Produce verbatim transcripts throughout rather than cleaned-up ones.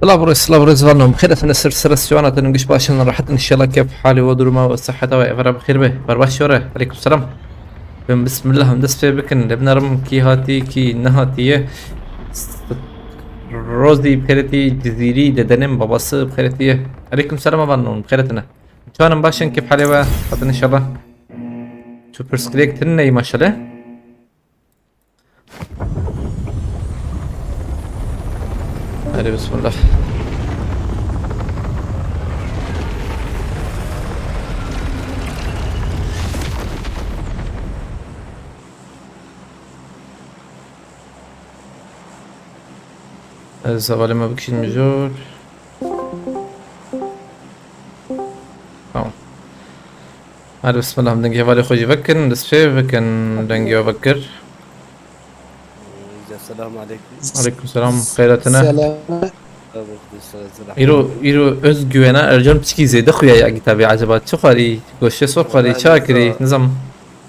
Silav û rêz, silav û rêz, van nû. Bi xêr hatine ser, ser siyana te, hûn giş baş in, rehet in, înşallah kêf, halê we, duruma we, siheta we, evra bi xêr be. Berbaş we re. Eleykum selam. Em bismillah, em dest pê bikin. Lê binerim kî hatî, kî nehatiye. Rozî bi xêretî, Cizîrî, dedenim, babası bi xêretî ye. Eleykum selam, van nû, bi xêr hatine. Çanim baş in, kêf halê we, hatin înşallah. Tu pirsgirêk tune neyî maşallah. Hadi bismillah. Ez hevalê me bikişînim jor. Tamam. Hadi bismillah, em dengê hevalê xwe jî vekin, dest pê vekin, dengê we vekir. Selamun aleyküm. Aleyküm selam, xeyra tune. Selam. Îro, îro özgüvena Ercan piçkî zêde xuya ya kitabê, acaba çi xwarî, goştê sor xwarî, çi kirî, nizam.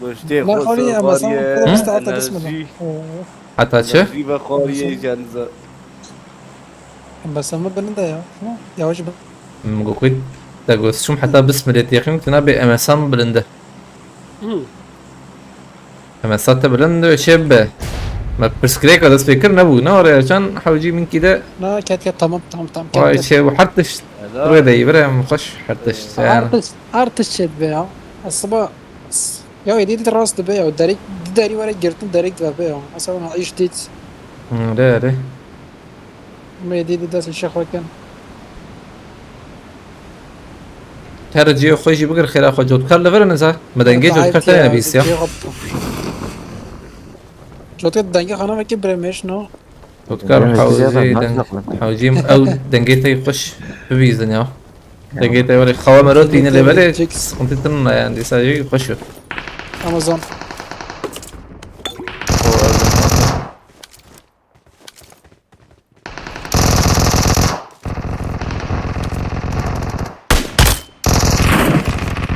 Goştê xwe sor xwarî, enerjî. Heta çi? Enerjî ve xwarî, nizam. Em besa me bilind e ya. Yavaş be. Min got, te got, şûm heta bismilê têxîm, tu nabê M S A min bilind e. M S A te bilind e, çê be. Me pirsgirêka dest pê kir nebû. Ne oraya çan hewcî min kî de. Na, ket, ket, tamam, tamam, tamam, ket, ket. Vay çê bu her tişt. Rê de iyi, bire em xweş her tişt. Her tişt, her tişt çê be ya. Aslında ya êdî de rast dibe ya. Derek, di derî were girtin, derek dibe be ya. Mesela iş dit. Hı, de, de. Mêdî di dest şex xwe kin. Te re cihê xwe jî bigir xêra xwe, cotkar li vir in za. Me dengê cotkar te nebîst ya. Cotkar dengê xana vekî birê mêş no. Cotkar hewcî deng, hewcî ew dengê te xweş bibîzin ya. Dengê te were xewa mero tîne lê belê sıkıntı tın yani dîsa jî xweş o. Amazon.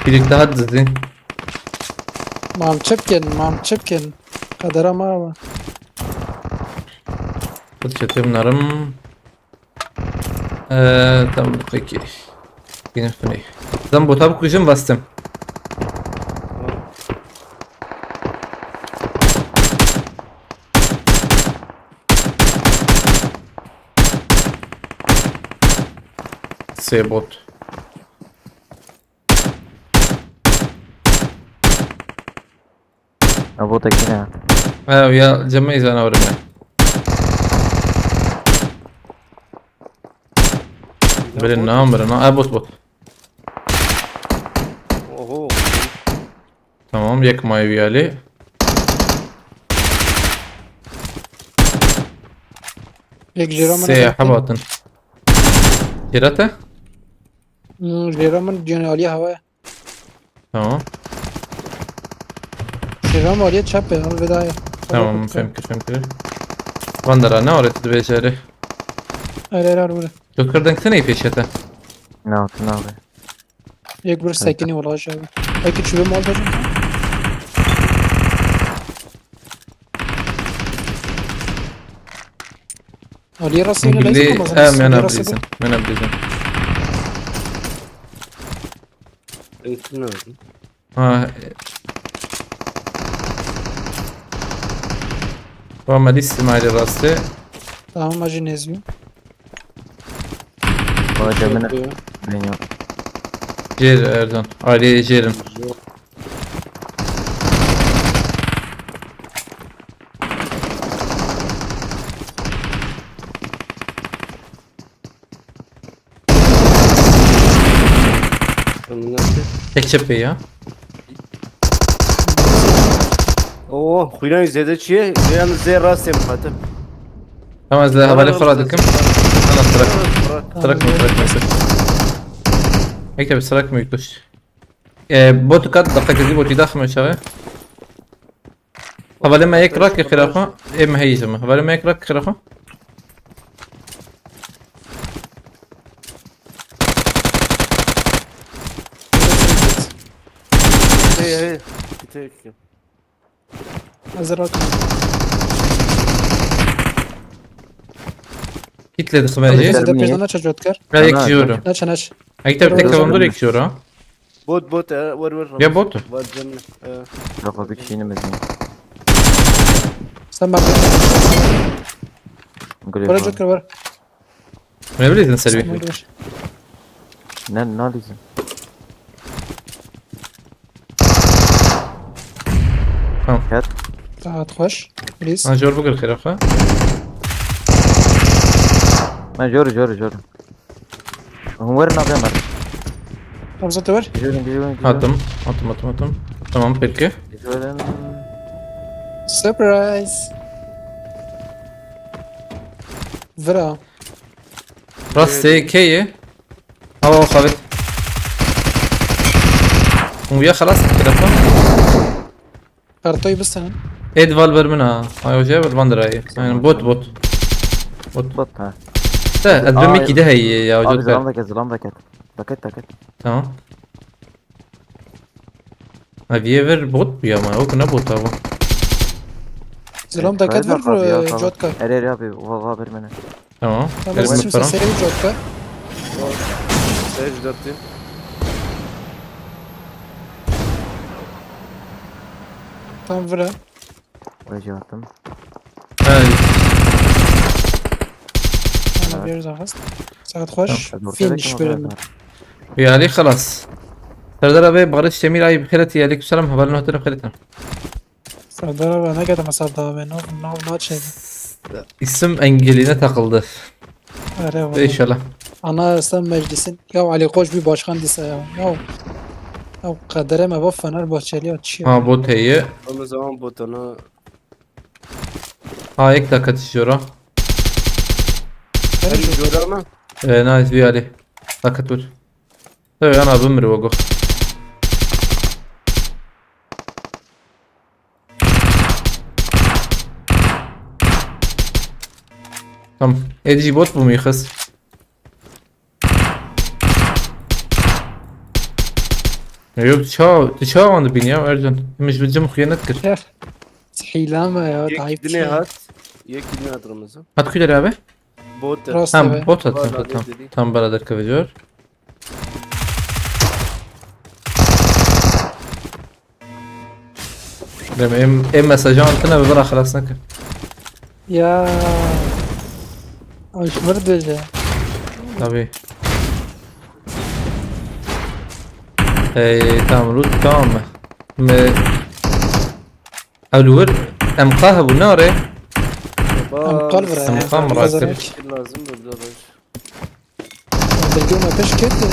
Birlik daha dizdi. Mam çipkin, mam çipkin. Kadara ma. Fırça tüm narım. Ee, tam peki. Yine fınay. Zan bota bu kujum bastım. Sê bot. Ev bot ekine. Ew ya cemê zana orime. Birin nam birin nam. Ev bot bot. Oho. Tamam, yek may viyali. Yek jêra min. Sê hebatın. Jêra te? Hmm, jêra min cihê aliyê hewaya. Tamam. Jêra min aliyê çep e, al vedaya. Tamam, fem kir, fem kir. Vandara ne oraya tu dibêje erê? Erê, erê, erê, erê. Tu kir deng tu ney pêşe te? Na, tu navê. Yek bir sekini wala şey. Peki çüvü mal verin. Aliye Rasul'u ne lazım ama. Em yana brizin. Yana brizin. Eğitim lazım. Ha. Tamam, hadi İsmail'e rastı. Tamam, acı nezmi. Valla demine. Yok ya. Ben yok. Jêr Erdoğan. Aileye jêrim. Yok. Önünden bir. Tek çep ya. Oo, xwîna zêde çi ye? Yan zê rastê min xatim. Tamam, ez li hevalê xwe re dikim. Ana sirak. Sirak mı, sirak mı? Mektebi sirak mı yutmuş? E, botu kat, dakika kızı botu da xme çağı. Hevalê me yek rak xira xwe. Ê me heyî zime. Hevalê me yek rak xira xwe. Hey, hey. Git, hey, git. Hazır rak. Kit lê dixime jî. Neyse, de pêş de neçe, Cotkar. Ya yek jî euro. Neçe, neçe. Ek de tek kewandor yek jî euro. Bot, bot, e, were, were. Ya bot. Var canım. E, Yok, o bir kişinin mi? Sen bak. Gülüyor. Bora, Cotkar, bora. Ne bileyim sen bir. Ne, ne diyorsun? Tamam. Kat. Saat hoş. Please. Ha, jor bugür xêr xwe. Ben jor, jor, jor. Hon verin abi, Ömer. Hamza, te ver. Jor, jor, jor. Attım. Attım, attım, attım. Tamam, peki. Jor. Surprise. Vira. Rastê keyê. Awa xavit. Hûn ya xelas kir, ha? Kartoyu bistenin. Êd val ber min ha. Ay, hoca ber van dirayê. Aynen, bot, bot. Bot ha. Te, ez bir Ay. mekî de heye ya, Abi hoca. zilam daket, zilam daket. Daket, daket. Tamam. Ha, viewer bot bu ya, ama yok, ne bot abi? Zilam daket ver, e, Cotkar. Ere, ere abi, va, va bir mene. Tamam. Tamam, Verin sen bir param. Selim, Cotkar. Sage dörtlü. Tam vira. Vay, attım. Hey. Ana bir daha. Saat hoş. Tamam, Finish ortada bölümü. Vî alî xelas. Serdar abi, Barış Demir ay, bi xêr hatî, aleyküm selam, hevalên hatine xêr hatine. Serdar abi, ne kadar mesela daha be, ne, ne, ne şey. İsim engeline takıldı. Are valla. İnşallah. Ana sen meclisin. Ya Ali Koç bir başkan dese ya. Ya. Ya kadere me bu Fenerbahçeli ya, çi ya. Ha, bot heye. Ama zaman botana. Ha, ek dakika tişiyor ha. Her jora mı? E, nice, vî alî. Dakika dur. Tabii, ana bimir wago. Tamam. Ê, dijî bot bû min xist. Ya yok, tu ça, tu ça wan dibînî ya, Ercan? Min ji bi cim xuya nedikir. Hîla me ya, Yek ayıp dine şey. Hat. Yek dine hat Ramazan. Hat ku derê abi? Bot. Rast Tamam, be. bot hat, Vallahi tamam, tamam. dedi. Tamam, beraber kavacı var. Dem em, em mesajı altına ve bırak, xelas nakir. Ya. Aşmır döce. Tabii. Ey, tamam, Lut, tamam mı? Me... Ew li wir M K hebû, ne are? Em kal vira. Em kal vira. Lazım burada baş. Bilgi ona peş ketti.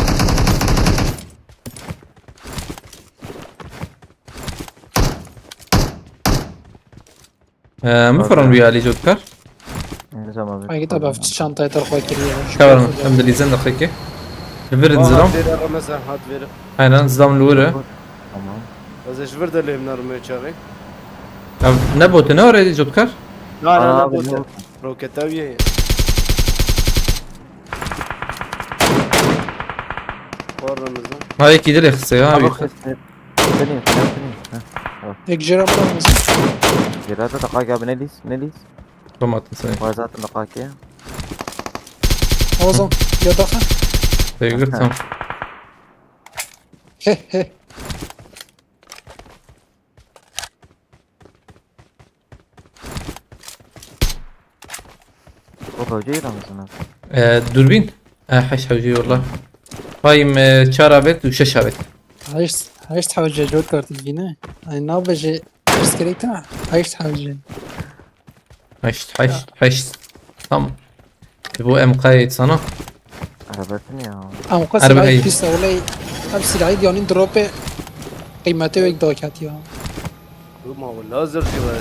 Ee, min firon wî alî cot kar. Ne zaman? Ay git abi, hafif çantayı tarafı kiriyor. Kaverin, em dilîzin daxikê. Virin zilam. Hat veri Ramazan, hat veri. Aynen, zilam li wir e. Tamam. Ez ji vir de lêm nermê çaxê. Ev ne bote, ne oraya cot kar? Na na Aa, na abi, bote. Ne oldu? Roket ev ye. Var Ramazan. Ha, yekî dilê xise ya. Abi Abi. Xiste. Seni, seni, seni. Ha. Ek jera var mı? Gerada da kaka abi ne lis, ne lis. Tomatın seni. Var zaten da kaka. Ozan ya daha. Sevgili, tamam. He he. O da hocayı da mısın abi? Ee, dürbün. Ee, heşt hewcî, wallah. Payim, e, çar abet û şeş abet. Heşt, heşt hewce cot kartı yine. Ay ne yapacak? Biz gerek değil mi? Heşt hewce. Heşt, heşt, heşt. Tamam. Bu M K sana. Arabasını ya. Ama o Harbi silahı hayır. pis olay. Hem silahı yanın drop'e kıymeti yok daha kat ya. Bu ma wala zircî var.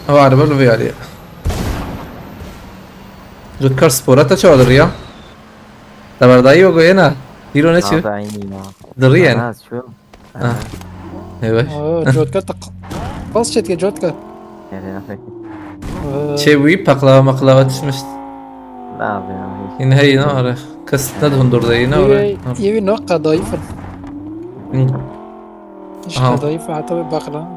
Ew araba li vê alî. Cotkar spora te çawa diriya? Te berdayî wego yena. Dîro ne çi? Abi aynı ya. Diriyen. Ha, şu. Ha. Ê baş. Oo, Cotkar tak. Pas çetke Cotkar. Yani ne? Oo. Çê wî, paklava maklava tişmişt. Ne yapayım abi? Yine hey, ne are? Kes ne hundur de yine are. Yevi, yevi ne kadayıf. Hı. Hiç Aha. Kadayıf hatta bir bakla.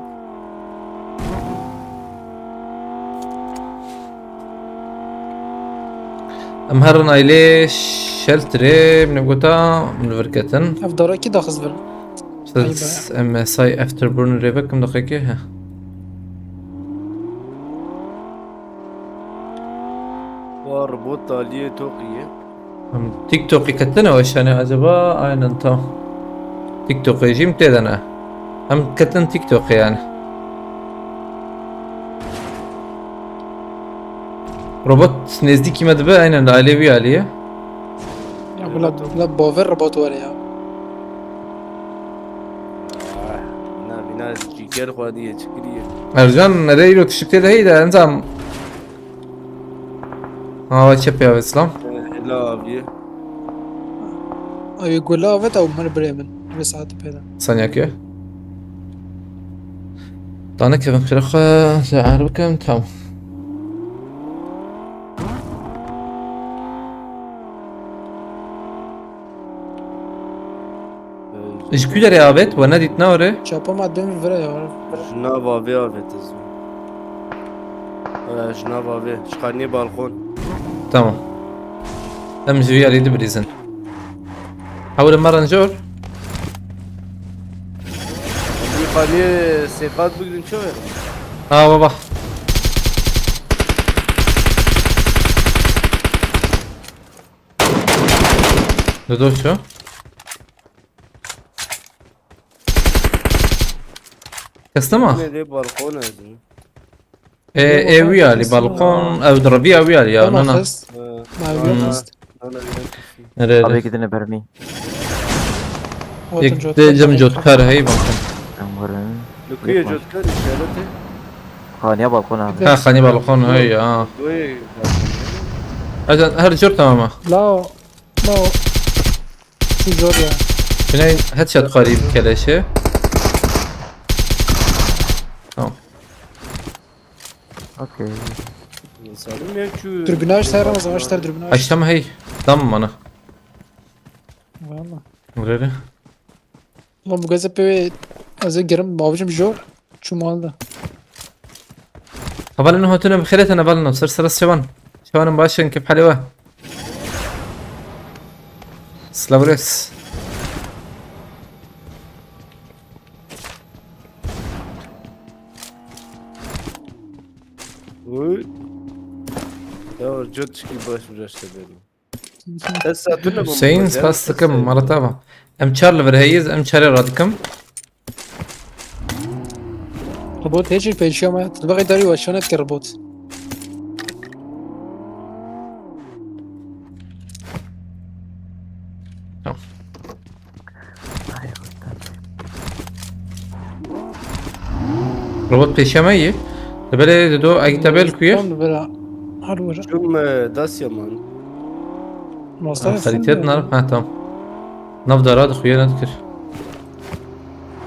Em herin ailê shelterê, min gota, min vir ketin. Ev darakî daxiz vir. Siz em say afterburn rê vekim daxekê, he. Wa robot taliyê toqiye. Em TikTok'î ketine weşane acaba? Aynen, tamam. TikTok'ê jî min tê de ne. Em ketin TikTok'ê yani. Robot nêzdîkî me dibe, aynen li alê wî alî ye. Ya bila, bila baver robot were ya. Ah, na bina cîger xwediye çikiriye. Ercan, nereye ilo tişik tê de heyde, enzam. Ha, çepê avê, selam. Hela abiye. Ew gula avet ew min birê min. Vê saetî pê de. Sanya ke. Dane kevin xire xwe zeher bikim, tamam. Ji ku derê avêt? We nedît ne were? Çapa me dibên vira ya. Ji nava vê avêt ez. Ee, ji nava vê. Ji xaniyê balkon. Tamam. Em ji vî alî dibirîzin. Hewre me renjor. Vî xaniyê sêqat bigrin çi were? Ha baba. Dodo ço? Kes nema? Ne de balkon ez. E, e, wî alî balkon, ev di revî ew wî alî ya, Tamam, nana. Xist. Ee, Mavi Hmm. Xist. Nana, nana, nana. Nere? Abi gidin bermî. Otun Yek de cem cotkar hey bakın. Em werin. Li ku ye cotkar işareti? Xaniya balkon abi. Ha, xanî balkon hey ya. Doyê. Hadi her cor tamam ha. Lao. Lao. Şu zor ya. Güney headshot xarî keleşe. Tamam. Okey. Salim ya şu. Dürbünü aç, Ramazan, aç, dürbünü aç. Açtım hey. Tamam bana. Valla. Buraya. Ulan bu gazete bir azı girim babacım zor. Çumalda. Hevalên hatine bi xêrê tene hevalên, ser ser şevan. Şevanên baş in, kêf halê we. Silav res. Uy. Ya cot çiki baş bir işte benim. Esa tu ne Hüseyin, spas dikim, Maratava. Em çar li vir heyiz, em çarê radikim. Robot hiç pêşiya me. Tu bexê darî weşanet ke robot. Robot pêşiya me yî. Li belê dido egî te bel kuye. Tam li vera. Her were. Çum e, Dasya man. Mastar Xerîtiyet nar. Ha, tamam. Nav dara dixuye ne dikir.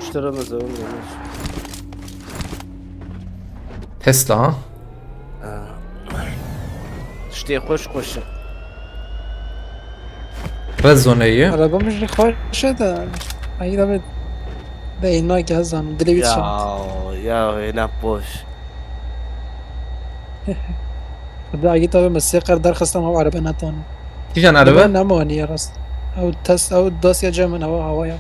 Şu tarafa zaman gelmiş. Tesla ha. Tiştê xweş xweş e. Red zone ye. Araba min jî xweş e de. Ay da be. De ina ki hazan. Dilê wî çand. Ya, ya, hêna boş. Xwedê agî tabi me sê qer derxistam ew erebe netane. Kîjan erebe? Nemaniye rast. Ew test, ew Dasya cem min ew hawaya.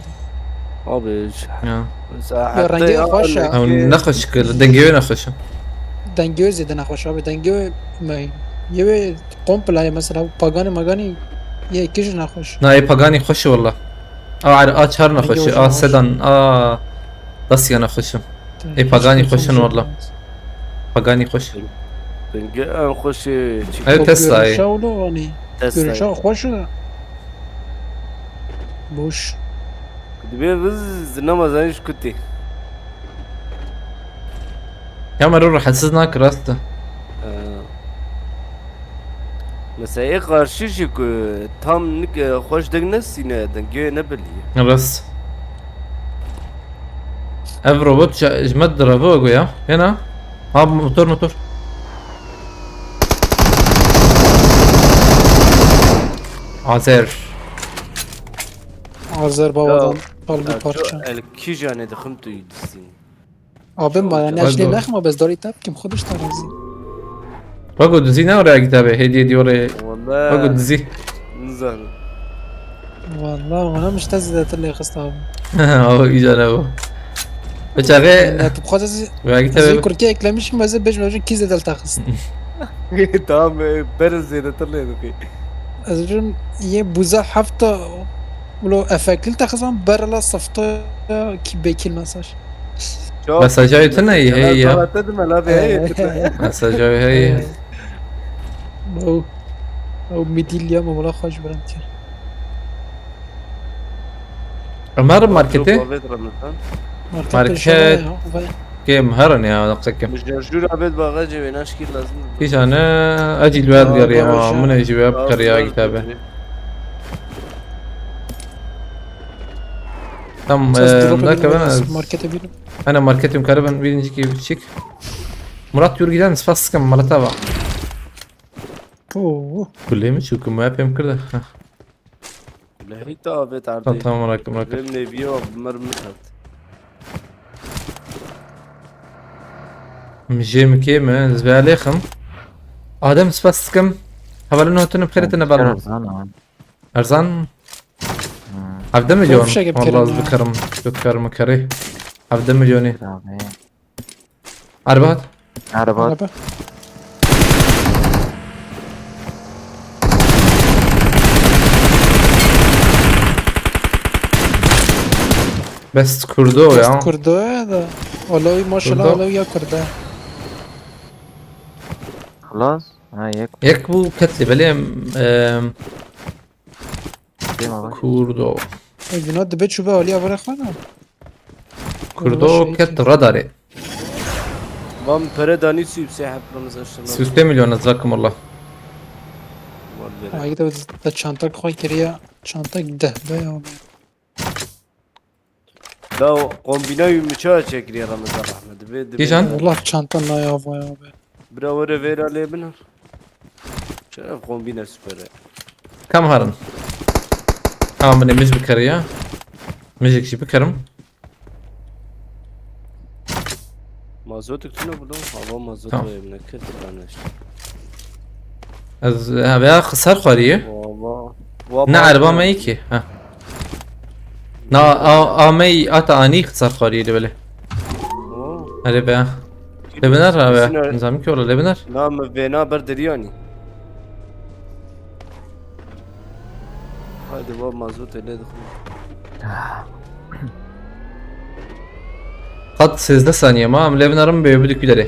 Abi. Ya. Ya, rengê xweş e. Ew nexweş kir, dengê wê nexweş e. Dengê wê zêde nexweş abi. Dengê wê me. Yê wê komple ye mesela. Paganî maganî yê kî jî nexweş. Na, ê Paganî xweş e walla. A, a çar nexweş e. A sedan, a Dasya nexweş e. Ê Paganî xweş in walla. Paganî xweş. Dengê en xweş e. Ew Tesla ye. Görünüşe wilo hani. Tesla. Görünüşe xweş e. Boş. Dibê biz zinema zanî ji kutê. Ya mero rahatsiz nak rast e. Ee, Mesela ê qarşî jî ku tam nik e, xweş deng nesîne, dengê ne belî ye. Rast. Ev robot ji ji me direve goya. Hena? Ha, motor, motor. Azer. Azer babadan kalbi parça. El kîjanê dixim tu yî distînî. Abim bana ne Hadi işte oğlum. Lachma bez dori tap kim xwediş ta razî. Wego dizî ne oraya gitabe, hediye diyor e. Wego Wala. Dizî. Nizanim. Valla ona mişte zêdetir lê xist abi. O iyice ne bu. Beçağı. Yani tu xwazê zî Veya ez ê gitabe. Kurkê eklemişim ez ê bêjim bêjim kî zêde li te xist. Tamam, e, berin zêdetir lê dixî. Ez bêjim yê buza hefta ulo efekli li te xist an berla sefta kî bekil mesaj. Çok. Mesajayê tu ne, hey ya. Sana dedim la be, hey. Ee. Dedim. Mesajayê hey. Ew, ew midî liya me wela xweş birem kir. Ömer marketê. Çok, evet, Ramazan. Market Market. peşe ya, vay. Kêm herin ya, daqsa kêm. Mijajûr abed bagajê wê naşkîr lazim. Kî zane, ecî li wer Aa, diyor ya, garaj. Min ecî wê bikar ya gitabe. Tam, Ses e, drop ne edin, kadar ben az. Markete birim. Ana marketim karı ben birinci ki çek. Murat yürü giden spas sıkın Murat abi. Oo. Kulemi çünkü mu yapayım kırdı. Hah. Lehî te avêt erdê. Tamam, tamam, bırakın, bırakın. Vêm nêviyo bi mir mihat. Mijê mi kê mi? Ez vê alêxim. Adem spas sıkım. Hevalin hotunu bixêre tine balım. Erzan ama. Erzan. Hevde milyon. Fişek hep Vallahi kerem az ya. Bıkarım. Göt karımı karı. Hevde milyoni. Abi. Arbat. Araba. Araba. Best kurdu o ya. Best kurdu ya da. Olavi maşallah Kurdu. Olavi ya kurdu. Xlas. Ha, yek. Yek bu ketli belê em, em, Değil mi abi? Kurdo. Evine dibe çube aliya vere xana. Kurdo ket radarê. Van pere danî sî sê hep Ramazan şuna. Si üç milyon ez rakım Allah. Vallahi. Ay da da çanta koy kiriya. Çanta deh be ya. Da o kombîna wî mi çawa çekiriye Ramazan Ahmet? Divê, divê. Kîjan? Allah çanta naya vay abi. Bira were vêra lê binar. Çeref kombîne süper e. Kam harin. Ama ne müzik bikar ya. Müzik şey bikarim. Mazotik tune bu lan. Hava mazot Tamam. Ve emine kırk tane işte. Ez ha veya xisar xwariye. Valla. Ne araba me ki. Ha. Na a a me ata ani xisar xwariye de böyle. Oo. Hele be. Lebinar abi. Kesin öyle. Nizam ki orada lebinar. Na me vena ber deriyani. Haydi va mazot ele de. Qat sêzdeh saniye ma em lê binêrin bê bidikî derê.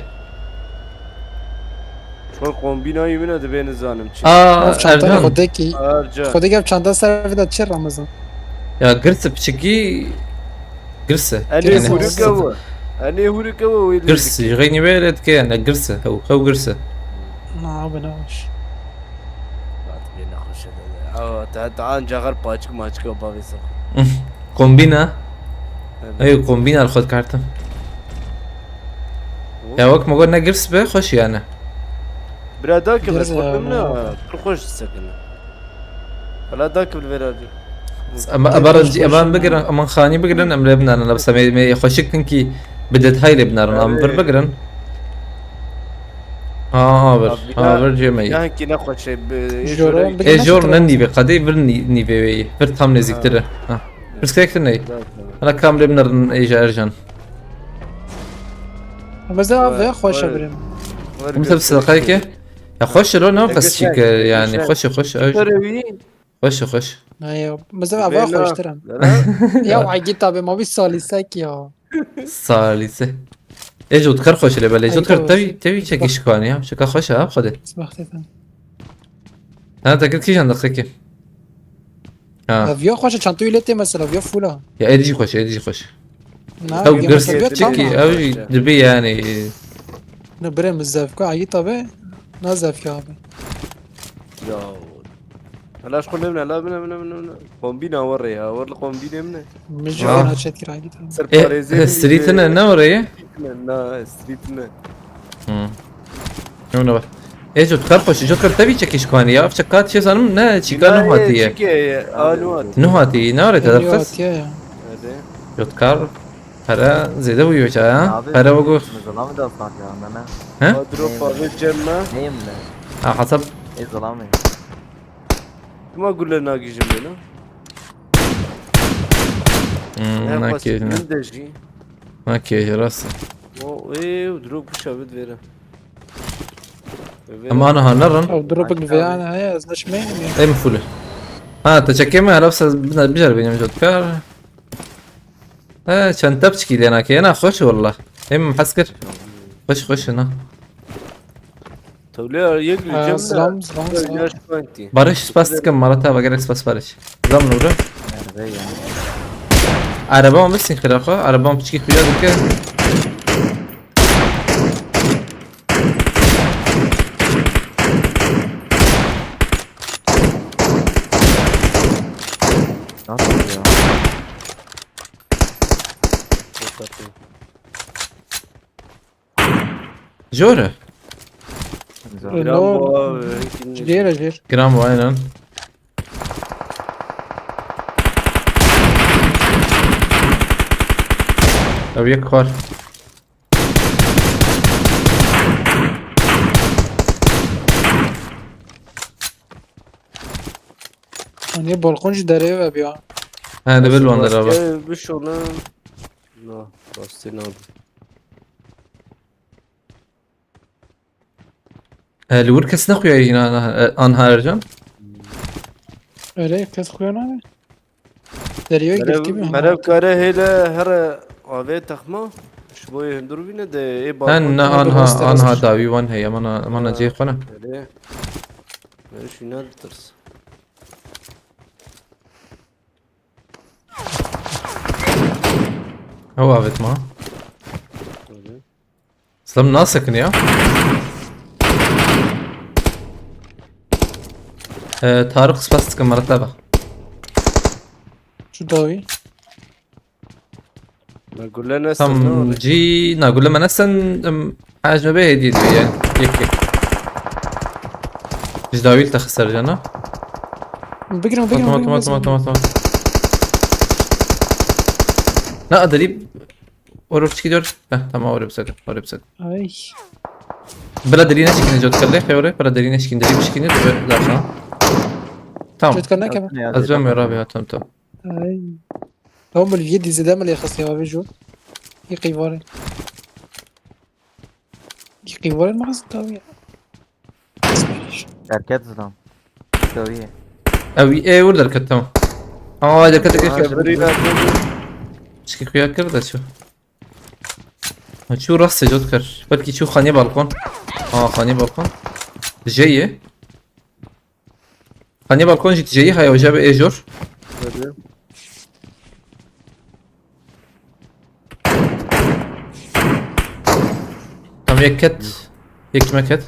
Çol kombînayî min e, divê nizanim çi. Aa, Çanta Ercan. Xwedekî. Ercan. Xwedekî ev çanta ser vida çi Ramazan. Ya girse piçikî girse. Enê Yani, hûrike we. Enê hûrike we wê Girse. Ji xeynî wê re dike yani girse. Hew, hew girse. Na abi ne hoş. Bê nexweş e. Awa te te anca xer paçik maçik o bavê ser. Kombîna. Evet. Ew kombîna li xwe dikartim. Ya wek me got ne girs be xweş yani. Bira da ki Biraz ben korktum ya, ne? Çok hoş hissettim. Hala da ki bir veracı. Ama abaran aman bigirin, aman xanî bigirin em lê binêrin. Lebsa me me xweşik kin ki bi detay lê binêrin. Em Evet. bir bigirin. Ha, ha, bir. Abi, Ha, ya- bir cemeyî. Ya ki ne hoş şey. Joro, bir- E jor ne nîve qadê vir nî- nîve wê. Vir tam nêzîktir e. Ha. Pirsgirêk ney. Hala kam lê binêrin êja Ercan. Mesela Vay, ve hoş vay. birim. Em tabi sadaqayeke. Ya xweş e lo ne Ege qas sen, çîk e yani sen. xweş e xweş e. Terevi. Xweş e xweş. Ne ya. Mesela ava Bena. hoştirim. Ya aygi tabi ma bir salisek ya. Salise. Ê ji dikar xweş e lê belê. Ji Ay, dikar tabii. Tevî tevî çekî şikaniya. Şika xweş e ha xwedê. Smaxtetan. Ha te kir kîjan daqekî. Ha. Ya viya hoş çanta üylet mesela viya fula. Ya êdî jî xweş, êdî jî xweş. Na, Ew viya girs mesela viya çekî tamam. Ew jî dibi yani. Ne bire mi zevka aygi tabi. Na zevka abi. Ya. Hala şu ne bine la bine bine bine bine. Kombîna var ya. Var kombîne mi ne? Mijî Ha. ana çet kir aygi tabi. Ser E, parêzê. Streetine ne orayı? Na streetine. Hı. Ew ne bak. Ê ji dikar xweş, ji dikar tevî çekî şikaniya. Ev çeka çê zanim ne çîka ne hatiye. Anu hatiye. Ne hatiye, ne orayı te Viya derxist. hatiye ya. Hadi. Ji dikar. Pere zêde bû yoca ya. Abi, Pere wekû. Min zilamê da sar ya, me ne. He? Ha, drop abi cem me. Neyim le? Ha, hesap. Ê zilamê. Tuma gule nagîjim bê ne? Hmm, Ne nakê, pas ne. Min de jî. Nakê, rast. O, ê, drop kişa bid vêre. Vêre. Em aniha nerin. Ew dropek vê ana heye, ez neçim ê. Em full. Ha, te çekê me, heref se bicer bînim jot kar. He, çend tepçikî lê nake, yena xweş walla. Em hez kir. Xweş xweş na. Tewlê yek li Ha, cem de. Zilam, zilam, zilam. Yaş twenty. Barış, spas dikim, mala te ve gerek spas Barış. Zam nûre. Nerede ya? Araba mı sîn xira xwe? Araba mı piçkî xuya dike? Nasıl ya? Çok tatlı. Jor e. Güzel. Gram No. bu abi. Jêr e, jêr. Gram bu, aynen. Ew yek xwar. Hani balkon jî derê ve biya. He, de bil wan derava. Bişolim. No, rastî nabe. E, li wir kes nexuya yîna, e, anha Ercan? Erê, kes xuya nabe. Deriyê girtî bî, Merev, ha. Merev kare hêle here avê texma. Ji bo yê hundir bîne de ê balkon. Hen, ne, anha, anha dawî wan heye, mana, mana cihê xwe ne. Erê. Meriv şîna ditirs. Ew avêt ma. Hı hı. Slim nasekin ya. Ee, Tarık spas dikim merteba. Şu davi. Na gule nesin? Tam cî, na gule me nesin, em, hecme be hediye diye yani. Yek yek. Ji dawî te xisar cana. Bigrin, bigrin, Tamam, bigrin, tamam, bigrin. Tamam, tamam, tamam. Na adelî. Oraya çıkıyor. Heh, tamam, oraya bir sakın, oraya bir sakın. Ay. Bira derine çıkın, Jot Kalle, oraya. Bira derine çıkın, derine çıkın, böyle daha sonra. Tamam. Jot Kalle keme. Azıcam ya abi, ya, tamam, tamam. Ay. Tamam, böyle yedi zede mi leyhas ya abi, Jot? İyi kıyvarı. Yekî were mexist dawî. Derket zilam. Dawî ye. Ew ê wir derket, tamam. Aa, derket, derket. Çikî xuya kir de çû. Ha, çû rastê Jot kir. Belkî çû xanî balkon. Aa, xanî balkon. Jê ye. Xanî balkon jî tijeyî heye, oca bi êjor. Hadi. Tam yek ket. Yek me ket.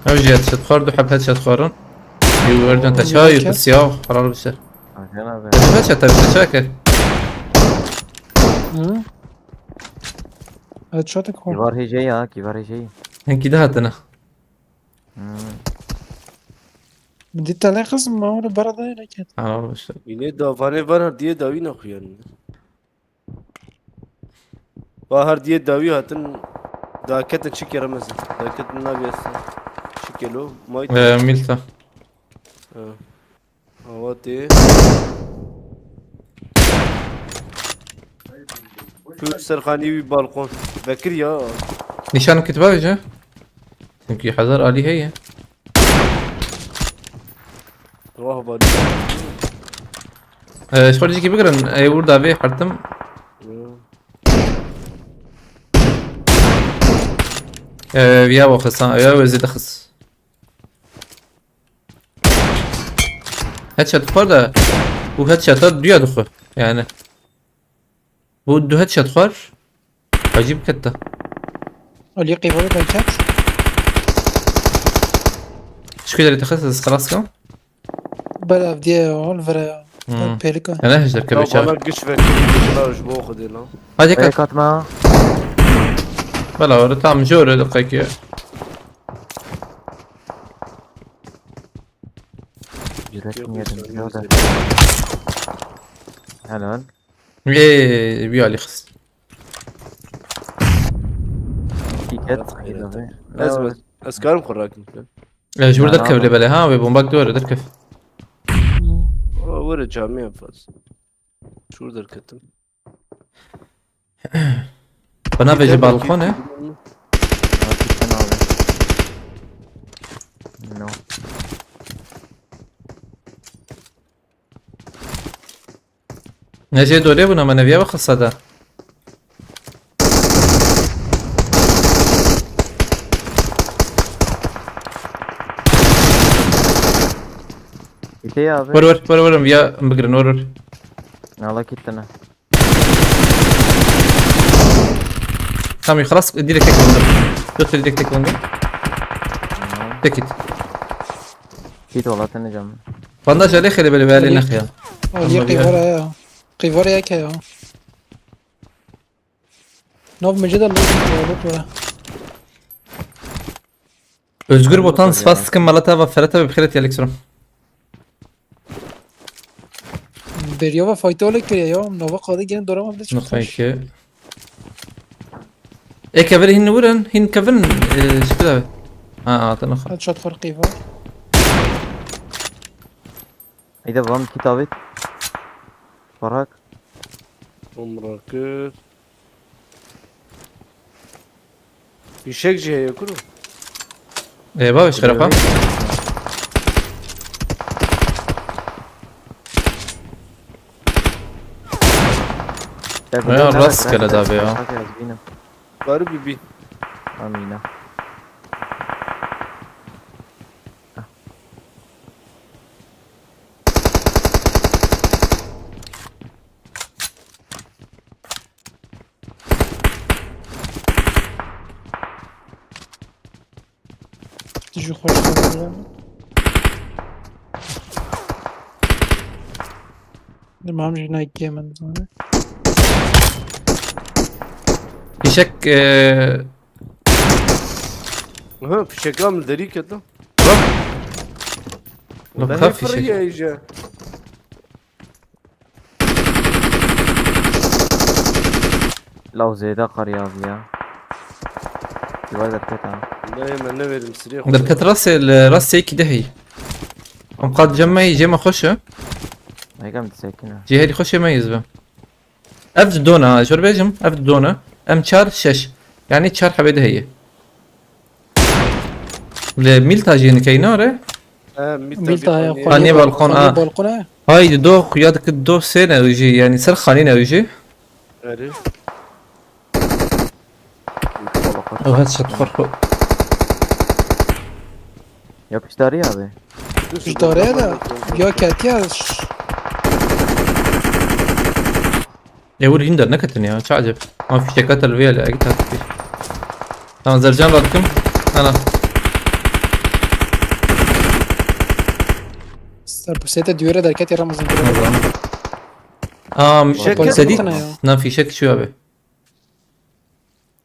Ew jî headshot xwar, du heb headshot xwarin. Yû Ercan te çawa yû siyav, helal bişer. Ercan abi. Headshot te çawa kir? Hı? Headshot xwar. Kîvar hêjê ya, kîvar hêjê. Hinkî de hatine. Hmm. Min dî telê xist, ma were bera dayê neket. Helal bişer. Yine davanê var, her diye dawî naxuyan. Va her diye dawî hatin, daketin çi kere mezin. Daketin navê se. Çi kelo? Mayt. Ee, Milta. Ha. Awa tê. Şu serxanî wî balkon. Bekir ya. Nîşan kitaba veje. Çünkü hazır Ali heye. Wah badi. Ee, şuradaki bigirin. Ee, burada bir hartım. Ee, ya bu kısa. Ya özü de kız. Headshot xwar da, û headshota duya dixwe. Yani. Bu du headshot xwar. Acîb ketta. Aliyê qeyvara derket. Şükür derê te xist, ez xelas kam. Bela diye hol vere ya. Hmm. Pêlika. Ene hejder kebe Ya çav. bana güç ver. Bana ji bo xwedê lan. Hadi kat. Ey katma. Bela öyle tam jore dakika. Cüret Yok, mi yedim? yok, Yok da. yok. Helal. Eee bir ali xist. Tiket. Yok, Hayır yok. abi. Ez Ya, ez karim xwe rakim. E, ji wir Ya, derkev ne lê belê ha, wê bomba dore derkev. Were camiye faz. Şur derketim. Bana vece balkon e. Abi sen abi. No. Ne şey dore buna, me neviye bak xisa da. Bite abi. Vur vur vur vur, ya bigirin, vur vur. Nala kittene. Tamam, xelas, direkt tek vurdu. Götür, direkt tek vurdu. Tek git. Kit valla tene cam. Bandaj alê xêlê belê belê Alî. nexiya. Alî Ama qîvara ya. Qîvara yek ya. Nav mece de lut lut vere. Özgür Botan, spas dikim, mala te va, fere te bi xêret ya, Lexrum. Beriya ve faytolê kiriye ya. Nava qadê gelin dora me bide çok Nixay hoş. ki. Ê kevirê hîn niwirin, hîn kevin, e, şikil abi. Ha, ha, te nixay. Headshot xor qîva. Eyde vam kit abi. Parak. Umrakir. Fişek jî heye kuro. E, bak, işte rafa. Ya, Ya, rastgele de abi ya. Bari bibi. Amina. Tu jî xweş dibîne. Dimam jî nayê min dizane. Fişek, e, Hı, fişek am deri ketin. Lan Ben ha ne fişek. fırıya iyice. Law zêde qeriya abi ya. Duvar derket ha. Ne, ben ne verdim sireye. Derket rastê, li rastê yekî de heyî. Em qat cem me yî, cê me xweş e. Meykam disekine. Cê herî xweş ê me yî zibe. Ev ji dona, ji wir bêjim, ev ji dona. Em çar, şeş. Yani çar hebê de heye. Li Mîlta jî nikey nare. He, Mîlta Mîlta ya, bir xwe Xaniyê bal-, balkon, xaniyê a. Balkon e. Hay di do xuya dikit do sê ne ew jî, yani ser xanî ne ew jî. Eri. Ew het şet xor xwe. Yapıştı araya abi. Ji darê de ya ketiye. Ê wir hîn derneketin ya, çi acep. Ama fişeka te li vê ye, egi tatî. Tamam, zercan radikim. Ana. Ser pusete duyere derket ya Ramazan. Am, Fişek sedî. Tane ya. Na fişek şu abi.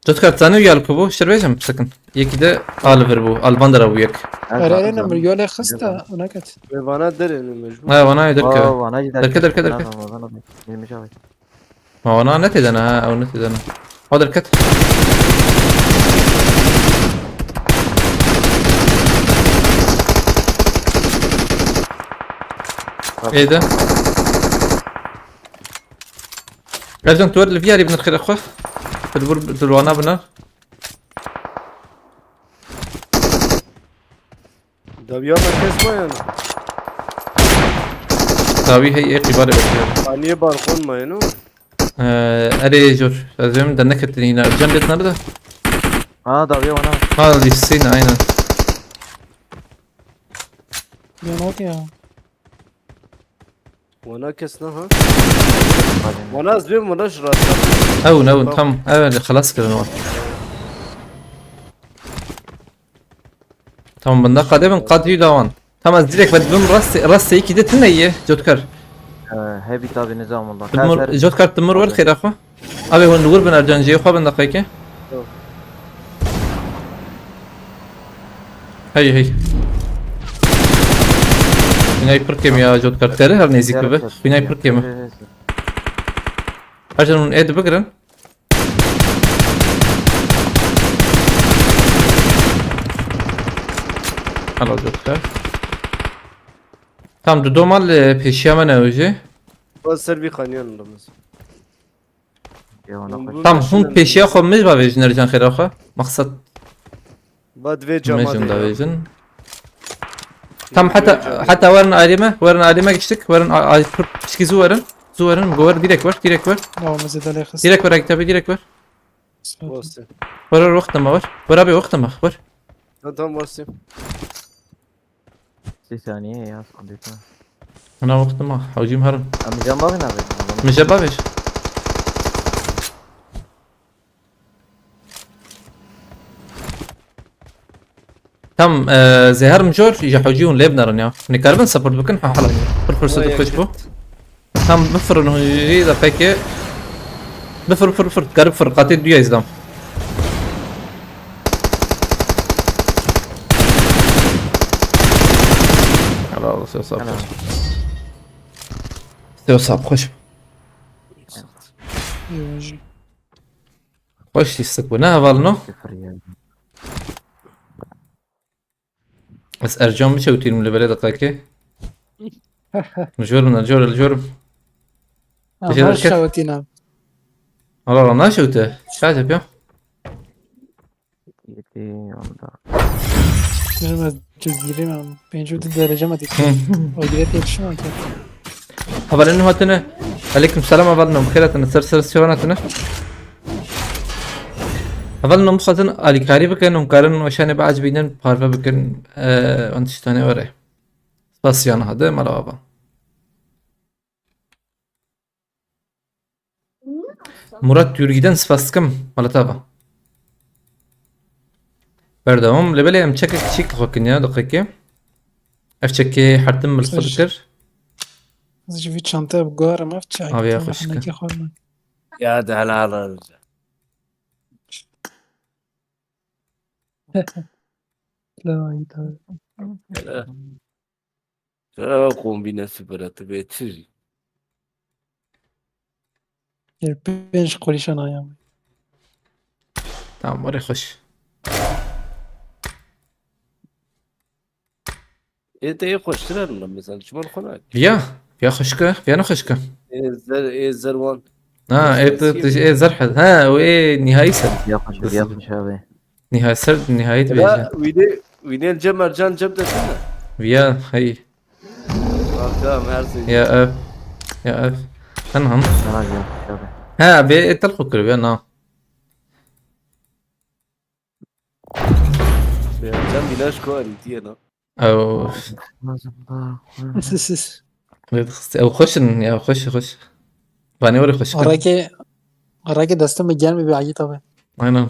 Cotkar, zanî ya li ku bû, şir bêjim, sakin. Yekî de a li vir bû, a li van dera bû yek. Ere ere nemir yolê xista, ona ket. Ve vana derenin mecbur. Ha, vana ye derkeve. Aa, vana gider. Derke, derke, derke. Vana, vana, vana. Neymiş abi? Ma vana ne têdene ha, ew ne têdene. Ha derket. Êde. Ercan, tu wer li vî yarî binirxire xwe. Tu li vir, tu li wana binar. Dawiya merkez mi yani? Dawî hey ê qîbarê bekliyorum. Haniye balkon mu yani? Ee, erê jor. Ez ê min de neketin yine. Ercan lêt nerede? Aa, dawiya vana. Ha, lîsîne, aynen. Yanok ya. Wana kes ne ha? Wana ez bêm wana ji rasta. Ew, ne, ew, tam, evet, xelas kirin wan. Tamam, bunda qadê bin, qad yû dawan. Tamam, ez direkt ve dibim rastê, rastê yekî de tune ye, Cotkar. He, hebî tabi nizam wala. Timur, jot kart Timur wer xêra xwe. Abi hûn li wir bin Ercan jê xwe bin deqeyke. Yok. Hey hey. Xwînay pir kêm ya jot kart. Tere her nêzîk bibe. Xwînay pir kêm e. Ercan hûn ê dibigirin. Helal jot kart. Tam du domal, e, pêşiya me ne ew jî. Ba ser vî xaniyan limez. Tam hûn pêşiya xwe min bavêjin Ercan xêra xwe. Maqsed. Ba divê cama de. Davêjin. Tam heta heta werin alî me, werin alî me giştik, werin a- a- pişkî zû werin. Zû werin, go wer direk wer, direk wer. Tamam, zêde lê xist. Direk wer, Akî Tabî, direk wer. Wasi. Wer wer wexta me wer. Wer abi wexta me wer. Tamam, tamam, wasi. Sî saniye ya, sandık mı? Ana wexta me, hewcîm herin. Em cam bavê navê. Min jê bavêj. Tam, e, zehar mijor, ji hewcî hûn lê binerin ya. Nikaribin support bikin, ha hala. Pir firseta xweş bû. Tam bifirin hûn jî de pekê. Bifir, bifir, bifir. Garip fir, qatê duya îzdam. Helal olsun, sağ ol. Helal. Sağ ol, sağ ol, xweş. Eyvallah. Xweş lîstik bû, ne heval no? Sifir ya. Ez Ercan biçewtînim li belê deqekê. Li jor min, li jor, li jor. Aha, şewtîna. Ala, ala, naşewte. Şaje piya. Yetî onda. Benim ez cizgirîm am. Pêncî û du derece me dikir. O bile tepişim ki. Hevalên hatine. Aleyküm selam hevalên, bi xêr hatine. Ser ser siwana hatine. Hevalên, bixwazin alîkarî bikin, hûn karin weşanê biecibînin, parve bikin, e, wan tiştanê were. Spas yan hade, mala baba. Murat Yurgî'den spas dikim, mala te ava. Berdewam, lê belê em çekek çîk xwe kin ya, deqekê. Ev çekê hertim min xwe dikir. Ez ji vî çantaya biguherim, ev çi? Abi ya, xweşik e. Mehnekê xwe min. Ya de helal olsun. La ilahe. Helal. Sana kombine süper atı ve çiz. Pênc qurîşan ayam. Tamam, oraya xweş. Ê te yê xweştir e, mesela, çima li xwe nakî? Viya, viya xweşik e, viya ne xweşik e. Ê zer, ê zer wan. Ha, ê tu, tu, ê zer hed. Ha, o ê nihayî ser. Viya xweş, viya xweş abi. Nihayî ser, nihayî tu bêje. Wînê, wînê li cem Ercan cem de tune. Viya, hey. Bak, tamam, her şey. Ya ev. Ya ev. Sen han. Sana viya xweş abi. Ha, bê ê tel xwe kir, viya na. Ercan bîna ji ku alîtiye na. Ew. Lazım da. Lê dixist-, ew xweş in, ya xweş, xweş. Vanê were xweş. Arake, arake destê me germ bi ayî tabi. Aynen.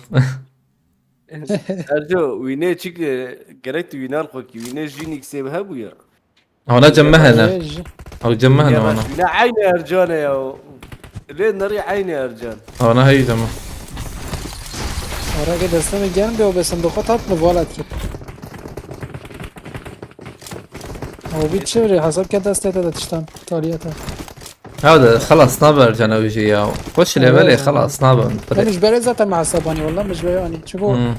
Erco, wînê çik, e, gerek tu wînar xwe kî, wînê jî nîksê hebû ya. Hona cem me hene. Ew cem me hene hona. Wîne eynî Ercan e ya. Lê nerî eynî Ercan. Hona hey cem me. Arake destê me germ be, o be sindoqa tat mi valat ki. O bir çevre hesap ke destê te de tiştan. Taliyata. Hewde xelas nabe Ercan ew jî ya. Xweş levelê xelas nabe. Min ji berê zaten me hesabani, wallah min ji berê anî. Çiko? Hmm.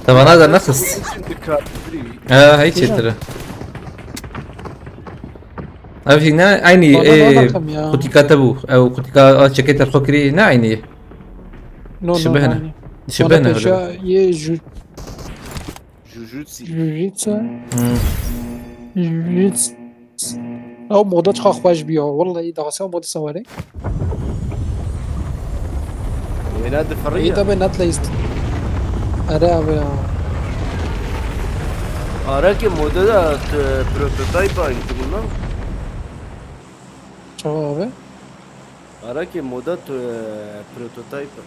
Te vana de nexist. He, hey çêtir e. Ev jî ne eynî, ê, qutika te bû. Ew qutika a çekê te xwe kirî ne eynî. No, no, şibihne. Şibihne. Yê ju- Jujutsu. Jujutsu. Hmm. Jujutsu. Ew moda çiqa xweş bî ya. Wallahî dahasê ew moda sewarê. Wêna difirî ya. Îda be net leyst. Ere abi ya. Arakê moda da prototype aynı bundan. Çawa abi? Arakê moda tu, e, prototype.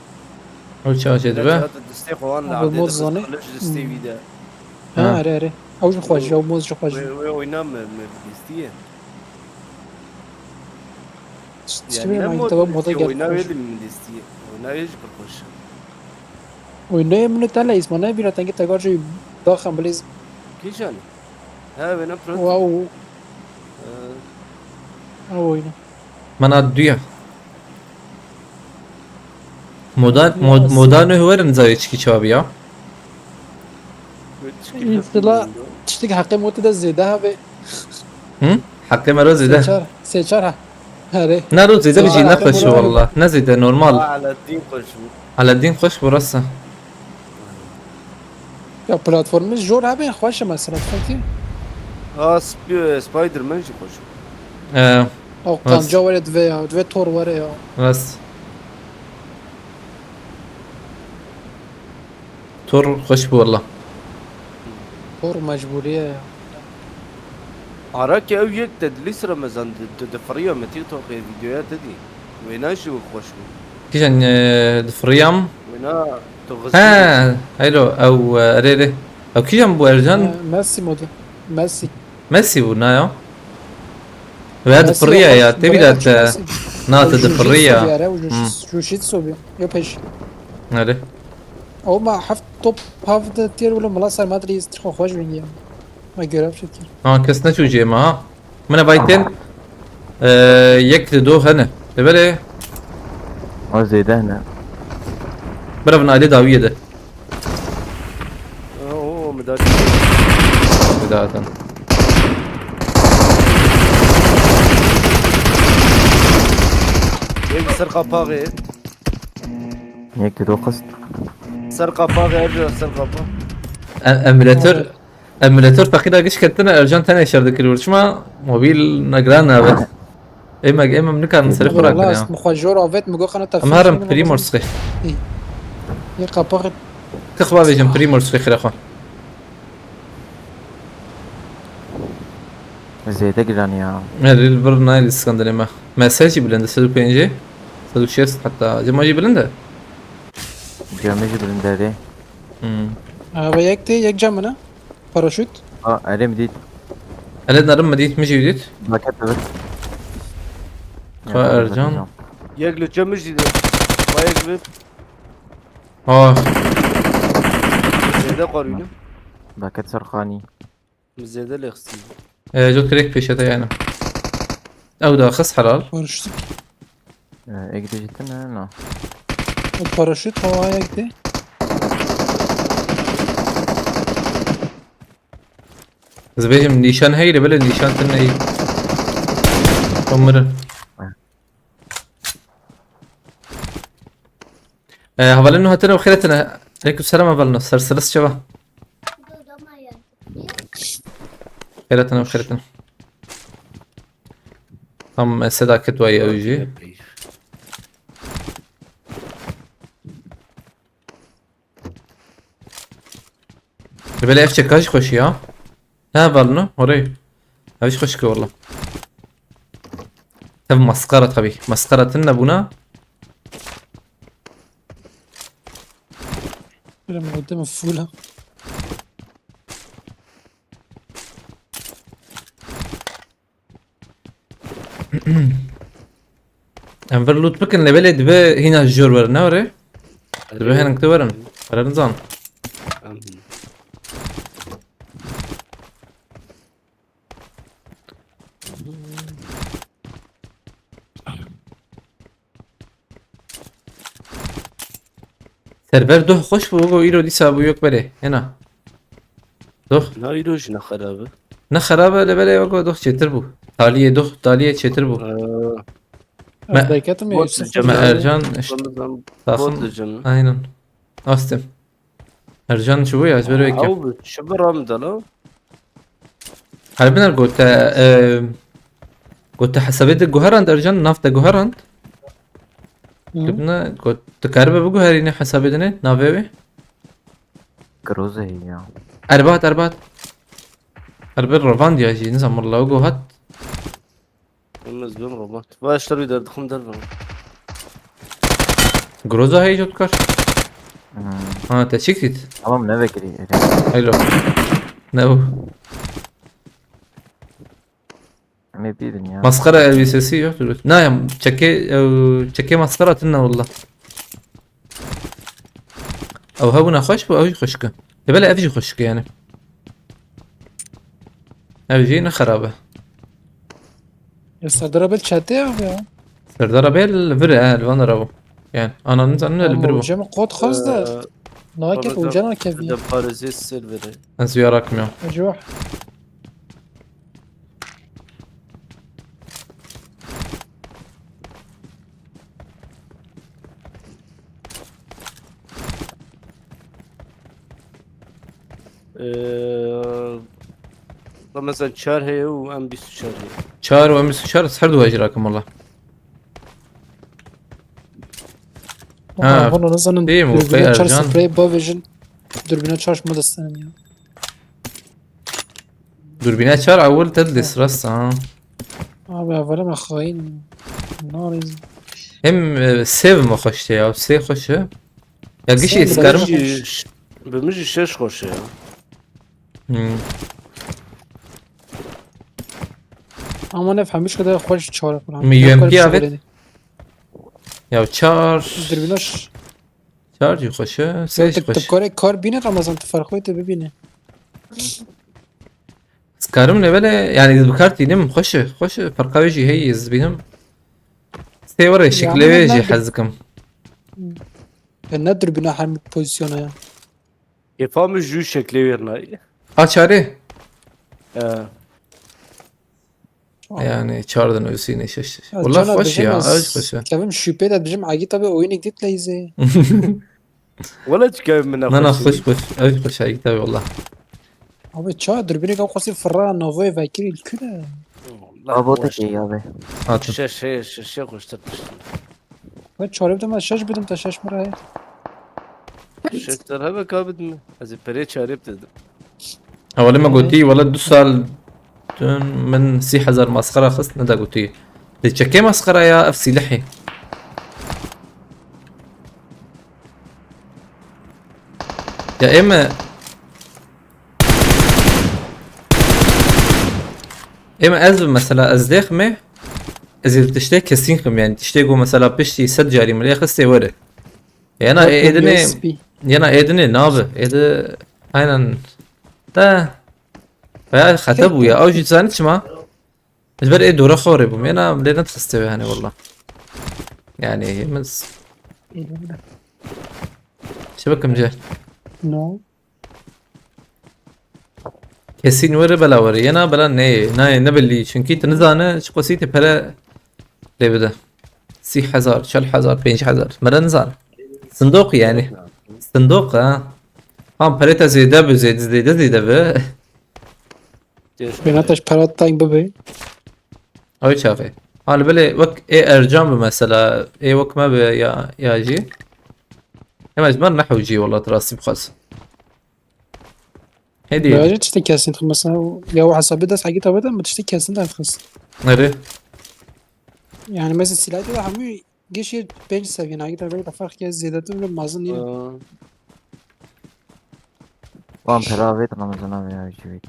Ew çawa çêdibe? Distê xwe wan li erdê dixist, xwe ji distê wî de. Ha, erê, erê. Ew jî xweş e, ew mod jî xweş e. Wê, wê oyna me, me bihîstiye. Tiştê Yani ne me mod tabi moda bihîstiye, gel oyna xweş. Wê de min bihîstiye. Oyna wê jî pir xweş e. Oyna ye min te le îsma ne bîra tengê tegar jî daxan bilêz. Kîjan? Ha, wê ne pir. Wow. Ee, Ew oyna. Mana duya. Moda, mod, moda nû werin zayê çikî çawa bî ya? Îstila tiştek heqê motê de zêde hebe. Hı? Heqê me re zêde. Sê çar, sê çar ha. Herê. Ne ro zêde bijî ne xweş walla. Ne zêde normal. Aladdin xweş bû. Aladdin xweş bû rasa. Ya platformê jor hebe xweş e mesela tiştekî. Ha, Sp-, Spider-Man jî xweş e. Ee, Ew kanca were divê ya, divê Thor were ya. Rast. Thor xweş bû walla. Thor mecbûrî ye ya. Ara ki ew yek te dilî sira mezan di, di, difiriya me TikTokê videoya te dî. Wêna jî wek xweş bû. Kîjan, e, difiriyam? Wêna tu xizî. He, heylo, ew, e, erê, erê. Ew kîjan bû Ercan? He, Messi modu. Messi. Messi bû, na ya? Veya difiriya ya, tê bîra te. Na te difiriya. Jujitsu bî, erê, jujitsu bî. Yo pêş. Erê. Ew ma heft top heft de têr wilo mila ser Madrid, tixo xweş bingî ya. Ma görev çekir. Ha, kes neçû cê me ha. Min e vaytên, e, yek li do hene. Li belê. Ha, zêde hene. Bira vin alê dawiyê de. Oo, medalya. Bidatin. Yek ser kapağı. Yek de dokuz. Ser kapağı, her yer ser kapağı. E, emülatör, emülatör feqîra giş ketine, Ercan tenê şer dikir. Çima mobil ne giran nabe. Ê me, ê me nikarin serê xwe rakin ya. Min xwe jor avêt, min got xana te. Em herin Primorskê. Yê qapaxê. Tixwa vêjim Primorskê xira xwe. Zêde giran ya. Erê li vir nayê li Skanderê me. Me ser jî bilind e, sed û pêncî, sed û şêst heta. Cema jî bilind e. Cema jî bilind e. Hmm. Ava yek tê, yek cem min e. Paraşüt. Ha, erê min dît. Erê narim min dît, min jî dît. Baket evet. Ka Ercan. Yek li çe min jî dît. Ma yek bi. Ha. Zêde qarîne. Baket Serxanî. Zêde lê xistî. Ee, cot kirek pêşe te yani. Ew da xist helal. Paraşüt. Ee, ek de cidden ne? No. O paraşüt havaya gitti. Ez bêjim nîşan heyre, belê nîşan tune yî. Umirin. Ee, hevalên nû hatine û xêretine. Aleyküm selam hevalên nû. Ser siris çeva. Xêretine û xêretine. Tam, e, seda kit wayî ew jî. Li belê ev çeka jî xweş ya. Ne heval no? Horê. Ev jî xweş ke walla. Ev masqara tabii. Masqara tune bûna. Benim modem full. Em vir loot bikin, lê belê dibe hîna ji jor werin, ne were? Dibe hinek te werin. Were nizan. Em. Server doh xweş bû, wego îro dîsa bû yok berê. Hena. Doh. Na îro jî ne xerab e. Ne xerab e, lê belê wego doh çêtir bû. Taliyê doh, taliyê çêtir bû. Ee, Me-, ez derketim ya, bot yüksek diyeceğim. Me Ercan, işte, Ramazan, takım, bot diyeceğim. Aynen. Astim. Ercan çi bû ya, ez berê wekî. Ew bi çi bi ram de la? Her biner got te, e, got te hesabê de guherand Ercan, nav te guherand. Hı. Dibine got, tu karibe biguherîne hesabê de ne, navê wê? Groza heye ya. Erbat, erbat. Erbat revand ya jî, nizam, walla, o guhat. Em ez bim robot. Vay, işte bir derdim der bana. Groza heye jotkar. Hmm. Ha, te çik dît? Tamam, ne vekirî? Haylo. Ne bu? Em ê bînin ya. Maskara elbisesi yoktur. Ne ya, çeke, e, çeke maskara tune valla. Ew hebûna xweş bû, ew jî xweşik e. Lê belê ev jî xweşik e yani. Ev jî ne xerab e. Ya Serdara Bel çete ya ya. Serdara Bel vir e, li van re bû. Yani, ana nizanim ne li vir bû. Uca min qot xwest de. Ee, Nakep Babacan, uca nakep ya. de parêzê sêr vere. Ez vî ara kim ya. Ecuh. Ee, da mesela çar heye û em bîst û çar heye. Çar û em bîst û çar, her du hejî rakim valla. Ha, Valla nizanim. değil mi? Bu Dürbüne kadar çar can. Sprey bavêjin. Dürbüne çar şma destenin ya. Dürbüne çar awil te dilês rast ha. Abi evvela me xain. Narêz. Hem e, sev mi xweş ya, sê xweş e. Ya gişî Sev iskarim. mi? Bi min jî ş- bi min jî şeş xweş e ya. Hmm. Ama ne fehmiş kadar xweş çare kuran. Mi U M P evet. Ya çar. Dürbüne ş- Çar jî xweş e. Sê jî Tek xweş. tek kare kar bîne Ramazan tu farqı te bibîne. Skarim ne bele yani bi kar tînim xweş e. Xweş e. Farqa wê jî heye ez bînim. Sê were şekle ama wê ne jî bi- hez dikim. Ya ne dürbüne hem pozisyona ya. Kêfa min jû şeklê wêr nayê. A çarê. Ee, Tamam. Yani çar din ösî ne şeş. Ya Valla Caner xweş diyeceğim ya. az Ev xweş e. Kevin şüphe de diyeceğim Agi tabi oyun edit leyze. Wala çikayê min Na na xweş xweş. Ev xweş e tabi valla. Abi ça dürbüne ka xwasi fırra navoy vekiri ilküle. Abo te kê ya be. Hatım. Şeş şeş şeş şeş xweştir tiştin. Ve çarê bidim şeş bidim te şeş mi raye. Şeş der hebe ka bidin. Ez ê perê çarê bidedim. Hewalê me gotî, wele du sal dûn min sî hezar maskara xist, ne da gotî. Lê çekê maskara ya, ev sîlehê. Ya ê me... Ê me ez bi mesela ez lê ximê, ez ê tiştê kesîn xim, yani tiştê ku mesela piştî sed carî min lê xistê were. Yana ê dinê, U S B. Yana ê dinê nabe. Ê de aynen. De. Veya xete bû ya. Ew jî zanî çima? Ez ber ê dora xorê bûm. Yana lê nedixiste ve hani valla. Yani hemiz. Çi bikim ce? No. Kesîn were bela were. Yena bela ne, ne, ne belli. Çünkü tu nizane çi qasî te pere lê bide. Sî hezar, çel hezar, pênc hezar. Mere nizane. Sindoq yani. Sindoq ha. Ham pere te zêde bi, zêde, zêde, zêde bi. Bêna te ji pera teng bibe. Ew çaxê. Hal belê wek ê Ercan bi mesela. Ê wek me bi ya, ya jî. Ema ji ber nehewcî wela tu rastî bixwaz. Hêdî. Bence tiştê kesîn xist mesela ya o hesabê dest hekî tabi de mi tiştê kesîn de xist. Nerê? Yani mesela silahê de hemû geşê pênc seviyen hekî tabi de fark kes zêdetir ve mazin nîne. Ee, Wan pera avêt Ramazan abi ya jî.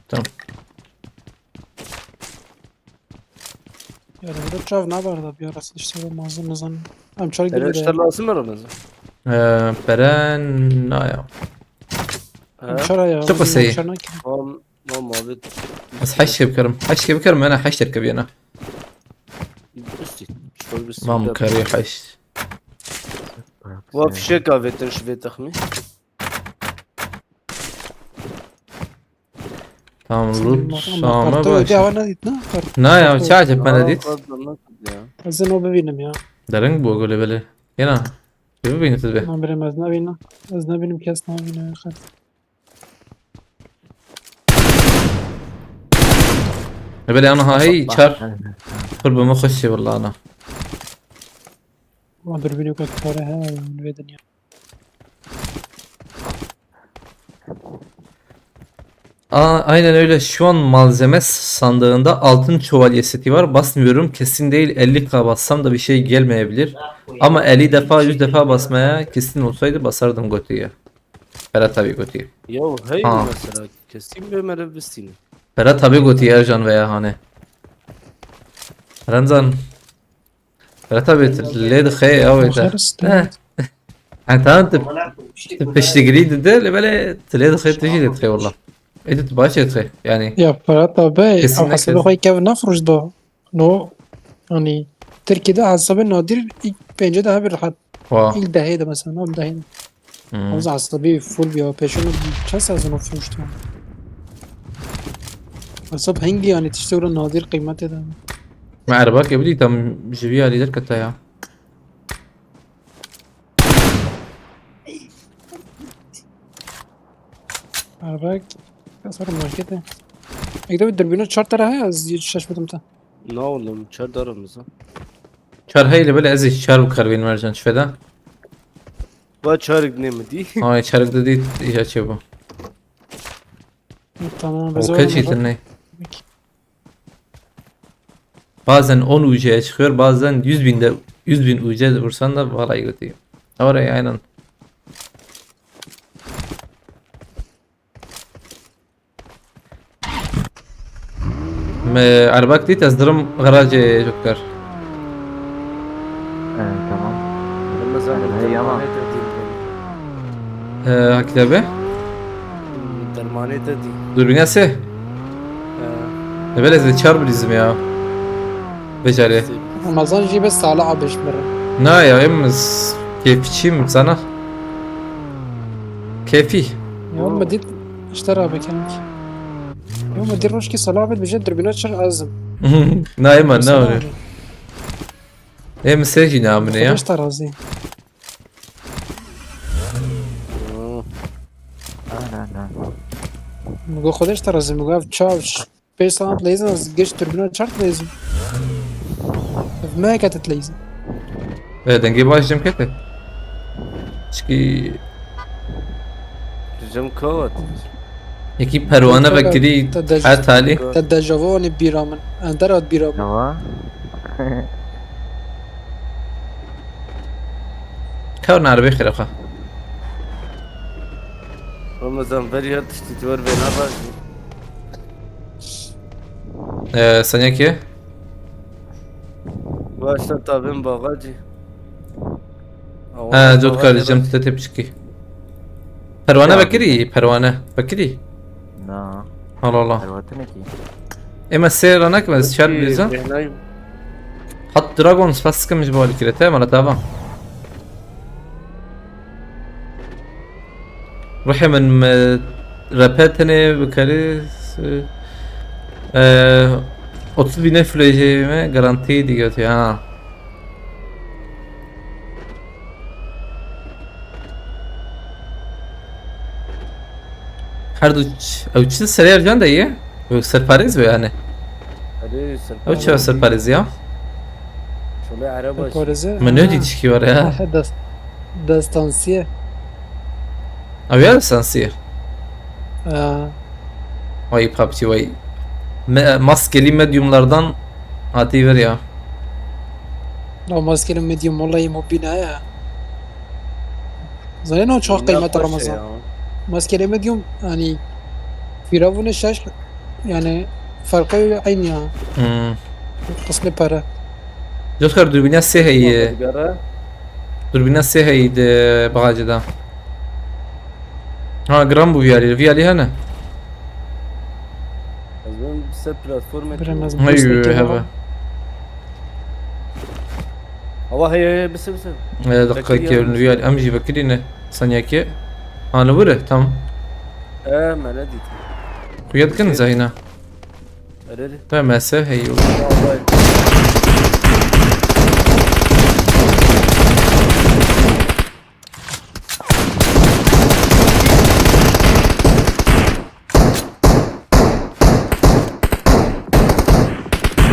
Yani burada çav ne var da bir arası işte bu mazin nizan. Em çar Ere gibi işte de. Lazım mı Ramazan? Ee, Beren naya. Ha? Em çar ya. Çok kısa iyi. Çar ne ki? Mam, mam abi. Ez heşt kê bikerim. Heşt kê bikerim, ena heşt derkeviyena. Üstü. Şöyle bir Mam silah. karî heşt. Bu fişek avêtin ji vê texmî. Tamam, loot Ama sağma kartı baş. öde hava ne dit ne? Kart- Na ya, kartı çağ cep bana dit. Ya. Ez ê no bibînim ya. Dereng bu gole bele. Yena. Gibi beni siz be. Lan birem ez nabînim. Ez nabînim kes nabîne. Ne bele ana ha hey çar. Qurba mı hoş şey vallahi ana. Ama dürbünü yok kare ha. Ve dünya. Aa, aynen öyle. Şu an malzeme sandığında altın şövalye seti var. Basmıyorum. Kesin değil. elli K bassam da bir şey gelmeyebilir. Ama elli defa, yüz defa basmaya kesin olsaydı basardım götüye. Ferhat abi gotiye. Yo, hey Ha. Mesela kesî bê mere bistîne. Ferhat abi gotiye Ercan veya hane. Remzan. Ferhat abi tu lê dixê ew ê te. Xeris de. Heh. Entan tu tu piştigirî dide li belê tu lê dixê tu jî lê dixê wala. Ê tu baş ê dixê yani. Ya Ferhat abi, Kesinlikle. ew hesabê xwe kev nafroş da. No, yani Tirkiyede hesabê nadir ilk pêncê de hebe rehat. Wa. İlk dehê de mesela, no dehê de. Hmm. Ama hesabê full ya, peşin çend sezon froştu. Hesap hangi yani tiştê wira nadir qîmetê de. Me erbak evlî tam ji vî alî derkete ya. Erbak, ya sarı markete. Ekde bir dürbünü çarptı ha, az şaşmadım da. Ne oğlum, çar darımıza. Çar heyle bile ez ê çar bikarim Ercan çi feda. Va çarik ne mi dî? Ay çarik de dît îja çê bu. Tamam, O bez kaç var. itin ne? Bazen on U C'ye çıkıyor, bazen yüz binde, yüz bin U C vursan da vallahi götüyüm. Oraya aynen. Me erbak dît ez dirim garajê Joker. Ee, tamam. Ramazan Hey, ama. Dermanê te dî. Ee, Akil abi. Dermanê te dî. Dürbüne se. Ee, Evvel ez de çar bilizim ya. Becare. Ramazan jî be sala abeş mire. Na ya em s- keyfçiyim sana. Keyfi. Ya me dît işte rabe kenik. Ya me dît roşkî sala abet bije dürbüne çir azim. Na ema ne oluyor? Em sejî namine ya. Xweş te razî. Aynen. Min got Xwedeş te razî, min got ev çav. Pêş saet leyzin, ez geç türbîna çart leyzin. Ev me heket leyzin. E, dengê baş cem kete. Çiki Cem kawat. yekî perwane Te- vekirî te- te- her talî. Te dejavu anî bîra min. Ender hat bîra min. Tamam. Kar nerbe xire xwe. Ramazan ver ya tiştî tu ver vê nabajî. E, senekê? Başta tabin bagacî. Ha, cot kardeşim, te tepçiki. Perwane vekirî, perwane. Vekirî. Na. Allah Allah. Perwatine ki. Ema sê ranak ve şer biza. Hat Dragon spas sıkımış bu halikirete, mala tamam. Ruhê min me repetine bikari, e, otuz bine flejê me garanti diyor ya. Her du ç-, ew çi serê Ercan de ye? Ew serparêz be yani. Hadi Ew çi serparêz ya? Şöyle araba. Parêze. Me ne dît ki var ya? Dest, destansiye. Ew ya destansiye. Aa, Vay PUBG vay. Me, maskeli mediumlardan hatiye ver ya. O maskeli medium vallahi mobîne ya. Zanî ne çok kıymet Ramazan. Maskeli medium yani firavunê şaş yani farkı aynı ya. Hmm. Kısmı para. Jotkar dürbünya sê heye. Dürbünya sê heye de bagajda. Ha, gram bu viyali. Viyali hene. Ez ben se platforma. Bilemez. Hayır, Üstteki hebe. var. Hava hey hey bise bise. E, dakika Bekir ki yanımızda. Viyali. Em jî vekirî ne. Saniyaki. Ha, ne vure? Tamam. Ee, mene dît. Kuyat kin zahina. Ereri. Ve mese hey. Vallahi.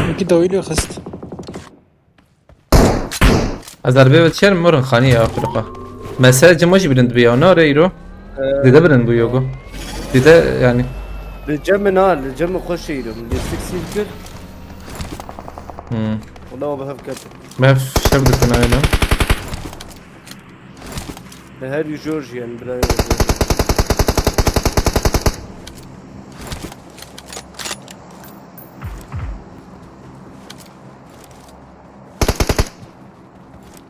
Peki dawî lê xist. Ez erbê ve çer morin xanî ya firqa. Mese cima jî bilind bi ya. Na re îro. Dide bilind bu yogo. Dide yani. Li cem min ha, li cem min xweş îro. Min lê sik sîl kir. Hmm. Wala we bi hev ket. Me şev dikine öyle. Li her yû jor jî yani birayê.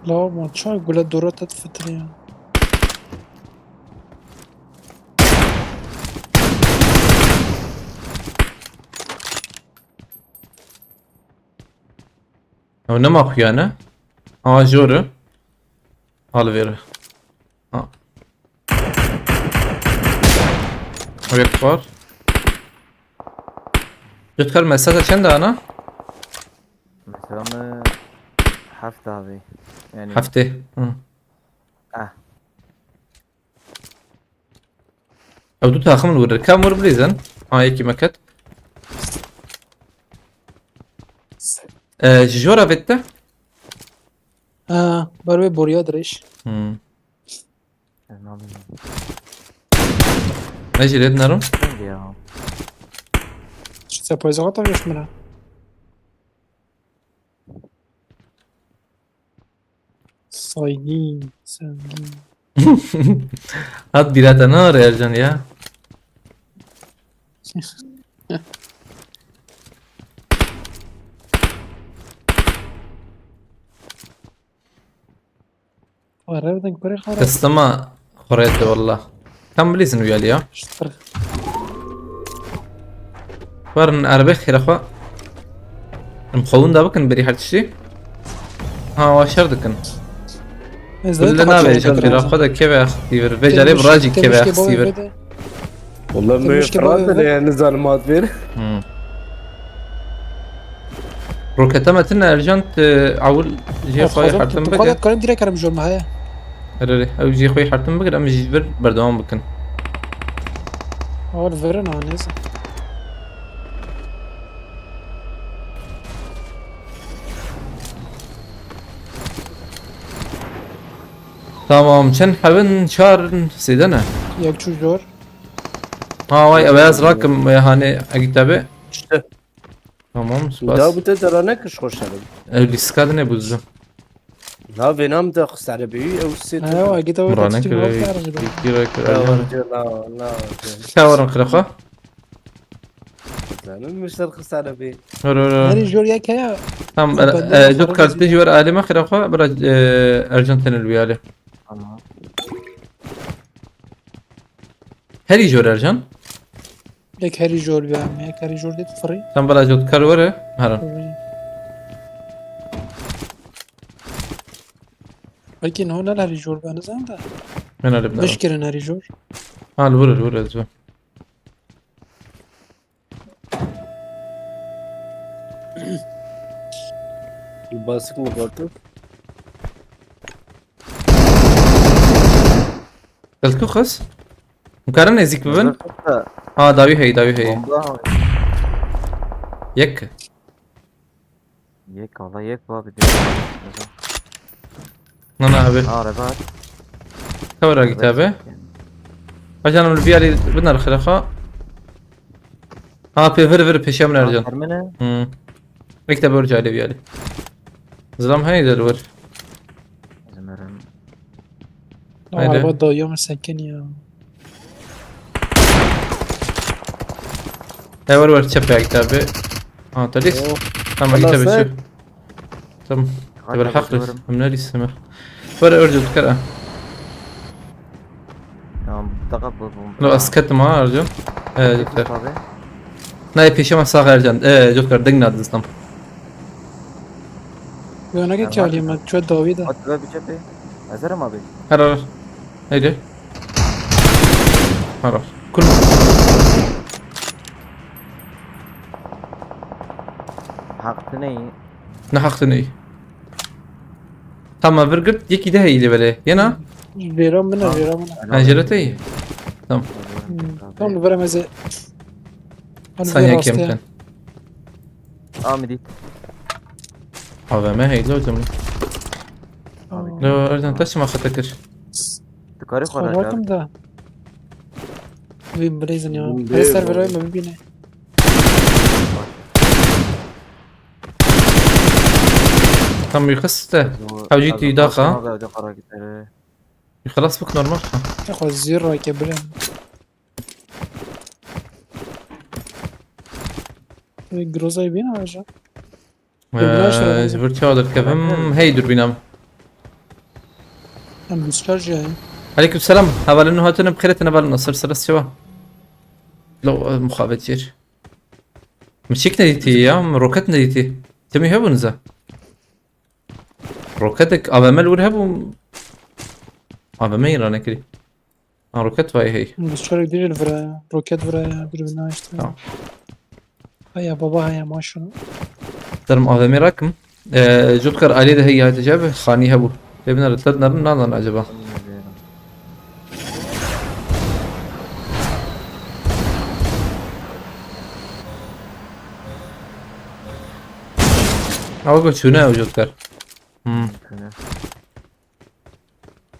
Lawman, çawa gule dora te difitirê ya? Ew nema xuya ne? Ha, jor e. Ha, li vêr e. Ha. Ew yek xwar. Cotkar, mesele çend ana? Mesela mi heft abi. Yani Heftê. Hı. Eh. Ew du taxim li wir. Kam wir bilîzin? Ha, yekî me ket. E, ji jora vête? Ha, ber wê boriya dirêj. Hmm. Ez nabînim. Ez jî lê dinerim. Neydi ya? Şu sepayıza kadar geçmene. Saygı, sevgi. Hat bira te nare Ercan ya. Xwe revdin kurê xwe re. Kıstama xurete valla. Tam bilîzin uyali ya. Ştir. Verin erbe xêra xwe. Em xewin da bikin berî her tiştî. Ha, wa şer dikin. Ez de Kulle taha nabêjin çektim. Xêra xwe de keve axtî vir. Vê carê Tebişkê, bi racî keve tebişkê axtî bavê vir. Vê de. Walla me Tebişkê bavê Fransa de. Ne yani zalim hat ver. Hmm. Roketa me tine Ercan, e, ewil jê xwe yê hertim bike. Xwazat karim direk karim jor me heye. Erê, erê. Ew jê xwe yê hertim bike, em ji vir berdewam bikin. Awar verin ha, neyse. Tamam, çend hewin, çar sêde ne? Yek çû jor. Ha, vay, ev ez rakim, e, hani, egî tabi. İşte. Tamam, spas. Da bu te zara ne kış hoş abi. Ev lîstika de ne buzdu? Na, vê nam de xisare bî, ew sê. Ha, ew egî te Murane kire, kire, kire, kire. Ya, warca, na, na, warca. Şawarin kire xwe. Zanim mişter xisare bî. Hör, hör, hör. Herî jor yek heye. Tamam, e, e, dot kart pêjî wer alê me xira xwe, bira, e, Ercan tenê li wî alê. Tamam. Herî jor Ercan. Yek herî jor bi em, yek herî jor dê firî. Sen bira cotkar were, herin. Belkî niho ne herî jor be, nizan da. Ben alê bidara. Bişkirin herî jor. Ha, li wir, li wir ez be. Basik mi kartı? Gelku xis? Hûn karin nêzîk bibin? Nizan da. Ha, dawî heyî, dawî heyî. Bomba. Yek. Yek, valla yek var bir de. Na, na, abi. Araba. Kawra git abi. Ajanım bir yeri biner xiraxa. Ha, pê vir vir peşe min Ercan. Termine. Hmm. Bekle bir cahil bir yeri. Zilam hey de var. Zimerim. Haydi. Araba dayıyor mu sekin ya? He, var, var, çep ayakta abi. Ha, talis. Oo. Tamam, git abi şu. Tamam. Hadi abi, haqlı. Em ne lise mi? Var, örcü tutkar ha. Tamam, dakika bu, bu. No, asket ma Ercan. Ee, tutkar. Ne, peşe ma sağ Ercan. Ee, tutkar, ding na dizlam. Yöne geç alayım ben, çöl davi de. At ve bir çepe. Hazırım abi. Her, her. Neydi? Harar. Kur. Hakkı ne? Ne hakkı ne? Tamam, vir girt, yekî de heyî lê belê. Yena? Jêra min e, jêra min e. Ha, jêra te yî. Tamam. Hmm, tamam, li vir em ez ê. Sen yekî em ten. Amidî. A V M heyî lo cemî. Abi. Lo, Ercan, te çima xete kir? Tu karî xwe rakim da. Wî bilêzin ya. Wî bilêzin. Her serverayê me bibîne. Tam wî xiste. Hewcî tî daxa. Wî xelas bik normal. Te xwe zîr rake bilin. Wî Grozayê bîna aja. Ee, ji vir çawa derkevim? Hey, durbîna min. Em discharge ye. Aleyküm selam. Hevalên hatine bi xêr, tine belin ser ser çewa. Lo, e, muxabet jêr. Min çik nedîtî ya, min roket nedîtî. Timî hebûn ze. Roketek A V M li wir hebû. A V M îra nekirî. Ha, roket vay hey. Discharge dî jî li vir e. Roket vir e ya, bir bina işte. Tamam. Haya baba haya maşallah. Derim A V M rakim. Ee, Cutkar alê de heye hatice bi xanî hebû. Lê binere te nerin nadan acaba? Ew go çûne ew Cutkar. Hmm.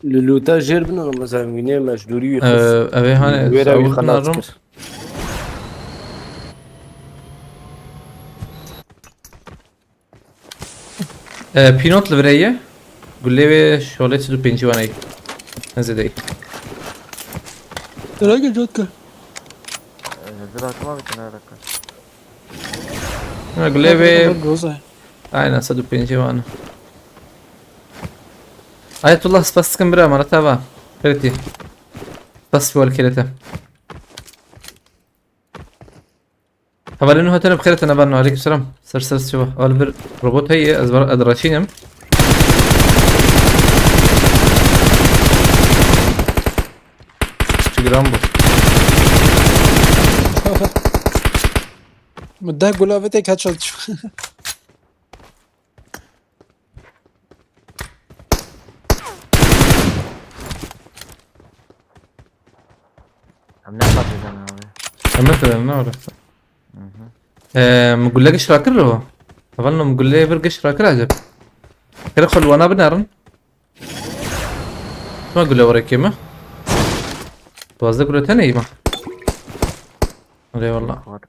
Li lûta jêr bin, ama zevmînê meşdûrî wî Ee, xist. Ev ê hane, Wê re wî ew xelas narim. Kir. Ee, pînot li virê ye. Gulê wê şolê sed û pêncî wan ey. Ne zêde ey. Direkt cot kir. Ee, zira kima bitin alaka. Ha, gulê wê. Groza. Aynen, sed û pêncî wan. Ayetullah, spas dikim bira, mara te va. Xêretî. Spas wal kêre te. Hevalên hatine bi xêretine ben. Aleyküm selam. Ser ser siva. Al bir robot heye, ez var, ez raşînim. Çi giran bu. Min deh gula vê tek headshot çû. Em ne qat dizan abi. Em ne kadar ne orası? Hı hı. Ee, min gule giş rakir o. Avan min gule bir giş rakir acaba. Kere xol wana binerin. Ma gule oraya kemi? Bazı gule tane iyi mi? Eyvallah. Var.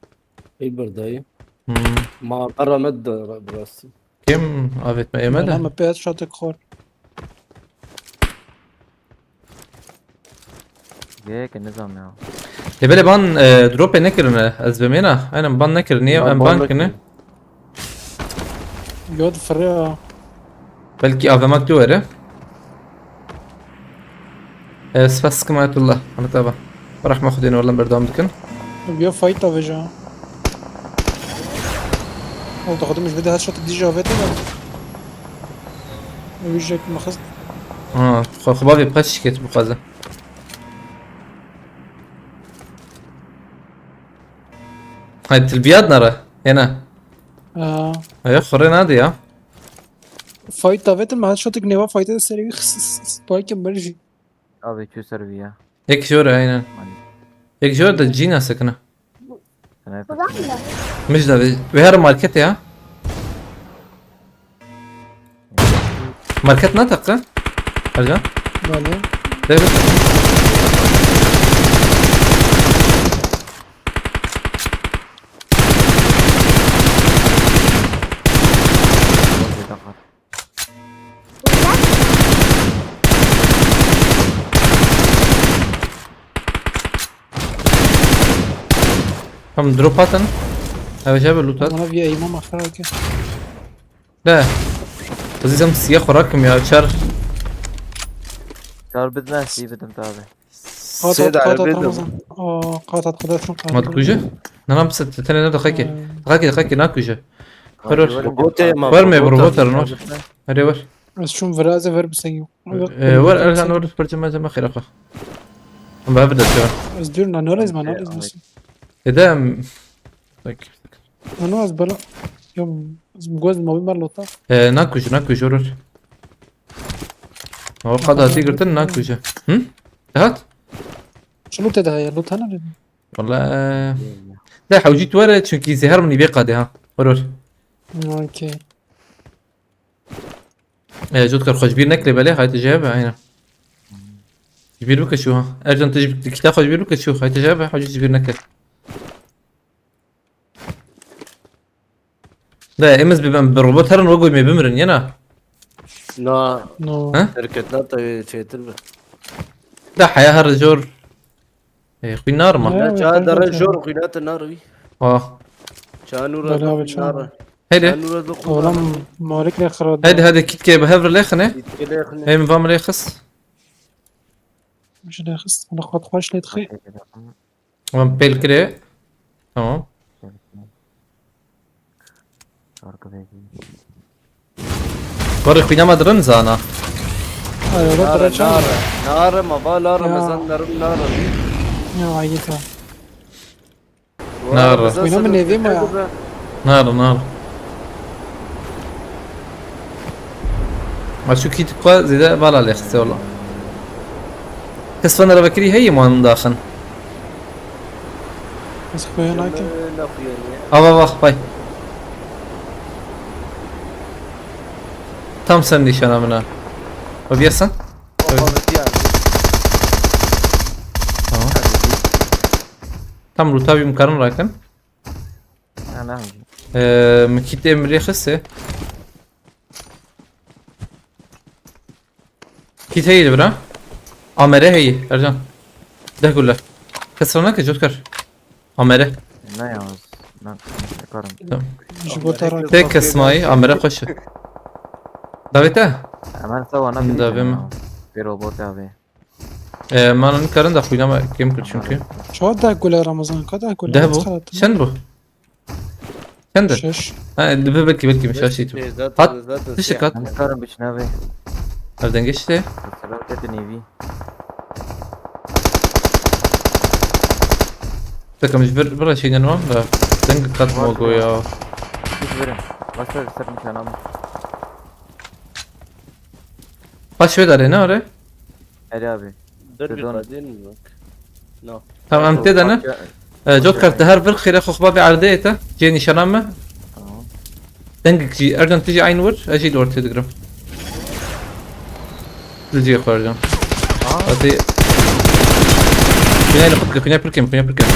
Ey berdayî. Hmm. Ma qera me de bi rastî. Kim avêt me ême de? Bela me pê headshot xwar. Yek nizam ya. Lê belê ban, e, dropê nekirine, ez bimêna. Aynen ban nekirine, em ban kirine. Yo, difire ya. Belkî A V M tu were. E, spas dikim Ayetullah. Ahmet abi. Rahme Xwedê ne, wela berdewam dikin. Yo, fight avêja. Ew dixwazim ji vê de headshot dî jî avête de. Ew jek me xist. Ha, xwe, xwe bavê paç şiket bixwaze. Hay, tilbiyat nara. Yena. Ha. Ay, xore nadi ya. Fight avêtin, me headshotek nêva fightê de serê wî xis, xis, xis, bayke merjî. Abi çu ser vî ya. Ek jor aynen. Hani. Ek jor da cina sakına. Sniper. Mijda ve, ve her market ya. Market ne takı? Ercan? Böyle. Evet. Tamam, drop atın. Evet, abi, loot at. Bana bir aim ama, kara ki. De. Azizim, siyah xorakim ya, çar. Çar bitmez, iyi bitim tabi. Sê de Ramazan. Aa, qat at, qat at. Ma dikuje? Nana, bi se tenê ne daxaki. Daxaki, daxaki, nakuje. Ver, ver. Robote ma. Ver me, robote, robote, ver. Hadi ver. Ez şun viraze ver bir sen yok. Ee, ver, Ercan, ver, perçe, malzeme, xeyra xwe. Em be, bir de. Ez diyorum, ne, ne, ne, ne, ne. Edem. Bak. Ano ez bela. Yo, ez mi goz ma bir lota. Ee, nakuj, nakuj, vur, vur. O kadar hatî girtin, nakuj. Hı? Hat? Çi lote daha ya, lota ne dedim? Valla. De hewcî tu were, çünkü zehar min bê qadê ha. Vur, vur. Okey. E, Jotkar xwe ji bîr nekirê belê, hayte ji hev be, aynen. Ji bîr bike çû ha. Ercan, tu ji, kita xwe ji bîr bike çû, hayte ji hev be, hewcî ji bîr nekir. De, em ez bi, bi robot herin, wek me bimirin, yena? Na. No. Ha? Derketna te çêtir be. De, heya her jor. E, xwîn narima. Ya, ya, çawa dere jor xwîna te narivî. Ah. Çawa nûra xwîn nara. Heydi. Çawa nûra xwîn nara. Oğlum, morik ne xirab. Heydi, heydi, kitkê bi hev re lêxine. Kitkê lêxine. Hem vam lêxis. Ji lê xist, hûn xwe xweş lê dixî. Wan pêl kirê. Tamam. Barê xwîna me dirin zana. Ay, ola Nare, bırakacağım. nare. Nare ma ba la Ya. Ramazan narim nare. Ya, ayıta. Nare. Oyna mı nevim ya? Nare, nare. Ma şu kit xwe zêde bala lê xistê wala. Kes fenera vekirî heye man daxin. Nasıl koyan ayta? Laf yani. Ava bak bay. Tam sen nîşana min a. Bak yasan. Baba bitti yani. Tamam. Tam ruta bir imkanım bırakın. Anam. Ee, mi kit emri xiste. Kit heydi bira. Amere heyi Ercan. Deh gulle. Kesrana ki Jotkar. Amere. Ne yalnız? Ben yaparım. Ji bo te rak. Tek kesmayı amere koşu. Davete. Hemen sağ ana Hı, bir da benim. Bir robot abi. Ee, manın karın da kuyunama kim kır çünkü. Çawa deh gule Ramazan, ka deh gule? Deh Nasıl bu. karatın? Sen bu. Sen de. Şeş. Ha, bir belki belki bir şey şey. Zaten, At, zaten dışı siyah. kat. Ben karım bir abi. Nereden geçti? Selam tetin evi. Takım bir bir şeyden var da. Sen kat mı oldu ya? Hiç verin. Başka bir sarmış anam. Baş ver arena oraya. Hadi abi. Dur bir Şuradan- kadın mı bak? No. Tamam, em tê de ne? Ee, Jotkar, te her vir xêre xwe xwe bi erdê te. Cê nîşana me. Tamam. Dengek jî, Ercan tu jî aynı vur. Ez jî li ortê digirim. Li cihê xwe Ercan. Hadi. Xwînayê li xwe dike, xwînayê pir kêm, xwînayê pir kêm.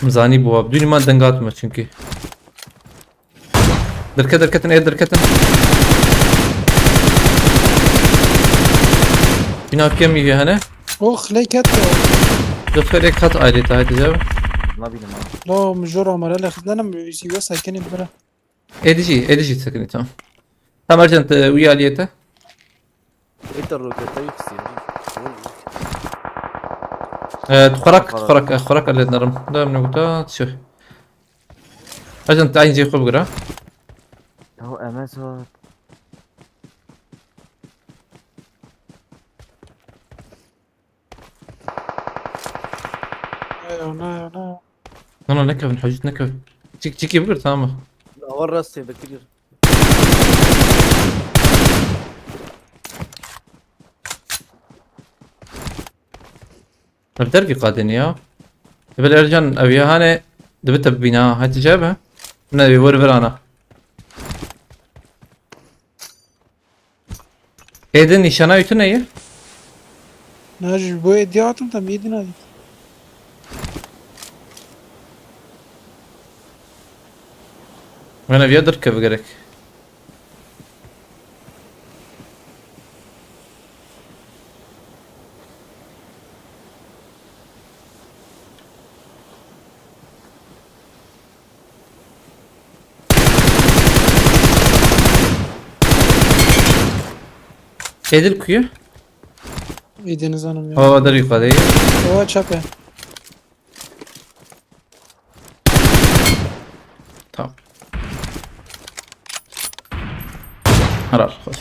Em zanî bû, dûnî man deng hatime çünkü. Derket, derketin, ê derketin. Bina kêm yî hene. Oh, lek et ya. Jotkar ê kat ayrı tahit icabı. Ne bileyim abi. La, mijor amare lek. Ne, ne, müziği ve sakin et bira. Ê dijî, ê dijî sekinî, tamam. Tamam Ercan, te uya aliyete. Ê te roketa yî xistî. Ee, tu xwarak, tu xwarak, e, xwarak elê nerim. Da min gote, çi? Ercan, te aynı cihê xwe bigire. Ya Emre sor. Ay, ana, ana. Ana, nekevin, hacit nekevin. Çik, çikî bigir, tamam. Awa rastê bekir. Ev dergî qadên ya. Ev Ercan, ev ya hane dibe te bîna, hadi cebe. Ne, bir vur ver ana. Êdin nîşana wî tune ye? Ne, ji bo hediye hatim, tam yedin hadi. Wene viya derkeve gerek. Edil kuyu. Yediniz hanım ya. Hava da yukarıda. Hava çape. Tamam. Helal. Hoş.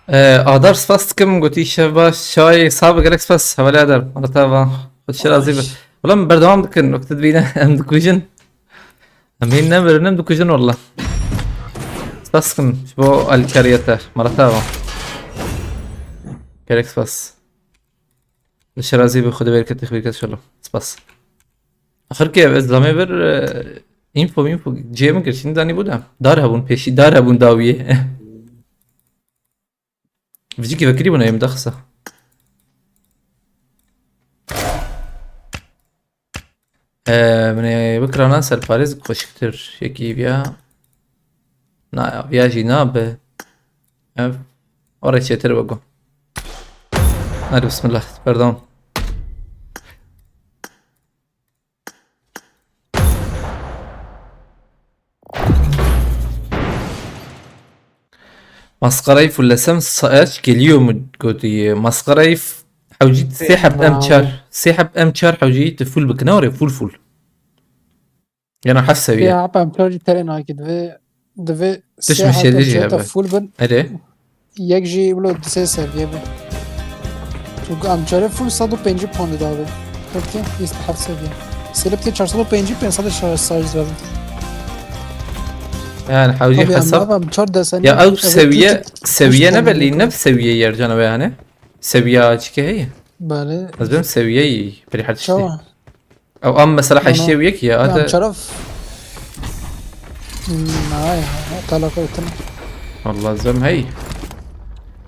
Ee, Adar, spas dikim, gotî şev baş, şayê sabe gerek spas, hevalê Adar, mala te va, xweşî razî be. Wela em berdewam dikin, wekî tu dibîne, em dikujin. Em hîn nemirin, em dikujin wela. Spas dikim, ji bo alîkariya te, mala te va. Gerek spas. Xweşî razî be, Xwedê bereket, bereket inşallah. Spas. Axir ki ez damê vir, e, info, info cihê min kir, şimdi danî bû da. Dar hebûn pêşî, dar hebûn dawiyê. Vijikî vekirî bûne, em daxisa. E, min ê bikirana serparêz xweşiktir. Yekî viya. Na ya, viya jî nabe. Ev. Ora çêtir bego. Hadi bismillah, pardon. Maskarayı fullesem saç geliyor mu gotiye? Maskarayı f-, hewcî sê heb M çar. Sê heb M çar hewcî tu full bikine oraya full full. Yana heft seviye. Ya, em çar jî terê nakî divê, divê Diş sê mi şey hata diyeceğim çar ta abi. Full bin. Ere. Yek jî wilo di sê seviye bin. Çünkü em çare full sed û pêncî pound da abi. Peki, heft seviye. Selip ki çar sed û pêncî, pênc sed şarj, şarj da abi. Yani hewcî Tabii hesap. Em çar deseni. Ya ev seviye, seviye ne belli, ne seviye yer canı yani? Seviye açık heye. Bale. Ez bim seviyeyi, peri her tiştî. Tamam. Ew am mesela Ano. Heştê wiyek ya, Em ate çaraf. Hmm, ay, talaka utin. Allah zem hey.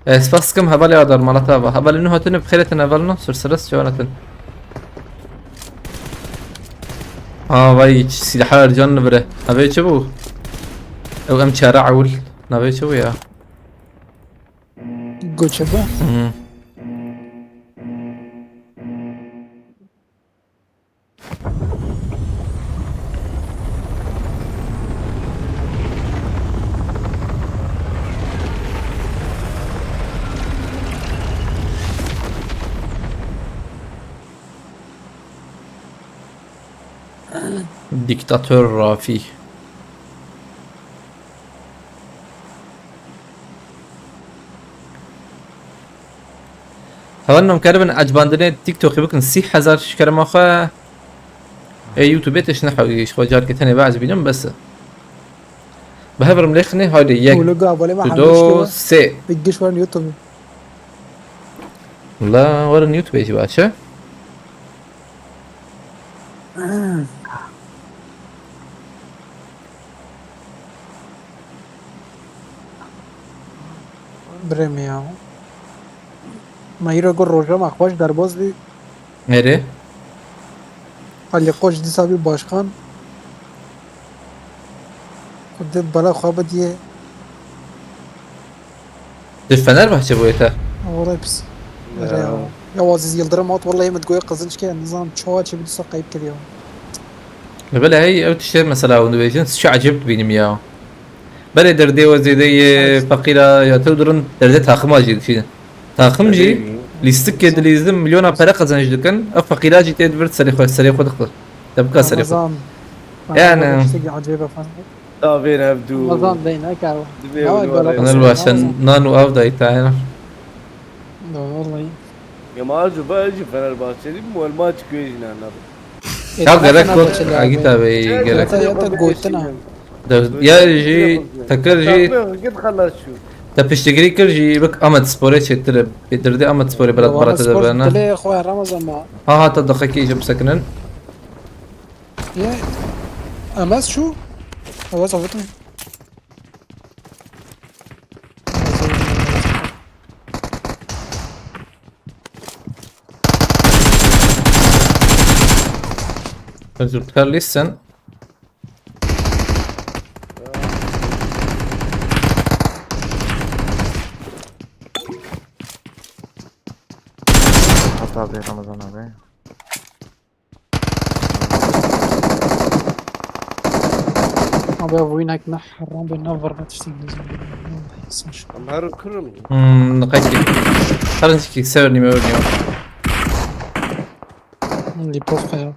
E, spas kim hevalê adar malata va. Hevalê nu hatine bixêretin hevalno, sirsiras çewanatin. Ha, vay, silahlar can vire. Navê çi bu? Ew em çara awul. Navê çi bu ya? Goçebe. Hı. Diktatör Rafi. Heval nom keribin ecbandinê TikTokê bikin sî hezar ji kerema xwe. Ê YouTube tişt nehewî ji xwe carkê tenê ve ez bînim bes. Bi hev rim lêxinê haydi yek, Wilo ga, volê me tu, hemle do, şikê we. Sê. Bi giş werin YouTube. La werin YouTube jî baş e. Birê min ya. Me îro got roja me xweş derbas bî. Erê. Alî Koç dîsa bî başkan. Xwedê bela xwe bidiyê. Di Fenerbahçe bûye te? Orayı pis. Ya. Ya. Ya Aziz Yıldırım hat, vallahi min goya Kazançkaya, nizam çoğa çi bir disa kayıp geliyor. Li belê hey ew tiştê mesela hûn dibêjin, çi ecêb dibînim ya. Berê derdê we zêde yê feqîra ya tew dirin, derdê taxima jî dişînin. Taxim jî lîstikê dilîzin, milyona pere qezenc dikin, ev feqîra jî tê divir serê xwe, serê xwe dixwir. Te bika serê xwe. Ramazan. Yani. Ramazan, tiştekî ecêb e, efendim. Tavên hevdû. Ramazan bey, ne kar. Dibê Fenerbahçe nan û av dayî te hene. Ya vallahi. Ya ma ji be, ji Fenerbahçelî bim, wal maç kuê jî ne, ne. Ya gerek yok, Fenerbahçeli abi. Agita Bey, gerek. Ya, ya, gotina. De, ya jî, tekir jî. Git xelas şu. Te piştgirî kir jî, bik Amed Sporê çêtir e. Bêdirdê Amed Sporê berat, berat de berne. Dilê xwe Ramazan ma. Ha, ha, te daxekî jî bisekinin. Ye, em ez çû? Ew ez avêtin. Zûtkar lîstin. Hata abi, Ramazan abi. Abi, ev oynak ne heram be, ne var, ne tiştek ne zor. Vallahi sen şu Em her kirim. Hmm, ne kadar. Her şey sever nime oynuyor. Lipovka ya.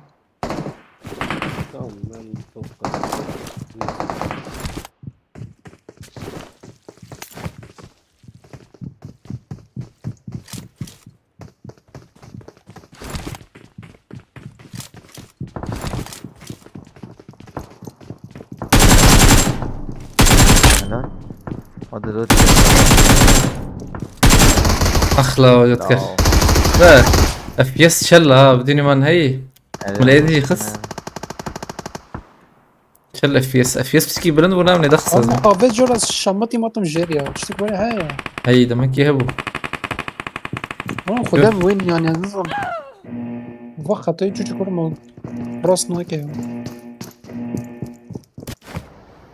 Tamam, ben çok Helal. Hadi dört. Ax la, hocam, dikkat. Tamam. Be, F P S çel ha, بدون من هي. Evet. Wala êdî xist. Ha. Çel F P S, F P S piçkî bilind bû, navê daxist ez. Ama avê cora şamatî matim jêr ya. Tiştek were heye. Hey, demek ki hebû. Ama Xwedê win yani, ez nizam. Va xetayî çûçik kurma. Rast nake ya.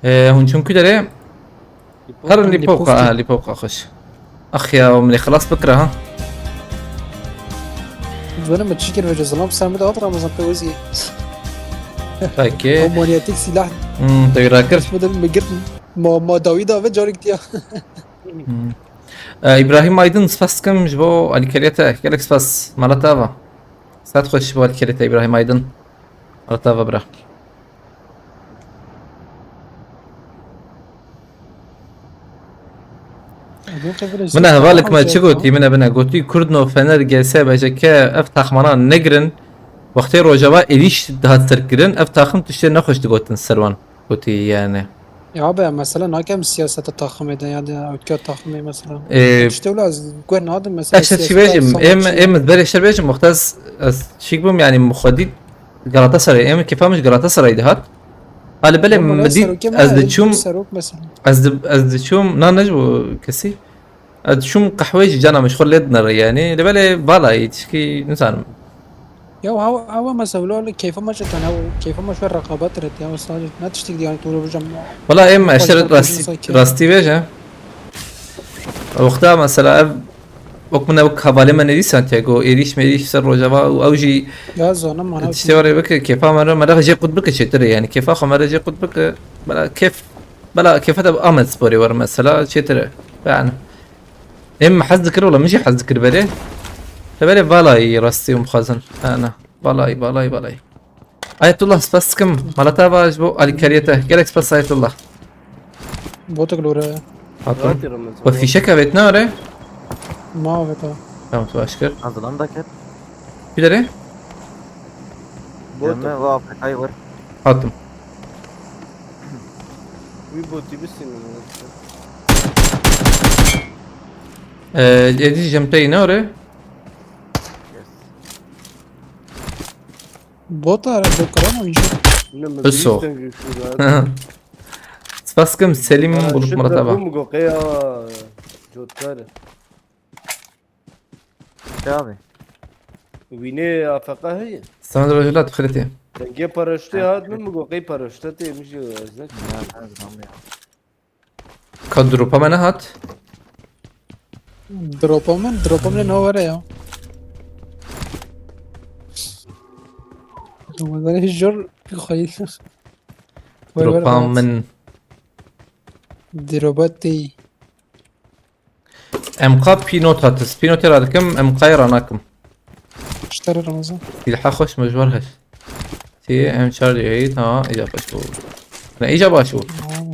Ee, hûn çûn ku derê? Herin lîpoka, ha, lîpoka xweş. Ax ya, min ê xilas bikira, ha. Zanim mi çi kir vêce zilam, ser mi de hat Ramazan pê wezî. Peki. O manyetik silah. Hmm, te wî rakir. Çi mi de mi girt, ma, ma dawî da ve carik diya. Hmm. E, Îbrahîm Aydin, spas dikim ji bo alîkariya te. Gelek spas. Mala te ava. Saet xweş ji bo alîkariya te Îbrahîm Aydin. Mala te ava bira. Min e hevalek me çi gotî, min e bine gotî Kurdno Fener G S B J K ev taxmana negirin. Wextê Rojava êrîş dihat serkirin, ev taxim tiştê nexweş digotin ser wan. Gotî yani. Ya be, mesela nakem siyaseta taximê de ya de ewtkiya taximê mesela. Ee, Tiştê wila ez guh nadim mesela. Eşe çi siyaseta bêjim, em, sanatçı. Em berê şer bêjim, wexta ez, ez çîk bûm yani, min xwedî Galatasaray, em kêfa min ji Galatasaray dihat. Hali belê Ama min ne dît, serokê ez me, diçûm, serok mesela. Ez di, ez diçûm, na ne ji bo kesî. Ez diçûm qehweyê jî cana min ji xwe lê dinere yani. Lê belê valayî tişkî nizanim. Ya, ew, ew mesela wilo li keyfa me jî tane, ew keyfa me şwe reqabet re ya, wisa ne tiştik diyan tu bijim. Wala em eşter rastî, rastî bêje. Wexta mesela ev, wek min ew hevalê me nêdî Santiago, êrîş mêrîş ser Rojava û ew jî Ya, zanim mana tiştê were bike, kêfa me re, me re jê qut bike çêtir e yani, kêfa xwe me re jê qut bike, bela kêf, bela kêfa te Amed Sporê were mesela çêtir e. Yani. Em hez dikir, wala min jî hez dikir berê. Te berê valayî rastî em xwazin. Ana. Valayî, valayî, valayî. Ayetullah, spas dikim. Mala te ava ji bo alîkariya te. Gelek spas Ayetullah. Botek lore. Hatim. Rahatî Ramazan. We fîşek avêt ne are? Ma avêta. Tamam, tu baş kir. Hazırlan da ket. Bir dere? Botek. Gelme ve Afrika'yı vur. Hatim. Wî botî bisînin. Ee, êdî jemteyî ne ore? Yes. Bota ara bokara mı ince? Ne mi Eso. Spas kim Selim Ha, bulut şu Murat da abi. Bu mu goke ya? Cotkar. Abi. Wînê A F K heye? Sana da rojela tu xireti. Dengê paraşütê hat min, min got, qey paraşüta tê, min jî ez ne. Ya, ez nam ya. Ka dropa me nehat? Dropa min, dropa min ne were ya. Ramazanê jor xweyî. Dropa min. Dropa tê. Em ka pînot hatis. Pînotê radikim, em qayê ranakim. Ji te re Ramazan. Silha xweş, me ji wer heş. Tê em çar dê heyî, tamam, îca xweş bû. Ne, îca baş bû. Tamam.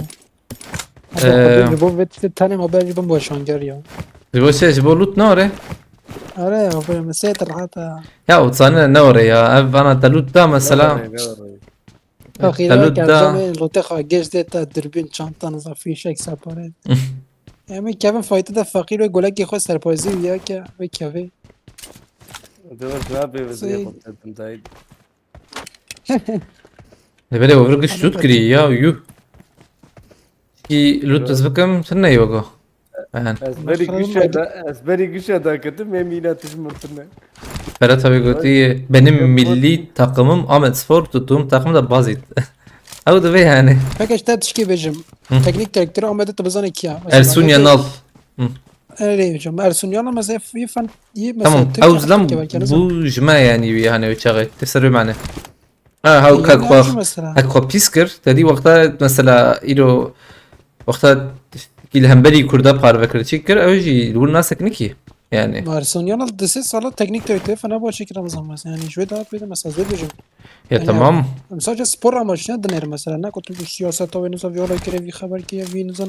Ee, Abi, ji bo vê tiştê tenê me ber ji bin boşanger ya. Ji bo şey, ji bo loot ne ore? Are ya, be, me sê te rahat ha. Ya, o sahne ne ore ya? Ev bana te loot da mesela. Ne ore, ne ore? Fakîre Talut da. Erzanê lote xwe geş dê te, dirbîn, çanta, niza, fîşek, separet. Em ê kevin fayte de feqîr wê golekê xwe serpazî wiya ke wê kevê. Dur, ne yapayım, Seyid. Yapalım, dayı. Lê belê we vir giş loot kirî ya, yuh. Ki loot ez bikim, tu ne yoga. Aha. Ez berî gişe de, ez berî gişe de ketim, em yine tij mirtine. Ferhat abi gotiye, benim milli takımım Ahmet Spor, tuttuğum takım da Bazit. Ew dibe yani. Peki işte tişkî bêjim. Hı. Teknik direktörü Ahmet'e tu bizane kiya? Mesela Ersun Yanal. Hı. Öyle hocam. Ersun Yanal mesela iyi fan, iyi mesela. Tamam. Ew zilam bu jime yani, yani o çağı. Te ser mane. Ha, ha, hek xwe, hek xwe pîs kir. Te dî wexta mesela îro wexta tiştekî li hemberî Kurda parve kir, çî kir, ew jî li wir nasek nikî. Yani. Ersun Yanal di sê sala teknik direktörü Fenerbahçe kir Ramazan mesela. Yani ji wê daha bêde mesela zor bêjim. Ya yani tamam. Sadece spor amaçlı dinlerim mesela. Ne kutu bir siyaseta ve nizam yola kire bir haber ki ya bir nizam.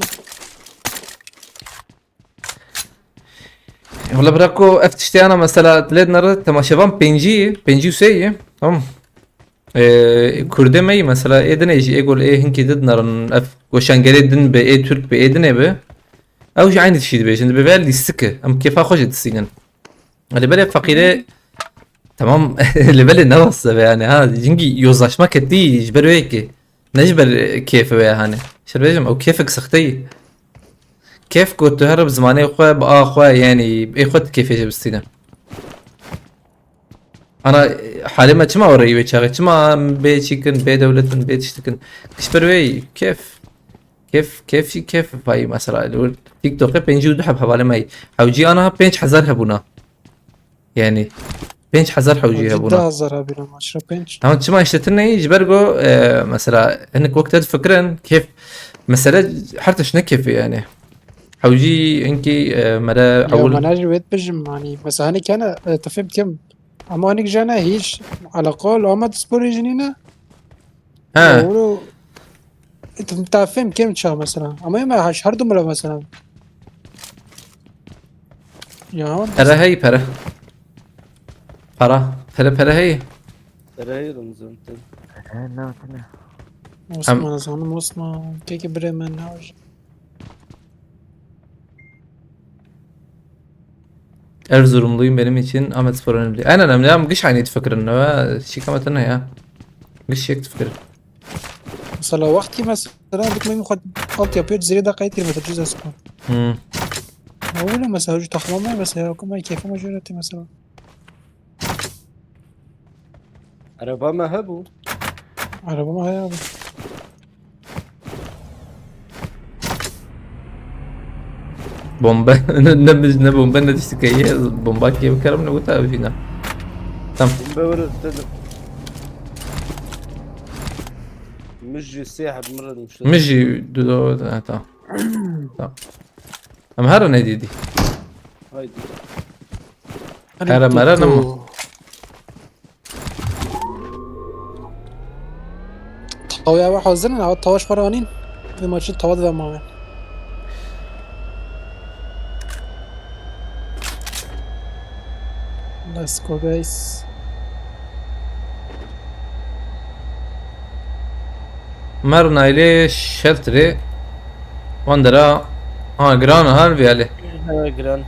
Wala bira ku ev tiştê ana mesela lê dinere temaşevan pêncî, pêncî û sê ye. Tamam. Ee, Kurdê me yî mesela ê dinê jî ê gol ê hinkî didnerin ev goşangerê din be ê Türk be ê dinê be. Ew jî aynî tiştî dibêjin dibe ve lîstik e. Em kêfa xwe jî disînin. Lê belê feqîrê tamam lê belê ne wasa be yani ha. Jingî yozlaşma ketî ji ber wê yekê. Ne ji ber kêfê wê hani. Şer bêjim, ew kêfek sexte yî. Kêf ku tu her bi zimanê xwe, bi a xwe, yani ê xwe tu kêfê jê bistîne. Ana halê me çima oreyî wê çaxê? Çima em bê çîkin, bê dewletin, bê tiştikin? Ji ber wê kêf. Kêf, kêf jî kêf payî mesela. Li wir TikTokê pêncî û du heb hevalê me yî. Hewcî ana pênc hezar hebûna. Yani pênc hezar hewcî hebûna. Deh hezar hebûna maşra pênc. Tamam, çima îşletin neyî? Ji ber ku, e, mesela hinek wek te difikirin, kêf, mesele her tişt ne kêfê yani. Ew jî hinkî, e, mere Ya ewil. Mana jî wê dibêjim, yanî, mesela hinek hene, e, tu fêm dikim. Ama hinek jene hiç eleqa li Amed Sporê jî nîne. He. Ya, wilo, e, tu, tu fêm dikim ça mesela. Ama ya me her, her du mila mesela. Ya, Pere hey pere. Para. Pere pere hey. Pere hey Ramazan, tabii. He, ne, ne? Osman, Em- zanim Osman. Keke birê me ne. Erzurumluyum, benim için Ahmet Spor önemli. Aynen, em, em giş aynı difikirin, ne? Şikayet ne ya? Giş yek difikirin. Mesela wextkî mesela dikmeyim xwe altyapıya Cizîrê de qayt kir mesela Cizre Spor. Hmm. Ne öyle mesela, şu takıma mı mesela, okuma keyfime göre mesela. Araba me hebû. Araba me heye abi. Bombe, ne, ne, ne bombe ne tiştî keye, bomba kê bikerim ne wita ew jî ne. Tamam. Bombe were dedim. Min jî sê heb min re demişler. Min jî du, du, ha, tamam. Tamam. Em herin êdî dî. Haydi. Here mere nema. Tawê ew hazir in, ew tawaş xwe re anîn. Vê maçî tawa dibe mavê. Let's go, guys. Mer naylê shelterê. Wandera. Ha, gran har viyali. Ha, gran.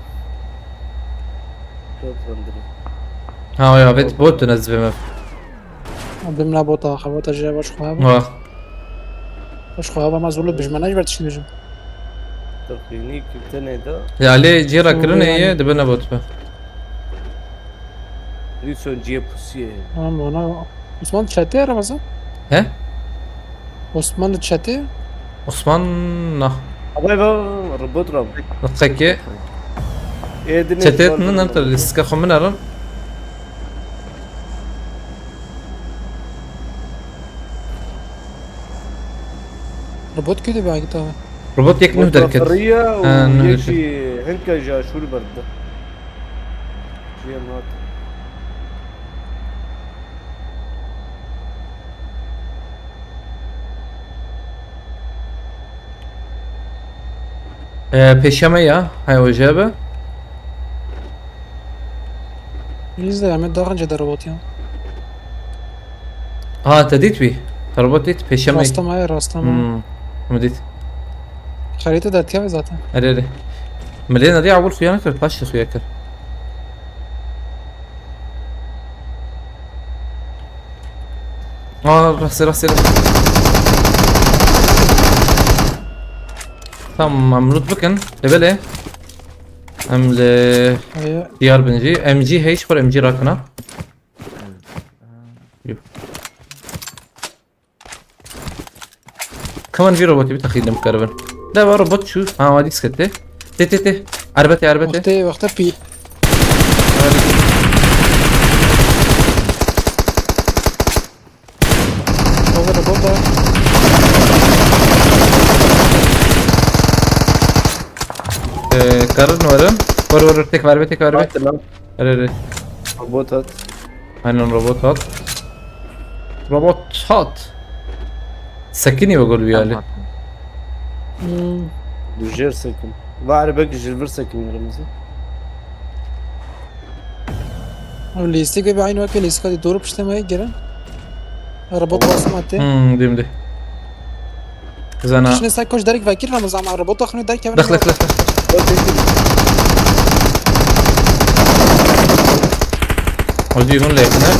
Çok wanderi. Ha, ya, vet bot ne ziveme. Bimla bota, xebata jê baş xwe hebe. Ha. Baş xwe hebe, ma zorlu bijmena ji ber tiştî bijim. Tirkînî kifte neyda. Ya, lê cî ra kirine ye, dibe ne bot be. Rîson cîye pusiye. Tamam, ona Osman çete Ramazan? He? Osman da çete? Osman na. Abay va robot ram. Qeke. Êdine çete ne, ne tar lîstika xwe min aram. Robot kê de be Agit abi? Robot yek nuh derket. Ha, nuh derket. Hinka ji aşûr berde. Ciyê hat. Ee, pêşeme ya, hay oje be. Biz de Ahmet daha önce de robot ya. Ha, te dît wî? Te robot dît? Pêşeme. Rasta me, rasta me. Hmm. Min dît. Xerîte de tiyave zaten. Erê, erê. Milê nerî awil xuya nekir, paş xuya kir. Aa, rastê, rastê, rastê. Tamam, em loot bikin. Lebelê. Em li Heye. Diyar bin jî. M G hey, ji xwe M G rakina. Yuh. Kaman vî robotê bi texîlim keribin. Deva robot çû. Ha, wa dîs kete. Tê, tê, tê. Erbete, erbete. Wextê, wextê pî. Erbete. Over robot da. Ee, karin verin. Ver, ver, ver, tek ver be, tek ver be. Hadi lan. Erê, erê. Robot hat. Aynen, robot hat. Robot hat. Sekinî ve gol bir hali. Tamam. Hmm. Dijêr sekin. Va erebek ji vir sekin Remzi. Ew lîstik ve aynı weke lîstika dî doğru pişte me girin. Robot basma te. Hmm, dîm dî. Zana. Şine sen koş derek vekir Ramazan ama robot daxını derek kevin. Daxil, daxil, daxil. Hocî hûn lê ne?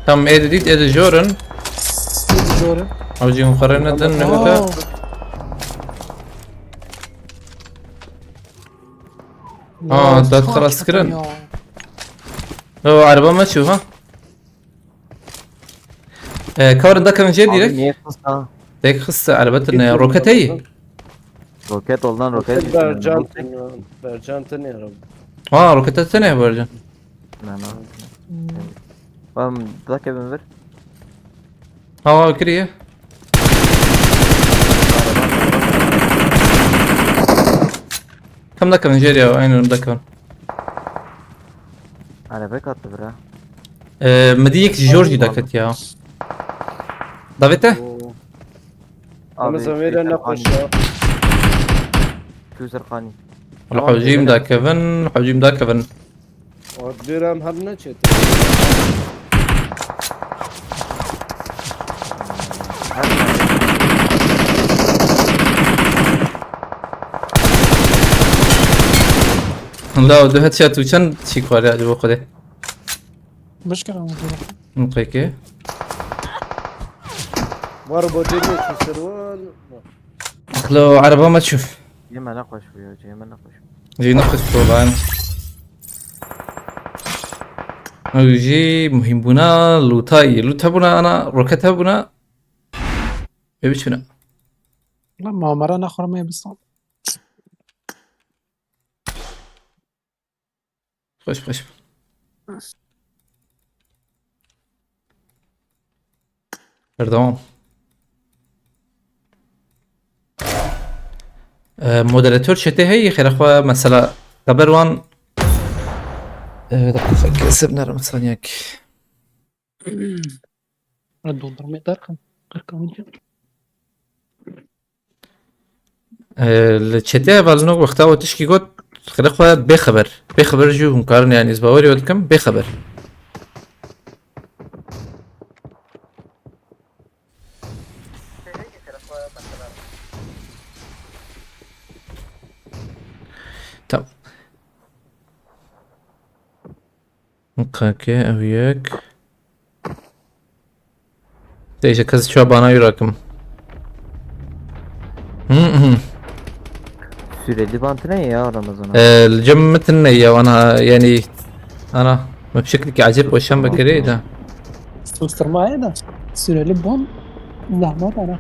Tam êdî dît, êdî jorin. Êdî jorin. Hocî hûn xerê ne din, ne wata? Aa, dat xelas kirin. O araba me çû ha. Ee, karin da kevin jê direkt. Niye kısa? Tek xiste, elbette ne, roket heye. Roket oldan roket. Bercan tene, Bercan tene ya. Ha, roket tene Bercan. Ne, ne. Bam, da kevin ver. Hava kiriye. Kam dakevin jêr ya, aynen dakevin. Arabek attı bira. Ee, mi dî yek ji jor jî daket ya. Davete? Oo. Abi, Ama sen vêre Twitter nexweş qanî. Ya. Tu ser qanî. Wala Tamam, hewcîm beyler. Dakevin, hewcîm dakevin. Ot bêra em hev neçêt. La, du headshot û çend çî xwarê acaba Xwedê? Başka ne oldu? Peki. Var bu cebine çiğ servan. Xlo, araba me çû. Cê me ne xweş bû ya, cê me ne xweş bû. Cê ne xweş bû, ben. Ew jî muhîm bûna, lûta yê. Lût hebûna, ana, roket hebûna. Ê biçûna. Lan mamara nexwara me bistan. Xweş, xweş. Berdewam. Ee, moderator chatê heye, xêra xwe mesela xeber wan. Ee, dakika, kesib nerim saniyek. Dondurma derken kırk amca. Ee, li çetê hevalino wexta we tişkî got, xêra xwe bêxeber. Bêxeber jî hûn karin, yani, ez bawerî we dikim, bêxeber. Tamam. Kake ev yek. Teyze kız çuwa bana yurakim. Hı hı. Süreli bantı ne ya Ramazan abi? Ee, cem mitin ne ya ana yani ana. Me bi şeklekî ecêb weşan vekirî de. Susturma ye de. Süreli ban zahmet ana.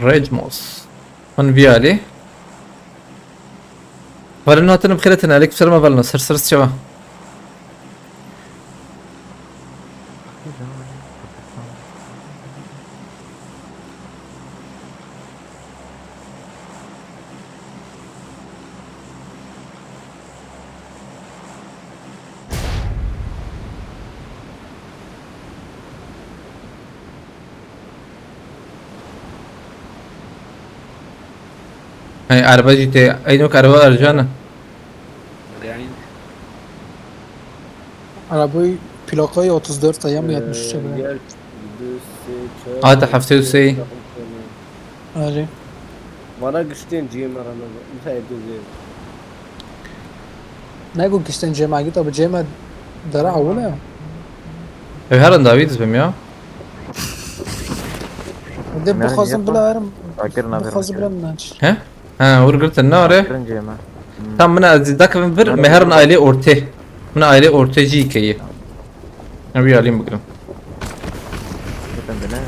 Rage Moss. Hûn vî alî. Valino hatine bi xêr hatine. Aleyküm selam Valino. Ser ser çawa. Hey, araba jî tê. Ey, nok araba ercan e. Yani. Arabayı plakayı otuz dört ya mı yetmiş üç ya? Ee, yer, bir, şey, Hadi, çağır, haftaya şey, Hüseyin. Öyle. Vana giştên ciyê me re ne, ne heye dozê. Ne ku giştên ciyê me git, abi ciyê me dere ewil e. Ev herin dawî dizbim ya. De bixwazim bila herim. Akir naber. Bixwazim bila naç. He? Ha, wir girtin ne are? Akir ciyê me. Hmm. Tam min ez dakevim vir, me herin ailê ortê. Min ailê ortê jî keye. Ev yalîm bigirim. Zaten bile.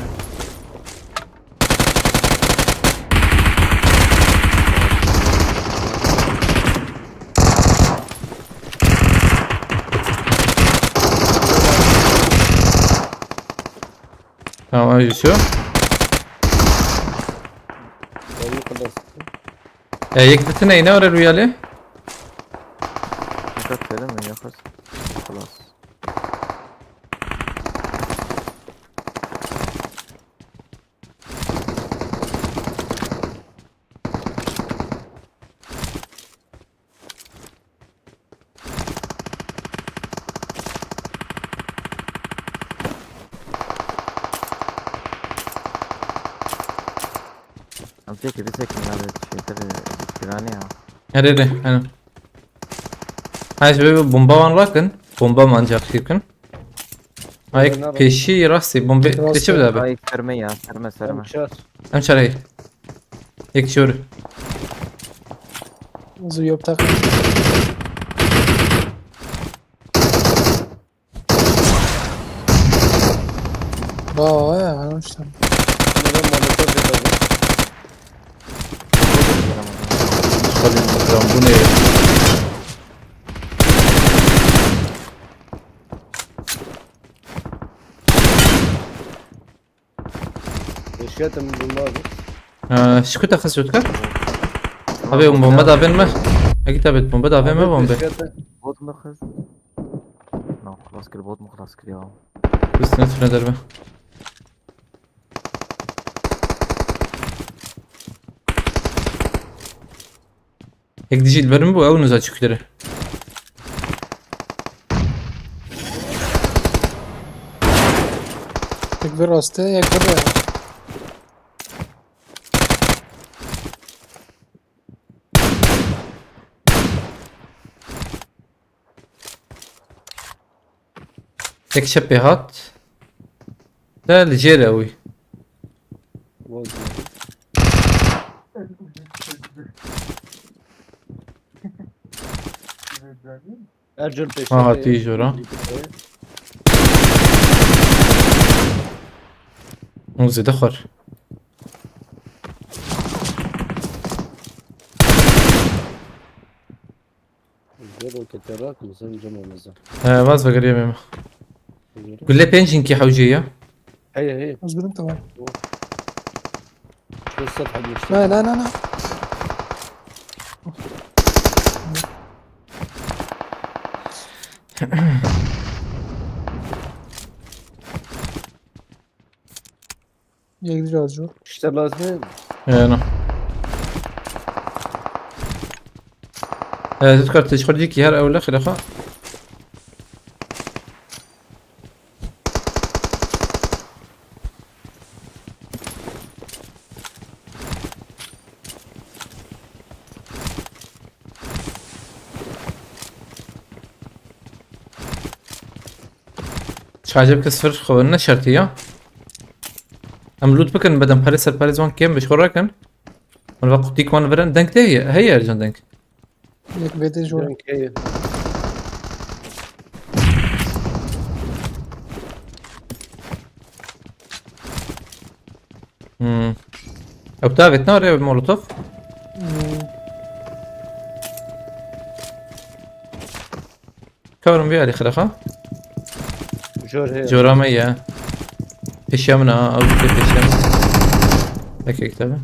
Tamam, öyle şey. Onu kadar sıktım. E, yek bitine yine oraya rüyalı. Dikkat verin mi? Yaparız. Klas. Amcaki bir tek bunlar şeydir, güvenli ya. Nerede? Hani. Ha, şöyle bir bomba var bakın. Bomba mı ancak yakın? Ayık peşi rastı. Bomba peşi bir daha bir. Ay, serme ya, serme, serme. Em çar. Em çar hey. Yek çor. Zu yok tak. Aa, ya, ben uçtum. Ama ben molotof yapacağım. Xwedî rambûnê. Eşya temizlenme abi. Ha, şikû te xist dikar? Abi, bomba davên me. Egi tabi bomba davên me bombe. Eşya te- Bot mu kız? No, xlas kir, bot mu xlas kir ya? Üstüne tüne derbe. Ek dijî li ber min bû, ew niza çi kudere. Tek bir rastı, yak bir. Tek çepê hat. De li jêr e wî. Bozmadım. Ercil peşinde. Ha, hatî jora. Hûn zêde xwar. Zero keterak mı sen cama mı sen? He, vaz vegeriye me. Gule pênc hinkî hewcê ya. Hey hey. Özgürüm tamam. Şurası hadi işte. La la la la. Yek dicazu. İşte lazım. He, no. He, tu dikar te ji xwe dîkî her ewle xêre xwe. Çaje bike sifir xwe ne şertî ya. Em loot bikin, bedem pere ser pere ziwan kêm bi ji xwe rakin. Min ve qutîk wan virin, deng tê ye, heye Ercan deng. Yek bê tê jor. Dönk hey. Hmm. Ew tavêt nare molotof. Hmm. Karim vê alî xiraxa. Jor hey. Jora me ye. Pêşiya min a, ew dike pêşiya min. Eke kitebe.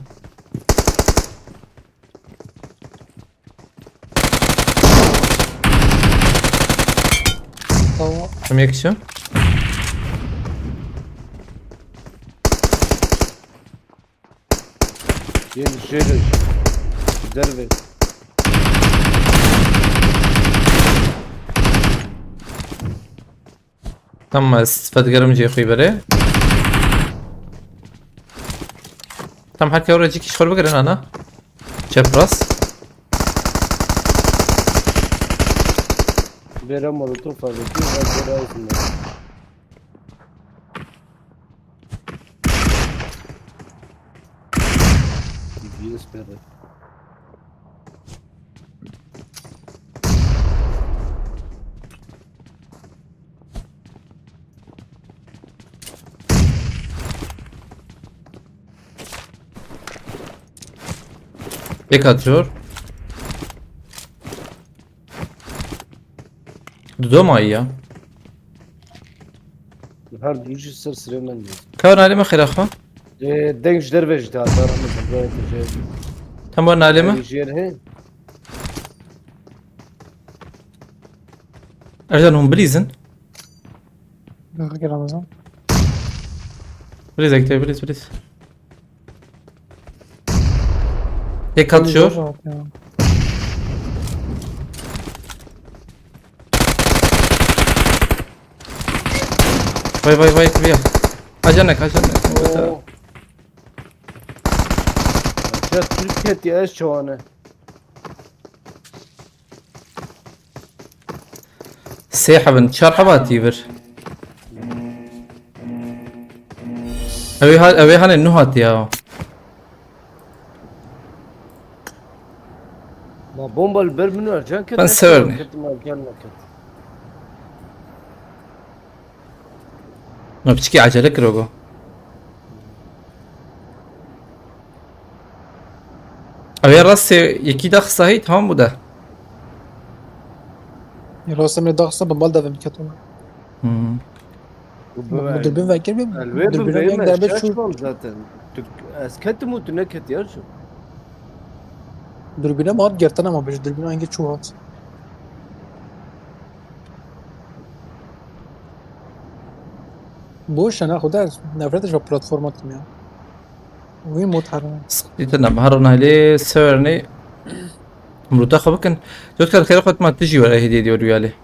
Tamam. Em yek kişi. Yeni şey de derbe. Tam ez fedgerim cê xwî berê. Tam her kewre cî kîş xwe bigirin ana. Çep rast. Vera molotof abi. Bir daha bir daha izin ver. Yes, better. Pek atıyor. Dudo mayî ya. Her duşu ser sırayla gidiyor. Ka nalê me xêra xwe. E, denk ji derve ji diyar dar ama ben böyle şey. Tam var nalê me. Şey he. Ercan hûn bilîzin. Bak gel Ramazan. Bilîz ekte bilîz bilîz. Yek kat şor. Rahat ya. Vay vay vay kuruya. Ajanek ajanek. Oo. Ya Türkiye diye eş çavane. Sê hebin, çar heba tî vir. Ew ê ha-, ew ê hane nuh hatiya. Ma bomba li ber min Ercan ket. Ben ne severim. Ercan ket, ma Ercan neket. Ma piçikî acele kiro go. Ew ya rastê yekî daxisa hî tamam bû de. Rastê min daxisa bi mal devê min ketûne. Hmm. Bu, bu dürbün vekir mi? Elbê min Dürbüne beyim vek derbe çû. Zaten. Tu, ez ketim û tu neketiyar çû. Dürbüne mi hat girtin ama bi ji dürbüne engê çû hat. Boş e, ne xwe de nefret ji platforma tim ya. Wî mod herin. Dîtin em her naylê sewernê. Mruta xwe bikin. Doktor xêr xwe ma tijî were hediye diyor üyali.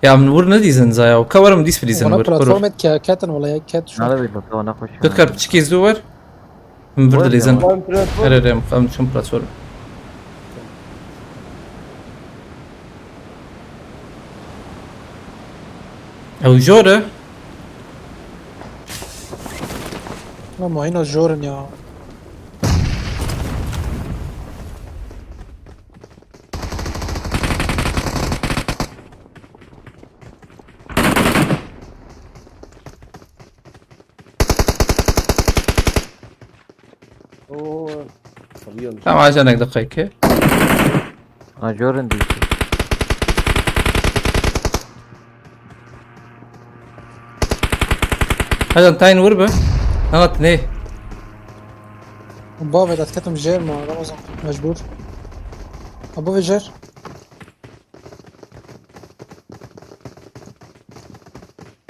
Ya min wir nedîzin zaya. Ka werim dîs bidîzin Ona wir. Platformet ke ketin wala ya ket şu. Nada bir bak ona koş. Doktor piçikî zû wer. Min vir dilîzin. Tamam platform. Her her em em çum platform. Ew jor e. Ama hîna jor in ya. Oo, salıyormuş. Tamam, ajanek dakika. Ha, görün diyorsun. Hadi tayin vur be. Anlat ne? Bavê, ez ketim jêr me, Ramazan. Mecbur. Ha, bavê jêr.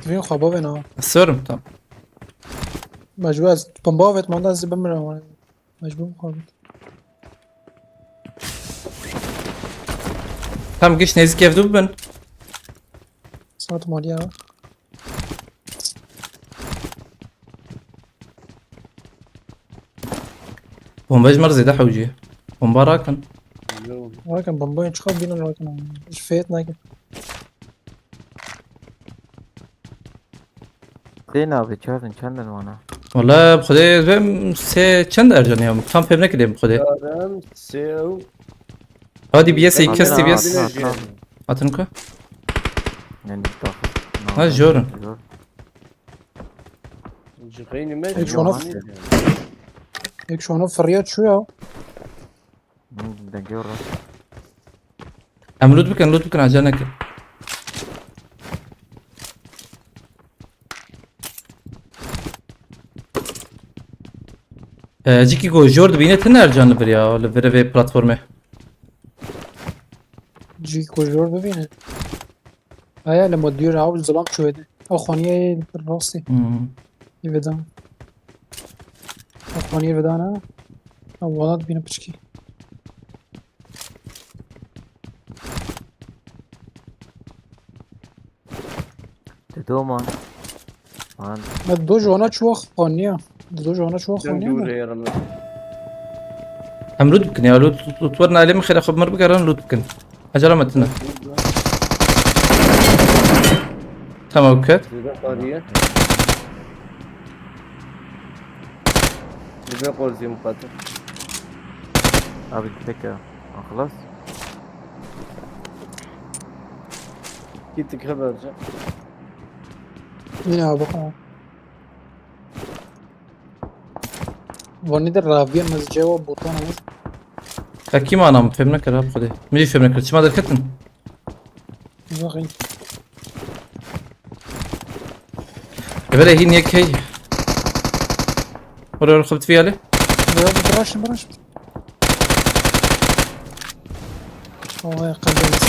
Vîn xwe bavê na. Sığırım tam. Mecbur ez. Bavê, manda ez bimirim. Mecbur xwe. Tam giş nêzîkî ev du bibin. Saat maliye. Bomba ji me re zêde hewcî ye. Bomba rakin. Rakin bombayê çiqa bînin rakin. Hiç fêt nakin. Sê nabê çar din çend din wana? Wala bi xwedê ez bêm sê çend ercan ya. Tam fêm nekirê bi xwedê. Çar in, sê ew. Hadi bir yese iki Hatin ha, kesti bir yese. Hatin ha, hatin. Hatin ku? Yani, Ha, jor in. Jor. Ji xeynî me Ek jî şono, hani f- ek şono fırıya çu ya. Hı, dengê rast. Em loot bikin, loot bikin, acele nekin. Ee, cîkî ku jor dibîne tine ercan li vir ya, li vir vê platformê. Cîkî ku jor bibîne. Haya li modûr ew zilam çû hêdî. Ew xaniyê rastî. Hmm. Yê vedan. Ew xaniyê vedana. Ew wala dibîne piçkî. Te doman. Man. Me do ji wana çuwa xaniya. Do ji wana çuwa Sen xaniya dûr me. Hêrim. Em loot bikin ya, loot, loot, loot werin alê min xêra xwe bi mir bigerin, loot bikin. Acele me tine. Tamam, ket. Zêde qariye. Dibe qorzî muqatil. Abi, tek ya. Xlas. Gittik haberci. Yine abi, ha. Vanî de raviye mezcewa botan ama. Ya kim anam? Fêm nekir ha xwedê. Min jî fêm nekir. Çima derketin? Bakayım. Evvela hîn yek hey. Oraya oraya xebit viyale. Biraz bıraşın, bıraşın. Oy, kazanız.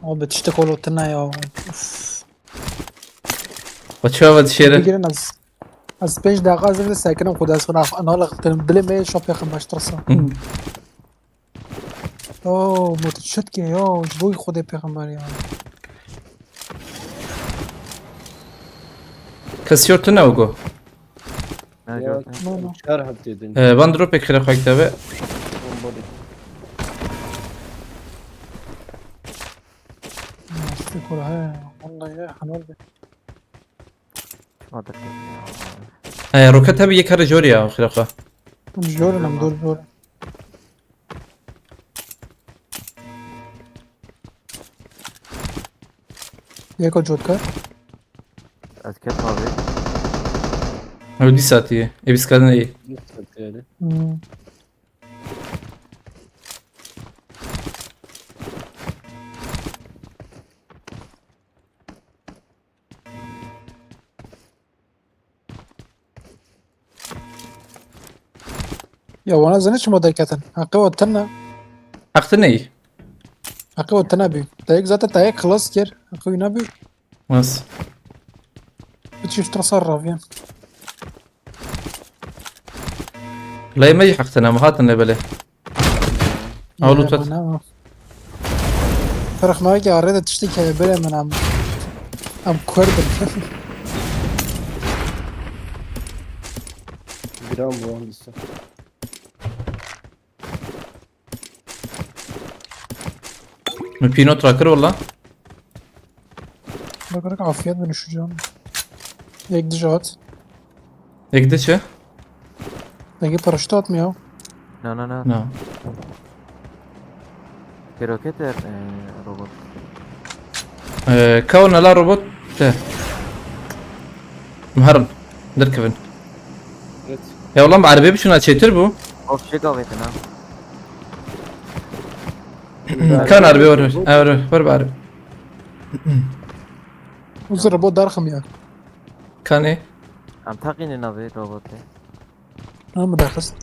Abi, tiştek olo tına ya. Uf. Ve çawa dişêre? Bigirin az. Az pênc deqa ez vê sekinim xwe dest xwe nal xitim. Dilê me şopê xwe baştirsa. Hı. Oo, mutçitke ya, ji bo Xwedê pêxember ya. Kes yor tune ugo. Ne Ya, gördün? No, no. Çar heptê din. Ee, van dropek xire xwek deve. Bomba dik. Nasıl kura he? Vallahi ya, hanal be. Çima derket ya? Ee, roket hebi yek here jor ya, xire xwe. Jor nam, dur, jor. Yeko Joker. Ez ket abi. Ew dîsa tî ye. Ê bîst kadin ê. Dîsa tî ye. Hmm. Ya wana zene çima derketin? Heqê wa tine. Heq tine yî. Heqê wa tine bî. Te yek zaten te yek xilas kir. Heqê wî nebî. Nas. Bi çift sar raviyan. Lê me yî heq tine, me hatin lê belê. Ew lût vet. Ferq nake, arê de tiştek heye, bere min em, em Kurd in. Giran bu an dîsa. Min pînot rakir wala. Bak, bak, afiyet bin şu can. Yek dij hat. Yek de çi? Peki paraşüt atmıyor. Na, na, na. Na. Ke roket er, e, robot. E, kaw nala robot te. Miherin. Derkevin. Evet. Ya ulan, erebê biçûna çêtir bû. Of, şey gavetin ha. Kan erebê wer, wer, wer, wer, wer. Uzun robot darxım ya. Kanê? Em teqînin navê robotê. Ha, min daxist.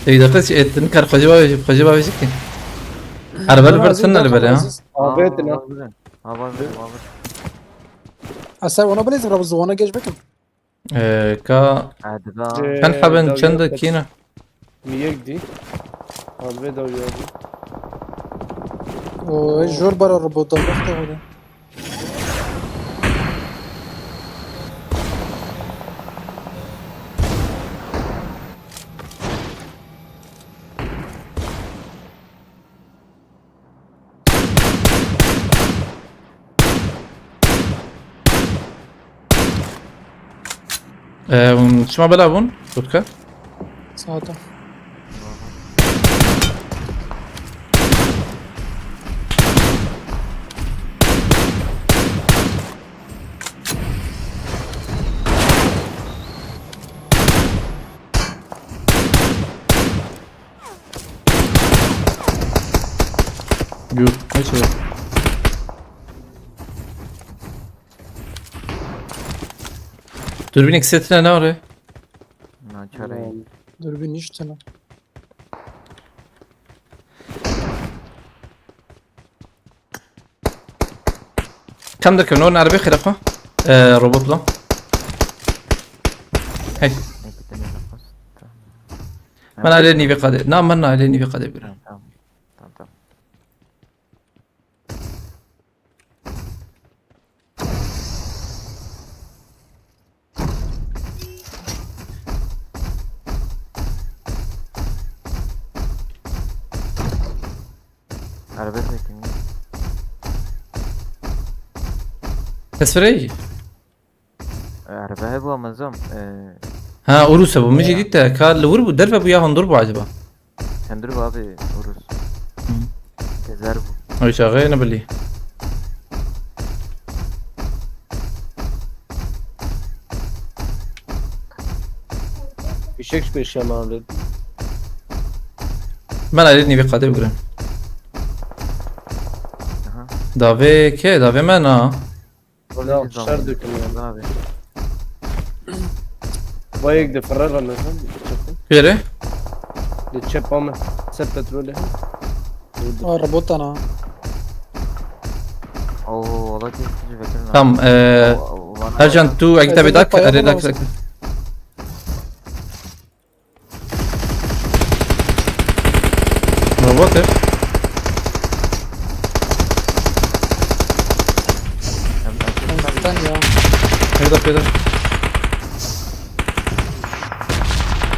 Ê, daxist, ê, din kar xwecî bavêjî, xwecî bavêjî ki. Araba li ber tune li ber, ha? Avêtine. Ha, var, var, var. Asa ona bilezim, rabı zıvana geç bakayım. Ee, ka... Hadi lan. Ee, çend haben, çend kîne? Mi yek dî. Abi de uyandı. O jor bara robot da bak da öyle. Ee, çima bela bûn? Kutka? Sağda. Gör, neyse. Dürbün eksetine ne oraya? Na çare. Dürbün işte lan. Kam derkevin, o nerbe xêra xwe. Ee, robotla. Hey. Ben aile nivi kade. Na, ben aile nivi kade bir. Tamam, tamam. Tamam, tamam. Araba çekin. Tesfireyî. Araba hebû ama zom. Ha, Urus hebû. Min jî dît te. Ka li wir bû, derve bû ya hundur bû acaba? Hundur bû abi, Urus. Hı. Gezer bû. Oy çaxê ne bilî. Fişek ji pêşiya me avêt. Ben ayrı nivi kade bigirim. Aha. Davê ke? Davê me na. Orada şer dökülüyor. Abi. Bayek de ferrer anlasın. Kuyere? De çep ama. Sep petrolü. Aa, robot ana. Oo, valla ki vekil. Tamam, eee, Ercan, tu ekte bir dak, dak. Robot ev. Sen ya. Nerede peyda?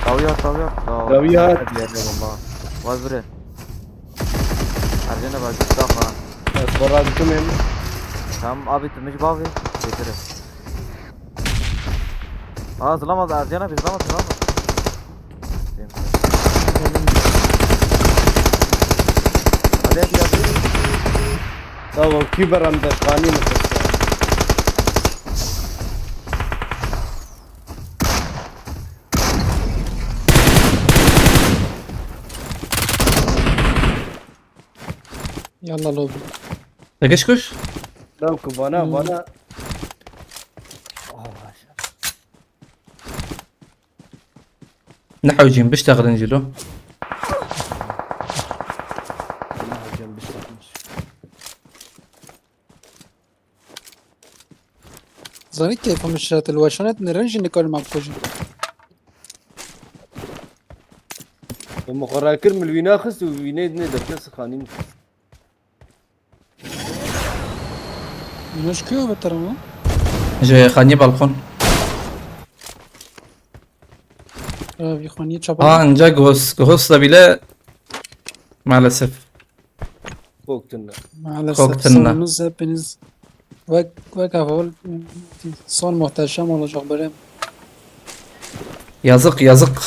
Dawiya, dawiya. Dawiya. Hadi yerine bomba. Vaz bre. Ercan abi, bir dakika. Ez xwe razî kim êm? Tamam abi, tu mij bavê. Getirin. Aa, zılamaz Ercan abi, zılamaz, zılamaz. Hadi, hadi, hadi. Tamam, küber hem de kanî mi kırsa? Yalla lobi. Tekeş kuş. Law ku bana Hmm. bana. Nehewcîn biştexilin cilo. Nehewcîn biştexilin. Zanî keyfa min şirat el weşanet ne renjî nikarim am kujim. Min xwe rakir min li wî naxist û wînê dinê derkes xanîn. Minoş kuyo beterim lan? Ji xaniyê balkon. Ya bir xaniyê çapa. Ancak Ghost, Ghost da bile maalesef. Koktunla. Maalesef Koktunla. Sonunuz hepiniz wek wek heval son muhteşem olacak böyle. Yazık yazık.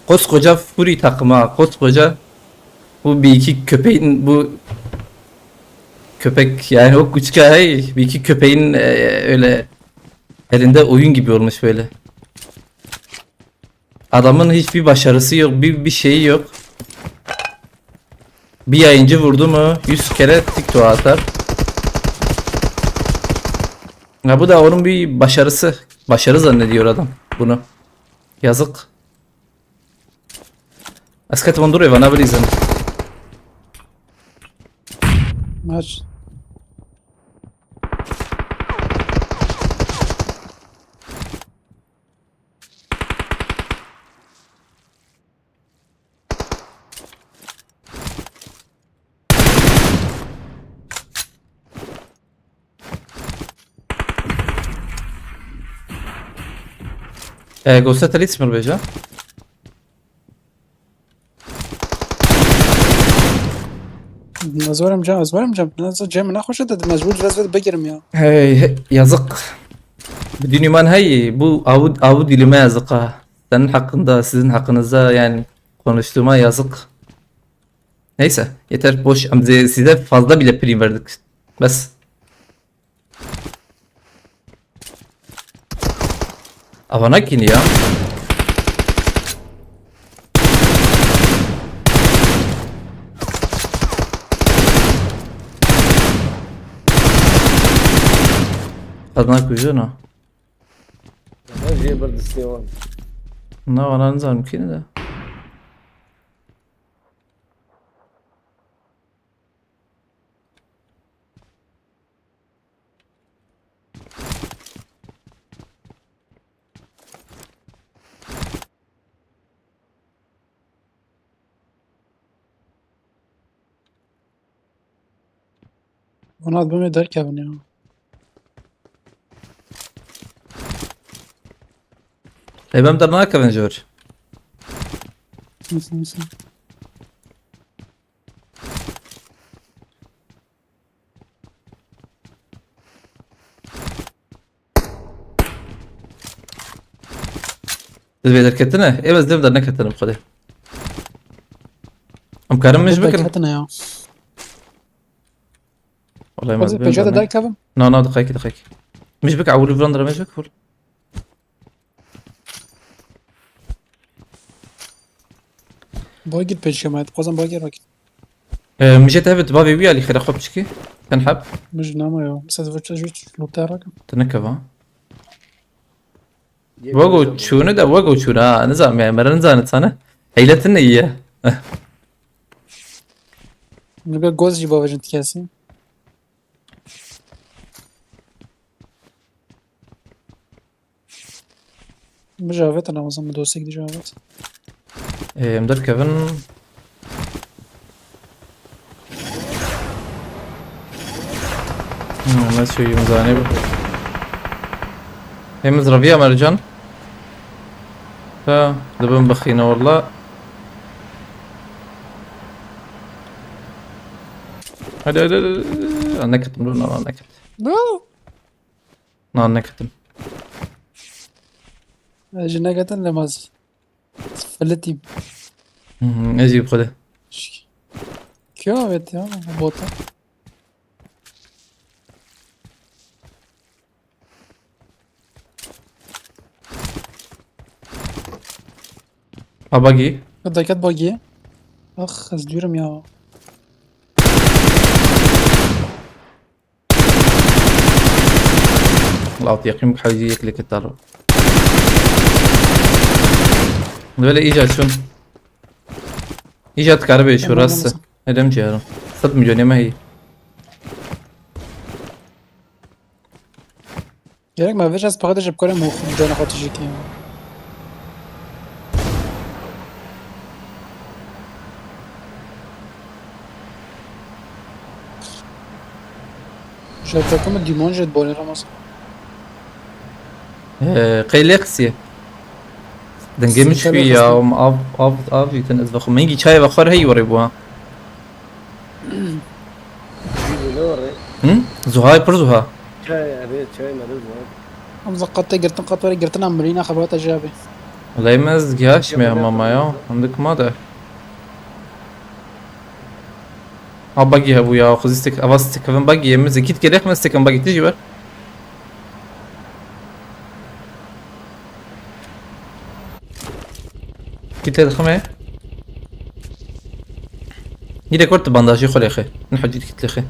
Koskoca Fury takımı ha, koskoca. Bu bir iki köpeğin bu köpek yani o küçük hey bir iki köpeğin e, öyle elinde oyun gibi olmuş böyle. Adamın hiçbir başarısı yok, bir bir şeyi yok. Bir yayıncı vurdu mu yüz kere TikTok'a atar. Ya bu da onun bir başarısı. Başarı zannediyor adam bunu. Yazık. Ez ketim hundirê ve ne bilîzin. Maç. E, Ghost Elite mi bêje? Ez werim cem, ez werim cem. Ez cem ne hoş dedi, mecbur biraz da begirim ya. Hey, yazık. Bir dünüman hey, bu avu, avu dilime yazık ha. Senin hakkında, sizin hakkınızda yani konuştuğuma yazık. Neyse, yeter boş. Em size, size fazla bile prim verdik. Bes. Avana kini ya. Adına kujuna. Her şey bir distê wan. Na, vana nizanim kini de. Ona bimê derkevin ya. Ê, bem dernakevin jor. Nasıl nasıl? Siz vê derketine? Ê, ez dev derneketinim xwedê. Em karin min ji bikin. Ketine ya. Wallahî Ez pêşe de derkevim. Na, na, diqayekî, diqayekî. Min ji bik ewil vran dere min ji bik hol. Bagir pêşe me, dixwazim bagir rakî. Ee, min jê te hevit bavê wî alî xêra xwe biçikî. Ten heb. Mij nama ya. Mesela vurça jüç lutera. Te nekeva. Wego çûne de wego çûne ha. Nizam yani. Mera nizane tane. Heyletin ne iyi. Min bir goz jî bavêjin tikesî. Min ji avêt, namazan min dostek dî ji avêt. Em derkevin. Hmm, ne söyleyeyim zanê bu. Hem zraviya mercan. Ha, dibim bixîne valla. Hadi hadi hadi. Aa, ne katım dur, ne katım. No. Na neketim. Ji neketin lemaz. Filetîm. Hı hı, ez yiyip hadi. Kyo evet ya, bota. Ha bagi. Deket bagi. Ah, ez diyorum ya. Lawt yaqîn bi hewcî yek lê kete ro. Wele îca çûn. Îca dikare bê çû rast. Edem ciharo. Sed milyonê me heye. Gerek me vêj ez paqede ji bikare mû cana xwe tijî kî. Ji takımı Dimon ji bolê Ramazan. Ee, qey lê qisiye. Dengê min çûyî ya, av, av, av jîtin ez vexwe. Min hingî çayê vexwar heyî werê bû ha. Jî bû ne werê. Hı? Zuhay pir zuha. Çay, evet, çay me de zuha. Em zaqatê girtin, qat were girtin, em mirîna xebata jî abi. Wele me ez gihaş me hema ma ya. Hindik ma de. Ha, bagî hebû ya, xwe zî stek, eva stekevin bagî, em zî kît gelek me stekin bagî tijî wer. Kît lê dixime. Gî de kurt bandajî xwe lê xe. Ne hecî kît lê xe.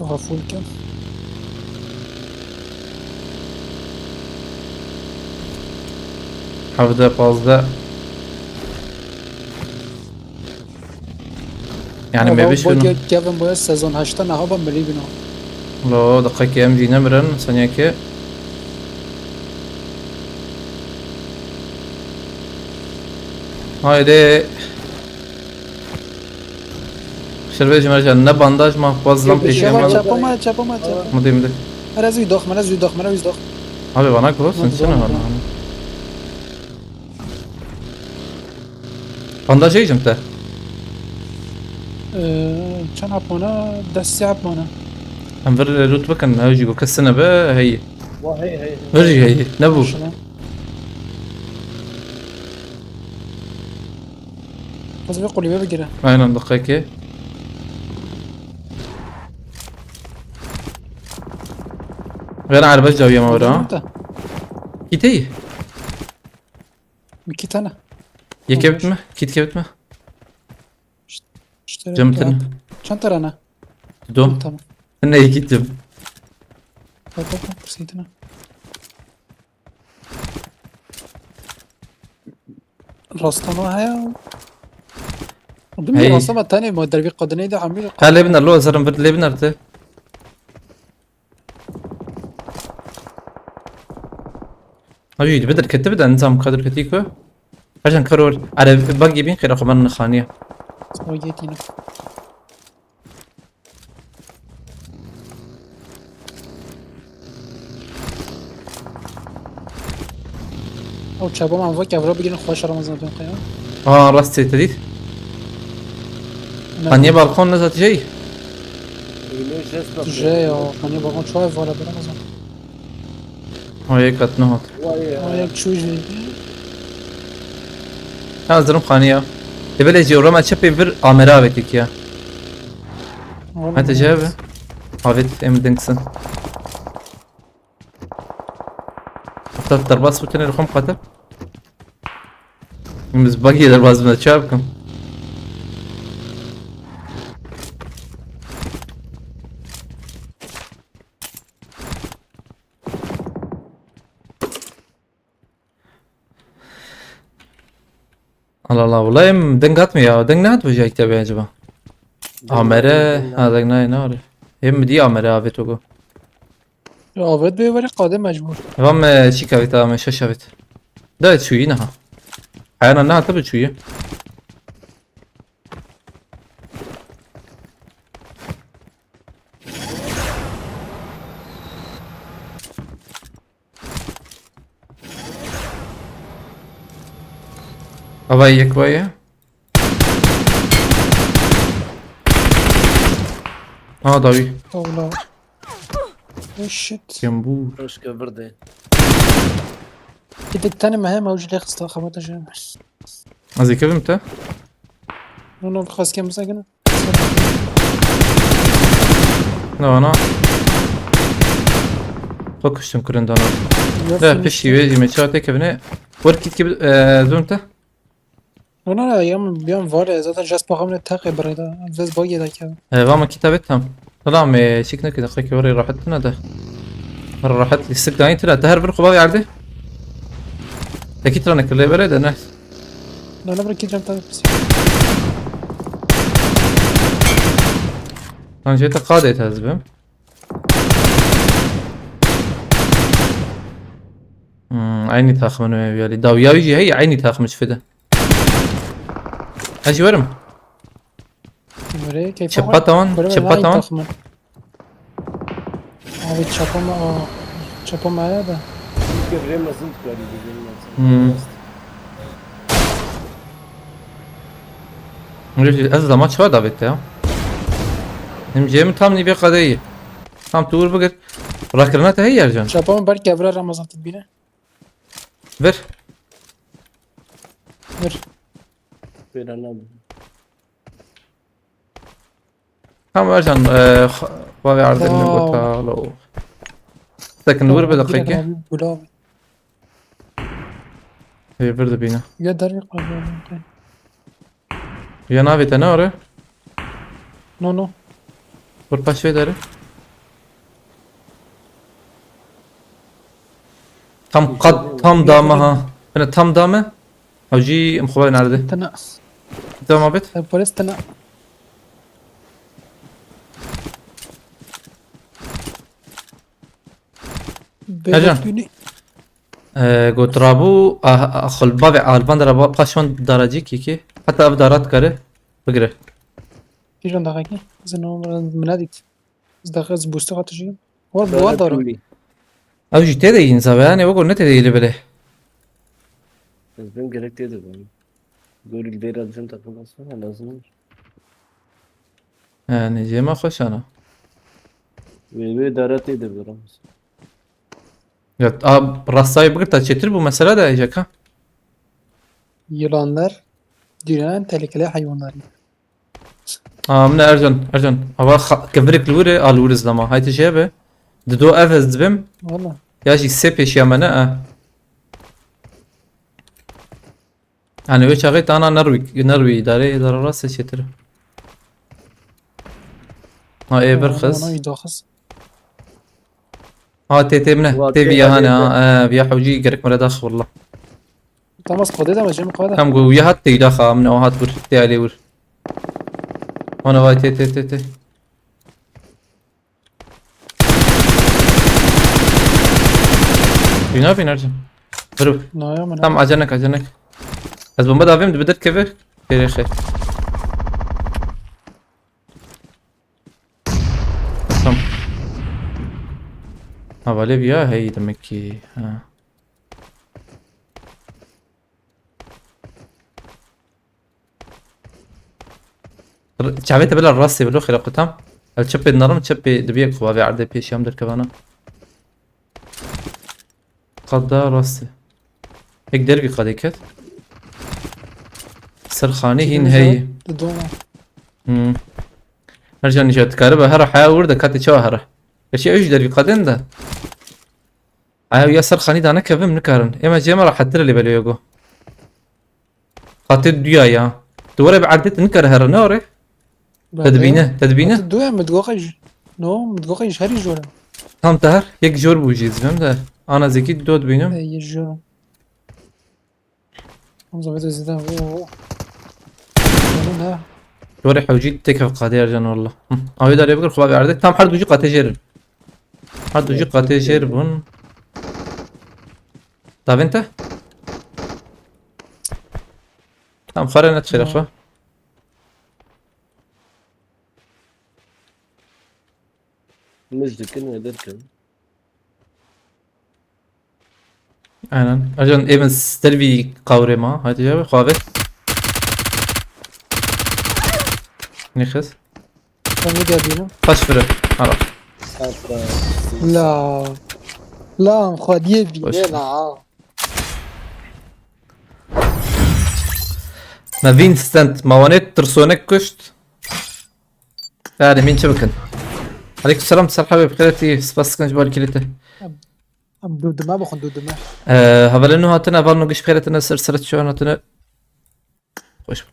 Daha full ke. Hevde, pazdeh. Yani me bîst Kevin boya sezon heşta niha ba milî bîno. Lo, deqekê em jî nemirin, seniyekê. Haydi. Şerbê ji me re ne bandaj ma, xwaz lam pêşî ma. Çapa ma, çapa ma, çapa. Mudê, mudê. Mera zî dox, mera zî dox, mera zî dox. Abi bana klo, sen çi ne hana? Bandaj êjim te. Ee, çend hap mana? Dest sê hap mana. Em vir loot bikin, ew jî ku kesine be, hey. Wa hey, hey, hey. Vir jî hey, ne bû? Maşallah. Ez vê qulî bigire. Aynen, deqekê. Ver erbe cawiyema were ha. Tamam da. Kiteyî. Min kit hene. Yekê bitme, kit ke bitme. Cem tene. Çend tane? Do. Tamam. Ne yekî tim. Bak, bak, bak, seytine. Rastana heye. Dûm Hey. Rastana tenê ma dervî qadinê de hemî. Ha, lê biner, lo, ez herim vir, lê biner te. Abi, bir derkette bir de nizam kadir ketî ku. Her can karor. Are bak gibi kira xwe ben xaniye. Soyetine. Ew çaba man vak evra bigirin xweş Ramazan dön xeya. Aa, rastê te dît. Ne? Paniye balkon ne zat jey? Öyle jest Tu je ya, paniye balkon çoğu var Ramazan. O yek hat ne hat. Vay ya. Ay çuji. Ha, zirim xaniya. Dibelê jê roma çepê vir amera avêtik ya. Hadi cevap. Avêt em dengsin. Hatta derbas bû tenê li xwe miqate. Min bagê derbas bû, çawa bikim? Allah Allah, wala em deng hatme ya. Deng nehat bu jay kitabı acaba? Amere, ha, deng ne, ne var? Hem di amere avêt ogo. Ya avêt bê were qade mecbur. Vam, e, çî kavêt, ame şeş avêt. Da çûyî niha. Heyana niha tabi çûyî. Ava yek vaya. Ha, dawî. Ola. Oh shit. Kembû. Roşke virde. Gidek tane me hem avcı lek sta xabata jemir. Ez ê kevim te? No, no, xweskem bisekine. Ne ana? Xwe kuştim kurindana. De piştî wê jî me çar tê kevine. Wer kit ki, e, zûn te? Ona ya yan yan var ya zaten jas paxam ne taqe birayda. Vez bagê da ke. E, vama kitabê tam. Tamam, e, çik neke daqiqe were rahat ne de. Rahat li sik dayın tira. Te her bir kubav yardı. Teki tira ne kirle bere de ne. Nana bırak gideceğim tabii. Lan jete qade tezbim. Hmm, aynı takımın üyeleri. Dav ya jî hey aynı takım fide. Hacı varım. Çapa tamam, çapa tamam. Abi çapa mı o? Çapa mı ya da? Hmm. Öyle ez zaman çawa davette ya. Hem Cem tam nibe kadeyi. Tam tuğur bugür. Rakırına te hey yercan. Çapa mı belki evre Ramazan tibine. Ver. Ver. Ver anam. Tamam Ercan, e, bavê erdê min gota lo. Tekin wir bi deqîqe. Hê bir dibîne. Ya derê qazanın. Ya navê te ne are? No no. Bir paşê dere. Tam qat tam dame ha. Bine tam dame. Hewcî em xwe nerede? Tena. Devam et. Polis tena. Ercan. Ee, got rabû xulba ve alban dara paşman daracî kî kî. Heta ev darat kare. Bigire. Kîjan daxekî? Zin min nedît. Ez daxez bûste xatijî. War bi war daro. Ew jî tê de yîn zabe, yani wekor ne tê de yî li bile. Ez bim gerek tê de bim. Gorî li vê re dizin takım olsun, lazım olur. Yani cema xweş ana. Wê wê dara tê de bim. Ya a rastayı bigir ta çetir bu mesela da ecek ha. Yılanlar dünyanın tehlikeli hayvanları. Aa, min Ercan, Ercan. Ava xa-, kevirek li wir e, a li wir zilama. Hay tu şey be. Dido ev ez dibim. Valla. Ya jî sê pêşiya me ne, e. Yani o çaxê tana nerwî, nerwî idare, idare rast seçetir. Ha, ê bir Aa, xiz. Ona iyi dokuz. Ha, tê tê min e. Tê viya hane ha. E, viya hewcî gerek mire dax valla. Tamam, qadê de cem qada. Tam go ya hat tê daxa min o hat vur. Tê alê vur. Ona vay tê tê tê tê. Bîna bîn Ercan. Dur. Naya min. Tam acenek acenek. Ez bomba davêm dibi derkeve. Têrê xê. Tam. Havale viya hey demek ki. Ha. Çavê te bila rastê bilo xêra qutam. El çepê dinarim çepê dibiye ku bavê erdê pêşiyam derkevana. Qada rastê. Ek dervî qadê ket. Ser xanî hîn heyî. Di doma. Hmm. Her can nîşe dikare be hera haya wir de katê çawa hera. Gerçi ew jî dervî qadên de. Aya ya ser xanî dane kevim nikarin. Ême cê me rahettir lê belê yogo. Qatê duya ya. Tu were bi erdê tu nikare here ne ore? Te dibîne, te dibîne? Qatê duya mi digoxe ji. No, mi digoxe ji herî jor e. Tam te her yek jor bû jî zivim de. Ana zekî do dibînim. E, yê jor. Hamza vete zêde. Oo. Yanın ha. Were hewcî têkev qadê Ercan walla. Hı. Avê darê bikir xwe erdê. Tam her du jî qatê jêr in. Her du jî qatê jêr bûn. Davên te? Tam xare ne tişêre xwe. Mij dikin ve derkevin. Aynen. Ercan, ê min dervî qawrê ma. Haydi ya, xwe avê. Nixis. Sen ne geldiğini? Taş fırı. Ara. La. La, xwediye bîne la. Me Vincent, ma wanê tirsonek kuşt. Yani min çi bikin? Aleyküm selam, Serha Bey, bi xêretî, spas dikin ji bo alîkirî te. Em dûdime bixwin, dûdime. Ee, hevalên nû hatine, heval nû giş bi xêretine ser seret çawan hatine. Xweş bû.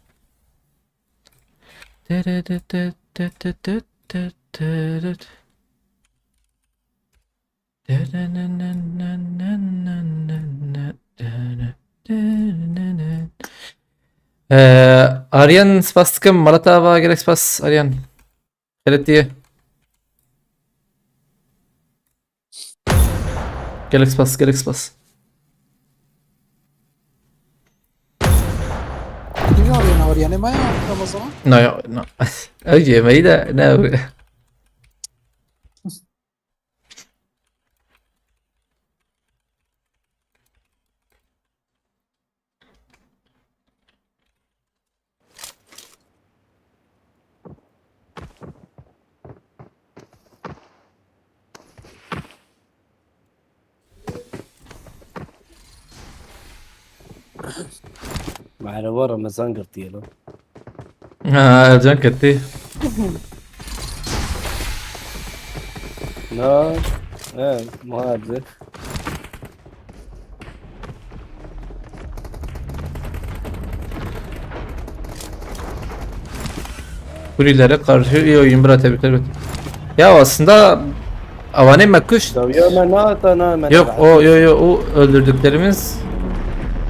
Ee, Aryan, spas dikim. Malata ava, gelek spas Aryan. Xeletiyê. Gelek spas, gelek spas. Kim arıyor, ne var yani? Maya Ramazan'a? No, yo, no. Ew jî me de ne. Merhaba, Ramazan girtiye lo. Ha, Ercan girtî. Na, he, muhabbet. Furilere karşı iyi oyun, bira, tebrikler. Ya aslında avane me kuş. Ya, ya, me nata, na, me Yok, nata. O, yo, yo, o öldürdüklerimiz,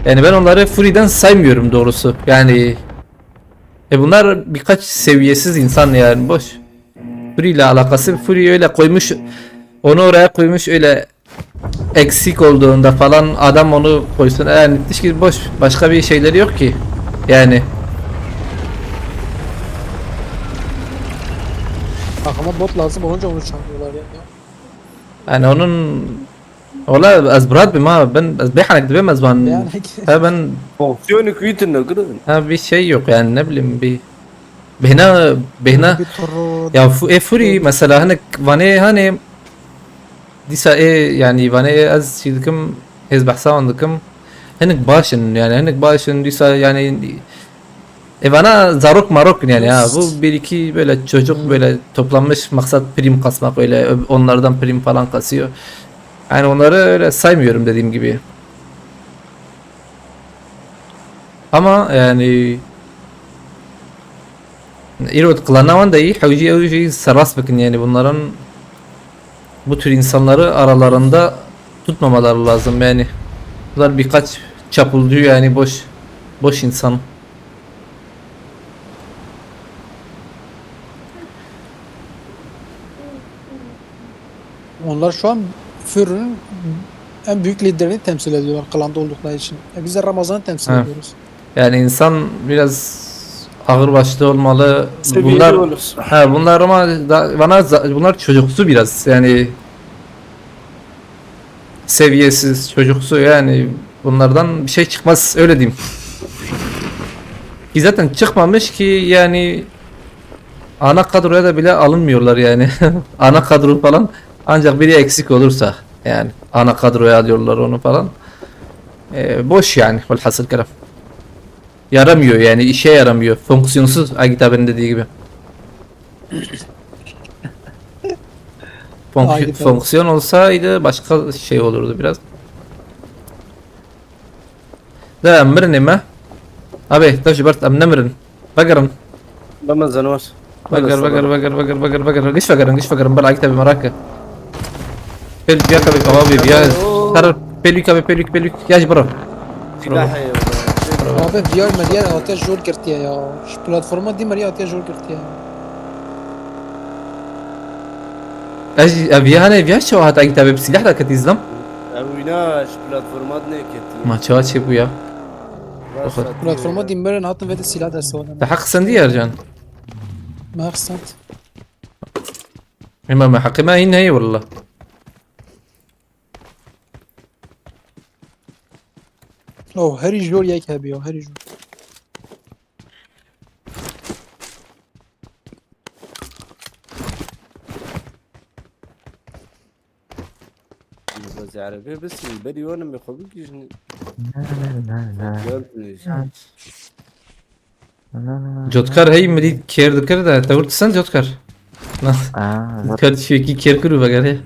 yani ben onları Fury'den saymıyorum doğrusu. Yani, e, bunlar birkaç seviyesiz insan yani, boş. Fury ile alakası, Fury öyle koymuş, onu oraya koymuş, öyle eksik olduğunda falan adam onu koysun. Yani hiç boş, başka bir şeyleri yok ki. Yani. Takıma bot lazım olunca onu çağırıyorlar ya. Yani onun, wala ez bi rad bim ha, ben ez bêhanek dibêm ez wan. Bêhanek. Ha, ben Fonksiyonu kuitin ne kudun? Ha, bir şey yok yani, ne bileyim, bir bêhna, bêhna. Bir turu Ya fu-, e, Fury mesela, hani vane, hani dîsa e, yani vane e, ez şey dikim, hêz behsa wan dikim. Hinek baş in yani, hinek baş in dîsa yani. E, vana zarok marok in yani ha. Bu bir iki böyle çocuk, böyle toplanmış, maksat prim kasmak, öyle ö-, onlardan prim falan kasıyor. Yani onları öyle saymıyorum dediğim gibi. Ama yani, îro klana wan de iyi, hewcî ew jî serast bikin yani, bunların, bu tür insanları aralarında tutmamaları lazım yani. Bunlar birkaç çapulcu yani, boş, boş insan. Onlar şu an Fury'nin en büyük liderini temsil ediyorlar klanda oldukları için. E, biz de Ramazan'ı temsil Ha. ediyoruz. Yani insan biraz ağırbaşlı olmalı. Seviyeli Bunlar, olursun. Ha, bunlar ama da, bana za-, bunlar çocuksu biraz yani. Seviyesiz, çocuksu yani, bunlardan bir şey çıkmaz, öyle diyeyim. Ki zaten çıkmamış ki yani, ana kadroya da bile alınmıyorlar yani. Ana kadro falan ancak biri eksik olursa yani ana kadroya alıyorlar onu falan. Ee, boş yani, velhasıl kelam. Yaramıyor yani, işe yaramıyor. Fonksiyonsuz, Agit abinin dediği gibi. Fonks-, Agit abi. Fonksiyon olsaydı başka şey olurdu biraz. Da em mirinê me. Abi, taş bert, em nemirin. Vegerin. Bama zanor. Veger, veger, veger, veger, veger, veger. Giş vegerin, giş vegerin. Bela, Agit abi, merak et. Pêlûk ya, kabê, kabê, ya. Alo. Karar, pêlûk, kabê, pêlûk, pêlûk. Ya ji bira. Silah heye. Abi, V R me diğer hatiye jor girtiye ya. Şu platforma dî me rê hatiye jor girtiye. Ez, ev ya hane, ev ya çawa hat Agit abi, bi silah da ketî zlam? Ew wîna ji platforma dinê ketî. Ma çawa çêbû ya? Rast Oxo. Platforma dî me rê hatin vê de silah dest wana. Te heq sendî Ercan? Me heq send. Ema me heqê me hîn heye walla. Oh, herî jor yek hebî ya, herî jor. Bazı arabaya bistî, berî wan em xwe bigihîjin. Na, na, na, na. Gördünüz. Na, na, na, na. Cotkar hey mirî kêr dikir de, te wir disen Cotkar? Na. Aa, Cotkar tiştekî kêr kir û vegerê.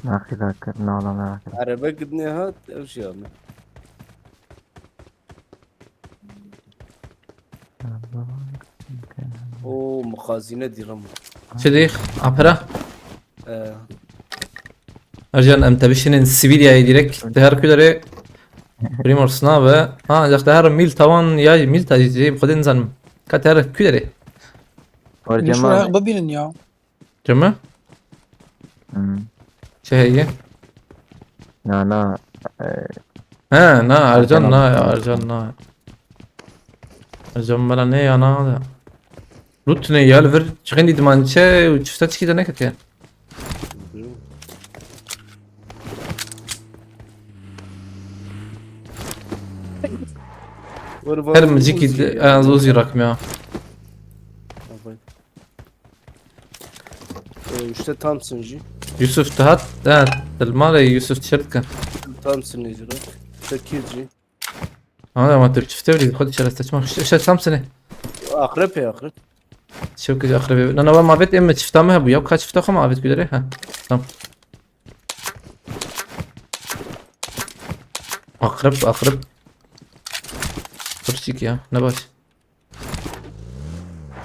Naxî dakir, nala naxî. Araba gidinê hat, ew jî ame. O muqazîne dîrim. Çi dîx? Apera? Ee, Ercan, em te bişînin Sîvîlyayê direkt. Te her ku derê Primors nabe. Ha, ancak te her mîl tawan ya mîl ta jî bi xwedê nizanim. Ka te her ku derê? Warcem Şu abi. Ayak bibînin ya. Çi mi? Hmm. Çi heye? Na na. E, He, na, Ercan, Ercan na, abi. Ercan, na. Ercan bela ne ya, na da. Lut ne ya, li vir çixên dîdimançe û çifte çikî de neketiye. Were Her var mizîkî Uzi de, ya. en az Uzi rakmaya. Abi. Ee, işte Thompson jî. Yusuf te hat, ha, dilma de Yusuf tişert ke. Thompson ne jira. Tekir jî. Ama ama Türk çifte bile, xwedî şeref saçma. İşte, işte Thompson'ı. Akrep ya akrep. Çok güzel akrep. Nana, ben mabet emme çifta mı bu? Ya kaç çifta mı mabet güleri? Ha. Tamam. Akrep, akrep. Turşik ya, ne baş.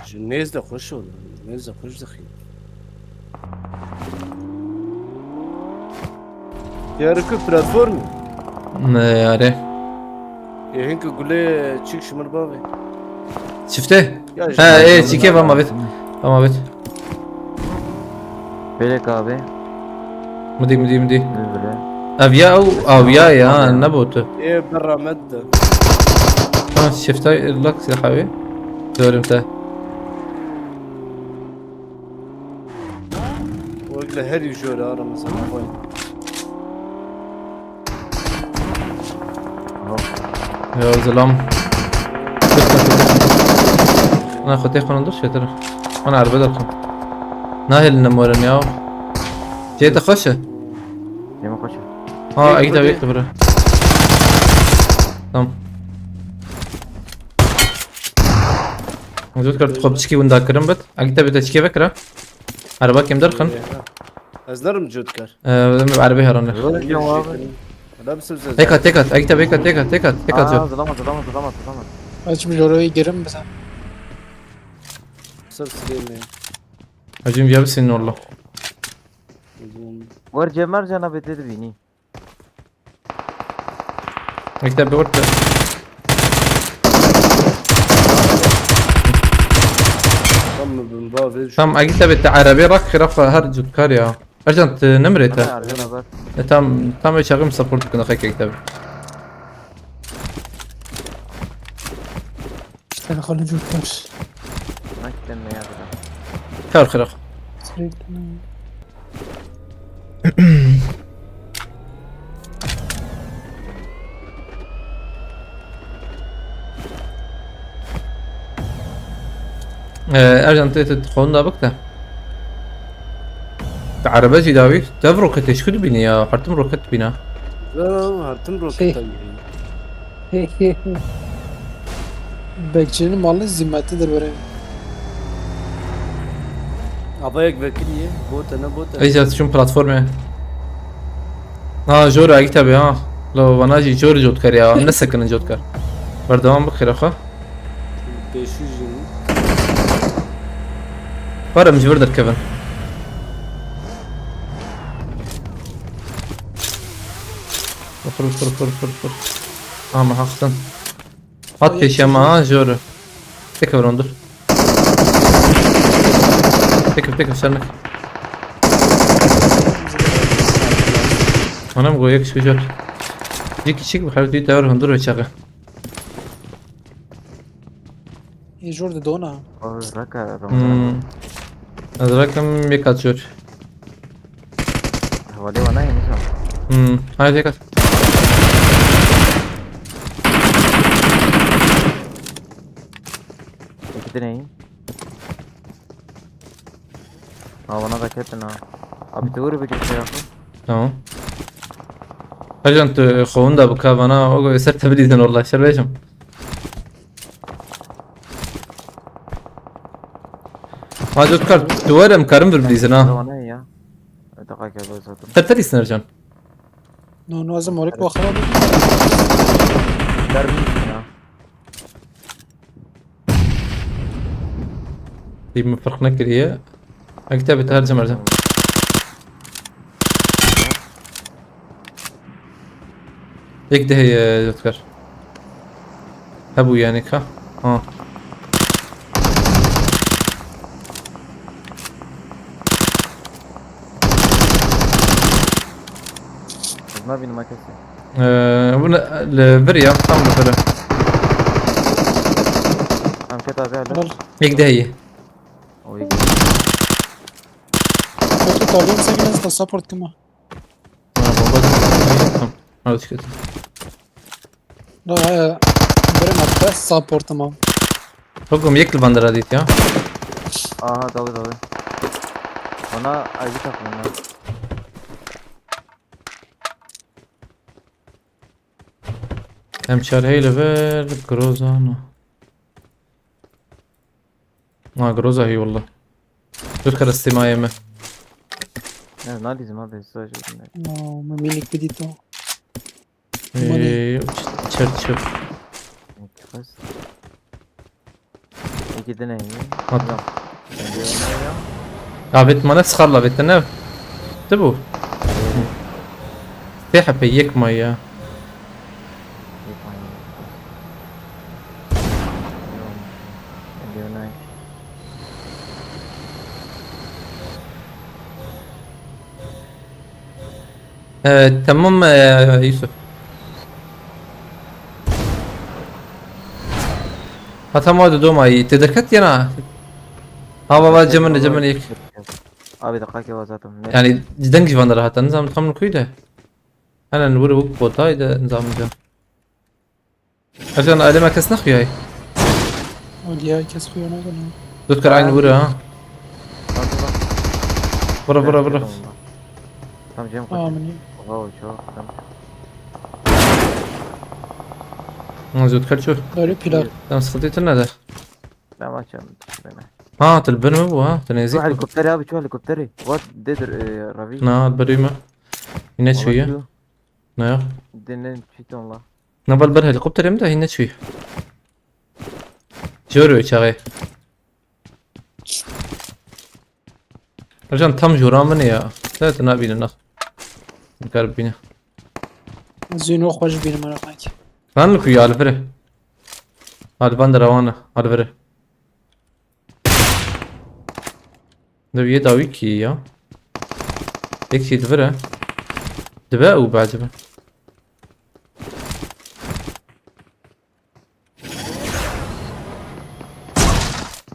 Ji nêz de xweş ol. Nêz de xweş dixî. Yarı ku platform. Ne yare. E hinki gule çik şimir bavê. Çifte? Ya Ha, e, çike va mabet. Va mabet. Belek abi. Midi, midi, midi. Bile. Avya o, avya ya, ne botu. E berra med de. Ha, çifte lak silahı. Diyorum te. Wekle her yû jor a Ramazan xwe. Ya zilam. Na xwe tê xwe dur şetir. Ana erbe derxim. Nahêlin morin ya. Cê te xweş e? Yeme xweş. Ha, Cê ey de xwedê. bekle bira. Tamam. Zot kar tu xwe piçkî winda kirin bit. Ey te bit çikê vekira. Erba kêm derxin. Ez nerim cot kar. Ee, erbe herane. Zor ya abi. Adam sözü. Tek at, tek at. Ey te tek at, tek at, tek at, tek at. Aa, Zot. zılamaz, zılamaz, zılamaz, zılamaz. Aç bir orayı girin bize. Sır sileyim ya. Hacım ya bir senin orla. Warcem Ercan abi dedi beni. Ey te bir orta. Tam mı bin bavê şu. Tamam, ey te bit arabe bak, xirafa her cot kar ya. Ercan, tu nemre te. Ercan abi. E, tam, tam e çağım support kına xek ey te. İşte bakalım cürt var. Nakden ne yazdı? Kar xiraf. Sürekli. Ee, Ercan, te, te, te, xonda bik te. Te araba jî dawî, dev roketê ji ku dibînî ya, hertim roket dibîna. Ya, hertim roketa yürüyün. Bekçinin malı zimmetidir böyle. Avayek vekiriye, bote ne bote. Ey, ez çûm platformê. Ha, jor e, tabi ha. Lo, vana jî jor cot kar ya, em nesekinin cot kar. Berdewam bik xêra xwe. Beş yüz yirmi. Were em ji vir derkevin. Fir, fir, fir, fir, fir. Ama haxtin. Hat pêşiya me ha, jor e. Tekevir ondur. Tekev, tekev, sernik. Anam go yek şu jor. Cik çik bi xertî tewr hundur ve çağı. E, jor de dona. O raka Hmm. Ramazan. Ez rakim yek at jor. Havale bana yemiş ama. Hmm. Haydi yek at. İki tane iyi. Ha, bana da ketin ha. Abi doğru bir şey yapın. Tamam. Ercan, tu xewin da bika vana, o ser te bilîzin, wallah, şer bêjim. Ha, cot kar, tu were em karim vir bilîzin ha. Bana ne ya? Taka kebe zaten. Ter ter isin Ercan. No, no, ez morek bu xera. Derbi ya. Tî min firq nekiriye. Ek te bit her cem her cem. Yek de heye Zotker. Hebû yani ka. Ha. Ez nabînim a kesî. Ee, bu ne, li vir ya, tam li vir. Tam ket abi, alo. Helal. Yek de heye. Oy. Kötü tabii, sen biraz da support kıma. Ha, bomba da. Tamam. Hadi çıkart. Da, e, birim hatta support tamam. Hukum yek li van dera dît ya. Aha, dawi, dawi. Ona ayrı takım ya. Em çar hey li vir Grozano. Ha, Groza hey wallah. Dur kara sîmayê me. Ya, ne diyeceğim abi, sadece bilmiyorum. Aa, me minik bir dito. Ee, çerçev. Krass. İki tane iyi. At. Yok. Bence olmuyor ya. Avêt mane sixarla avêt ne? Ti bû? Ee. Sê hepê yek may ya. Yok, aynı. Yok. Bence olmuyor. Ee, tamam, ee, Yusuf. Ha, tamam, hadi doma iyi. Te derket ya na. Ha, baba, cemini, cemini yek. Abi, dakika ki zaten. Yani, cidden ki van rahat. Nizam tam kuyu da. Hemen vuru bu potaydı, nizam can. Ercan, alema kes ne xuyay? Olya kes xuya ne bana. Dötkar aynı vuru ha. Bak, bak. Vura, vura, vura. Tam cem koy. Amin. Wow, çok tam. Ha, Dötkar çok. Böyle plan. Tam sıkıntı yeter ne de? Tamam, açalım. Ha, tel ben mi bu ha? Tel ezik. Şu helikopteri abi, şu helikopteri. What dedir, e, Ravi? Na, beriyim. Yine şu ya. Ne ya? Dinlen, çiton la. Na bal ber helikopterê min de hîn neçûyî. Jor wê çaxê. Ercan tam jora min e ya. Te tu nabîne nax. Nikar bîne. Zîno xwe ji bînim, merak nake. Lan li ku ya li vir e. Li van de rewan e. Li vir e. Dev yê dawî kî ya? Yek jî li vir e. Dibe û beecibe.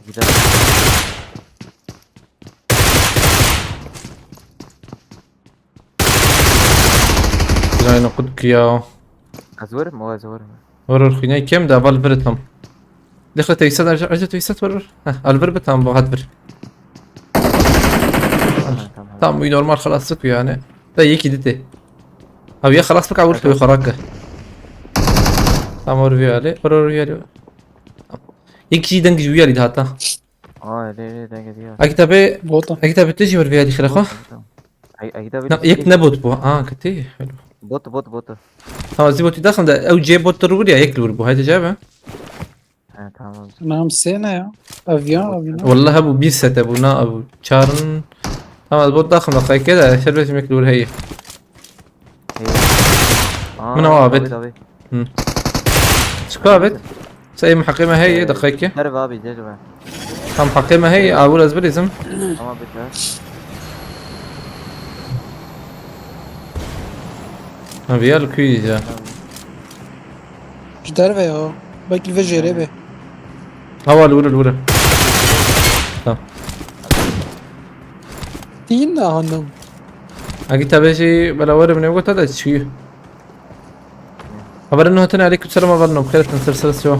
Gider. Günaydın Kutku ya. Ez werim, o ez werim. Wer wer xwînay kem de, ava li vir tam. Lixre teyset, erce, erce teyset wer wer. Heh, al vir bi tam, bu hat vir. Tamam, tamam. Tam bu normal xelaslık yani. Da yekî dite. Abi ya xelas bika, vur xwe xarake. Tamam, vur viyali. Vur, vur viyali. Yek kişi deng ji viyali daha ta. Aa, öyle, öyle, deng ediyor. Akitabe, Bota. Akitabe tu jî vur viyali xire xwe. Tamam, tamam. Ay, ay, da Na, böyle yek şey. Ne bot bu? Aa, kiti. Bot, bot, bot. Tamam, zî botî daxim de ew cê bot tu vur ya, yek vur bu. Haydi cebe. He, tamam. Nam sê ne ya? Avion, avion. Wallahi bu bir sete bu, na bu çarın. Tamam, bot daxim de qayke de şerbet yemek vur hey. Hey. Aa, Min o abi. Tabii, tabii. Hı. Çık abi. Sey muhakkeme hey, daqiqe. Derve abi, derve. Tam hakkeme hey, avur ez bilizim. Tamam, bitti. Abi ya, kuyu ya. Ji derve ya. Belki ve jêrê be. Hawa, li wir, li wir. Tamam. Tîn de handim. Agi tabe jî bela werim ne gota da çiyo. Haberin hatine, aleyküm selam, haberin yok. Xeyr, ser ser siyo.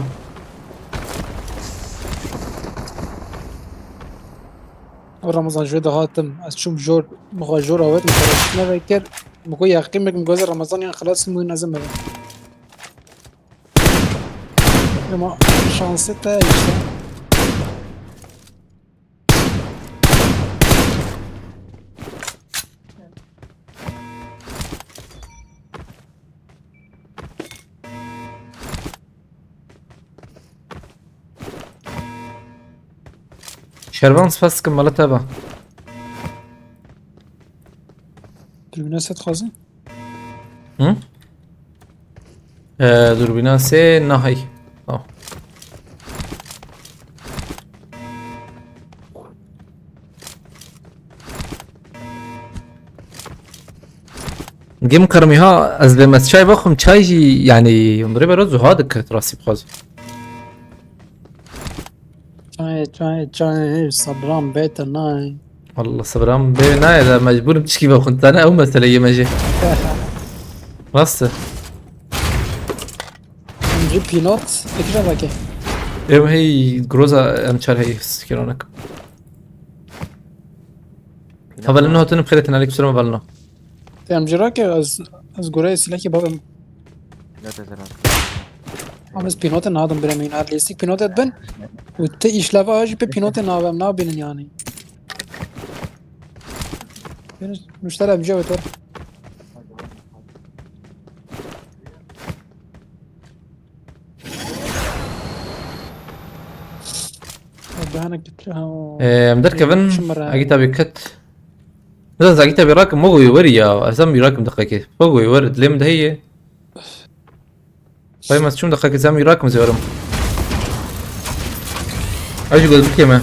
Ramazan, ji wê de hatim. Ez çûm jor, min xwe jor awêt, min xwe reşt nevekir. Min got, yaqîn bik, min got, Ramazan yan xilas, min nezim bibim. Ama şansê te işte. Kervan, spas dikim, mala te be. Dürbüne set xwazin. Hı? Ee, dürbüne se nahey. Tamam. Gim qirmî ha, ez lê me çay vexwim, çay jî, yani, umrê bera zuha dike, rastî bixwazim. Çay, çay, çay, sabran bête nayê. Wallah, sabran bê nayê de mecbûrim çikî vexwim, tane ew mesele ye me jî. Rast e. Em jî pînot, fikre veke. Em hey groza em çar hey sikiranek. Hevalino hatun bixêr hatin, aleyküm selam hevalino. Em jî rake ez, ez goreyê silekê babim. Pînotê zira. Ama ez pînotê nadim birê min. Lêstik pînotê bin. Û te îşleva jî pê pînotê nabem, nabînin yani. Müşteri em jî wete. Ee, em derkevin, Agîta bê ket. Nizan, Agîta bê rakim, mogo wê werî ya. Ez em wî rakim deqekê. Mogo wê wer, dilê min de heye. Payma çûm deqekê, ez em wî rakim zê werim. Ew jî goz bikê me.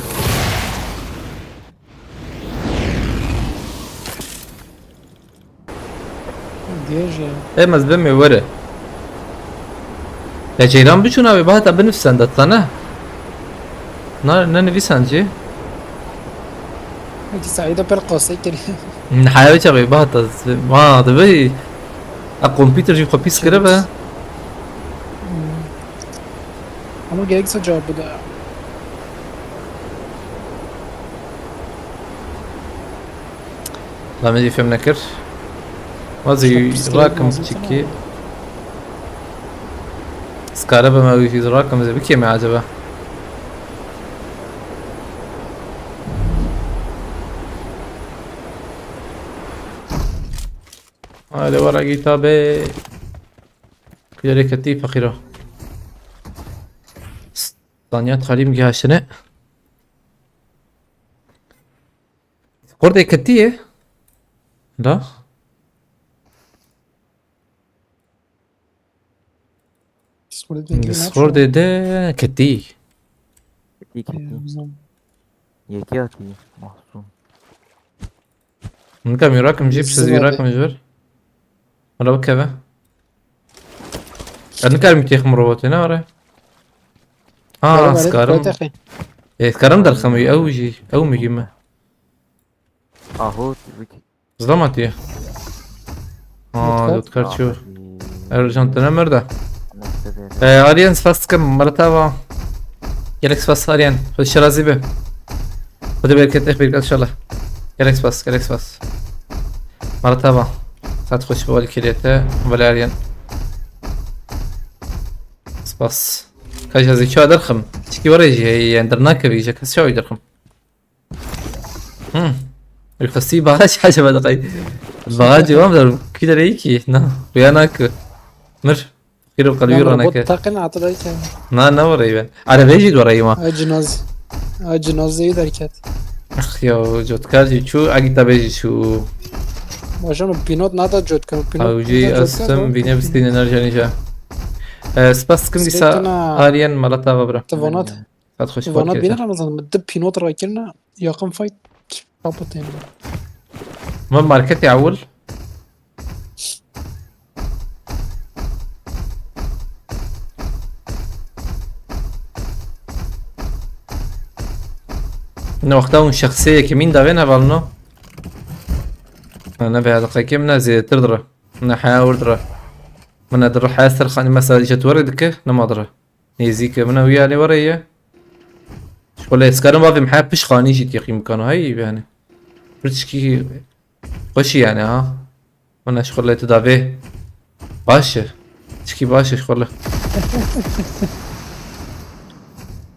Gêj e. Em ez bimê were. Ya Ceyran biçûna wê bahata binivîsen de tane. Na, ne nivîsan jî? Peki Saîda per qasey kiriye. Haya wê çaxê bahata ma dibe. A kompîter jî xwe pîs kiribe. Hmm. Ama gerekse cevap bide. La min jî fêm nekir. Wazî rakim çikî. Skare be me wî rakim zê bikê me acaba? Hadi wara gîta be. Kulerê ketî feqîro. Sanya talîm gihaştine. Discordê ketiye? La? Discordê de ketî. Ketî, ketî. Yekê hatî, Mahsun. Nika mîrakim jî, pişt vî rakim ji vir. Wala bikeve. Ez nikarim têxim robotê, ne were? Ha, skarim. Ê, skarim derxim wî, ew jî, ew migî me. Aho, Zlamatiye. Ha, dotkar çiyo. Ercan tene merde. Ee, Aryan, spas dikim, mala te ava. Gelek spas Aryan. Xwedî şerazî be. Xwedî bereket, eh, bereket inşallah. Gelek spas, gelek spas. Mala te ava. Saet xweş be, welî kêliyete. Welî Aryan. Spas. Kaj ez çawa derxim? Çikî were jî heye, yani dernakevî, je kes çawa derxim? Hmm. Rixistî bagaj acaba diqey. Bagaj cevap ver. Kî derê ki? Na. Xuya nak. Mir. Xîr û qelbî raneke. Taqin atlayken. Na, ne warayı ben. Arabeyê jî warayı ma. Ay cinaz. Ay cinazeyî derket. Ax ya, cotkar jî çû, Agîta bê jî çû. Başan pînot nada cotkar. Pînot. Ew jî ez tim vîne bistîne nerjanî ja. Ee, spas dikim dîsa Aryan mala te ava bira. Te vanat. Saet xweş. Vana bîne Ramazan, min du pînot rakirine, yakın fight kapatên. Min marketê ewil. Ne wexta hûn şexsê yekemîn davên hevalno. Ne vê deqekê min zêdetir dire. Ne heya wir dire. Min e dire heya ser xanî mesela îca tu werê dike, nema dire. Nêzîk e, min e wî alê were ye. Şixulê ez karim bavê min heya piş xanî jî têqîm bikano, hey, yani. Piçkî xweşî yani ha. Min e şixulê tu davê. Baş e. Çikî baş e şixulê.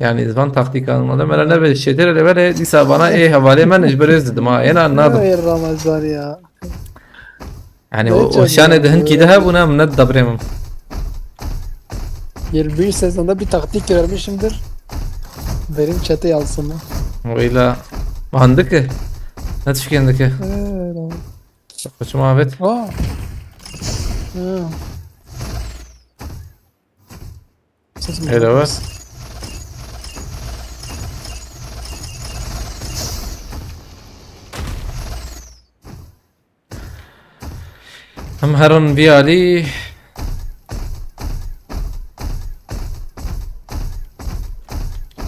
Yani zivan taktîkan mala me re nebe şêtir lê belê dîsa bana ê hevalê me ji birêz didim ha. Êna nadim. Ey Ramazan ya. Yani o, o şanê de hinkî de hebûna, min ne dabrê min. Yirmi üç sezonda bir taktik vermişimdir. Benim çete yansıma. Weyla. Van dike. Ne tişkên dike. Ee, Xwe çima avêt? Aa. Ha. Sesim Hello. Em herin vî alî.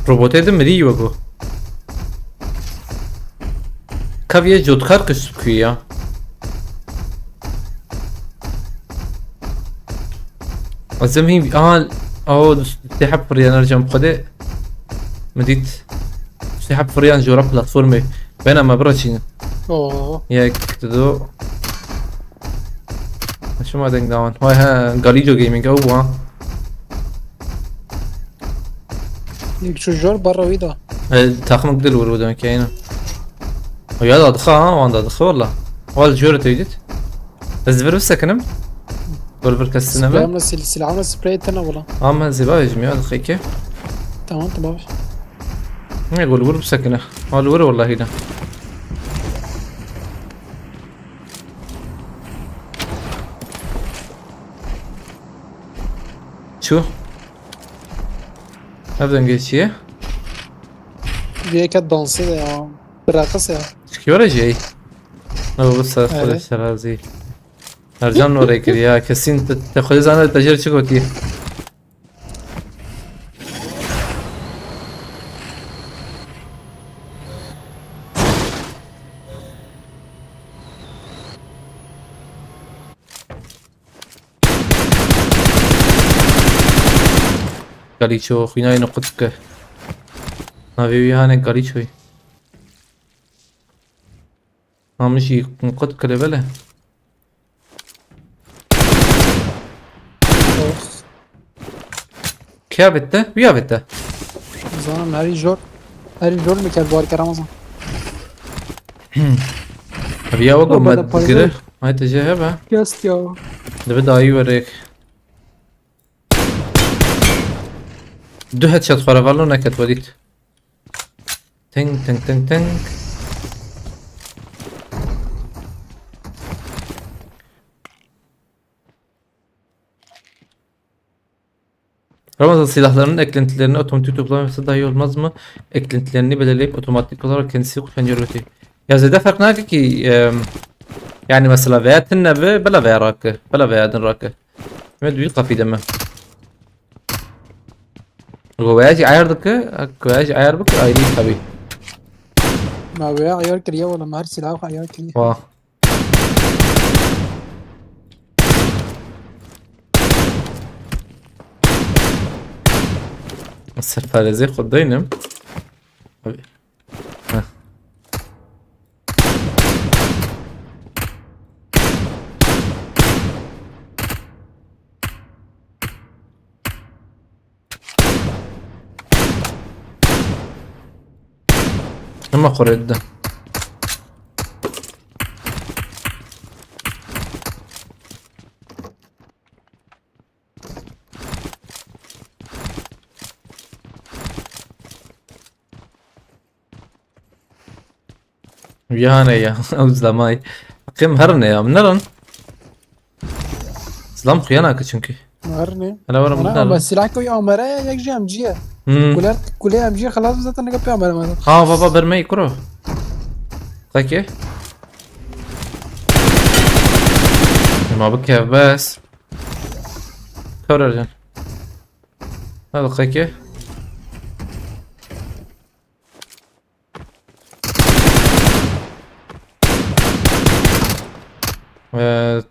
Robotê di mirî wek o. Kaviye cotkar kişt kuya. Ez em hîn, aha, aho sihep firiyan ercan xwedê. Min dît. Sihep firiyan jora platformê. Bena me bira çînin. Oo. Yek, du. Şima deng dawan. Vay he, Galico Gaming ew bû ha. Yek çû jor barra wî da. E, takımık dil vurdu demek ki aynen. O ya da dıxa ha, o anda dıxa valla. Wal jor te dît. Ez vir bisekinim. Gol vir kesine Sprey mi? Ama sil silahımla sprey etene valla. Ama ziba vecim ya dıxa ki. Tamam tamam. Ne gol vur bisekine. Wal vur vallahi de. Çu. Ev dengê çi ye? Vê yeke dansê de ya. Bırakıs ya. Çikiyor ecey. Ne bu ser Evet. Xwedê serazî. Ercan oraya kiriye. Kesin te, te xwedê zana te jêr çi gotiye. Galiço, xwînayê niqut bike. Navê wî hane Galiçoyê. Namê jî niqut bike lê bele. Of. Kê avête? Wî avête. Zanim herî jor. Herî jor mi kerd bar kere Ramazan. Ev ya wek Baba me da paylaşır. Digire. Ay te jê hebe. Guest ya. Dibe dayî werek. Du headshot xwe re valo neket wedît. Ting ting ting ting. Ramazan, silahlarının eklentilerini otomatik toplaması daha iyi olmaz mı? Eklentilerini belirleyip otomatik olarak kendisi kullanıyor öte. Ya zêde ferq nake ki, em, yani mesela veya tinne ve bela veya rake, bela veya din rake. Ve duyu kapıyı deme. Go veya jî ayar dike, veya jî ayar bike ayrı tabii. Ma veya ayar kiriye wala, ma her silah ayar kiriye. Vah. Serparêzê xwe deynim. Heh. Hema xwe rê dide. Yane ya, ew zilamay. Heqê min herine ya, min nerin. Zilam xuya nake çünkü. Herine. Hele were min Ana, nerin. Ama silah koy amere, yek jî M G ye. Hmm. Kuler, kule M G xelas zaten ne kapı amere mi? Ha, baba, bermeyi kuro. Peki. Ma bikev bes. Kör Ercan. Hadi peki. Evet.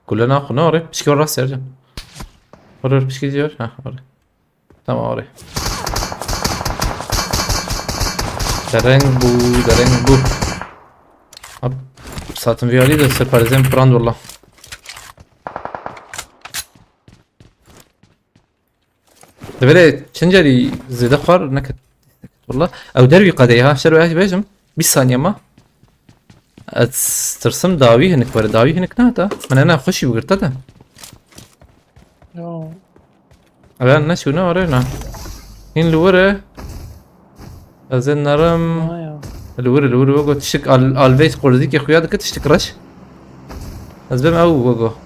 Kule naxu ne oraya? Pişki orası Ercan. Oraya pişki diyor. Ha, oraya. Tamam, oraya. Dereng bu, dereng bu. Ab, satın viyali de separizem pran valla. Divê çend carî zêde xwar neket. Wala. Ew dervî qedeyê ha. Şer wê bêjim. Bîst saniye ma. Ez tirsim dawî hinik were. Dawî hinik nehata. Min ena xweşî bigirta de. Yo. Ev ne çûne were na. Hîn li were. Ez ê nerim. Ha ya. Li wir, li wir wego tiştik al-, alveyt qurzîkê xuya dike tiştik reş. Ez bêm ew wego.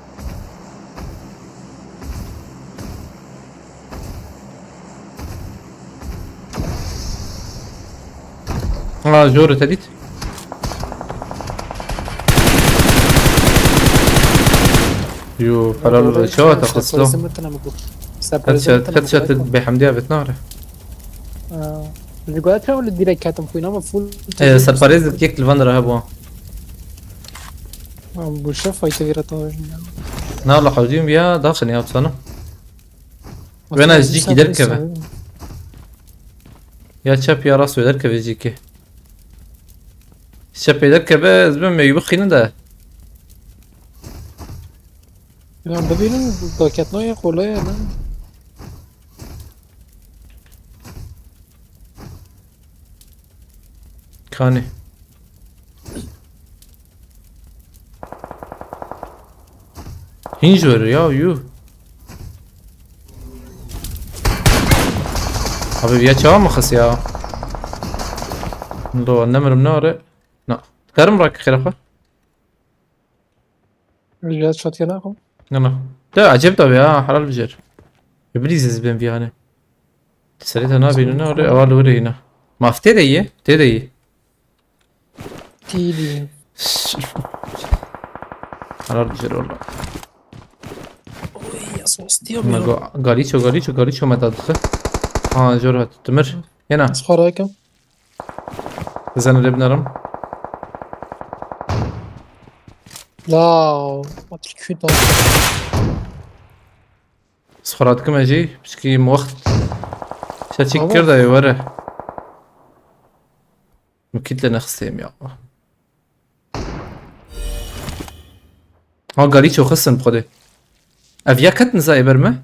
Ha, jor te dît. Yo, helal be. Çawa te xistlo? Headshot, headshot bêhemdiya bêt nare. Ji goya çawa li direk ketim xwîna me full. Ee, serparêz dikek li van de hebû. Ha, bu şef fayte vira tavajin ya. Na la hewdîm ya daxin ya sana. Wena ji cîkî derkeve. Ya çep ya rast wê derkeve cîkî. Çepê derkeve, ez bim me bixînin de. Ya bibînin daketnayê qolaya ne? Kanê. Hîn jor ya, yû. Abi ya çawa mı xis ya? Do nemirim ne are? Na. Karim rak xêra xwe. Rica çatiye naxim. Na na. De acep tabi ha, halal bicer. Ibliz ez ben viyane. Serê te nabînin ne are? Ewa li wir hîna. Maf tê de ye, tê de ye. Tî dî. Helal bicer valla. Oy, ya sos diyor. Me go-, galiço, galiço, galiço me dadixi. Ha, jor hat. Timir. Yena. Sixara kim? Zene lê binerim. La, matrikût. Sixara dikim e jî, pişkî min wext. Şeçîk kir de were. Min kît lê nexistê ya. Ha, galî ço xistin bi xwedê. Ev ya ket nizayê ber me?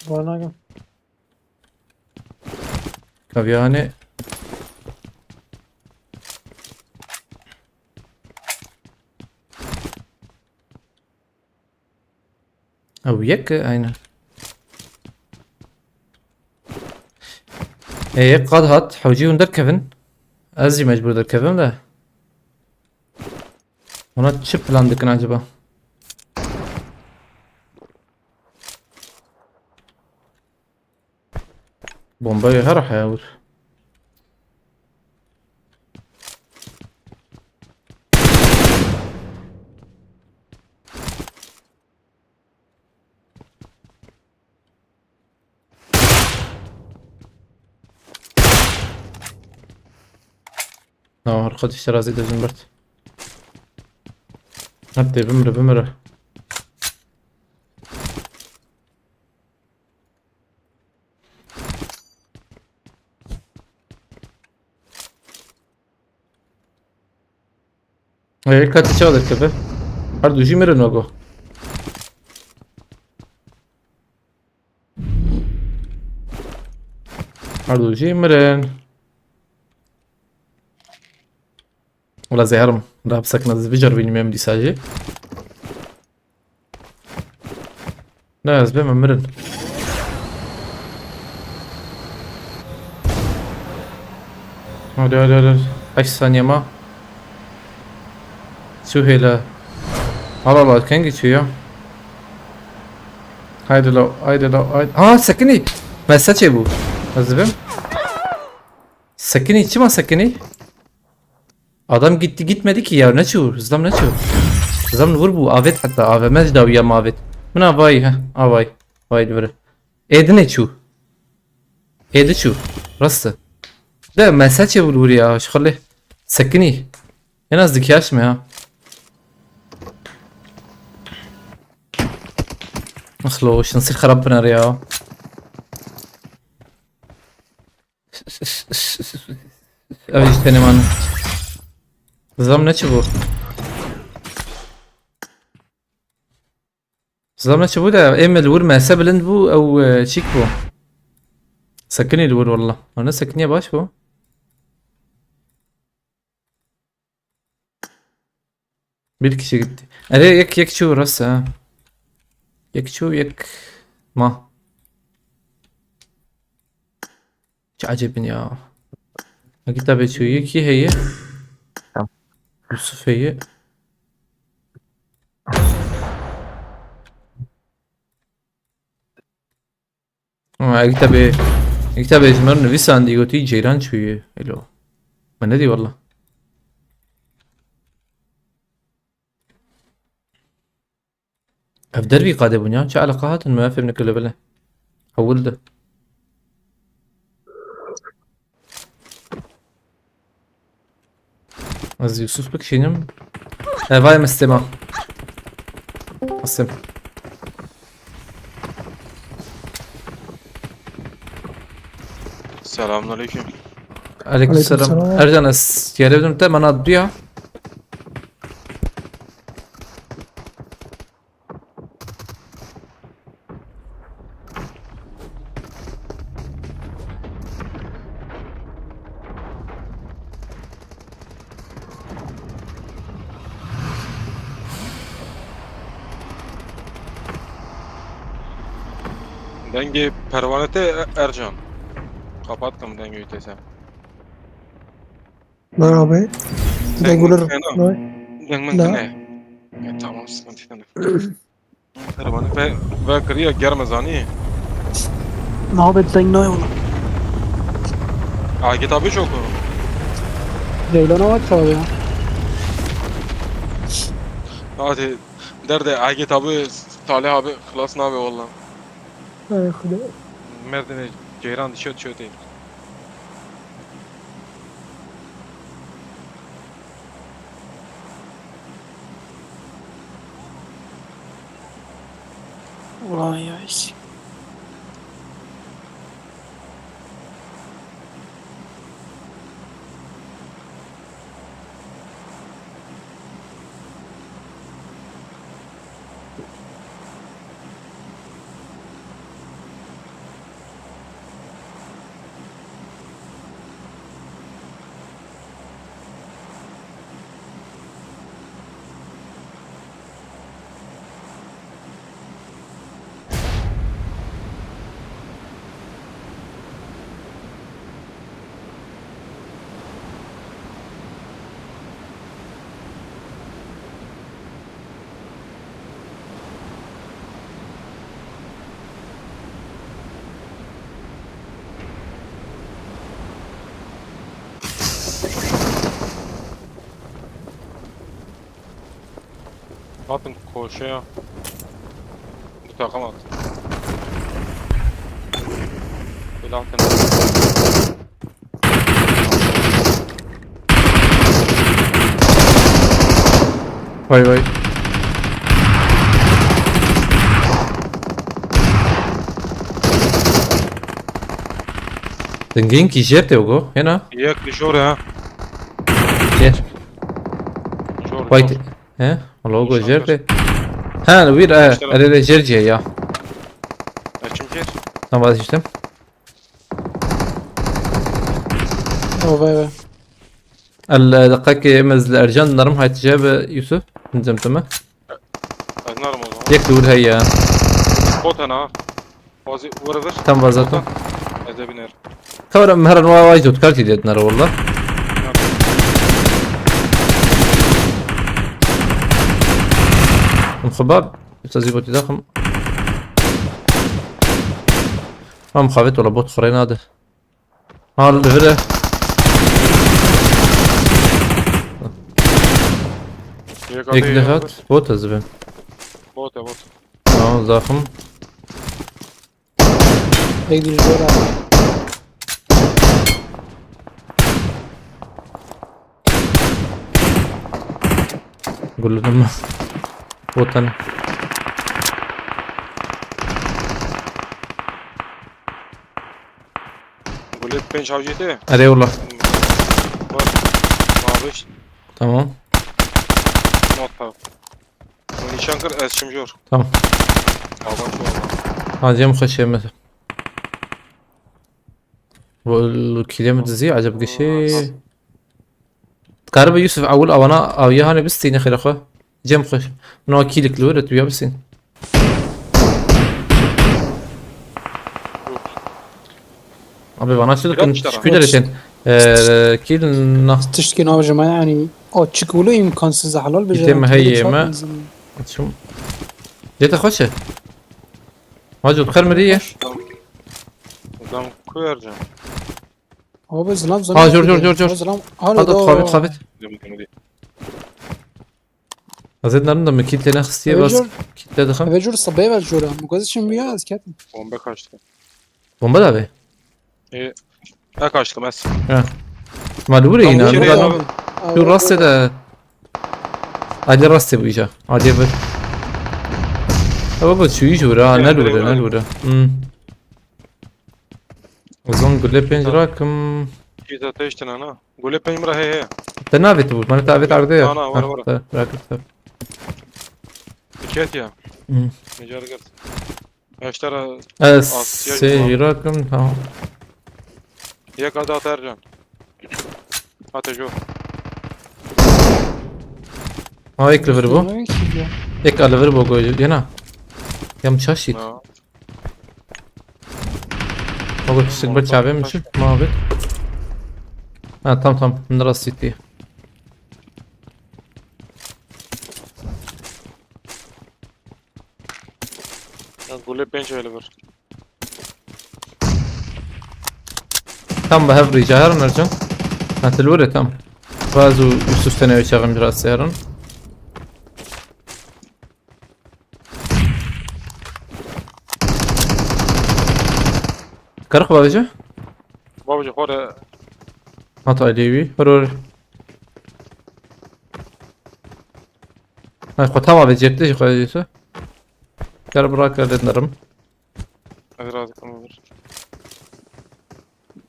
Var nakim. Ev yani. Ew yek e, aynen. E, yek qad hat, hewcî hûn derkevin. Ez jî mecbûr derkevim de. Ona çi plan dikin acaba? Bombayê her heya wir. Na, her xwe dişte razî dejin bird. Hep dê bimire, bimire. Ê, ka tu çawa derkeve? Her du jî mirin wego. Her du jî mirin. Wala zehrim. Rab sekine, ez bicer bînim em dîsa jî. Ne, ez bêm mirin. Hadi, hadi, hadi. Heşt saniye ma. Çû hêle. Al, al, al, kengî çû ya. Haydi lo, haydi lo, haydi. Aa, sekinî. Mese çê bû. Ez dibêm. Sekinî, çima sekinî? Adam gitti gitmedi ki ya, ne çû? Zlam ne çû? Zlam vur bu, avet hatta, A V M dawiya mavet. Min avayî, he, avayî. Vay divre. Êdi ne çû? Êdi çû. Rastı. De mese çê vur vur ya, şu xalê. Sekinî. En az dikiyaş mı ya? Axlo, şansî xerab biner ya. Ev jî tenê man. Zam ne çi bû? Zam ne çi bû de em li wir mese bilind bû ew, e, çîk bû. Sekinî li wir walla. Wana sekiniye baş bû. Bir kişi gitti. Erê yek, yek çû rast ha. Yek çû, yek ma. Çi ecêb in ya. Egî tabê çûyî kî heye? Tamam. Yusuf heye. Ha, egî tabê, egî tabê ji me re nivîsandî gotî Ceyran çûyî. Elo. Me nedî walla. Ev dervî qadê bûn ya. Çi eleqa hatin me fêm neke levele. Hewil de. Ez Yusuf bikişînim. Evay mistema. Mısım. Selamünaleyküm. Aleykümselam. Aleykümselam. Ercan, ez yere bidim te mana duya. Dengê perwane te, Ercan. Kapat kam dengê te sen. Merhaba. Deng, deng gulir. Deng min ne? E, tamam, sıkıntı yok. Pervane ve, ve kiriya germe zanî. Nabê deng nayê wala. Agit abi çok o. Ceylan awa çağı ya. Hadi derde Agit abi, Salih abi, xlas nabe valla. Ay, Xuda. Merdinê ceyran dişe çötê. Vay ay. Hatin koşuya. Bu takım at. Silah atın. Vay vay. Dengên kî jêr tê go, hena? Yek li jor e ha. Jêr. Jor, Vay jor. Te-, he? Logo jêr tê. Ha, li wîr, e, Başka. Erê, erê, jêr ciye ya. Açım jêr. Tam vazgeçtim. O, vay vay. El, e, deqekê em ez li Ercan narim hayt jê bi Yusuf. Hindem teme. Ez narim o zaman. Yek li wir heye. Bot hena. Vazi, vur vur. Tam vazato. Ez de biner. Kawra mehran wa wajdo kartî det nara walla. Em xibab. Ustazî gotî daxim. Em xavet wala bot xurê nade. Ha, li vir e. Yek Yek de hat. Bot ez bin. Bot e, bot. Tamam, zaxim. Tek bir zor abi. Gulledim mi? Bot hene. Gulet pênc hawcê te? Erê wala. Bak. Maviş. Tamam. Not bak. Nîşan kir, ez çim jor. Tamam. Avan şu an. Ha, cem xweşê me. Bu kîlê min dizî, eceb gişî. Dikaribe Yusuf ewil awana awiya hanê bistîne xêra xwe. Cem xweş. No kîlik li wir tu ya bistîn. Abi bana şu Biraz dikin işte şu var. Küdür için. Eee, kill na. Tiştki navjama yani. O çıkılı imkansız halal bir Gittim şey. Heyime. Açım. Dete hoşe. Hacı utkar mı diye? Adam koyarcam. Abi zilam zilam. Ha, jor, jor, jor, jor. Zilam. Hadi da. Sabit, sabit. Azet narım da mı kill tene xıstiye bas. Kill tene dıkım. Eve jor sabaya ver jora. Bu kadar şimdi ya az ketim. Bomba kaçtı. Bomba da abi. E, e kaçtı mes. Ha. Ma du buraya ina. Şu rastê de. Hadi rastê bu iyice. Hadi bir. Ama bu şu iyice vura. Ne vura, ne vura. Hmm. O zaman gule pênc rakim. Çî te teştin ana. Gule pênc mira heye. Te navê tu bû. Bana te avêt erdê ya. Ana, vara, vara. Te rakim te. Tiket ya. Hmm. Necar gert. Eştera. Ez sê rakim, tamam. Yek ada Ercan. Hate jo. Ha, ek lever bu. Ek lever bu goy. Yena. Yam çaşit. Ogo tiştek bir çavê mi çi? Muhabbet. Ha, tam tam. Nira city. Ya gule pênc öyle bir. Tam bi hev rîca herin Ercan. Ha, til were tam. Bazı üst üste ne çağım biraz herin. Karık babacı? Babacı xore. Hat ailevi. Hor hor. Ha, xwe tamam ve cepte xwe diyorsa. Kar bırak, halledelim. Hadi razı kalın.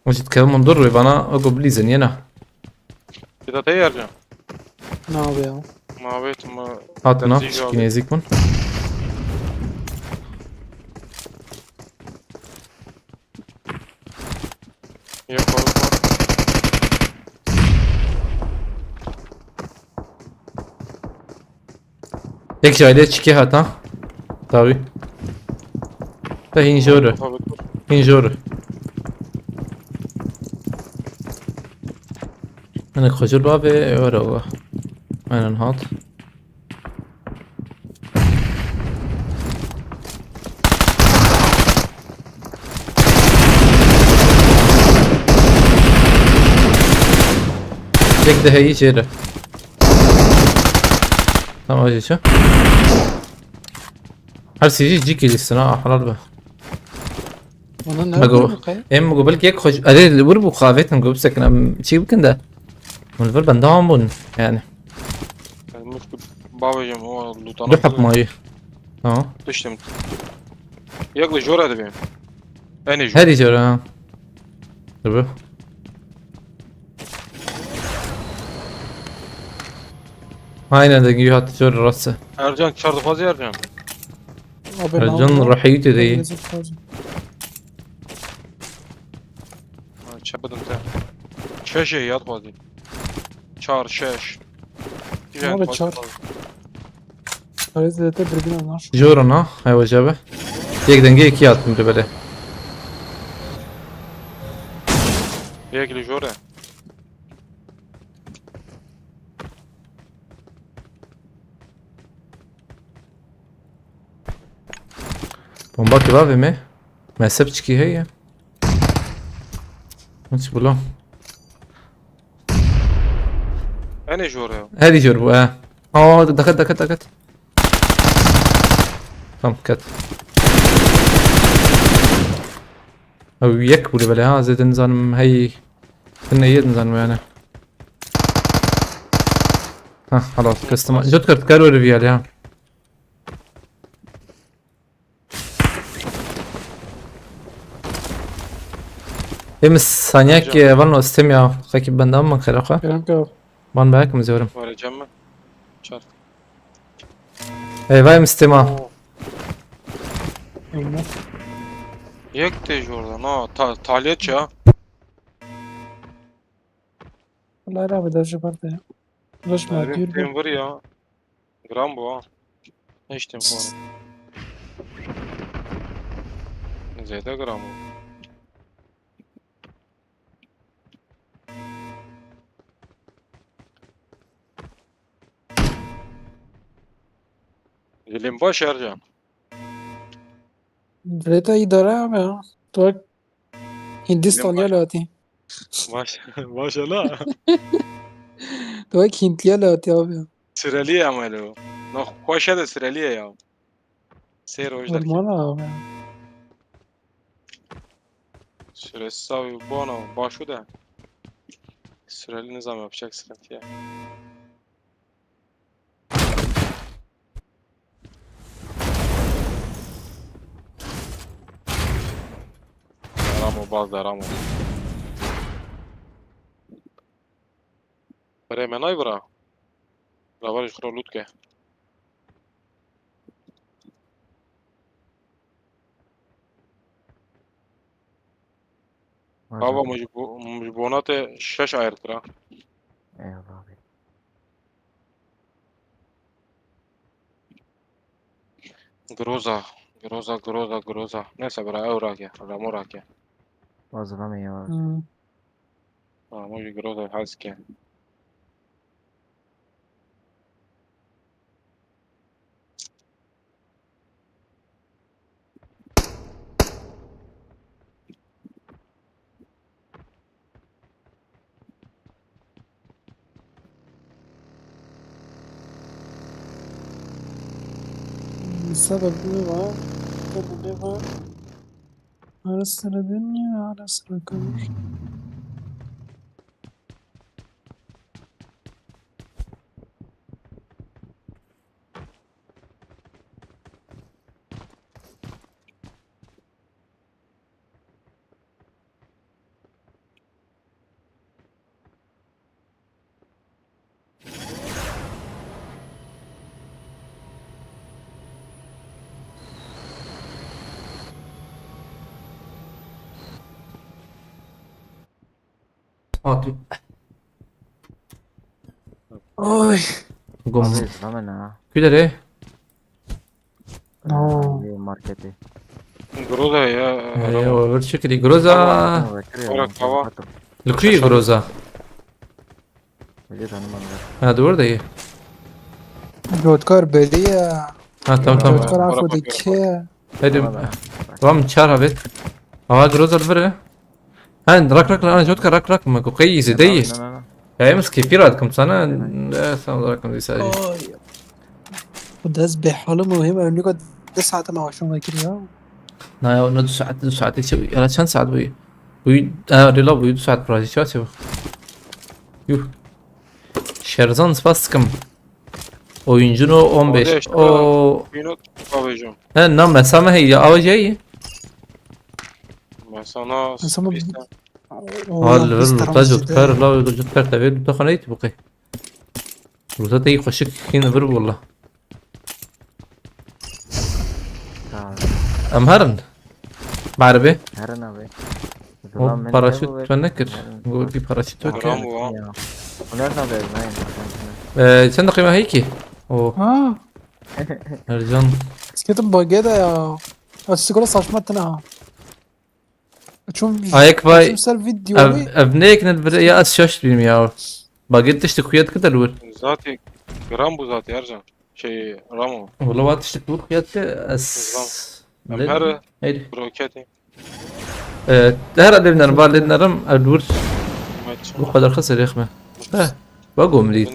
Mecit kevim dur ve bana o goblizin yena. Bir de teyarca. Ne abi ya? Mabet mi? Hat na, şiki nezik bun. Yok oğlum. Tek jayde çiki hata. Tabi. Te hîn jor e. Tabii. Hîn jor e. Hani xocur babe öyle o. Aynen hat. Tek de heyi jêre. Tamam, acı şu. Her şeyi cik ilişsin ha, halal be. Ona ne Bak o, yapıyor bu kaya? Em bu belki ek hoş, arê li wir bu xavetin go bisekin, em çi bikin de. Min vir ben devam bun yani. Muşku babacım o lutana. Du hep mayı. Ha. Düştüm. Yaklaşık orada benim. En iyi. Her iş ha. Tabii. Aynen de güya atıyor rası. Ercan çardı fazla Ercan. Abi, Ercan ne oldu? Rahiyut edeyi. Yazık fazla. Ha, çapadım te. Şeş yat fazla. Çar, şeş. Abi, çar. Parayı zete birbirine anlar. Jor ona, hewa cabe. Yek denge iki attım de böyle. Yek li jor e. Bomba ki var mı? Mezhep çiki heye. Hiç bula. Ene jor ya. Her jor bu ha. Aa, dakat, dakat, dakat. Tamam, kat. Ew yek bû li belê ha, zêde nizanim hey. Tine yê nizanim yani. Ha, halas, kestim. Jot kert, kar weri viyal ya. Em saniyek, e, van o stem ya. Xaki bendam mı xêra xwe? Kerem ke. Van be, kim ziyorim. Vereceğim mi? Çar. Ey, vay mistema. Oo. Yek de oradan ha. Ta taliyet ya. Vallahi abi, derece var da ya. Rush mı diyor bu? Var ya. Gram bu ha. Hiç tempo. Zeyde gram bu. Em baş Ercan. Rêta îdare ya me ya. Tu wek Hindistanliya Em baş. Latî. Baş, baş ala. Tu wek Hintliya latî abi ya. Sireliye ama lo. No, xweşe de Sireliye ya. Sê roj derkê. Normal abi. Süresi savi bono başu de. Süreli nizam yapacak sıkıntı ya. Ramo baz da Ramo. Bremenay bra. Lavar xro lutke. Baba, min ji bo-, min ji bona te şeş ayr kira. Eyvallah abi. Groza, groza, groza, groza. Neyse bira, ew rake, Ramo rake. Vazifem iyi var. Hmm. Ramo ji groza hez ke. Sebep ne var? Sebep ne var? Ara sıra dönüyor, ara sıra kalır. Hatun. Oy. Gom. Abi, zame ne ha? Kudere? Oo. Ee, marketi. Groza ya. Ee, öbür şekilde Groza. Ora kava. Lukri Groza. Öyle tanımam ya. Ha, doğru da iyi. Jotkar belli ya. Ha, tamam, tamam. Jotkar afodaki. Hadi. Tamam, tamam. Tamam, çağır abi. Ama Groza bir. Ha, rak, rak, rak, Jotkar, rak, rak mı? Kokayi izledeyiz. Tamam, tamam, tamam. Ya, yalnız kefir atım sana. Ne, sen olarak mı sadece? Oy. Bu dest behalı mı? Hem önlük o dest saate maaşım vakir ya. Na ya, ne du saat, du saat, işte, ya, çend saat bu? Bu, ha, rila bu, du saat proje, çawa çawa? Yuh. Şerzan, spas dikim. Oyuncun o on beş. Kardeş, o Pinot babacığım. He, na, mesame hey ya, avacayi. Mesela Mesela bir- Hal, bir taco tkar, la, taco tkar, tabi, du taxana iti bu qey. Ruza te xweşik xîn vir wala. Tamam. Em herin. Baribe. Herin abi. O paraşüt ben ne kir? Bu bir paraşüt yok ki. Tamam bu. Ya. Bu nereden verdin? Ee, sen de kıyma heyki. O. Ha. Ercan. Sketim bageda ya. Ya, sigara saçma tına. Çum Ayak vay. Çum ser video. Ev, ev ne eknet bir ya, az şaş bilmiyorum ya. Baget işte kuyat kadar vur. Zaten gram bu zaten Ercan. Şey, Ramo. Valla vat işte vur kuyat ki az. Gram. Em her Haydi. Broketi. Ee, her alemden var, alemden ev vur. Bu kadar kısa rehme. He. Bak, omlî.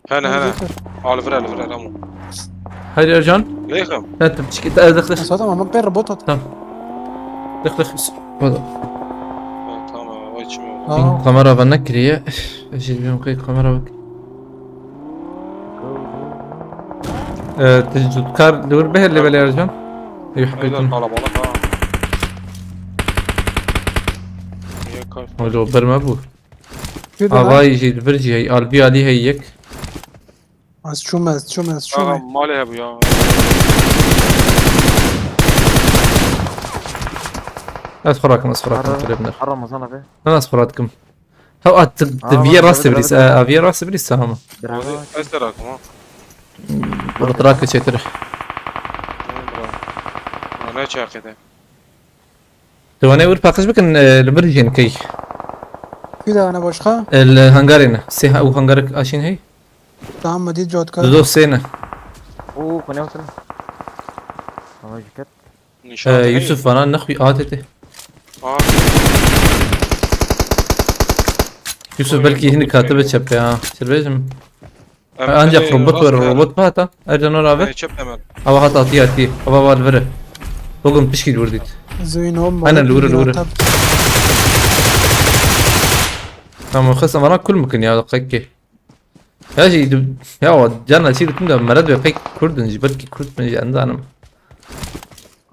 Hene, hene. Al vire, al vire, Ramo. Haydi Ercan. Lêxim. He, tu çiki, te, dık, dık. Zaten ama ben robot at. Tamam. Dık, dık. Pardon. Ha, tamam, o içim oldu. Aa. Kamera bana giriyor. Şimdi bir kamera bak. Ee, te zûtkar dewr bihêle belê Ercan. Yuh. Aynen, kalabalık ha. Niye kaç? Hoca, o berme bu. Avay jî li vir jî heye, alvî alî heye yek. Ez çûm, ez çûm, ez çûm. Aa, malê hebû ya. Ez xwe rakim, ez xwe rakim, tu lê binêr. Ramazan abi. Ne, ez xwe rakim. Hew, a, tu, tu viyê rastê birîs, a, a viyê rastê birîs, tamam. Bravo. Ez de rakim ha. Rot rake çêtir. Bravo. Ne çaxê de. Diwanê wir paqij bikin, e, li vir jên key. Kî de ne başka? E, li hangarê ne. Sê ha-, û hangarek aşîn hey. Tamam, mı dit Jotka? Dudo sê ne. O Oo, xwe newtin. Ama jî ket. Nîşan Ee, te Yusuf heye. Bana nexwî A T T. Aa, Yusuf Oy, belkî hinik Yusuf hatibe Bey. Çepê ha. Çirbêjim. Em Ancak tenê robot rast ver, ya. Robot mu hata? Ercan ora abi. Tenê çep hemen. Ava hat atî atî. Ava val vire. Bugün pişkî vurdît. Zuyno Aynen, lure, lure. Tamam, xes amana kul mümkün ya, dakika. Ya şey, ya o cana şey, bütün de meret ve pek kurdun, belki kurdun, şey, andanım.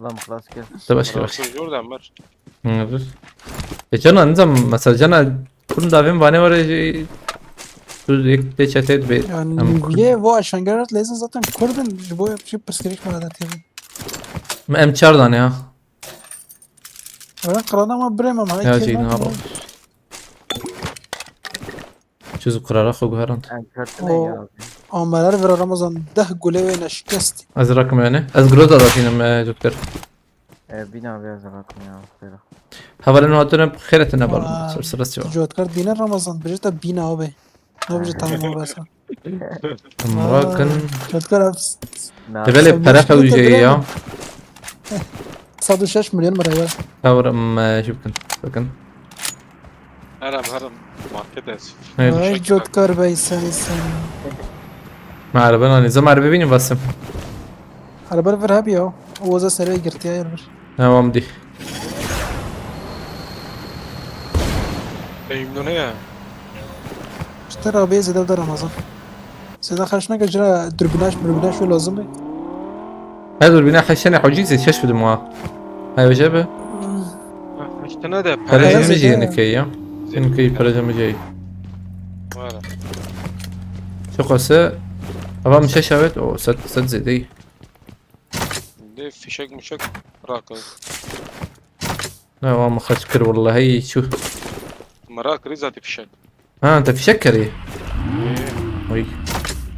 Lan xlas kir. Savaş, savaş. Rahatsız zor da Enver. Hı, dur. E, cana, nizam, mesela cana, kurun da ben bana var ya, şey, tu yek de çete be. Yani niye bu aşangara lezin zaten kurdun, bu şey pıskırık mı da tabii. M çar dan ya. Öyle kırana ama biremem. Ya şey, ne yapalım? Çözüp kırarak o güherand. Em kartı ne ya abi? Amalar ver Ramazan deh gule ve neşkesti. Ez rakım yani. Ez groza da finim, e, doktor. E, bin abi ez rakım ya. Sera. Havalin hatırım xeyretine balım. Sır sırası yok. Jotkar dine Ramazan bir de bin abi. Ne bir tamam abi sen. Bakın. Jotkar abi. Tebele para kavuşu ya. Sadu şeş milyon mı var? Kavram, e, şu bakın. Bakın. Herem herem. Market ez. Evet. Ay Jotkar Bey sen sen. Ma araba nani. Zam araba binin basım. Araba ver abi ya. Oğuz'a sere girti ya ver. Tamam di. Eyimdo ne ya? İşte abi zede de Ramazan. Zede kaç ne kadar dürbünaş mürbünaş ve lazım mı? Her dur bina xeşene hocî zê şeş bidim wa. Hay hoca be. İşte ne de Para para. cemijî yeni key ya. Yeni key para cemijî. Var. Çok asa. Avam şeş evet o set set zede. De fişek mişek rakı. Ne, ama xaç kir, vallahi şu. Merak kir zaten fişek. Ha, te fişek kirî. Oy.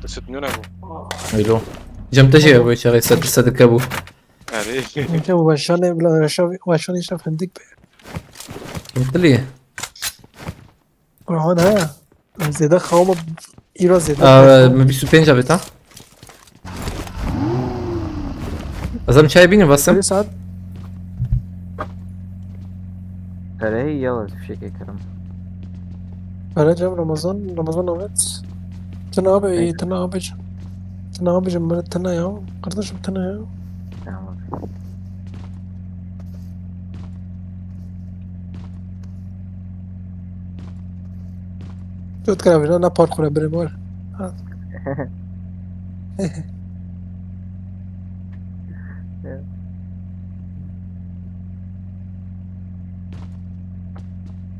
Te süt nüne bu. Öyle. Cem te şey bu, şey set set kabu. Yani. Önce bu başan evla başan başan işte fındık be. Mutlu. Aha ne ya? Zede xawma ira zede. Aa, mi bîst û pênc abê ta. Ez em çay bînim, basım. Bir saat. Tereyî ya ez fişekê kirim. Para cem Ramazan, Ramazan evet. Tına abi, iyi, tına abi cem. Tına abi cem, bana tına ya. Kardeşim tına ya. Tamam. Dört kere bir ne parkura birim var. Ha.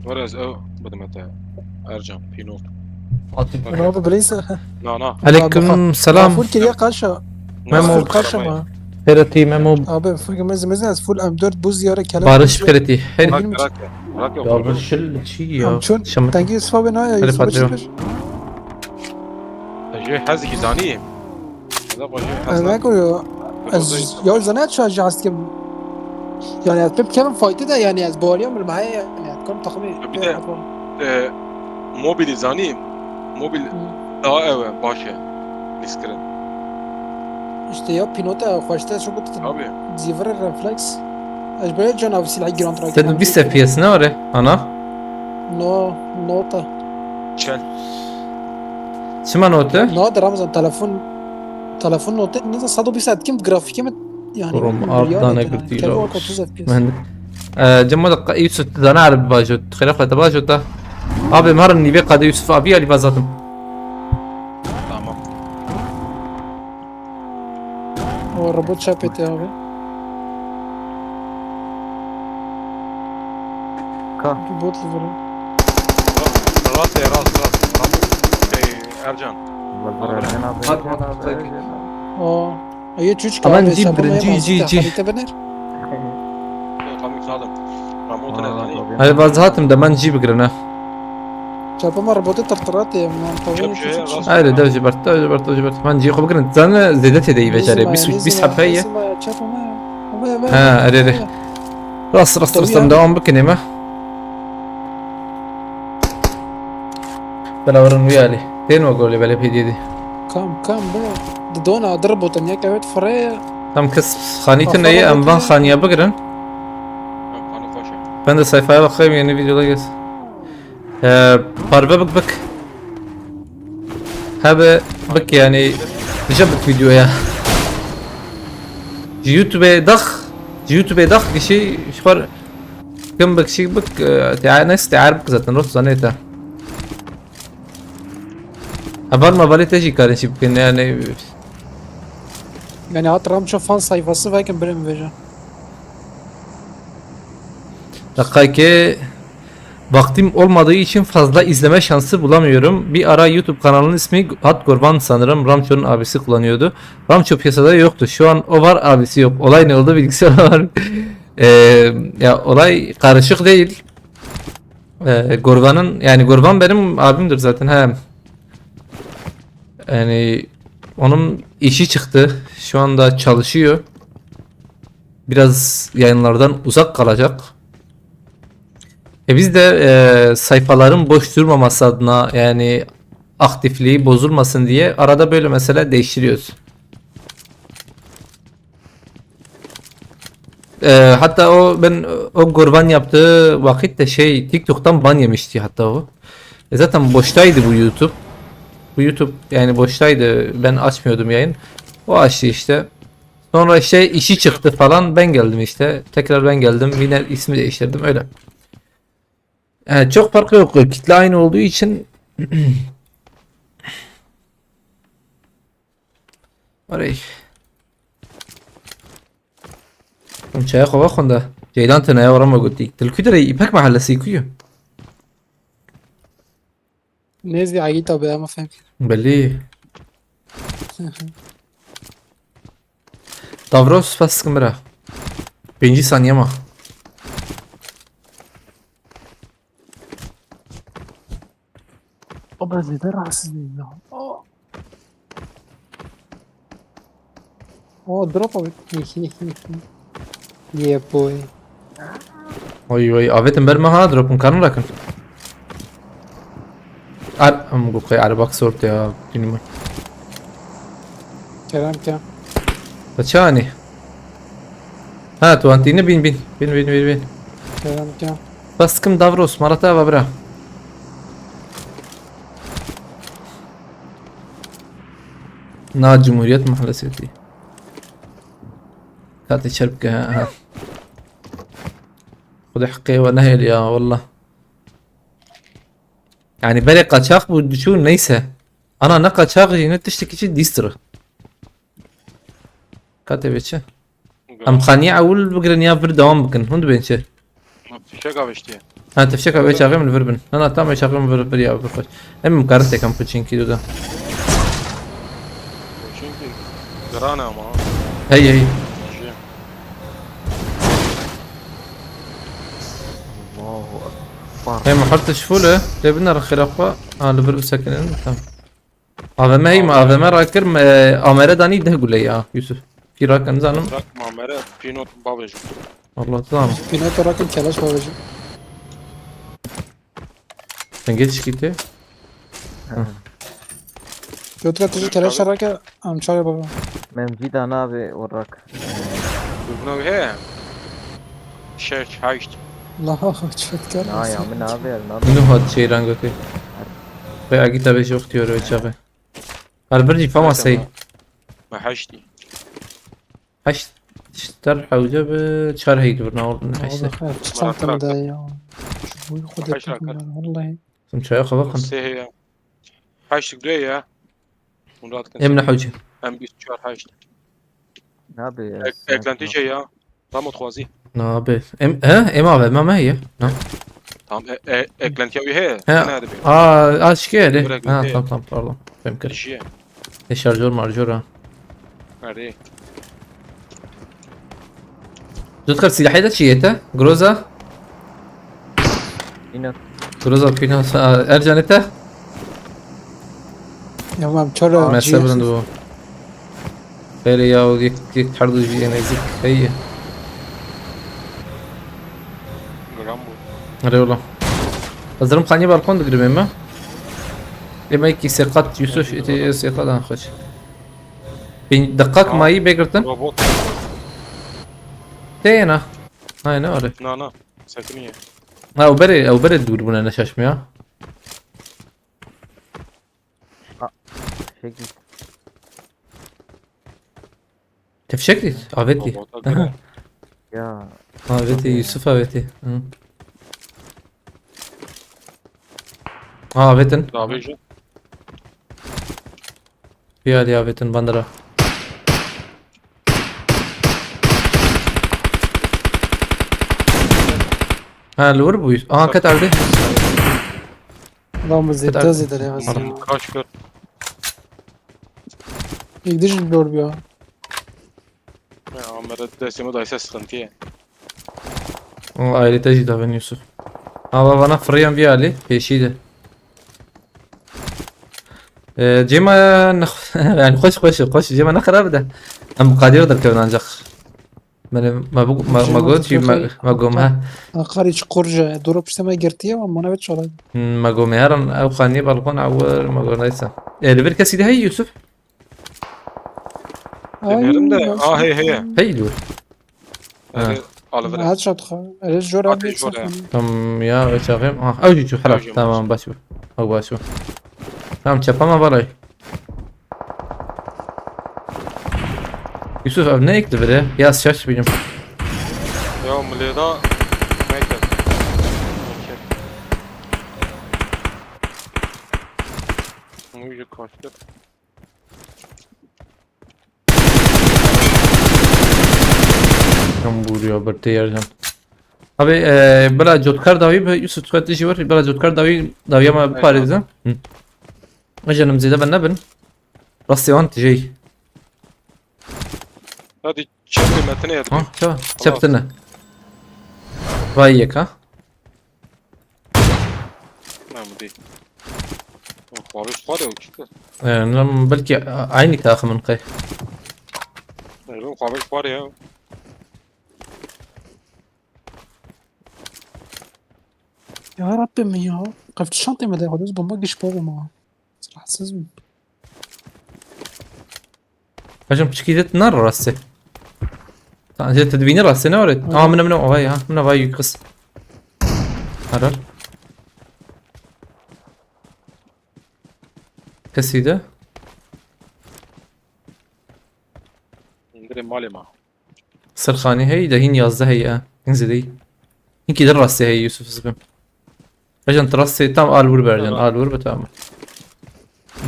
Were ez ew bidime te. Ercan, pînot. Ne abi bileyse. Na na. Aleyküm selam. Full kiriye kaşa. Memo. Full kaşa mı? Hereti Memo. Abi full mezin mezin ez full M dört buz yarı kele. Barış Hereti. Her Rak rak ya. Rak ya. Ya bir şil çi ya. Amçun. Şamı. Tengi sıfa ben ha. Hadi Fatih. Jê hezkî zanî. Hezek xwe jê Ez hezek. ne koruyor? Ez ya zaten şu an jahaz kim? Yani ez pek kevin fayda da yani ez bağırıyorum ben yani. Kom takımı. Bir de- E, mobilî zanî. Mobil daha ew e, baş e. Lîskirin. İşte ya pilota xweşte şu guttin. Abi. Zivir refleks. Ez böyle canav silah girant rakip. Sen bîst F P S ne var e? Ana. No, nota. Çel. Çima note? No da Ramazan telefon telefon nota ne de sado bir saat kim grafik mi yani. Durum bir ardana yani. girdi Kendi lo. o otuz F P S. Ben. Ee, Cem, da Yusuf dana araba bajo. Xêra xwe te bajo ta. Abi marin nîvê qadê Yusuf abi alî vazatim. Tamam. O robot çap etti abi. Ka. Bir bot vurun. Rast ya rast rast. Tamam. Şey, Ercan. Bak, Ercan abi, Bak, Ercan bak, abi, bak. Ercan abi. O. Ayı çüç Aman abi, cî çapa birin, maya cî, mazı cî, te cî. Halite bener. Tamam sağ olun. Ramon Aa, tane zanî. tabii. Hadi vazatim de ben cî bigirine. Çapa ma robotı tırtırat ya. Çap şey, rast. Hayır, dev jibert, dev jibert, dev jibert. Ben cî xwe bigirin. Zane zêde têde yî vecerê. Bîst, bîst hepeye. Çapa ma. Abi abi. Ha, erê, erê. Rast, rast, rast, em devam bikin ême. Bela werin wî alî. Tên we golê belê pêdiyê dî. Kam kam be. Di dona dir botin yek evet fire. Tam kes xanî tune ye, em van xaniya bigirin. Em xanî xweş e. Ben de sayfaya bakayım, yeni videoda gez. Ee, parve bik bik. Hebe bik yani. Dije bik videoya. Ji YouTube'e dax. Ji YouTube'e dax kişi şuar. Kim bik şi bik. E, te neyse te bik zaten. Rot zaneta. Heval mevalê te jî karin jî bikin yani. Yani hat Ramço fan sayfası vekin birim veja. Dakika ki vaktim olmadığı için fazla izleme şansı bulamıyorum. Bir ara YouTube kanalının ismi Hat Gorban sanırım. Ramço'nun abisi kullanıyordu. Ramço piyasada yoktu. Şu an o var, abisi yok. Olay ne oldu bilgisi var. Ee, ya olay karışık değil. Ee, Gorvan'ın, yani Gorvan benim abimdir zaten, he. Yani onun işi çıktı. Şu anda çalışıyor. Biraz yayınlardan uzak kalacak. E biz de e, sayfaların boş durmaması adına, yani aktifliği bozulmasın diye arada böyle mesela değiştiriyoruz. Ee, hatta o ben o Gorvan yaptığı vakit de şey TikTok'tan ban yemişti hatta o. E, zaten boştaydı bu YouTube. Bu YouTube yani boştaydı. Ben açmıyordum yayın. O açtı işte. Sonra işte işi çıktı falan. Ben geldim işte. Tekrar ben geldim. Yine ismi değiştirdim öyle. Yani çok farkı yok. Kitle aynı olduğu için Arey. Hûn çaya xwe vexwin de. Ceylan tune ya, were me gotî. Til ku derê, Îpek Mahallesî ku ye? Nêzdî Egîta be, ama fem kir. Belê. Davros, spas dikim bira. Pêncî saniye ma. Baba zêde rahatsız değil ya. Oh. Oh, drop abi. Yeah boy. Oy oy, avêtin ber me ha, dropin karin rakin. Ar, em gu xwe erbak sort ya, dinime. Kerem ke. Kaçani? Ha, tu antini bin bin. Bin bin bin bin. Kerem ke. Bas kim Davros, marata va bira. Na Cumhuriyet Mahallesi. Katê çerpke ha. Xwedê heqê we nehêl ya, wallah. Yani berê qaçax bû diçû neyse. Ana ne qaçax jî ne tiştekî jî dîstir. Katê vê çi? Em xaniye ewil bigirin ya vir dewam bikin. Hûn dibên çi? Fişek aviştiye. Ha, tevşeka wê çaxê min vir bin. Na, na, tam wê çaxê min vir, vir ya, vir xweş. Em em karin tekem xwe çinkî do da. Çünkü gran ama. Hey, hey. Şey. Allahu Ekber. Hey, muhar tişfûle. Lê bin ar xêra xwe. Ha, li vir bisekinin. Tamam. A V M heyma, A V M rakir me, amere danî deh gule ya, Yusuf. Pîrakin zanim. Bırak mamere, pinot babacım. Allah tamam. Pinoto rakın keleş babacım. Sen geç git ya. Götüre tüzü keleş rake amçare baba. Memcî da navê orak. Buna he. Şeş, haşt. La çötkar. Na ya min navê el navê. Min hat şey rang ötü. Ve agita ve yok diyor öyle çabe. Her bir cifama sey. Ma haşti. Haşt, ter hewce bi çar heydi bir nawr haşt. Allah hayır, çantamda ya. Şu boyu Kaç dakika? Vallahi. Sen çaya xava kan. Sehe ya. Haşt diyor ya. Murat kan. Em ne hewce. Em bir çar haşt. Nabê. Ek-, eklenti şey ya. Tam otxuazi. Ne abi? Em, he? Em abi, em he ya. Ne? Tam e, e, eklenti ya he. He. Ne dedi? Aa, aşk yeri. Direkt Ha, bitti. Tamam, tamam, pardon. Benim kırık. Kişiye. E, şarjör marjör ha. Nerede? Zutkar silahı da çiyete. Groza. Yine Groza Pino. Ercanete. Ya mam çora. Mesela bunu bu. Böyle ya, yek, yek tardu bir nezik. Hey. Gram bu. Hadi oğlum. Hazırım, kaniye balkon da girmeyeyim mi? Demek ki sekat Yusuf iti sekat anxoş. Pênc deqak mayî bê girtin. Robot. Tê yena. Hayne are. Na, na. Sekiniye. Ha, ew berê, ew berê dûr bûne, ne şaşmiya. Şekil. Te fişek dît? Avêt dî. Robota göre. Ya. Avêt dî, Yusuf avêt dî. Hı. Ha, avêtin. Davêjin. Vî alî avêtin bandera. Ha, li wir bû. Aha, ket erdê. Lan bu zêde zêde lê. Kaç kör. Yek dij bir bir ya. Ya, Amer'e destimi daysa sıkıntı ya. O ayrı jî davên Yusuf. Ava vana firiyan vî alî, pêşî de. Ee, cêma ne, yani xweş xweş xweş, cêma ne xirab de. Em qadîr derkevin ancak. Bele, me bu, me, me got jî, me, me gom he. Aqarî çukur ji dûra piştê me girtiye, ama mane ve çalay. Hmm, me gom herin ew xanî balkon ewir, me gom neyse. E, li vir kesî de hey Yusuf? Denerim de, a, hey, hey. Hey dur. Ha. Headshot xwe. Erê jor abi. Tamam ya, çaxim. Ah, ew jî çû, helal. Tamam, baş bu. Ew baş bu. Tamam, çapa me balay. Yusuf, ev ne ek divire? Ya şaş bilim. Ya milêda neket. Neket. Nû jî kaçtir. Tam bûriya bir tê Ercan. Abi, e, bila cotkar dawî bi Yusuf, tu xwe tijî wir, bila cotkar dawî, dawiya me biparêze. Hı. Ejenim zêde ve nebin. Rastê wan tijey. Hadi çepê metine yat. Ha, çepa. Çeptine. Vay yek ha. Ne bu değil. Xwariş xwar ya uçtu. Ee, nem belki a-, aynı takımın kay. Evet, xwariş xwar ya. Ya Rabbim ya. Qevt şantê me de xwedez bomba giş bavê ma. Rahatsız mı? Hocam piçkî dit nar rastê. Tamam, te dibînî rastê ne orê? Aa, min min vay ha, min vay yük kız. Arar. Kesî de. Indirim malê ma. Sirxanî hey de hîn yazdeh hey e. Hîn zêdeyî. Hinkî de rastê hey Yusuf zibim. Ejan tu rastê tam al wir bercan, al wir bi tamam.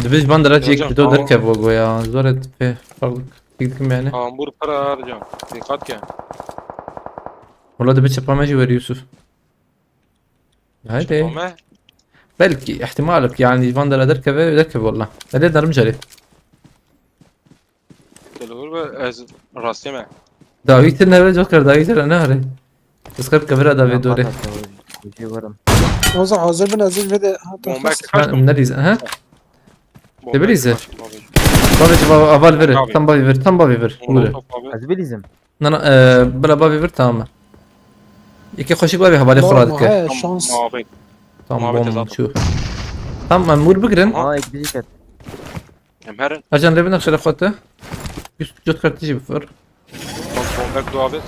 Dibij bandera cek video derkev go ya. Zor et pe farklı. Dik dikim yani. Ambur para harcam. Dikkat ke. Valla dibi çapa me jî weri Yusuf. Haydi. Çapa me? Belki ihtimal yok yani bandera derkeve derkev valla. Hele darım cari. Dilhur be ez rastê me. Dawî tu nebe Joker, dawî tu ne hare. Kıskar kamera da ve dore. Kucê werim. Oza hazır bin ez vê de. Bomba kaç. Ne diz ha? Te bilize. Babi ji aval vere. Tam babi ver, tam babi ver. Vure. Ez bilizim. Na na, e, bila babi ver tamam. İki koşuk babi havale xura dike. Şans. Tamam, bom şu. Tamam, mur bigrin. Aa, ek bizi ket. Em herin. Ercan, lê binexşe xwe te. Yusuf, cot kartî jî bifir. Bak, bomber dua abi.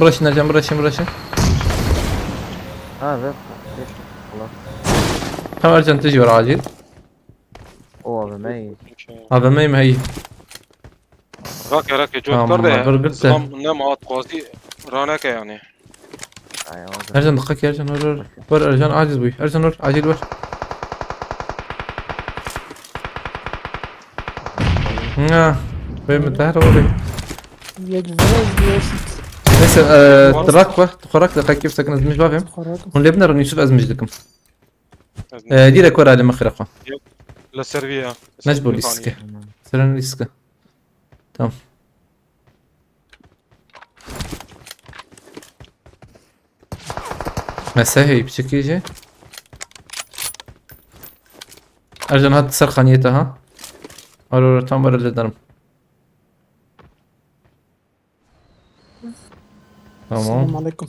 Bıraşın Ercan, bıraşın, bıraşın. Ha, ver. Ver. Allah. Tamam Ercan, tijî ver acil. O abi, me. A V M mi heyî? Rake, rake, cot kar de. Tamam, dur, dur. Zam ne ma at quasi raneke yani. Ercan, dikkat ki Ercan, dur, dur. Dur Ercan, aciz bu. Ercan, dur, acil dur. Ha, ben mi tahir olayım? Yek vuruz diyorsun. Neyse, e, trak var. Trak da kakif sakın ezmiş babim. Trak. Hûn lê binêrin Yusuf ezmiş dikim. E, direkt were alê min xêra xwe. La serviya. Mecbur riske. Seren riske. Tamam. Mesehê piçekê jî. Ercan hat ser xaniyê te ha. Aro aro tam were lê derim. Tamam. Selamun aleyküm.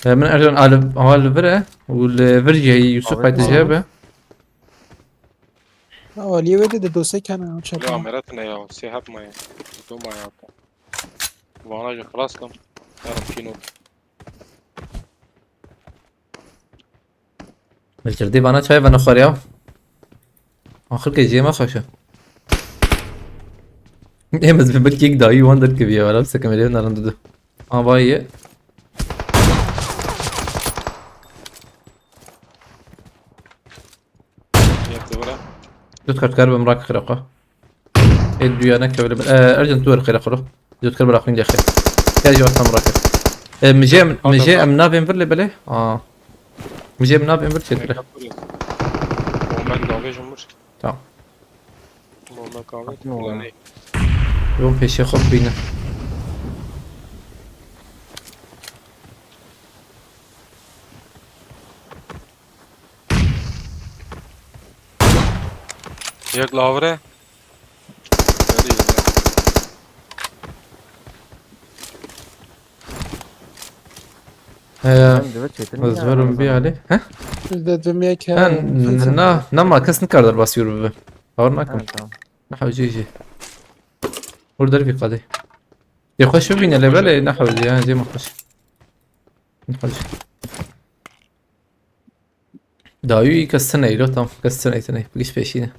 E, min Ercan al, al vir e. Û li vir jî heyî Yusuf hayte jê be. Ha, aliyê wê de, de dosek hene, o Lê çatma. ameret ne ya, sê heb maye. Du maye hatta. Vana jî xilas kim. Herim kîno. Li kirdî vana çay vana xwar ya. Axir ke jê me xweş e. Ê, ez bi bilkî yek dayî wan derkeviye, wala bi sekem êlê narin didu. Avayê. Yek duvre. Dut kar kar bim rak xira xwe. Ê duya ne kevle. Ercan tu er xira xwe. Dut kar bira xwin de xira. Ya jî tam rak. E, mijê em, Adam mijê var. Em navên vir lê belê. Aa. Mijê em navên vir çêtir e. Moment davêjim vir. Tamam. Moment kahve. Ne oldu? Ulan ey. Yon pêşê xwe bîne. Yek lavre. Hadi. He, Hem de çetin ez verim bir hali. He? Biz de dimiye ki. Ha, n- na, na ma kes nikar derbas yürü bi. Hawar nakim. Ha, tamam. Na hawci jî. Burada bir kadeh. Ya xweş bibîne lê belê ne hewce ya, cê min xweş. Ne hewce. Dayû kes tune îro tam, kes tune tune, bigiş pêşîne.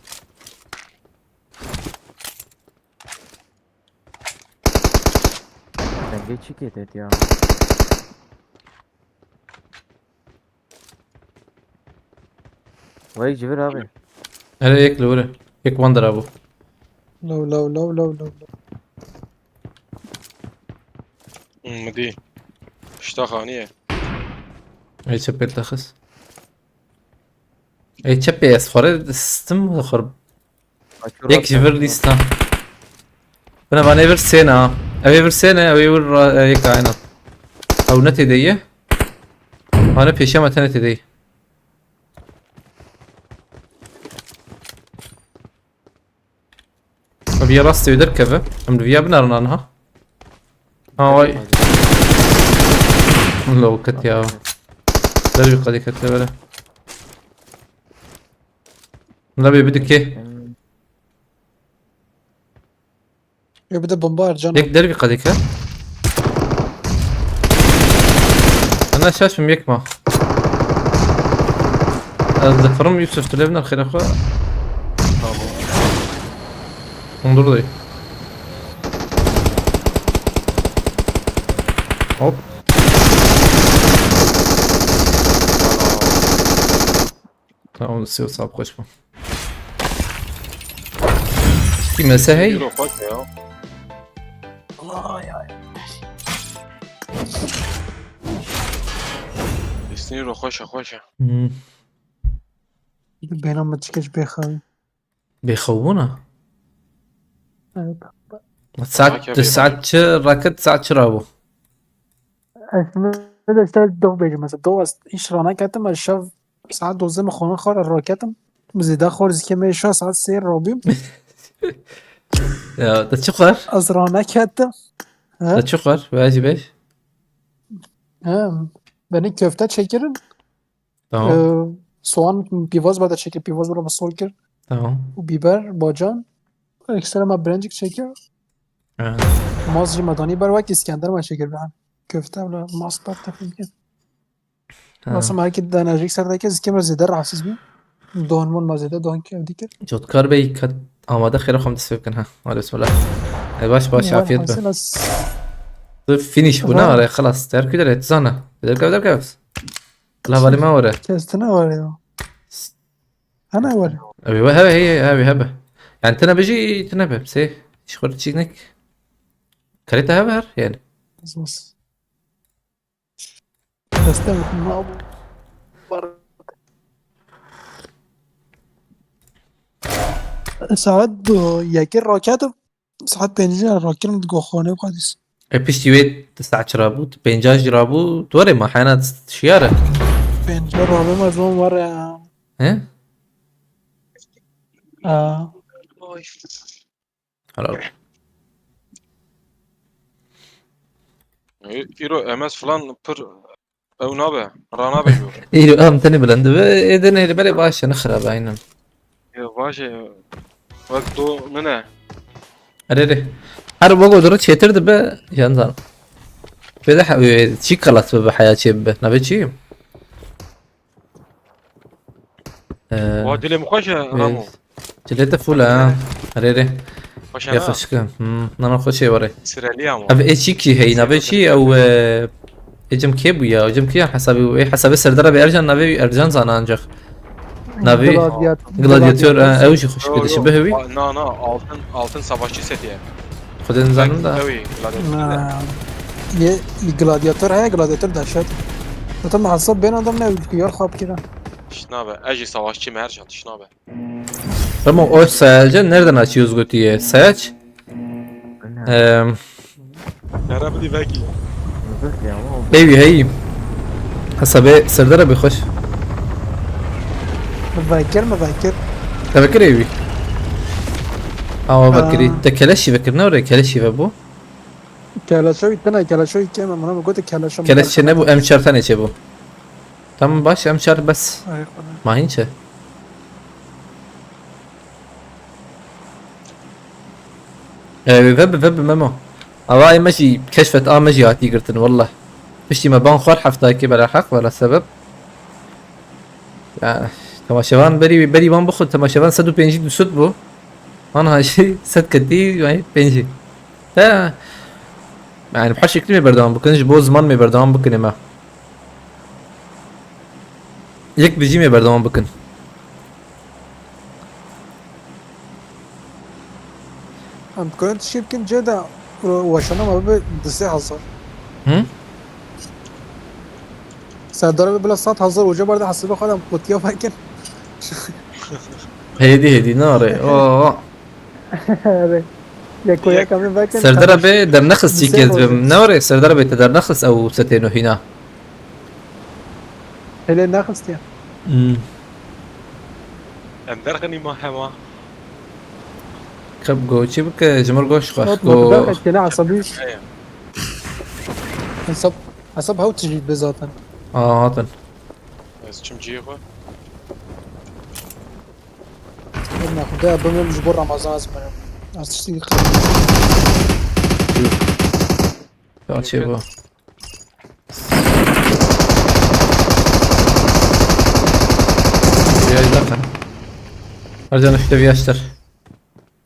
Dengê çi kê têt ya? Vay civir abi. Hele yek li wir e. Yek wan dira bû. Low, low, low, low, low, low. Hmm, mi dî. Pişta xaniye. Ey çepê li te xist. Ey çepê ez xware distim xwar. Yek ji vir lîsta. Bine van ê vir sê ne ha. Ev ê vir sê ne, ew ê vir ra- e, yek ayna. Ew ne têde ye. Hane pêşe me tene têde ye. Ev ya rastê wê derkeve. Em li viya binarin anha. Ha vay. Lo ket ya. Dervî qedî kete bere. Labê bidike. Ya bir de bomba harcana. Yek dervî qedî ke. Ana şaşım yek ma. Ez difirim Yusuf tu lê biner xêra xwe. Tamam. Hundur dayı. Hop. Tamam, siyo sap koşma. Ki mese hey. Hero xweş e ya. Ay ay. Destiny ro xweş e, xweş e. Hmm. Bêhna min çikeş bêxew. Bêxewbûna? Evet. Saet, Bak ya, di saet çi raket, saet çi rabû? Ez ne de işte doh bêjim mesela. Doh ez iş rana ketim, ez şev saet dozdeh min xwana xwar raketim. Zêde xwar zikê me şev saet sê rabîm. Ya, da çi xwar? Ez rana ketim. He? Da çi xwar? Vajî bej. He. Beni köfte çekirin. Tamam. Ee, soğan pîvaz bada çekir, pîvaz bada sol kir. Tamam. Û biber, bacan. Ekstra ma birencik çekir. Ha. Maz jî me danî ber wek Îskender me çekir ben. Köfte bile maz ber tefil kir. Ha. Nasıl ma ki denecik serdeki zikê me zêde rahatsız bî. Don mon ma zêde don kev dikir. Cotkar Bey kat amade xêra xwe dest pê bikin ha. Hadi bismillah. E, baş baş Ya, afiyet be. mesela s- Tu finish bû ne Tamam. are xelas. Derkî dere zana. Derkev derkev. La vali me were. Kestine var ya. Hene var ya. Ew ê hebe hey hey ew ê hebe. Yani tine bijî tine be. Sê. Şixur çîk nek. Karê te hebe her yani. Zos. Keste ma bu. Var. Saat do yekê raketim. Saat pêncî rakirim di goxane xwe dîs. E piştî wê saet çi rabû? Pênca jî rabû. Tu were ma hena şiyar e. Pêncî rabim ez wan were. He? Aa. Helal. E, îro M S falan pir ew nabe. Ranabe jor. Îro em tenê bilind be. Êdin êdin belê baş e, ne xirab e, aynen. Ya, Baş e. Wek do ne ne. Erê rê. Her wego diri çêtir dibe, yan zan. Bê de he-, çî qelet bibe heya çê bibe. Navê çi? Ee, Wa dilê min xweş e, Ramo. Cilê te fûl e, ha. Erê rê. Xweş e, Ya ha? Xweşik e. Hmm, nana xweş ê were. Sireliya mı? Ev ê çî kî hey, navê çi? Ew, e, ê cem kê bû ya? Ê cem kî ya hesabî? Ê hesabê serdara be Ercan, navê Ercan zana ancak. Navê Gladiat-, Gladiator, Gladiator. E, ew jî xweşik Yo, dişi yo. Bihewî. A, na, na, altın, altın savaşçı seti ye. Xwedê nizanim da. Ew ê Gladiator seti ye. Ha, ye, gladiator heye, gladiator dehşet. Zaten hesab ben adam ne ülke yar xap kira. Tişt nabe, ez jî savaşçî me her can tişt nabe. Remo, o Selce nereden açıyoruz götüye? Selç? Eee, Yara bidî vekî. Evi hey. Hesabê serdara bê xweş. Mivekir, mivekir. Te vekir evi. Ama vekirî. Aa. Te keleşî vekir, ne oraya keleşî ve bu? Keleşoyî tine, keleşoyî kêm, min gote keleşo. Keleş çê nebû, M çar tenê çê bû. Tamam baş, M çar bes. Ay, xwedê. Ma hîn çi? Ee, vebe, vebe Memo. Ava me jî keşfet, a me jî hatî girtin, wallah. Piştî me ban xwar heftakê bela heq, bela sebeb. Ya, temaşevan berî, berî van bixwe, temaşevan sed û pêncî du sed bû. Anha jî sed ketî, yani pêncî. Te, yani her şeklî me berdewam bikin, ji bo ziman me berdewam bikin ema. Yek bijî me berdewam bikin. Em dikarin tiştê bikin cê de, e, weşana me bibe du sê hezar. Hı? Serdar bibe bila sed hezar, oca bar de hesabê xwe de em qutiya vekin. Hêdî hêdî nare. Oo. Erê. Yek û yek em ê vekin. Serdar abi dernexist çî kez bim. Ne orê Serdar abi te dernexist ew setê nû hîna. Hêlê nexistiye. Hmm. Em derxinî ma hema. Kep go çi bike, ji mir goş xwe. Hop, go. Bak, kene asabi. Hesap, hesap hew tijî be zaten. Aa, hatin. Ez çim cihê xwe. Bimle xwe de bimim ji bo Ramazan ez mirim. Ez tiştî qe- Ya çê bu. Viyaj dakika. Ercan işte viyajtır.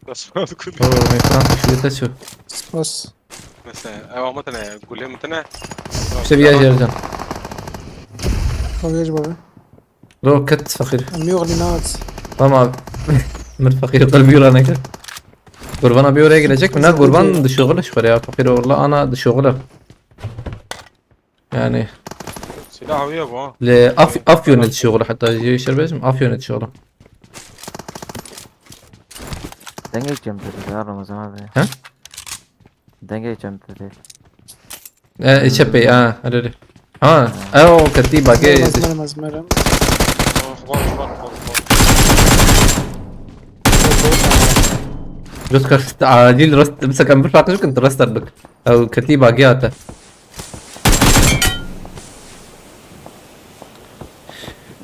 Nasıl oldu? Oo, ekran düşüyor, ses yok. Spas. Mesela, ev ama tane, gule mi tane? İşte viyaj Ercan. Viyaj baba. Roket fakir. Em yox li nat. Tamam. Mir fakir qelbi yura nekir. Gurban abi oraya gelecek mi? Ne gurban dişoğlu şükür ya. Fakir oğlu ana dişoğlu. Yani. Silah awiye bu ha. Le af, af yönetici oğlu hatta. Şerbezim af yönetici oğlu. Denge gideceğim dedi ya Ramazan abi. He? Denge gideceğim dedi. E, çepê, ha, erê. Ha, e, o ketî bagê. Merem, merem, merem. Bak, bak, bak, bak, bak. Rızkı acil rast, mesela kan bir farklı çıkın, rastlar bak. Ew ketî bagê hate.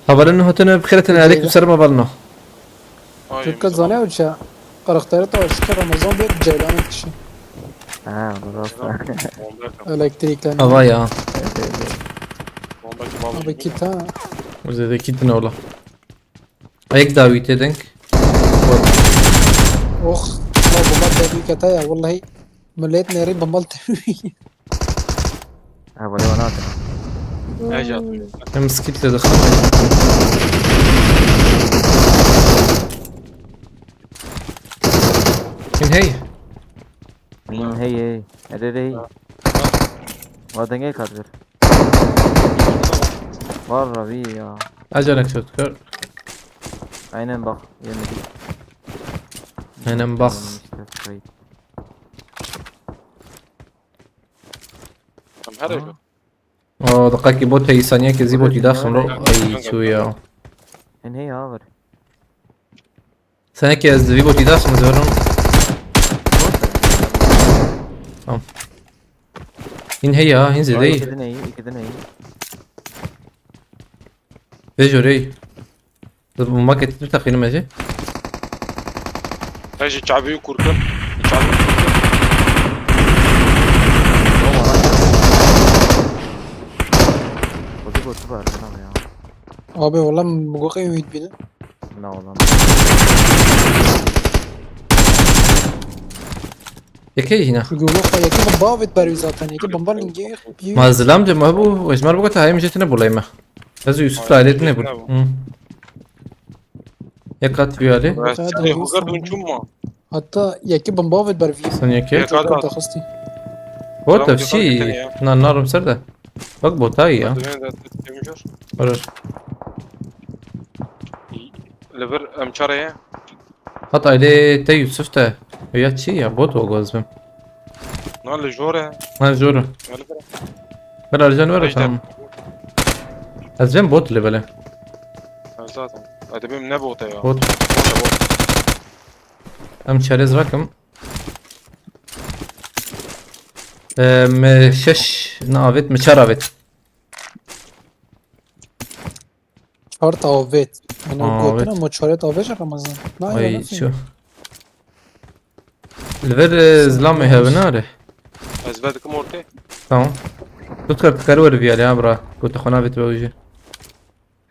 Havalin hatine bixêretin, aleyküm selam havalino. Ay, Türkçe mesela. Zane uça. Karakteri de aşık Ramazan bir Ceylan'ın kişi. Ha, bu da Bomba yakın. Elektrikler. Hava ya. Bomba kim aldı? Abi kit ha. Bize de kit ne ola? Ayak davete denk. Oh. Ya bunlar da bir kata ya vallahi. Millet neri bombalı tabii. Ha, böyle bana atın. Heyecan. Hem skill de dıkhan. Kim hey? Min hey hey. Ere hey. Wa denge kadir. Var Rabi ya. Acele çok kör. Aynen bak. Yemedik. Aynen bak. Tamam işte, kayıt. Tam her Aha. Eve. O, deqekî bot heyî, saniyekê zî botî daxim ro. Ay, çû ya. En hey aver. Saniyekê ez vî botî daxim, ez verim. Tamam. Hîn hey ya, hîn zêde yî. İki din hey, iki din hey. Vê jorê yî. Bomba ketî tu teqînim ez ê. Hejî çavî û kurkim. Çavî û kurkim. Xwedî gotiba Erkan abi ya. Abi, wala min bi goxê wî dibîne. Na, wala. Yekê jî ne? Çünkü wala xwe yekê bomba avêt ber wî zaten. Yekê bomba lingê. Ma zilam de me bû, ejmer bû, te hayê min jê tine bulay me. Ez û Yusuf da alet ne bû. Hı. Yek kat vî alî. Hûger dûn çûn ma. Hatta yekê bomba avêt ber vî. Sen yekê? Yek kat daxistî. Bot ev çi? Na, narim ser de. Bak botayî ya. Dur. Li vir em çare ye. Hat ailê te Yusuf te. Ya çi ya, bot o gozbim. Na li jor e. Ha, jor e. Gel li vir. Gel Ercan ver, tamam. Ez ben bot li bele. Ha, zaten. Hadi benim ne bot e ya? Bot. Bot e, bot. Em çerez rakim. Em şeş ne avêt, mi çar avêt. Çar ta avêt. Aa, gotin avêt. Ama çarê ta avêt Ramazan. Na, ay, ya, nasıl? Ço. Li vir, e, zilamê hevin are. Ez vedikim ortê. Tamam. Tu dikar, dikar weri viyar ya bra. Gote xwe navêt be ujî.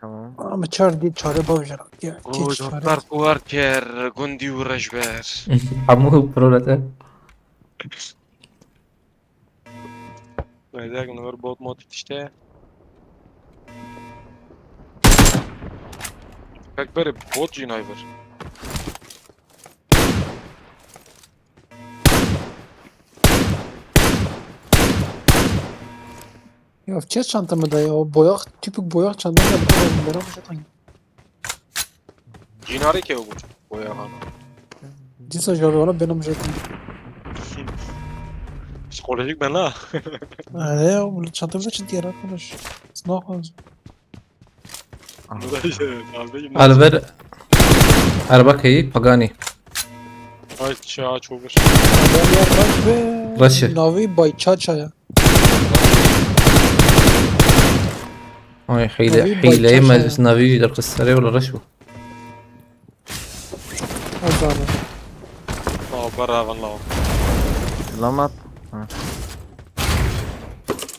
Tamam. Ama çar dî çare bavjara. Ya, keç çare. Berxwar ker, gundî û rejber. Hemû proleter. Mezek numar bot mod tişte. Pek beri bot jî nayvir. Ya, çe çanta mı da ya? O boyak, tipik boyak çanta mı da? Bir tane merak ettim. Cinarê ke bû boya hana. Dîsa ji wana bênam jê. Psikolojik ben la. Ee, ya, bu çanta bize çi diye arkadaş? Sınav lazım. Alver. Erbakayı Pagani. Ay, çağa çok bir. Raşi. Navi Bay Çaça ya. Ay, hile, hile, meclis navi derkes sere wala reş bu. Azami. Law, beraber law. Lamat. Ha.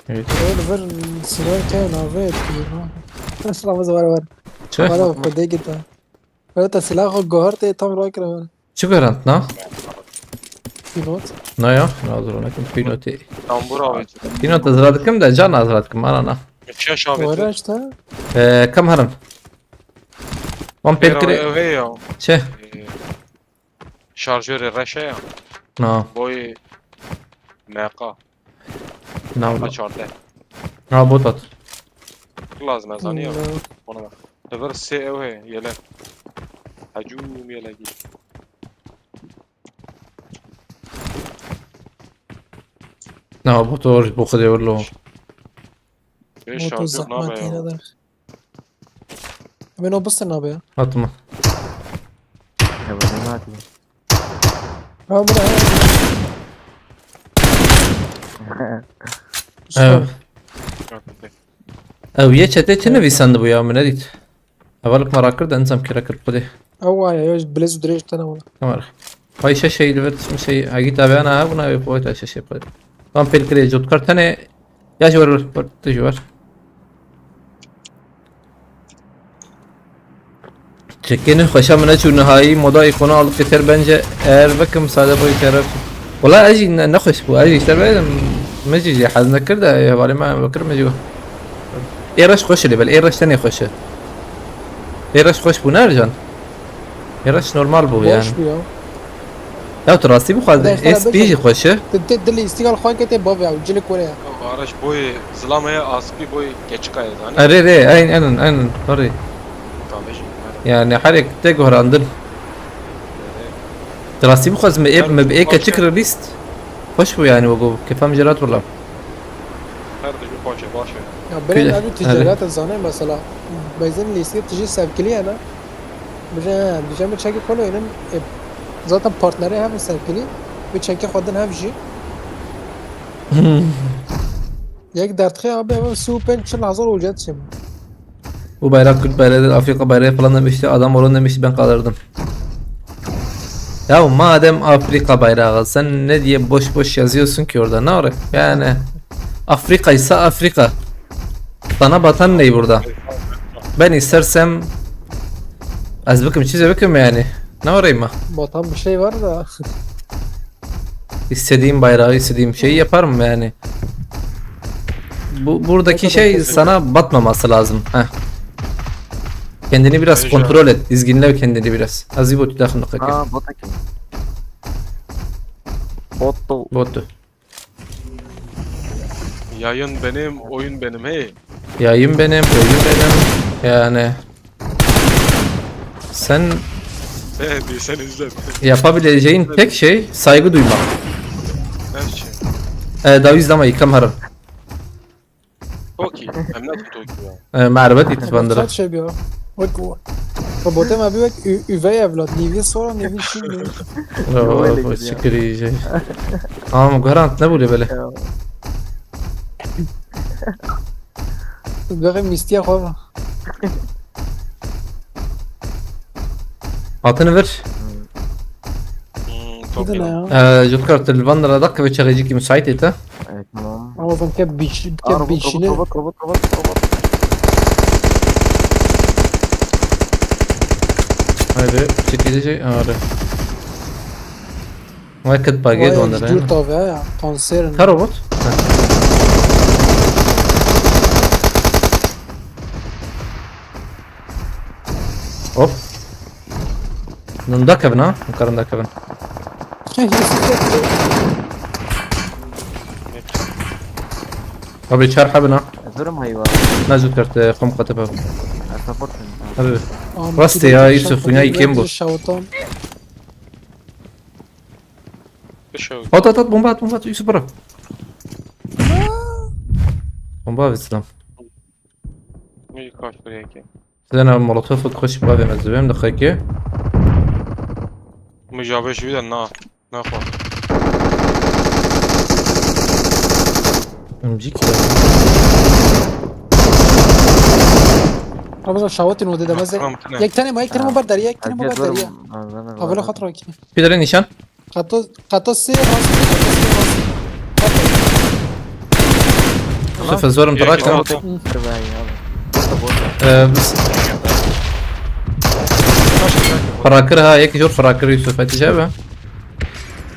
Evet. Öyle bir sıra ke navi etmiyor ha. Sıramız var var. Çe? Var o, kode git ha. Öyle de silah o gohar te tam rak var. Çi garant na? Pilot. Na ya, na zor ne kim piloti. Tambur abi. Pilot zira dikim de can zira dikim, ana na. Çe şabeti. Öyle işte. Ee, kam harim. Wan pêl kirê. Ev ya. Çi? Ee, şarjörê reşe ya. Na. Boy M K. Na. M K çardeh. Na, bot at. Lazım ez anî ya. Ona bak. Li vir sê ew heye, yelek. Hecûm yelekî. Na, bot or, bu xidê wilo. Bê şarjör nabe ya. Hemen o bistên abi ya. Atma. Ya, bu ne abi? Ha, bura, ha. Ew. Ew yê çetê çi nivîsandibû ya, min nedît. Hevalek me rakir de, nizam kira kir xwedê. Ew waye, ya, bilez û dirêj tene wala. Tamam. Vay şeş şey li vir, şey, hagî tabiana ha, buna ew xwe ta şeş şey xwedê. Tam pêl kirê, cotkar tenê. Ya ji wer, wer, wer, tu ji wer. Çekê ne xweşa min neçû nihayî moda îkona alıp getir bence eğer vekim sade boy terer. Wala ez jî ne, ne xweş bû, ez jî ser be min jî jê hez nekir de hevalê me vekir min jî. Ê reş xweş e lê bel, ê reş tenê xweş e. Ê reş xweş bû ne Ercan? Ê reş normal bû yani. Boş bû ya. Ya tu rastî bixwazî, ê spî jî xweş e. Te, te dilê îstîgal xwe ke tê bavê ew, cilê kore ya. Ew ariş boyê zilame ye, a spî boyê keçika ye, zanî? Erê rê, eyn, enin, enin, erê. Tamam, jî, erê. Yani her yek te guhrandin. Erê. Tu rastî bixwazî me ê, me bi ê keçik re lîst. Xweş bû yani, wego kefam jê rat wala. Her tişt xweş e, baş e. Ya, berê ev ticaret zanê mesela. Beyzên lîstê tijî sevkilî ye ne? Bije, he, bije min çekî xwe lênin, e, zaten partnerê hev in sevkilî, bi çekî xwe din hev jî. Yek dertxê abi, ev sî û pênc çil hezar ucret çê. Bu bayrak Kürt bayrağı değil, Afrika bayrağı falan demişti. Adam onu demişti, ben kaldırdım. Ya madem Afrika bayrağı, sen ne diye boş boş yazıyorsun ki orada? Ne var? Yani Afrika ise Afrika. Sana batan ne burada? Ben istersem az bakım çize bakım yani. Ne var mı? Batan bir şey var da. İstediğim bayrağı, istediğim şeyi yaparım yani. Bu buradaki şey sana batmaması lazım. Heh. Kendini biraz kontrol et, dizginle kendini biraz. Azî botî daxil nixeke. Ha, bota kim? Bot da. Botu. Yayın benim, oyun benim, hey. Yayın benim, oyun benim. Yani sen Sen diyor, sen izle. Yapabileceğin tek şey saygı duymak. Her şey. E, dawiz dama yıkam harın. Toki. Em ne Toki ya? E, merhaba dit bandırı. Çat şey bir o. Bak o. Robote me bir bak ü- üvey evlat. Nivi sonra nivi şimdi. Öyle Oo, gidiyor. Şükür iyi şey. Ama garant ne böyle böyle? Böyle mistiye koyma. Hatını ver. Hmm, Bir Toki. de ne ya? E, Jutkar telefon da dak ve çağıcı ki müsait et ha. Evet, tamam. Ama bak ya biç, Aa, ya robot, biçini. Robot, robot, robot, robot. Haydi çekileceği ağrı. Vakit Vay paket ya, onları. Dört abi ya. Konserin. Ka robot? Hop. Nun da kevin ha? Karin da kevin. Abi çar habin ha. Durum hayvan. Ne zû kert, e, xum xwe tepe. Support mi? Abi. Am, Rastê bir ya, de Yusuf, şapka wina bir ikiye mi de bu? Şawtan. Bir şey oldu. At at at, bomba at, bomba at, Yusuf bırak. Bomba abi, selam. Bir kaç buraya ki. Sen abi molotof at, koş abi, mezbem de xeke. Mujabê ji wî de na. Naxwe. Emcik. Ramazan şawetin o dede meze. Tamam, tamam. Yek tane ma, yek tane ma ber derya, yek tane ma Hadi ber derya. Durum. Havale xat raki. Bir de nişan. Kato, kato se rast, kato se rast. Yusuf, zorum Yek bırak. tamam. Dur be ya. Bota bota. Ee, biz... Frakır ha, yek jor frakır Yusuf, Hatice abi.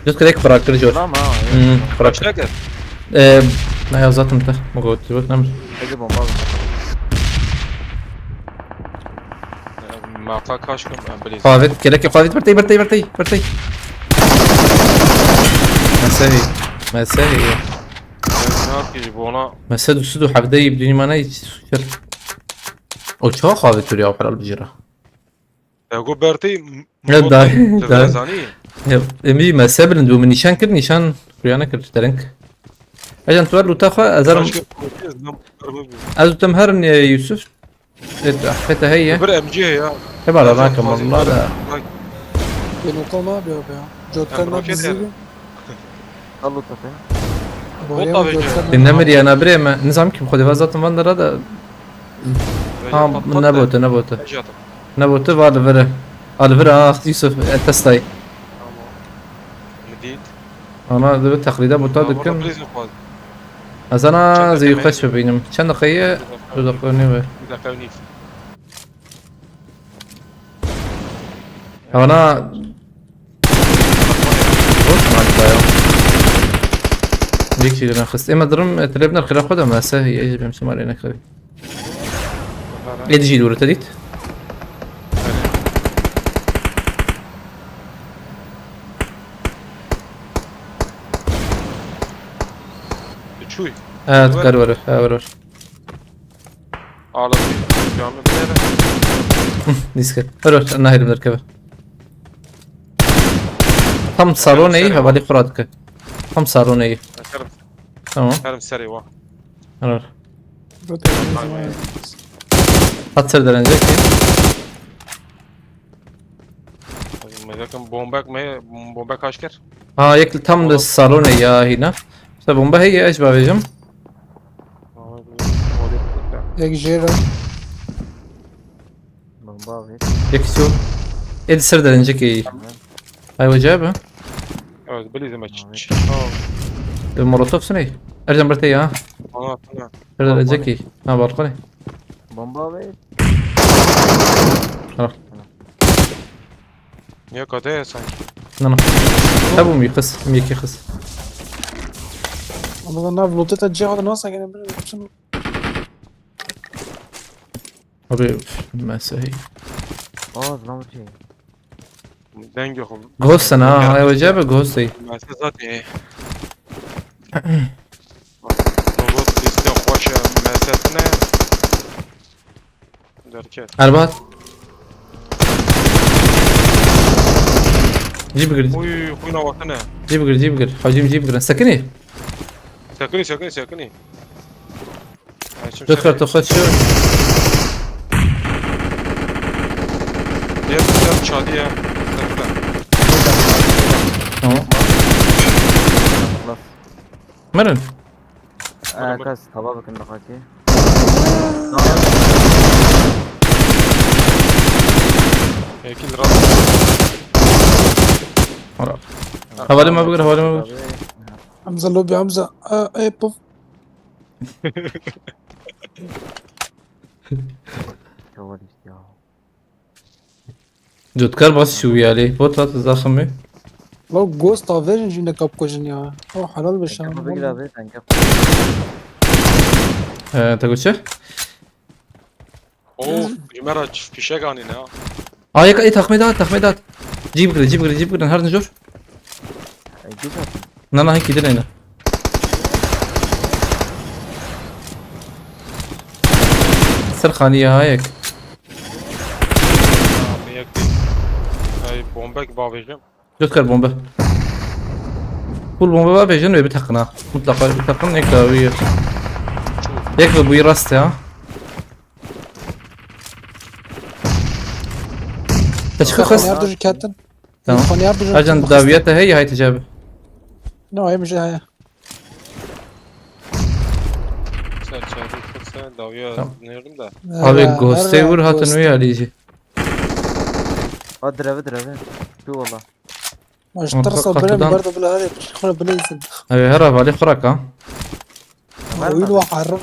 Yusuf direkt frakır jor. Tamam ha. Hmm, Kaç frakır. dakika? Ee, ne ya zaten te. Bu kadar yok, ne mi? Hadi bomba alın. Maka kaç gün? Ben bileyim. Qavet, kelek qavet, bertey, bertey, bertey, bertey. Mesehi. Mesehi. Ne yapayım bu ona? Mese du sudu hevdeyî, bidunî mana hiç. O çawa qavet turiya o helal bijira. Ya go bertey. Ya dahi, dahi. Tevazani. Ya, emi mese bilind bû, min nîşan kir, nîşan xuya nekir, dereng. Ejan tu ver luta xwe, ez herim, Kaç gün? ez utem herin, e, Yusuf. Evet, ahfete heye. Bir M C ya. Heba da Ejan nakim, fazla valla da. Bak, Ben utanma abi abi ya. Jotten Emre ne bizi Keter. gibi. Al o topu. Boya Bota mı bence. Jotten Dinlemir ya, ne bireyim, nizam kim xwedê va zaten van dara da. Ha, ne bote, ne bote. Ne bote, va li vere. A li vere, ah, Yusuf, e, testay. Tamam. Midit. Ana, de teqlîda bota Tamam, dikim. burada prizin fazla. Ez ana Çend zeyî dakika xweş bibînim. Çend daqiqe ye? Du daqiqe nî be. Bir dakika nîv. Ana. Boş mu acaba ya? Yek şey ben xist. Ema durum, e, telef nerxira xwe de mese, ye, bim şima rê nekevî. Ê dijî dûr te dît. Çuy. Evet, kar var, ha, var, var. Ağladı. Camı bir yere. Nîske. Her var, nahêrim derkeve. Tam salonê, hevalî xwe radike. Tam salonê. Açarım. Tamam. Açarım seri wa. Her var. Jotten ne zaman? Hat ser derenecek ki. Mezakim bombek me, bombek aşker. Ha, yek tam da salonê ya hîna. İşte bomba heye, ez bavêjim. Yek jera. Bomba abi. Yek su. Ê di ser derenecek iyi. Ay, wece be. Evet, bilîzim aç. Abi. E, Molotov siney. Ercan bir te ya. Ana, ana. Ercan Balkonê. Eceki. Ha, balkonê. Bomba be. Ha. Niye kadeye sanki? Nana. Hebu mi kız, mi ki kız. Ama da nav lote ta cihada nasıl gene bir bütün Abi, üf, mesai. Aa, zılan bir şey. Denge xo. Ghost sen ha, ay, wece be, ghost değil. Mese zaten. Robot liste xweş e, mesetine. Derket. Erbat. Cî bigir, Uy, xwîna watine. cî bigir, cî bigir. Hacim cî bigir. Sekinî. Sekinî, sekinî, sekinî. Ay, çim Dört sekinî. kartı kaçıyor. Diğer taraf çadı ya. Tamam. Plus. Merin. Ee, kas hava bakın daha ki. Ekil. Ara. Havalı mı bugün, havalı mı bugün? Hamza lobby Hamza. Aa, e, puf. Çaval işte ya. Cutkar bas şu ya li. Bot at zaxımı. Lo ghost a verin jine kap kojin ya. O halal bir şey. Kanka bir abi kanka. Ee, te goçe? Oo, ji me re fişek anîne ha. Ay, ay, takmedat, takmedat. Cî bigir, cî bigir, cî bigir. Her ne jor. Ay, güzel. Na, na, hekî din eyne. Ser xaniye ha yek. Tamam, yek. Ay, bombek bavêjim. Cutkar bombe. Full bombe var, bêjin ve bir takın ha. Mutlaka bir takın, yek daha bir. Yek ve bu rast ya. Te çıkı Xan xist. yardır ketin. Tamam. Xan yardır. Ercan dawiye te hey, hay tecabı. No, hem şey haya. Sen çadır kırsa dawiye Tamam. dinlerim de. Abi ghost'e vur hatın ve aliji. Aa, dreve dreve. Şu valla. Maştır Orta sabırım kapıdan- barda bile hadi. Xana bile izin. Abi her havali xuraka. Oyun var harrım.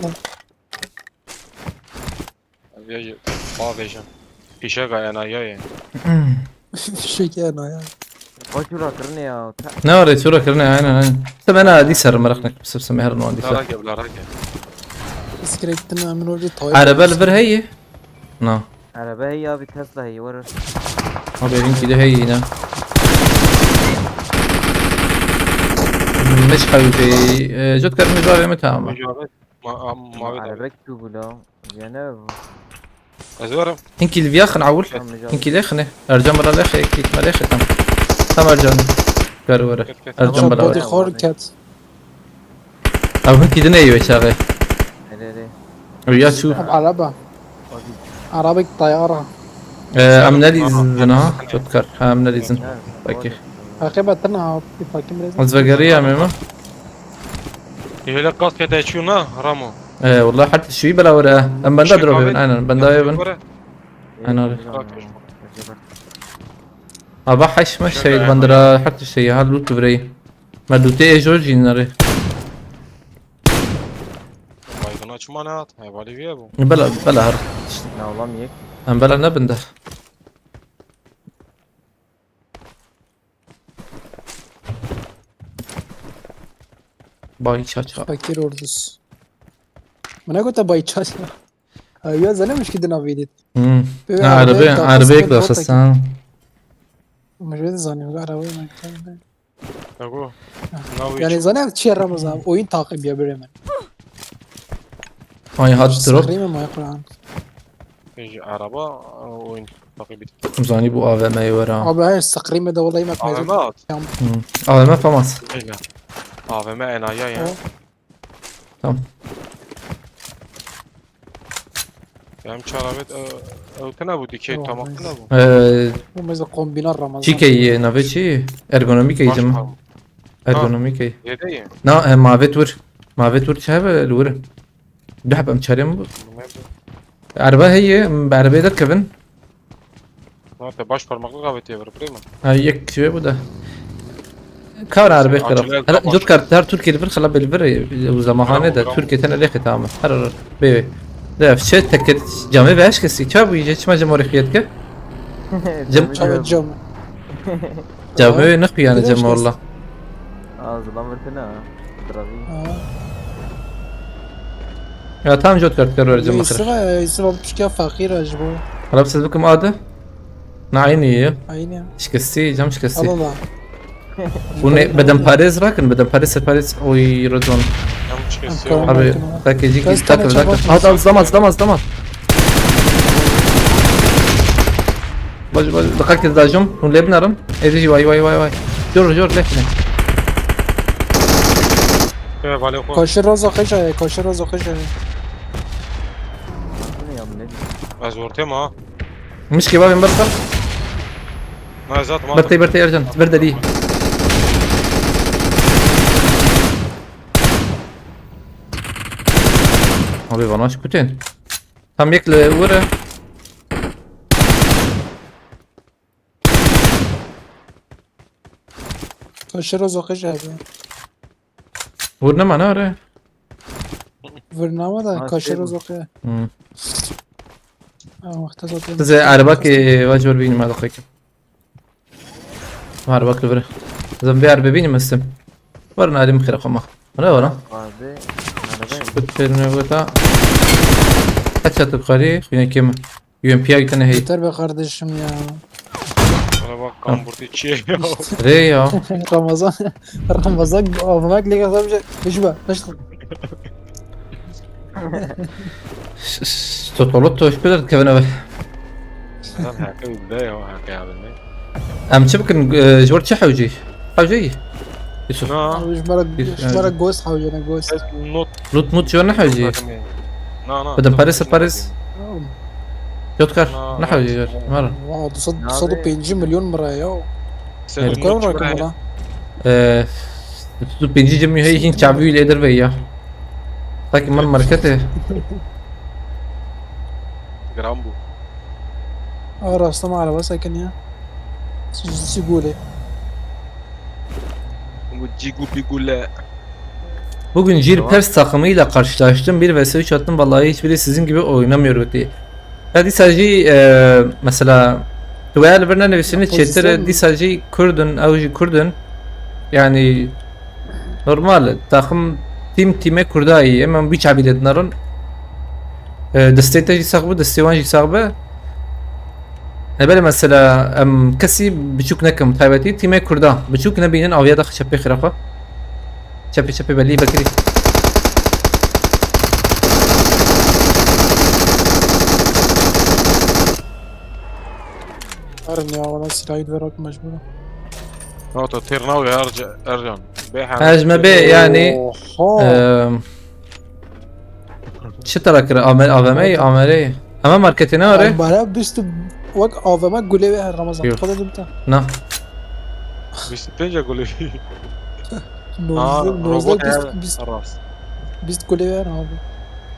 Ya, ya, bavêjim. Fişek ayağına ya ya. Fişek yani ya. Kaç ura kırın ya. Ta- Ne var ya, sura kırına, aynen, aynen. İşte ben adi sarım, merak ne, sırf sen her ne adi sar. Lara gel, lara gel. İskrektin emin oldu toy. Araba ver hey. No. Araba hey ya, bir Tesla hey var. Abi benimki de hey yine. Meş xewtê, e, cot kar mijavê me tamam. Mijavê. Ma, am, mavi de. Araba ki bu la. Ya ne bu? Ez verim. Hinkî li viya xin ewil. Tamam, mijavê. Hinkî lê xine. Ercan bira lê xine, hinkî me lê xine tam. Tam Ercan. Kar were. Ket, ket. Ercan Çok bira. body horror cat. Ew hinkî din ê wê çaxê. Hele hele. Ew ya çû. Ab araba. Arabik tayara. Ee, em nelîzin ha. Cot kar. Ha, em nelîzin. Peki. Akıbetin ha. Bir bakayım biraz. Ez vegeriya me mi? Hele kas kete çû na, Ramo. Ee, wallah her tişt wî bela were. Em benda Şey, dropê bin. kahve- Aynen, benda wê bin. Aynen. Aba heş me şey bandira her tişt şey ha, loot virey. Me lootê ê jor jî nere. Baygına çima ne at? Hevali viye bu. Bela, bela her. Ne olam yek. Em bela ne binde. Bay çaça. Fakir ordus. Bana göte bay çaça. Ha, ya zanemiş ki dina vidit. Hmm. Böyle Ha, arabaya arabaya, kalkasın arabaya ben kalkasın. Ama şöyle zanen arabayı ben. Nago. Yani zanen çiğ Ramazan oyun takip ya böyle hemen. Ay, hat drop. Sıkırayım mı ya Kur'an? Peki araba oyun takip et. Zanî bu A V M'yê were. Abi hayır sıkırayım da olayım A V M etmedim. at. Hmm. A V M famas. Öyle. A V M enayi ya. O. Tamam. Benim çarabet ötene bu dikey Tamam, tamak neyse. ne bu? Ee, Bu mesela kombiner Ramazan. çi key, navê çi? Ergonomik ey cim. Başka. Ergonomik ey. Yedeyim. Na, e, mavet vur. Mavet vur çi hebe li wir. Du heb em çarê min bu. Erba heye, em bi erebeyê derkevin. Ma te baş parmaklık avetiye ver, buraya mı? Ha, yek kişi bu da. Kar harbi Açılıyor, kırık. Hele tamam. Cut kart her Türkiye bir xala belvire. Uzama hane de Bravo, bravo. Türkiye tene lehit ama. Her her. Be. De şey teket cami beş kesi. Çabu iyice çima cam oraya ke. Cam- Evet, cam. Cami Ha? ne kuyana Bir de cam işte- orla. Aa, zilam virtine ha. Dravi. Ha. Ya tam Cut kart kar vereceğim Yusuf bakır. ya, Yusuf almış ya fakir acaba. Hala siz bakım adı? Na aynı ya. Aynı ya. Şikesti, cam şikesti. Al Allah. Bu ne? Beden parez rakın, beden parez parez. Oy Rodon. Yanlış kesiyor. Tamam. Abi, Bakın. takıcı Kaç ki tane takır çabuk takır. olsun. Hadi az damaz damaz damaz. Bacı bacı, dikkat et dajım. Bunu lebnaram. Ezi vay vay vay vay. Jor jor lefne. Şöyle vale koy. Koşu rozo kışa, koşu rozo kışa. Bu ne ya, bu ne? Az ortaya mı ha? Mişke babim barta. Ha, zaten Bartay bartay Ercan. Ver de değil. Abi bana şu kutin. Tam yekle vurun. Koşu rozo kışa abi. Vur ne mana oraya? Vurnama da Ha, koşu şey bu. Rozo kışa. Hmm. Ha, wexta zaten. Size araba ki var jor bînim hadi xwek. Araba ki vire. Zem bir araba bînim istim. Var narim xira xama. Ne var lan? Abi, araba. Kut perine gota. Kaç atıp kari? Yine kim? U M P A gitene hey. Yeter be kardeşim ya. Bana bak, kan burada içiye ya. Re ya. Ramazan, Ramazan avlamak lek adam şey. Hiç bak, hiç. Totolot to şpeder kevine ver. Lan haka bildi ya, haka ya bildi. Em çi bikin? E, ji wir çi hewcî? Hewcî? Yusuf. Na. Abi şmara, Biz- şmara ghost hawcana ghost. Not. Lut mut jor ne hewcî? Na na. Bidin Paris, Paris. Jotkar. Na, Ne na. hewcî jor? Mara. Wow, du sed, du sed û pêncî milyon mira ya. Sen Evet. Jotkar Not rakam buraya. la. E, tu pêncî cemî hey hin çavî lê derve ya. Takî min markete. Gram bu. Aa, rastlama araba sakin ya. Sigule. Bu cigu bigule. Bugün Jir Pers takımıyla karşılaştım. Bir vs üç attım. Vallahi hiçbiri sizin gibi oynamıyor diye. Ya dîsa jî, e, mesela, tu eğer birine nivîsînî çêtir, dîsa jî Kurd in, ew jî Kurd in. Yani normal, takım, tîm tîmê Kurda yî. Em em wî çavî lê dinarin. E, destê te jî sax bi, destê wan jî sax bi. Ne belê mesela, em kesî biçûk nekim, taybetî tîmê Kurda. Biçûk nebînin, aviya daxi çepê xira xwe. Çepê çepê belî Bekirî. Herin ya, valla silahı verak mecbur. Nota têr nawe Erca-, Ercan. Bê Ez me bê, yani, Oha. Eee, çi tera kira? Ame-, A V M, A M R. Ama marketê ne are? Bana bist wek A V M gule ve her Ramazan. Yok. Kadar dibta. Na. Bîst pênc gulê. Nozde, Aa, nozde robot bist, her bist, rast. bist gule ve her abi.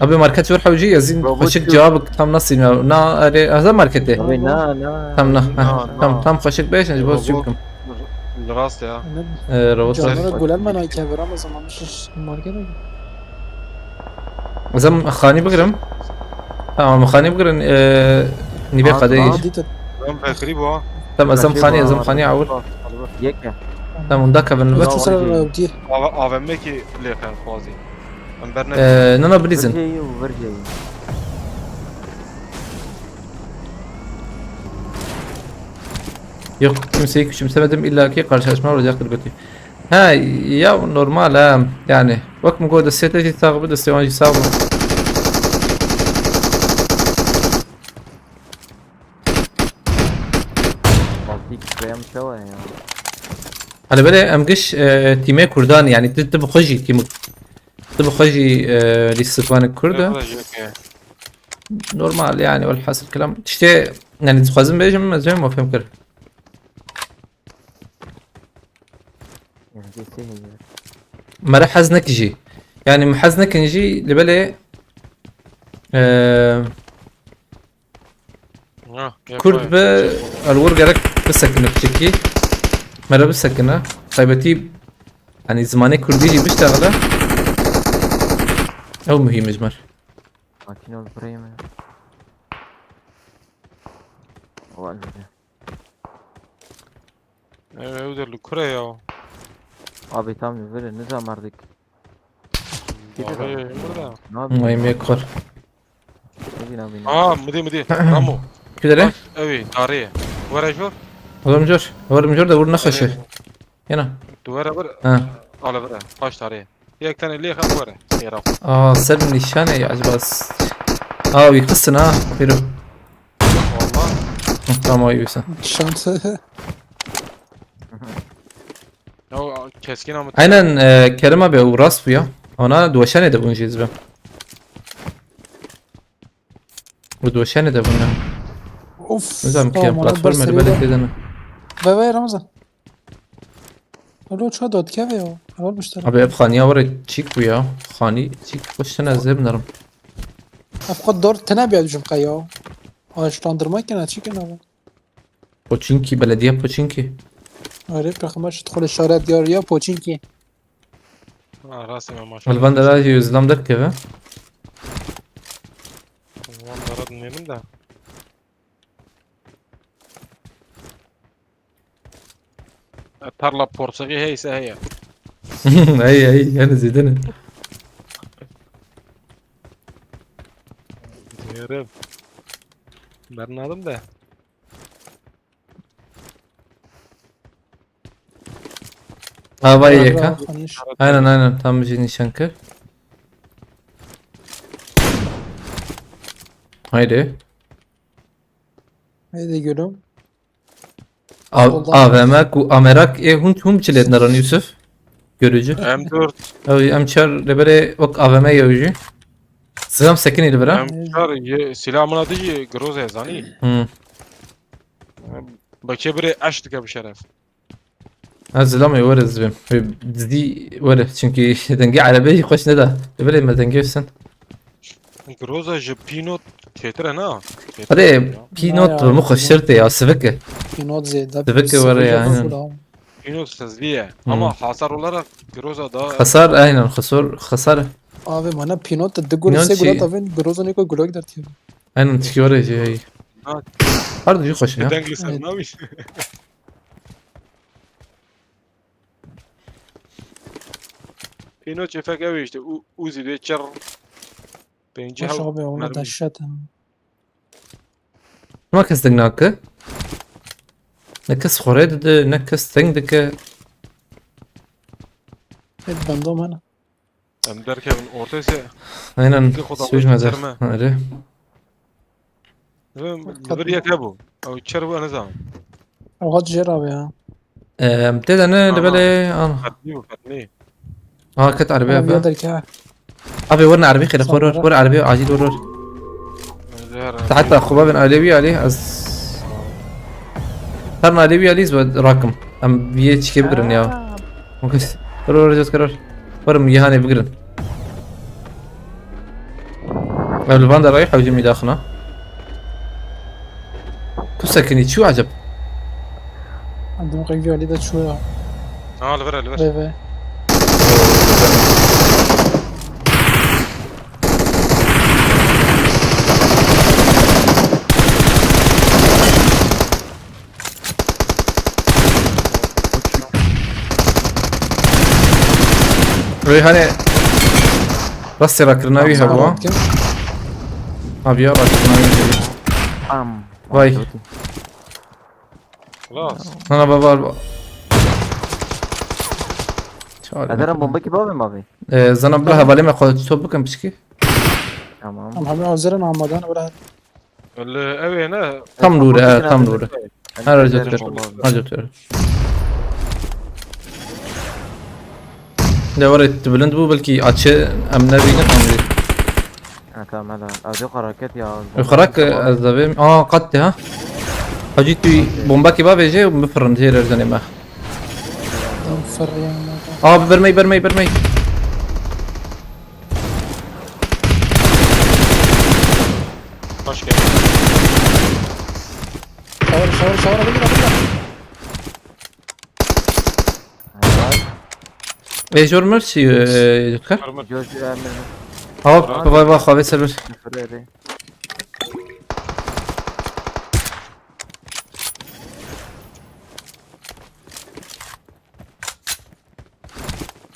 Abi market zor hewcî, ez in Robot xweşik yok. Cevabı tam nasıl ya? Na, are, hazır markete. Abi na na. Tam na. Na, Tam, na. Tam xweşik beş, ez boş Robot. çukum. Rast ya. Yani Eee, robot. canlara gule mana ke ver Ramazan almış markete. Ez em xanî bigirim. Tamam, xanî bigirin, eee, nîvê Aa, qadê tamam. gir. Dite. Ben Bekirî bu ha. Tamam, ez em Şey xanî, bu, ez em aa, xanî awir. Yek ya. Tamam, hunda kevin li Biz ber. Tamam. kusura diye. A V M ki lê xen xwazî. Em ber ne. Eee, nana bilîzin. Virceyi û virceyi. Yok, kimseyi küçümsemedim, illa ki karşılaşma olacaktır kötü. Ha, ya normal ha, yani. Bak mı gol destê te jî sax bi, destê wan jî sax bi. Altı X P M çawa ya. Hani böyle em giş, e, tîmê Kurdan, yani, tu, tu bi xwe jî tîm, tu bi xwe jî, e, lîstikvanê Kurd e. Yapılacak ya. Normal yani, welhasil kelam. İşte, yani, dixwazim bêjim, ez jî me fêm kir. Nefesi heye. Me re hez nekin jî. Yani, me hez nekin jî, li belê, e, Ha, Kurd be, el wir gerek bisekine piçekî. Mere bisekine. Taybetî, yani zimanê kurdî jî biştexile. Ew muhîm e ji me re. Makîne li pirê me. Ew el bide. Ew, ew de li kure ya. Abi tam li vir e, niza merdik. Abi, burada. Ne yapayım? Vay, me kor. Ne diyeyim abi, ne? Aa, midi, midi. Ramo. Kudere? Bak, evi, tarihi. Were jor. Oğlum jor. Oğlum jor da vur ne xeşi. Yena. Duvara vur. Ha. Ala vur. Baş tarihi. Yek tane lê xwe were. Xêra. Aa, ser nîşane ya acaba. Aa, wî xistin ha. Pêro. Valla. Hı, tamam, wî wî sen. Şansı. Ya, keskin ama. Aynen, e, Kerim abi, o rast bu ya. Ona doşane de bunun jizbe. Bu doşane de bunun. Of. Ne zaman ki tamam, ona platform ders böyle veriyor. Dedin. Ve ve Ramazan. Alo, çuha dotke ve o. Alo, müşteri. Abi, ev xaniya were çîk bu ya. Xanî çîk, xweş tene zeb narim. Ev qat dor tene bir jim kaya. Ağaçlandırma kena çîk kena bu. Poçinki, belediye Poçinki. Arê, pêxember ji xwe li şare diyar ya Poçinki. Ha, rastî me maşallah. Li van dera jî zilam derkeve. Van dera dinêrim de. E, tarla porsiqî heyse heye. Hey, hey, yani zêde ne? Dinêrim. Bernadim de. Ha, vay yeka. Aynen, aynen, tam bir şey nişan kir. Haydi. Haydi gülüm. A-, A V M ku amerak e hûn hûn çi lêt neran Yusuf? Görücü. M dört. Ew M çar lebere ok A V M yewji. Silam sekinî li bira. M çar ye, silah min a dijî Groza ye, zanî. Hı. Beke bire eş dike bi şeref. Ez zilamê were zibêm. Dizî were, çünkü dengê erebê jî xweş neda. Li bira me dengê sen. Groza ji Pinot çêtir e, na? Çêtir e ya. Hadi Pinot ya, bi min xweştir tê ya, sivik e. Pinot zêde. Sivik e were ya, aynen. Pinot hızlı ye. Ama hasar olarak Groza daha. Hasar, aynen, hasar, hasar. Abi, mana Pinot de du gol, Pinot sê gol şey. Davên Groza neko gol dertiye. Aynen, tiki were şey. Ha. Harbi jî xweş ya. Dengli sen ne yapıyorsun? Pêno çefek ew ê işte, u-, Uzi bê çer. Pêncî Baş hew abi, ona mermi. Dehşet ha. Ne kes deng nake? Ne kes xorê dide, ne kes deng dike. Hep bende mana. Em derkevin ortê se. Aynen, iki xwe da süzmedi. Xwe serme. Öyle. Li vir yek hebû. Ew çer bû, ez nizanim. Ew hat jê re be ya. Em, tê de ne, aha, li belê, ana. Fetnî bû, fetnî. Aha, ket erebê. Erebê derke. Abi, werne erebê xêre, xor, xor, xor erebê, acîl xor, xor. Zehra. Te heta xwe babin alê wî, alê, ez. Her alê wî, alê, ez rakim. Em viyê çikê bigirin ya. Aa. Xor, xor, xor, xor. Xor, em yê hanê bigirin. Ev li van de rayî hewcê mî daxina. Tu sekinî çû eceb? Edim qenkî Alî de çû ya. Ha, li vir e, li vir. Ve ve. Reyhanê rastê rakirina wî hebû, ha? Abi ya, rakirina wî hebû. Am. Vay. Xlas. Nana, baba, baba. Çağır. Ederim bomba ki abi, abi. Ee, zana bila hevalê me xwe top bikin piçkî. Tamam. Tamam, hemen hazırın, amadan, bırak. Li ew ê ne? Tam dûr e, he, tam dûr e. Her hoca tür. Hoca tür. De were tu bilind bû, belkî açı em nebînin, em dî. Ha, tamam, hele. Ez yok hareket ya. Yok, harak, ez de vêm. Aa, qat de, ha. Hacî, tu bombakî bavêje û bifirin, jê re jî me. Abi, bermey, bermey, bermey. Hoş geldin. Şawara, şawara, bigire, bigire. Vay. Ê jor mir çi, e, Jotkar? Armor. Jor jor emir. Hop, vay vay, xavê ser bir. Sıfır eri.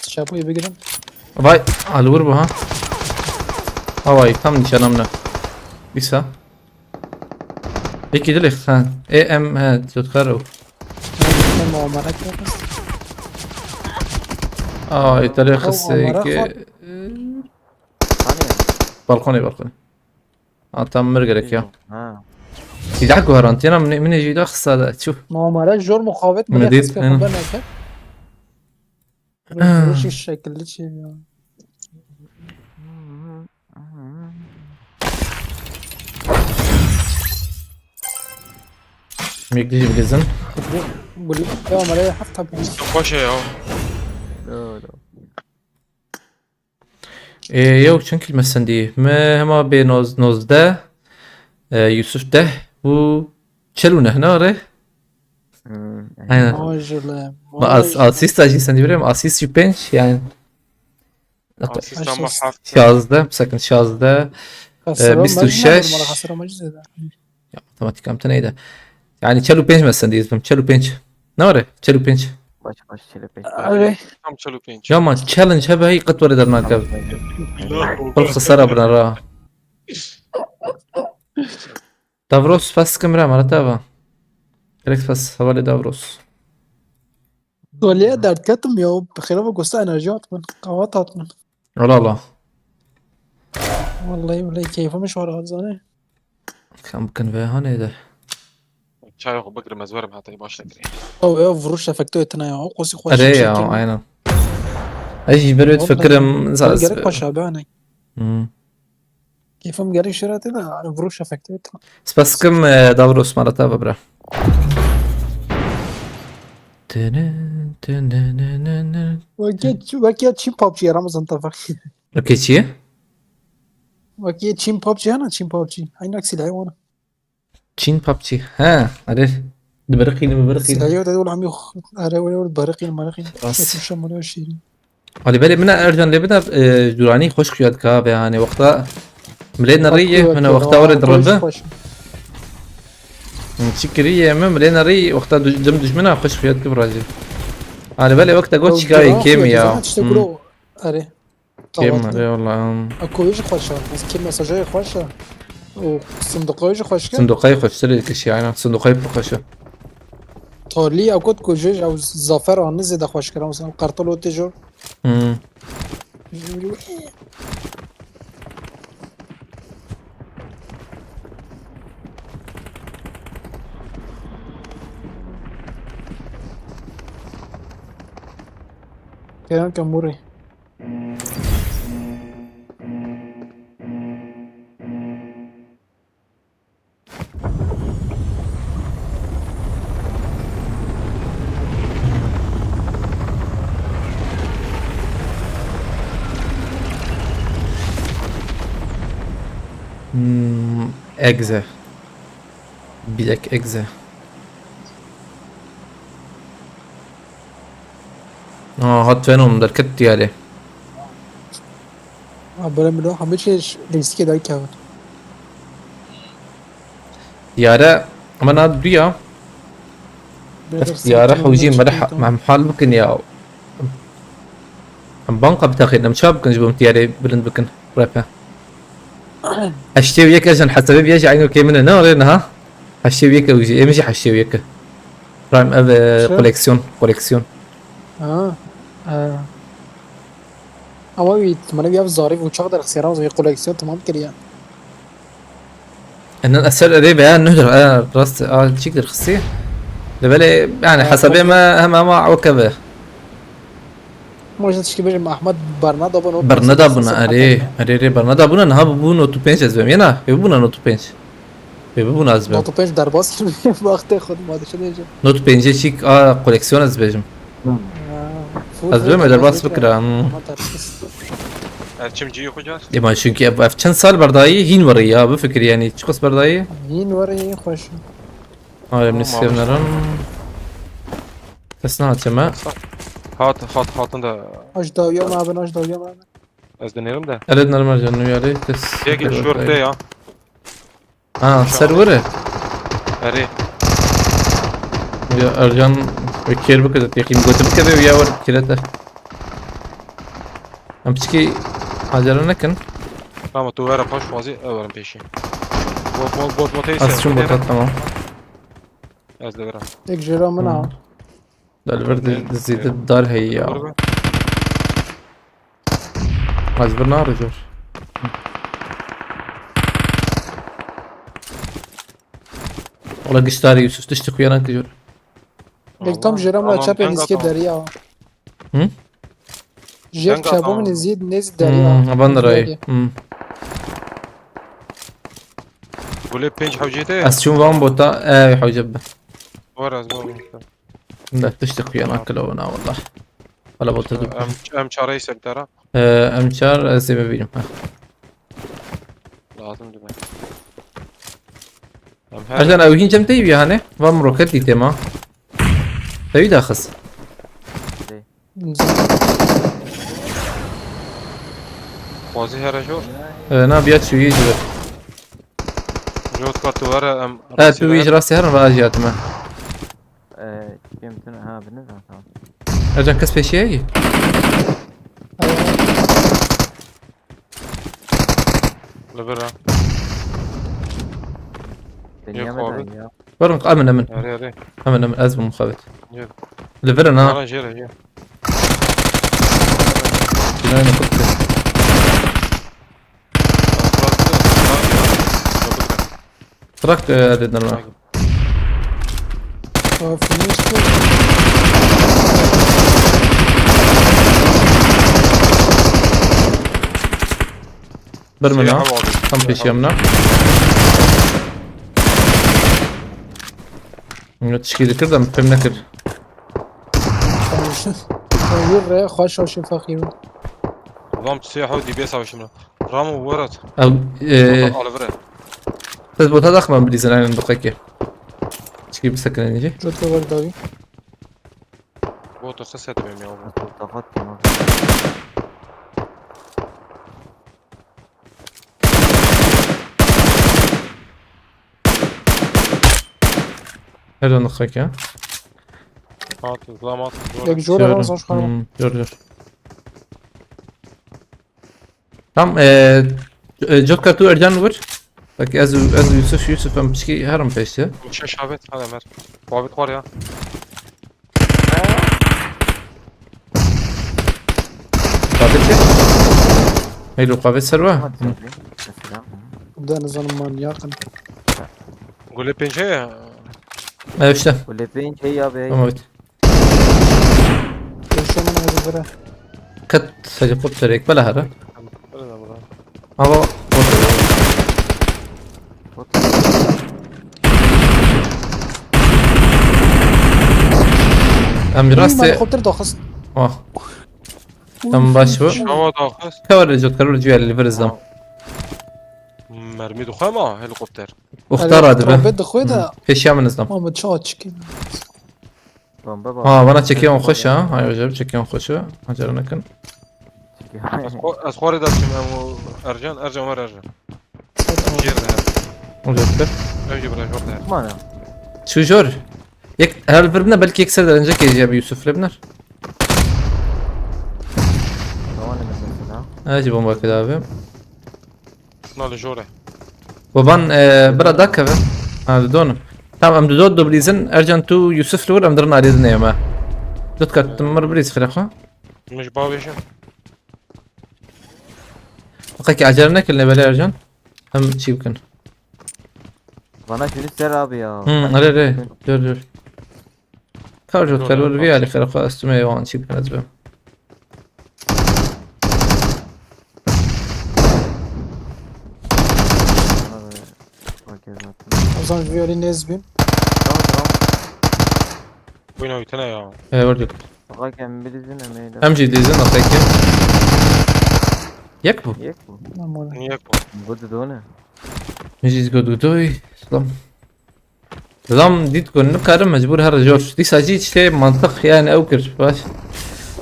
Şapoyu bigirin. Vay, alvur bu ha. Havay, tam nişanamda. Dîsa. Peki dilek ha. E M he, Jotkar o. Hem o amarak yapın. Aa, italiya Ew, amara xiseki. xwe- Hani? Balkonê, balkonê. Ha, tam mir gerek ya. Ha. Silah guharantiyana min min jî da xisa da çu. Ma amara jor muxabet Min bile dît, xispe aynen. xwe neke. Şu şekilli şey ya. Mekli jî bilizin. Bu ya amara hafta bir. Xweş e ya. Doğru. E, yew çend kîl me sendî. Me hema bê noz-, nozdeh. E, Yusuf deh. Bu çel û neh ne are? Hmm. Aynen. Maşallah. Ma as-, asîsta jî sendî birem. Asîst jî pênc yani. Asîsta me heft. Şazdeh, sakin şazdeh. Kasero bîst û şeş. Normal kasero maç zêde. Ya, matematik em te neyde. Yani çel û pênc me sendî izbim. Çel û pênc. Ne were? Çel û pênc. Baş baş çele pek. Abi. Tam çel û pênc. Ya ma challenge hebe hey qet were dernakev. Pir xisara bina ra. Davros spas kim ra mara tava. Gerek spas havale Davros. Doliye dert ketim ya. Xêra ve gosta enerji hat min. Qavat hat min. Allah Allah. Vallahi billahi keyfim şu an zane. Kam bikin ve hanê de. Çay xwe bigirim ez werim heta baş nekirî. Ew ya vuruş efekti etine ya. O kosi xweş. Ere ya, aynen. Ez jî ber wê difikirim. Gerek xweş abi hani. Hmm. Keyfim gerek şirete de hani vuruş efekti etine. Spas kim, e, Davros mara tava bira. Tenen, tenen, tenen. Weke, weke Çin PUBG ya Ramazan tava. Okey çi? Weke Çin PUBG hana Çin PUBG. Aynak silahı ona. Çin PUBG. Ha, hadi. Dibiriqînim, dibiriqînim. Silahı da oğlum yok. Are öyle öyle barıqîn marıqîn. Bas. Yetmişim bunu şirin. Alî belê min Ercan lê bida, e, Duranî xweş xuya dika be, hani wexta milê nerî ye, min wexta were dirinde. Çi kirî ye min milê nerî wexta du-, dim dijmina xweş xuya dike birajî. Alî belê wexta got çikayê kêm ya. Hmm. Are. Kêm, eyvallah. Akoyê jî xweş e. Ez kêm mesajê xweş e. O sindiqayê jî xweş e. Sindiqayê xweştir kişî, aynen. Sindiqayê pir xweş e. Talî ya got ku jê ew zafer anî zêde xweş kira. Mesela Kartal o tê jor. Hmm. Kerem ke murê. Hmm, egze. Bilek egze. Aa, hat fenom derket diyare. Ha, böyle mi lo? Hamit şey, riske der ki abi. Diyare, ama na duya. Diyare hewcî me hal bikin ya. Em banka bitaxîn, em ça bikin ji bo em tiyarê bilind bikin, repe. Heştê û yek ejan hesabê biya jî eynokê min e, ne orê niha? Heştê û yek ew jî, ê min jî heştê û yek e. Prime ev, e, koleksiyon, koleksiyon. Ha. Ha. Ama bir ihtimalle bir zarif uçak da xsiyara o zaman koleksiyon tamam kiriya. Enen eser erê veya nuh dir, e, rast, a, çik dir xisi. Li belê, yani, hesabê me hem ama weke be. Ama işte tişkî bêjim Ahmet berna da bûn. Berna da bûn, erê, erê, erê, berna da bûn, niha bû not û pênc ez bêm. Yena, bû bûna not û pênc. Bê bibûn ez bim. Not û pênc derbas kirî, wextê xwe ma dişe dêje. Not û pêncê çîk a koleksiyon ez bêjim. Ez bim derbas bikira. Hmm. Erçim cî xwe car. Ê ma çünkü ev, ev çend sal berdayî hîn werî ya, bifikir yani çiqas berdayî? Hîn werî hîn xweş. Ay, em Tamam, nîskevnerin. Kes nehatiye me. Hat, hat, hatin de. Aş dawiya me bin, aş dawiya me bin. Ez dinêrim de. Erê dinêrim Ercan, nûyarê kes. Yek şorte ya. Ha, ser were. Erê. Ya Ercan, wê kêr bike, yekî gotu bike ve ya were kirete. Em piçkî acele nekin. Tamam, tu were paş xwazî, ew werin pêşî. Bot, bot, bot, bot, heyse. Ez çûm bota, tamam. Ez de vera. Tek jêra min a. Hı. Li vir de, de zêde dar heye ya. Dur be. Ez vir nare jor. Wala giştarî Yusuf, tiştî xuya nake jor. Tek tam jêra min a, tamam, çapê nîskê deriya. Hı? Jêr çapê min nêzî, nêzî deriya. Hmm, avan da rayê. Hmm. Gulê pênc hewcê te? Ez çûm van bota, e, hewce be. Var ez bol. Ne tiştê xuya nake lewna wallah. Wala bota du. Em, em çare ise bir tara. E, em çar, ez ê bibînim. Ha. Lazim dime. Em her Ercan, ew hîn cem teyî bî hanê? Van roket dîtê ma. Teyî daxis. Dê. Xwazî here jor. E, na biya çûyî ji vir. Jot ka tu were em. He, tu wî ji rastî herin ve ez jî hatime. Ee, kim tune ha, bine zaten. Ercan, kes pêşiye yî? Li vir e. Yok abi. Deneyemedim ya. Verin, emin, emin. Erê, erê. Emin, emin, ez bûm xebit. Yok. Li vir in ha. Bana jêre, jêre. Binayê min xurt kir. Trak, e, dedim ben. Aa, finish. Bir mina. Tam peşiyem ne? Ya tişkî dikir de min fêm nekir. Yur re xweş şaşî feqîr. Ulan psê hew dîbê savaşımla. Ramo werat. Ew, e, Oliver. Siz bota daxman bilîzin aynen doqekê. Çikî bisekinin jî. Jot da wer davî. Bot olsa set benim ya. Takat tamam. Her an xeke. Hat, zam hat. Yek jor Jor. Alan zor xalo. Hmm, jor, jor. Tam, e, e, Jotka tu Ercan vur. Bak ez, ez Yusuf, Yusuf em pişkî herim peşte. Şaş habet, hadi Ömer. Muhabbet var ya. Qavê çi? Heylo, qavê ser we? Tamam, tabii. Mesela. Deniz Hanım manyakın. Gule pençe ya. Evet işte. Gule pençe ya be. Tamam, evet. Yaşamın acıları. Kat helikopter ekbele hara. Öyle de burada. Ama em rastê. Helikopter daxist. Ah. Em baş bu. Şava daxist. Kawar cot karur cüyel li vir izlam. Mermi dixwe ma helikopter. Uxtara dibe. Helikopter dixwe de. Peşiya min izlam. Ama çawa çikin. Bomba bak. Ha, bana çekiyon xoş ha. Hay hocam, çekiyon xoş ha. Acele nekin. Çekiyor. Ez xo-, ez xwarê de çim em û Ercan, Ercan var Ercan. Jêr de her. Hocam. Ev jî bira jor de her. Mana. Şu jor. Yek, her birbirine belki yek ser derence keyiciye bir Yusuf Lebner. Tamam, ne mesela? Ha, jî bomba keda abi. Şuna li jor e. Baban, e, bira dakeve. Ha, didon. Tamam, em didot do bilîzin. Ercan tu Yusuf li wir, em dirin alê dinê me. Dot kat tim mir bilîz xire xwe. Min ji bavêjin. Qekî acele nekin lê belê Ercan. Em çî bikin. Bana şunu ser abi ya. Hmm, are, are. Dur, dur. Kar jot kar, were vî alî xêra xwe, ez tu me wan çî bikin ez bim. Abi, okey zaten. O zaman vî alî nêz bîn. Tamam, tamam. Wîna wî tine ya. E, were jot. Bak, em bilizin emeğiyle. Em jî dizin, peki. Yek bu. Yek bu. Tamam, oğlum. Niye bu? Bu da ne? Min jî got got oy. Slam. Zam dît ku nikarim mecbûr here jor. Dîsa jî tiştê mantiq yani ew kir. Baş.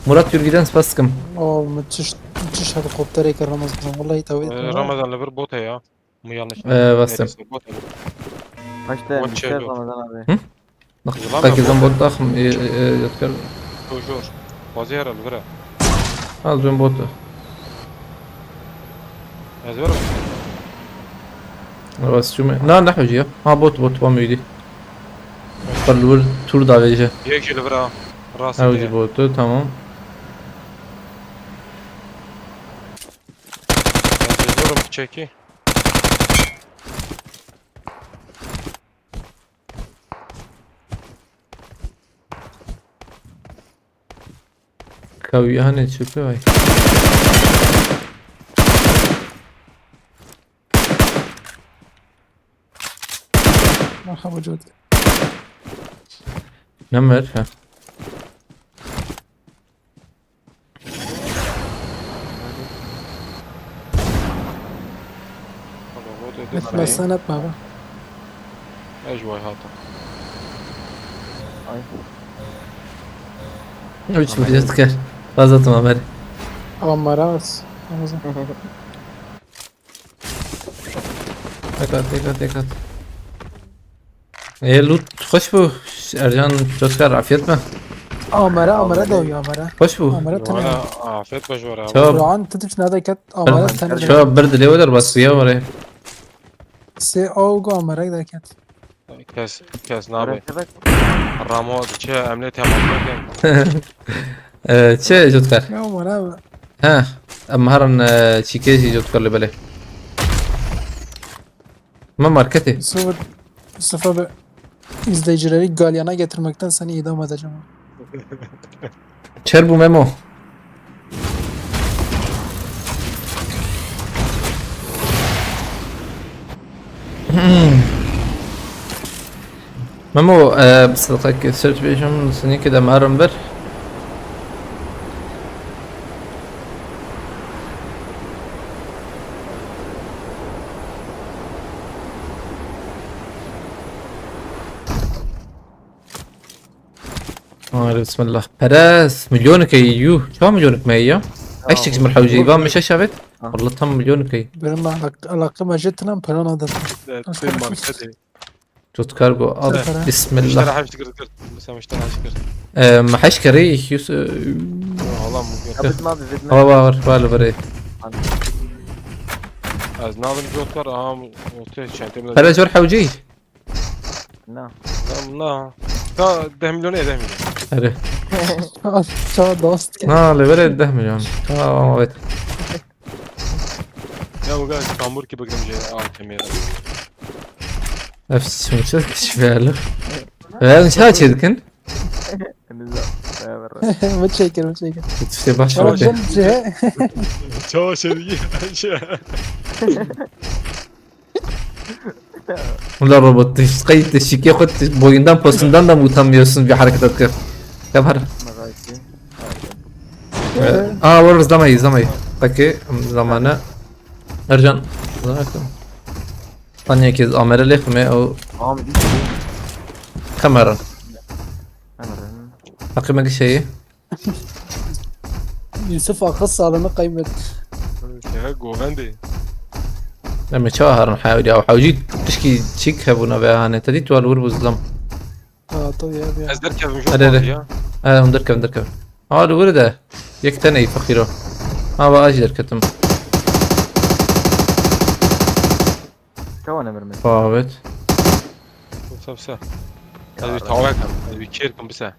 Murat Yurgîden spas dikim. O, müthiş, müthiş helikopterê kir Ramazan. Vallahi tawî Ee, ettim. Ramazan li vir bot heye. Mu yanlış. Ee, bastım. Neyse, bot heye. Kaçta Bot endişe şey yok. Ramazan abi? Hı? Bak, Yılan belki mı zam bot? Bot daxim, e, e, e, yatkar. Jor. Bazı yer li vir e. Ha, zon bot. Ez veririm. Bas çume. Na, ne hocam ya? Ha, bot, bot, bot müydü? Parlur tur da veje. Yek jî li vir a. Rastî Ha, diye. Ucî botu, tamam. Ez ê zorim piçekî. Kawî hane çöpe vay. Merhaba Cot. Ne mer ha? Etmezsen etme abi. Ez ji vay hatim. Ay. Üç milyon ker. Fazla tamam hadi. Amara az. Ramazan. Dikkat, dikkat, dikkat. Ê, loot xweş bû. Ercan Cotkar, afiyet be. Amara, amara da uyu amara. Xweş bû. Amara tane. Valla afiyet be ji we re. Tamam. Kur'an tutuş ne dikkat amara tane. Şo bir dilê we derbas bûye were. Se o go amara dikkat. Kes, kes nabe. Ramo diçe em lê temas nakin. Ee, çi Cotkar? Ya amara. Ha, em herin, e, çîkê jî Cotkar li belê. Me marketê. Sıfır, sıfır bir izleyicileri galyana getirmekten seni idam edeceğim. Çer bû Memo. Hmm. Memo, e, bi sedqek search bêjim, sinîkê de marim bir. Haydi bismillah. Perez, milyonik ey, yuh. Çawa milyonik me ya? Eştik mi hewce, ivan mi şeş evet? Ha. Vallahi tam milyonik ey. Benim alak-, alakam acı tınam para nadir. Evet, Aşk sen olsun. Marka değil. Tut kargo, al. Para. Bismillah. Müşteri haş kır, kır. Mesela müşteri haş kır. Eee, haş kere, yüz, eee, Allah'ım bu kadar. Bitme abi, bitme. Hava var, var, var. Hadi. Az nalim jot var, ağam ortaya çentemle. Perez, jor hewci. Na. Na, na. Ta deh milyon e, deh milyon. Hadi. Çawa dost. Na, lê were deh milyon. Tamam, evet. Ya bu kadar tambur ki bakın şey, al kemeri. Ev sonuçta kişi verdi. Ve çawa çirkin? Nizam. Beraber. Mı çekir, mı çekir. İşte başka bir şey. Çawa çirkin. Ulan robot, tu qey tu şikê xwe tu boyundan postundan da mı utanmıyorsun bir hareket atkı? Yapar. Magazin. Aa, var zamayı, zamayı. Peki, zamanı. Ercan. Zaten. Tanya kez amere lehme o Tamam, ilk bu. Kameran. Kameranın. Hakkı meki şeyi. Yusuf akıl sağlığını kaybetti. Ya govendê. Em ê çawa herin hewlî ew hewcî tişkî çîk hebûna ve hane te dît wal wir bû zlam. Ha, to ya, ya. Ez derkevim jî Hadi, hadi. Ya. He, hûn derkevin, derkevin. Ha, li wir de. Yek tenê feqîro. Ha, va ez jî derketim. Çawa nemir mi? Bavêt. Wisa, wisa. Ez bir tawek em. Ez bir kêr kim bise.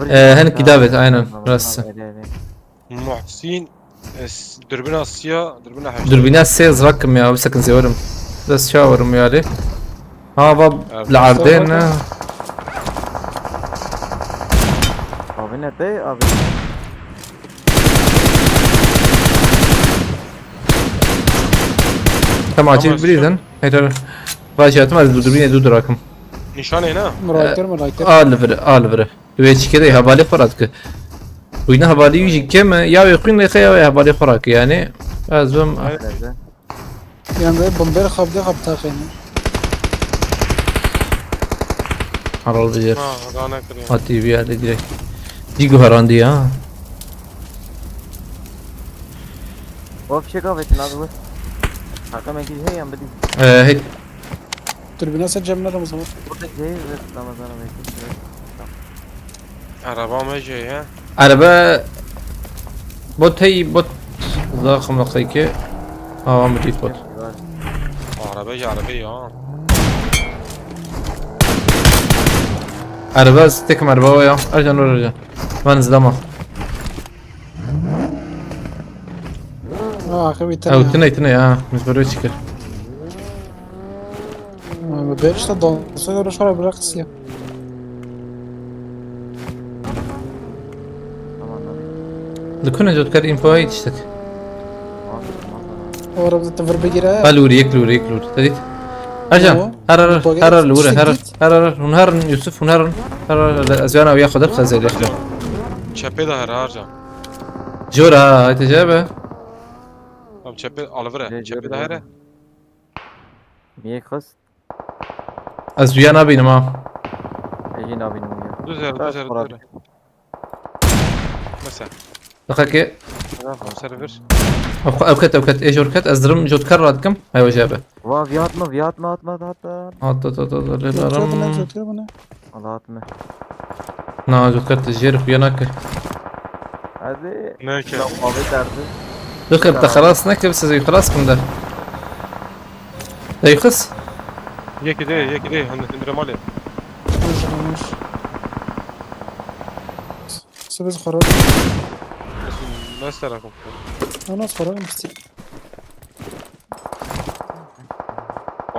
Ee, henekî davêt, aynen, rast. Muhsin, es, dürbüna siya, dürbüna heşt. Dürbüna sê zrak kim ya, bir sakın zewerim. Biraz çawarım ya, li. Ha, va, Evet. La ardên, ha. Abi ne te abi? Tamam, acil Tamam, birden. Hayır, hayır. Vajiyatım az, dur, dur, yine dur, dur, akım. Nişan e ne? Muraker, muraker. Al vire, al vire. Wê çike de hevalê xwe rakî. Wîna hevalê wî jî kêm e. Ya wê xwîn lêxe ya wê hevalê xwe rakî. Yani, ez bim. Nerede? Yani böyle bomber xabde xabta xeyni. Haral bilir. Ha, rane kırıyor. Hatibi yerde direkt. Dî guherandî ha. O fişek avetin abi vur. Hakan belki şey yan bidi. Ee, hey. Türbüne sen Cemile Ramazan. Burada şey ve Ramazan'a belki. Araba mı şey ya? Araba. Bot hey bot. Zaxım laqayke. Awa mı bot. Araba ya araba ya. Araba tekim araba ya. Ercan dur Ercan. Ben izlama. Ha, akı biter. Ew tine tine ya. Biz böyle çıkır. Berişte dansa göre şöyle bırakırsın ya. Tamam anladım. Dikune cotkar infoya yetiştik. Tamam tamam tamam. O arabada tavır bir gire. Bal vur yek vur yek vur. Dedit. Ercan. Yo. Her her Bak, her her vur her. siktir git. Her her her. Hun her Yusuf hun her. Her her. Ez yana uya kadar xezel. Çepe de her harca. Jora. Hadi cebe. Tamam çepe alıvere. Gel, Çepe gel, de gel. her. Niye kız? Ez duya nabînim ha. Ejin abinin ya. Düz yer, düz yer, düz yer. Mesela. Diqekê. Tamam, server. Ew ket ew ket ê jor ket ez dirim jotkar radikim. Hewa jebe. Va viyatma viyatma atma atma atma. At at at at Jotkar bu ne? at. Jotkar bu ne? Allah atma. Na jotkar te jêr xuya nake. Hadi. Ne ki? Ya abi derdi. Dixir te xelas neke siz xelas kim de. Te yixis? Yekî de, yekî de. Hindire malê. Hoş olmuş. Sebez xorab. Mesela kom. Ana xorab mısın?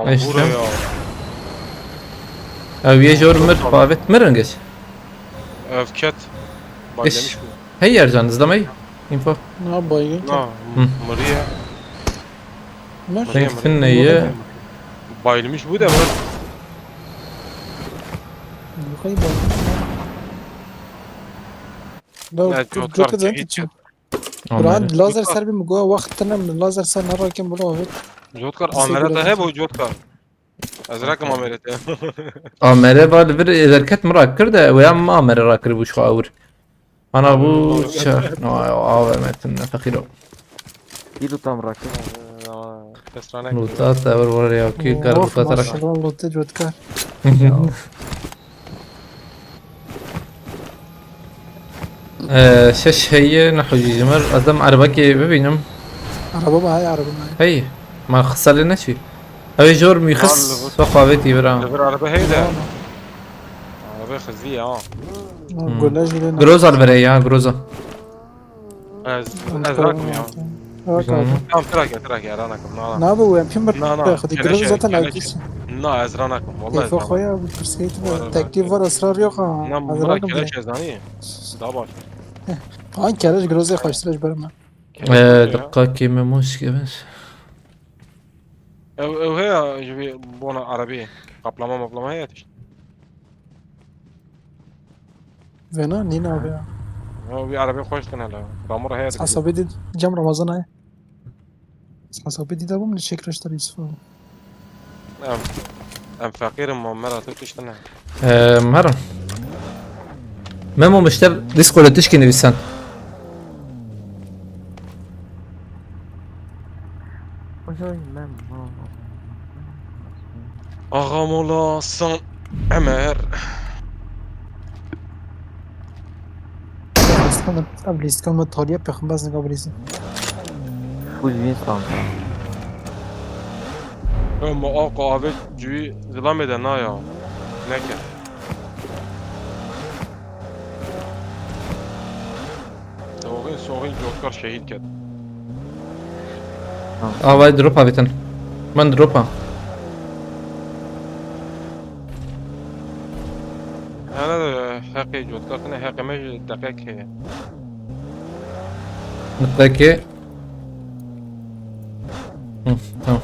Eşte. Bura ya. Ew yê jor mir pavet mirin geç. Evket. Baylamış bu. Hey Ercan izlemeyi. Info. Ne baygın ki? Na, Hı. Maria. Ne? Maria, Sen ne ye? Bayılmış bu da var. Yok ay baygın. Da Evet, kırk Jotkar kırk zaten çekil. için. Aman. Buran lazer ser bir mugo vakit ne lazer ser ne rakim bunu evet. Jotkar Teşekkür amerete ederim. he bu Jotkar. Ez rakim amerete. Amere bal vir derket mi rakir de we em amere rakir bu şu awir. Ana bu ça. No A V M tin ne fakir o. Bir tutam rakı. Kesrane. Luta te vir var ya ki kar Oh, luta tarak. Maşallah lote Jotkar. Ee, şeş heye ne hocam. Adam arabaki bibînim. Araba mı hay araba mı hay? Hey, ma xisale ne çi? Ew jor mi xis. Vallahi. Soqavetî bira. Öbür araba hey de. Araba hızlı ya. Golaj bile ne? Groza vere ya groza. Ez, ez rakim ya. Bak abi. Tamam, trak ya, trak ya, ranakim. Na, na. Ne bu? Empim bir Na, na, trak. Hadi keleş groza ya, zaten keleş akis. Na, ez ranakim. Vallahi Keyfe ez koya bu kırsaydı Var, mı? Teklif var, ısrar yok ha. Na, Hadi bura rakim keleş de. ez ani. Daha baş. Pan keleş groza koştura bana. Ee, dakika kime muş gibi. Ev, ev heya, ji bir bona arabi. Kaplama maplama heya tişt. Vena nîn abi ya. Ya bir arabi koştun hele. Ramur heya tişt. Hasabı di cem Ramazan ay. Hasabı di de bu mu çek reştar Yusuf abi? Em, em fakirim, Muammer Atatürk işte ne? Ee, Mero. Memo mişter Discord'e tişkî nivîsen. Oy oy Memo. Ağam olasın Ömer. Sanırım abi liskan ve taliye pekmez ne kabul izin. Full win sandım. Ama o kahve cüyü zilamê de na ya. Ne ki? Soğuğun soğuğun Jotkar şehit ket. Avay drop avitin. Ben drop a. Hene de heqê Jotkar tine heqê me ji deqek heye. Mutlaki. Hı, tamam.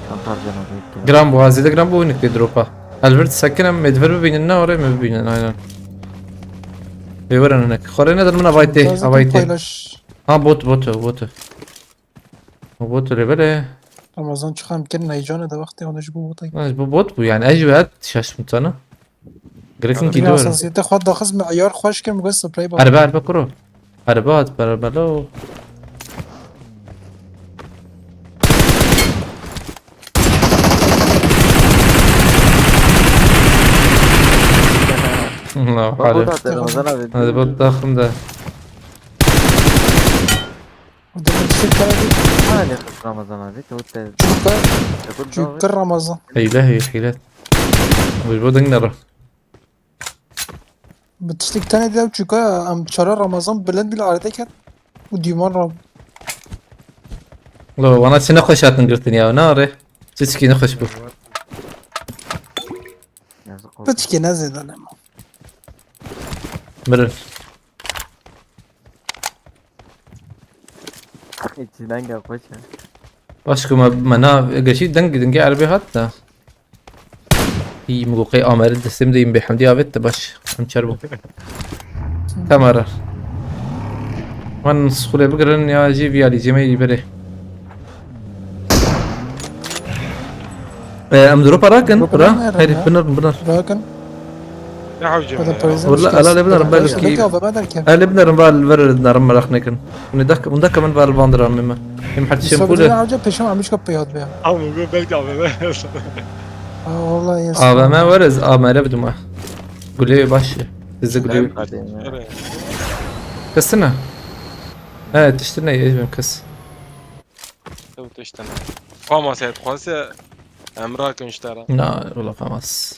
Çantar canı büyük gibi. Gram bu, hazide gram bu unik bir drop a. Elbert sakın em medver bibînin ne oraya mı bibînin aynen. Ve var ne? Xore ne der min avayte, Zaten avayte. Paylaş. Ha bot bot bot. O bot le bele. Ramazan çi xam kirin heyecana de wextê hûn ji bo botay. Ha, ji bo bot bû yani. Ez jî hat şaştım sana. Girkin ki Ramazan dur. Siyete xwe daxist me ayar xweş kir, mi got sprey bak. Erbe, erbe kuro. Erbe at, erbe lo. Allah Bak, bu Allah. Da Ramazan abi. Hadi bot daxim de. Burada bir şey geldi. Ha, ne kız Ramazan abi? Tavuk da. Çuka, Tavuk da. Çuka Ramazan. Hile, hile, hile. Bu, bu ding nere? Bi tiştek tenê de çuka, em çara Ramazan bilind bile arete ket. Bu dîman Ram. Lo, bana çi nexweş hatin girtin ya, ne are? Çi çikî nexweş bû. Yazık oldu. Piçkî ne zêde ne ma. Mirin. Çi denge xweş e. Baş ku me, me na, geçî deng, dengê erebê hat da. Î, min got qey amere destê min de yî bêhemdî avêt de baş. Em çer bû. Tamara. Wan sixulê bigirin ya jî vî alî cemê yî berê. Ee, em drop'a rakin, Drop'a bira. Rakin, Heyri, ya. Binir, binir. Rakin. Ne hewce Hadi mi ya? Poison Wala, işte. Ala le binir, Belki belki. Belki A V M derken. Ele binir, val, ver, narim merak nekin. Bunu da, bunu da kamen val bandıra mı? Hem her şey Yusuf pule. Bizim hewce peşim almış kapıyı at be. Abi bu belki A V M. Ha, vallahi yes. A V M veririz, A M R bir duma. Gülüyor başı. Sizi gülüyor. Hadi ya. Kıstına. Evet, işte ne, yedim kız. Ew tiştine. Famas e, dixwaze em rakin ji te re. Na, wala Famas.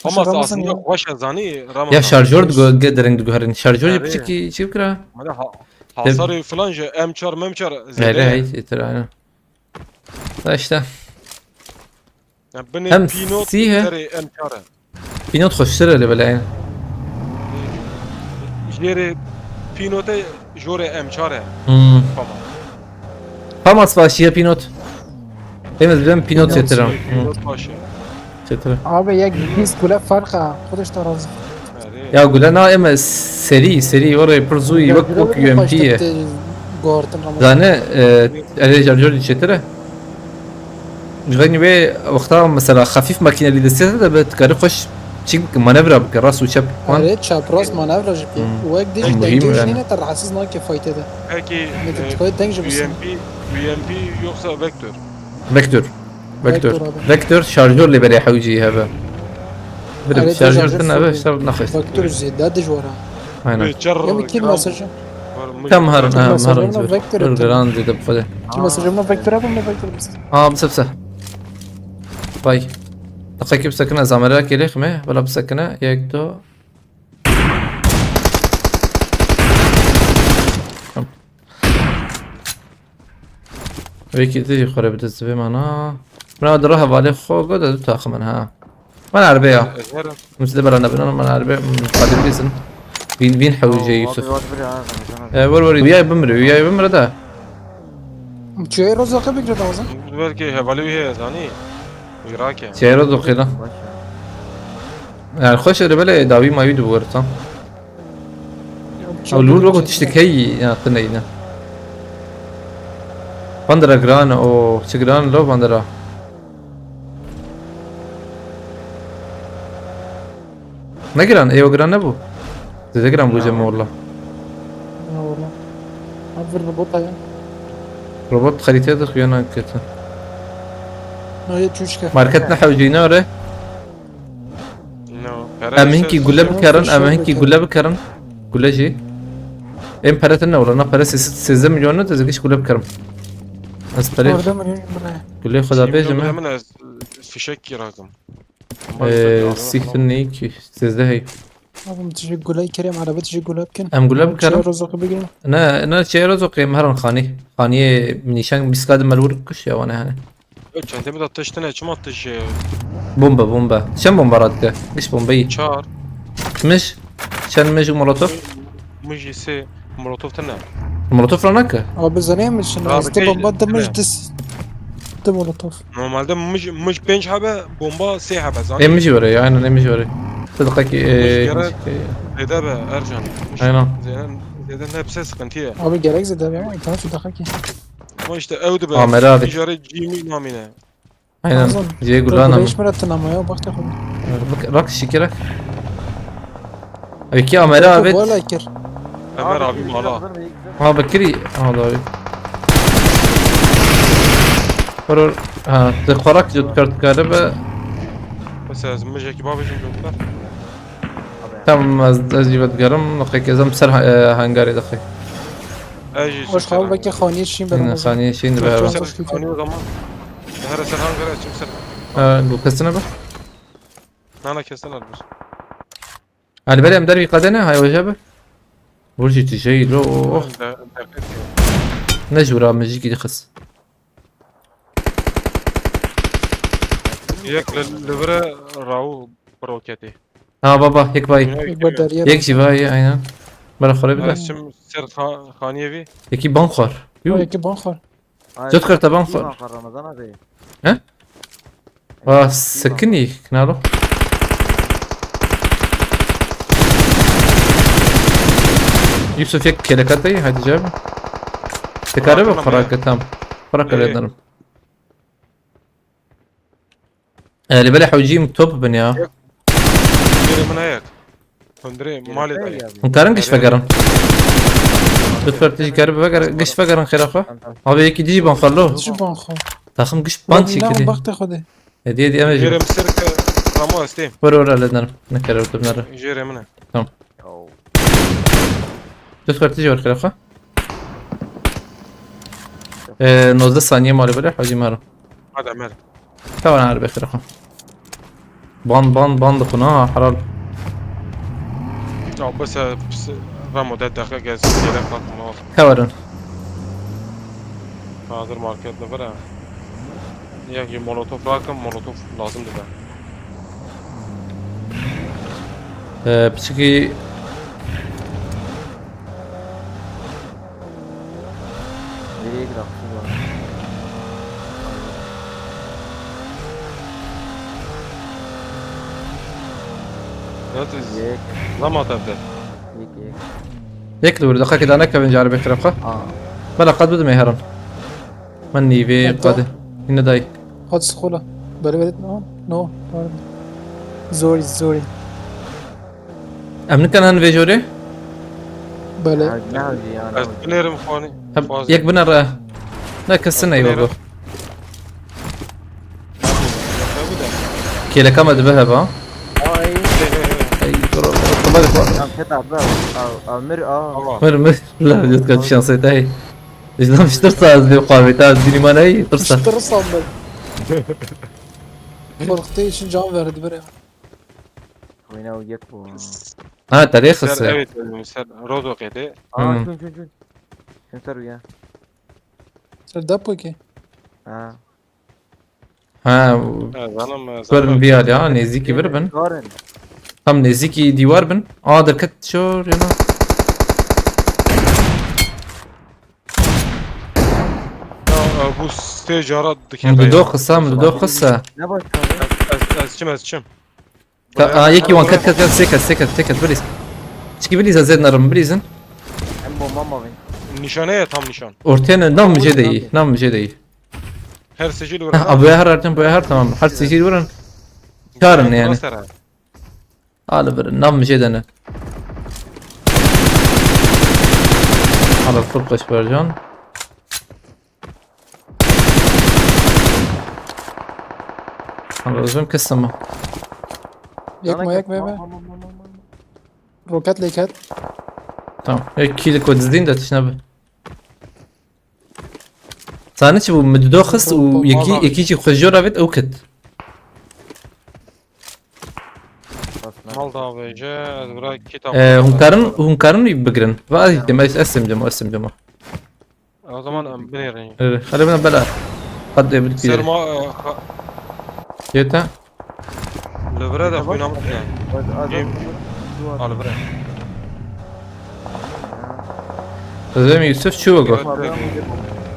Famas Ramazan aslında ya. Xweş e zanî, Ramazan. Ya şarjör digo-, ge-, dereng diguherin. Şarjör Erê. Piçekî çi bikira? Mane ha-, Dev- hasarê filan ji M çar, M çar zêde Erê, ye. Hey, yeter, aynen. Da işte. Ya binê Hem pînot sî he. Terê M çar e. Pînot xweştir e lê belê. Jêrê pînote jorê M çar e. Hmm. Tamam. Famas başiye pînot. Hem ez bilem pînot çetir e. Pînot baş e. Çetir e. Abi yek bîst gule fark e. Xweş te razî. Erê. Ya gule na em serî, serî oraya pir zû wek wek U M P ye. Zane, e, erê şarjör çetir e. Ji xeynî wê wexta mesela xefîf makîne lî destê te de be, dikarî xweş çîk bike, manevra bike, rast û çep. Wan Erê, çap rast manevra jî bike. Hmm. Wek dî jî Muhîm dengê yani. Jî nîne te rahatsız nake faytê de. Peki, Neke e, çikoyê deng jî bisin. U M P, U M P yoksa vektör? Vektör. Vektör. Vektör abi. Vektör şarjör lê berê hewcî hebe. Birê Erê, şarjör şarjör din eve full. Şart naxist. Vektör zêde dijwar e. Aynen. Bi çar Yemi kî gram mesajı? Var mı? Tam har, Vektör ha, mesajı har. Vektör Dur, etti. Gran zêde bi xwedê. Kî mesajı mı vektör abi mı vektör mısın? Aa, bise, bise. Vay. Deqekî bisekine, ez amere kêlê xime. Wala bisekine. Yek, do. Tamam. Wekî dî xwe re bide zivê mana. Min a dira hevalê xwe got, ez du taxim in, ha. Min erbe ya. Ez herim. Min side bela nebin, min erbe, hmm, qadim bîsin. Vîn, vîn hewce Yusuf. Wî yay bimre, wî yay bimre de. Çiyê roza xwe bigre lazim. Belki hevalê wî heye zanî. Wî rake. Çiyê roza xwe lan. Yani xweş erbe le dawî mawî du wertan. Ew li wir wek tiştek heyî ya, tu neyne. Bandera giran, o çi giran lo bandera. Ne giran? Ê, o giran nebû. Zêde giran bû cem walla. Ne walla. Ev vir robot heye. Robot xerîteye de xuya nakete. No, yê çûçke. Market ne hewcî ne ore? No, pere Em hinkî gule bikerin, em hinkî gule bikerin. Gule jî. Em pere tine wala, na pere sêzdeh milyon ne, te giş gule bikerim. Ez pere Çardeh milyon buraya. Gule xwe da bêjim. Min ez fişek kirakim. Ee, sîh tine ki, sêzdeh hey. Abi, min tijî gule kirem, araba tijî gule bikin. Em gule bikerin. Çiya rozoqi bigin. Ne, ne, çiya rozoqi em herin xanî. Xaniyê nîşan bîst kadî melûr kuş ya wane hani. Ew çentê min de tişt tine, çima tişt, e, Bombe, bombe. Çend bombe radike? Giş bombeyi. Çar. Mij? Çend mij û molotof? Mij jî sê molotof tine. Molotof ra nake? Abi zanê min şin. Abi, este kej bomba de mij tine. Dis. De molotof. Normalde mij, mij pênc hebe, bomba sê hebe, zanî? Ê mij were ya, aynen ê mij were. Sediqa ki, Mij e, gerek zêde be, Ercan. Aynen. Zêde, zêde ne pise sıkıntı ye. Abi gerek zêde be, tamam şu dakika ki. Ma işte ew dibe. Amere abi. Ticarê cîmî namîne. Aynen. Azam. Jê gulana. Beş mirat ama ya, bak da konu. Bak, rak şikirek. Eki Amere abi. Wala kir. Ömer abi mala. Ha, Bekirî. Ha, doğru. Vurur. Ha, te korak jot kart kare be. Mesela mijeki babajım jotlar. Tamam, ez, ez jî vedigerim. Nokek ez em ser ha-, e, hangarê dixê. Ez jî Hoş ser xal, belki hangarê. Xaniyê şîn Yine benim. Xaniyê şîn dibe. Çok Ser çok şükür. Xaniyê o zaman. Her ser hangarê açım ser. Ha, bu kesine be. Nana kesene bir. Ali Bey, em dervî qedene, hay hoca be. Vur jî tu jeyî lo. De, de, Ne jûra mijîkî dixis. Yek li, li vire raw bi roketê. Ha baba, yek vay. Yine Yek bir derya. Yek jî vay, aynen. Bera xore bir de. Resim ser xa-, xaniyê vî. Yekî ban xwar. Yû. Yekî ban xwar. Ay, Zot kar taban iyi xwar. Bak, Ramazan abi. He? Aa, sekinî, knalo. Yusuf yek kelekatayı, hadi cevap. Tekare bak, Bırakın abi. Bırakın, tamam. Bırak, ee, öğrenirim. Ee, li belê hewcî top bin ya. Yok. Biri min heye. Hundirê malê dayê. Hûn karin giş vegerin. Lütfen tijî kerib veger, giş vegerin xêra xwe. Tamam, tamam. Abi yekî dî ban xwe lo. Çi ban xwe? Taxim giş ban çekilî. Bak te xwe de. Hediye diye mi jî? Jêrê min ser ke Ramo estê. Were were, hallederim. Ne kere otur nere. Jêrê min e. Tamam. Lütfen tijî ver xêra xwe. Ee, nozdeh saniye mali böyle, hacı Maro. Hadi Ömer. Tamam abi, xêra xwe. Ban, ban, ban dixwin ha, helal. Ya bes, e, pis, Ramo, de dexe gez, yere kalkma. Heverin. Hazır market li vir e. Yek jî molotof rakim, molotof lazim dibe. Ee, piçikî Nereye gidelim? Şurada. Yek. Lama tevde. Yek, yek. Yek li wir, deqekê de nekevin caribê xirab xwe. Aa. Bela qet bidimê herin. Min nîvê qadê. Yine dayî. Hadi skola. Böyle böyle. No, no. Pardon. Zori, zori. Em nikan hin vê jorê? Belê. Ha, ne hewcî ya, ne hewcî. Ez binêrim xwanî. Heb, yek binere. Ne kesin ey babo. Kêleka me dibe heba. Ay. Ey, dur, dur, dur, dur. Tamam, ket abi, al, al, al, mir, al. Tamam. Mir, mir. La, yut kaç şansê te hey. Ji nam ji tirsa ez lê xavê te, ez dînî me neyî, tirsa. Ji tirsa min. Korktuğu için can verdi bre. Wêne û yek bû. Ha, te rê xise. Ser evet, ser Rozokê de. Aa, hmm. Çün, çün, çün. Çün ser uya. Ser depo ki. Ha. Ha, ha, zanim, zanim. Verin bir yer ya, nêzîkî vir bin. Tam nêzîkî dîwar bin. Aa, derket şor ya na. Ya, e, bu sê cara dikene. Min dido xisa, min dido xisa. Ne başkanı? Ez, ez, ez çim, ez çim. Ka, a, yekî wan ket, ket, ket, sê ket, sê ket, sê ket, bilîz. Çikî bilîz, ez zêd nerim, bilîzin. Em bomba mavin. Nîşane ye, tam nîşan. Ortaya ne, nav mijê de yî, nav mijê de yî. Her sicil veren. Abi her artin, bu her tamam. Her sicil veren. Çarin yani. Nasıl? Hala bir nam bir şey dene. Hala full kaç vereceğim. Hala özüm kıstım mı? Yakma, yakma, yakma. Roket leket. Tamam. Ek kilik o dizdin de tişne bi. Sani çi bû? Min dido xist û yekî, yekî jî xwe jor avêt ew ket. Mal da avêje, ez bira kî tam. Ee, hûn karin, hûn karin wî bigirin. Va ez dêm, ez, ez simcim, ez simcim. O zaman em binêrin. Ee, hele bina bela. Qad dê bir. Serma, e, ha- Yeta. Li vir e de xwîna min tune. Al vir e. Dizem Yusuf çi wego?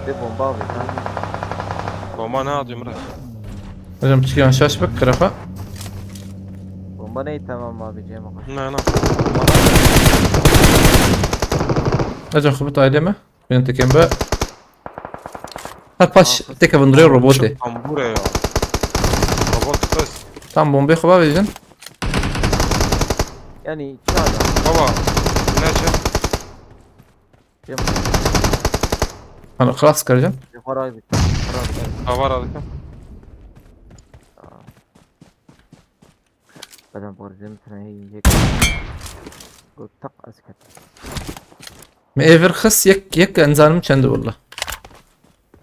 Dê bomba avê. Bomba ne atıyor Murat? Hocam çıkıyor şaş bak karafa. Bomba ne tamam abi Cem abi. Ne ne. Hocam xubut aile mi? Benim tekem be. Her paş Aa, têkevin rê robotê. Çok tambure ya. Robot kız. Tam bombê xwe bavêjin. Yani çağda. Baba. Ne şey? Hani xelas kireceğim. Para bir. Para bir. Havar aldım. Badem borcum sana yek. Go tak asket. Me ê vir xist yek yek enzanim çend willa.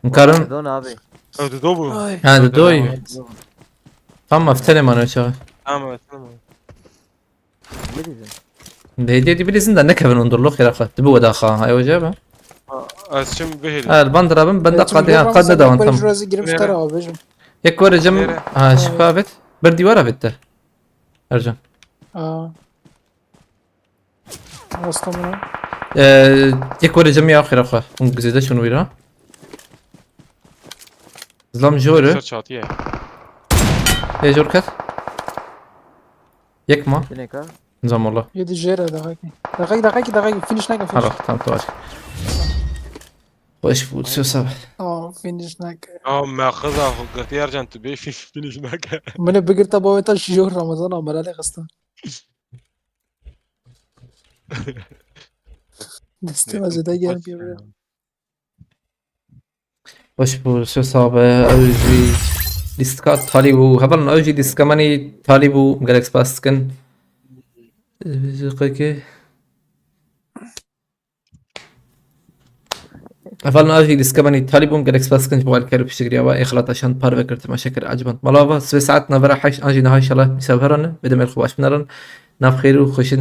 Mkarin Don abi. Öldü do bu. Ay. ha de doy. Öldü. Tamam, ev tenê mane çağı. Tamam, evet, tamam. Ne diyorsun? Dê dê bilêzin de nekevin hundur lo xêra xwe. Dibi weda xwe. Ay hoca be. Ha, ez şimdi bir heli. Ha, van dirabim bende Evet, qadê bir ha Ramazan qadê de ekber wantam. Jurazi girmiş Nere? tara abi, bejim. Yek were cem Nere? ha şifa bit. Bir dîwara bitti. Ercan. Aa. Rasta buna. Ee, yek were cem ya xêra xwe. Hûn gizêde şunu wîra. Zlam jore. Yoksa çatıya. Ê jor ket. Yek ma. Dineka. Nizam walla. Yedi jere daha ki. Daha ki, daha ki, daha ki. Finish naka, finish. Hala tamam, tamam. Hoş bu söz abi. Aa, finish naka. Ya me kıza girti Ercan tu bir finish naka. Mene bigirta baveta şiyor Ramazan amerale kısta. Destime zede gel bir. Baş bu söz abi, ew jî lîstika talî bû. Hevalin ew jî lîstika menî talî bû. Gelek spas dikin. Ee, qekê. Hevalin ew jî lîstika menî talî bû. Gelek spas dikin ji bo alîkar û piştgiriya we. Ê xelata şand parve kir, temeşe kir, eciband. Malava, sibê saet navbera heşt an jî niha inşallah mîsa heran. Bê demê xwe baş binerin. Nav xêr û xweşin.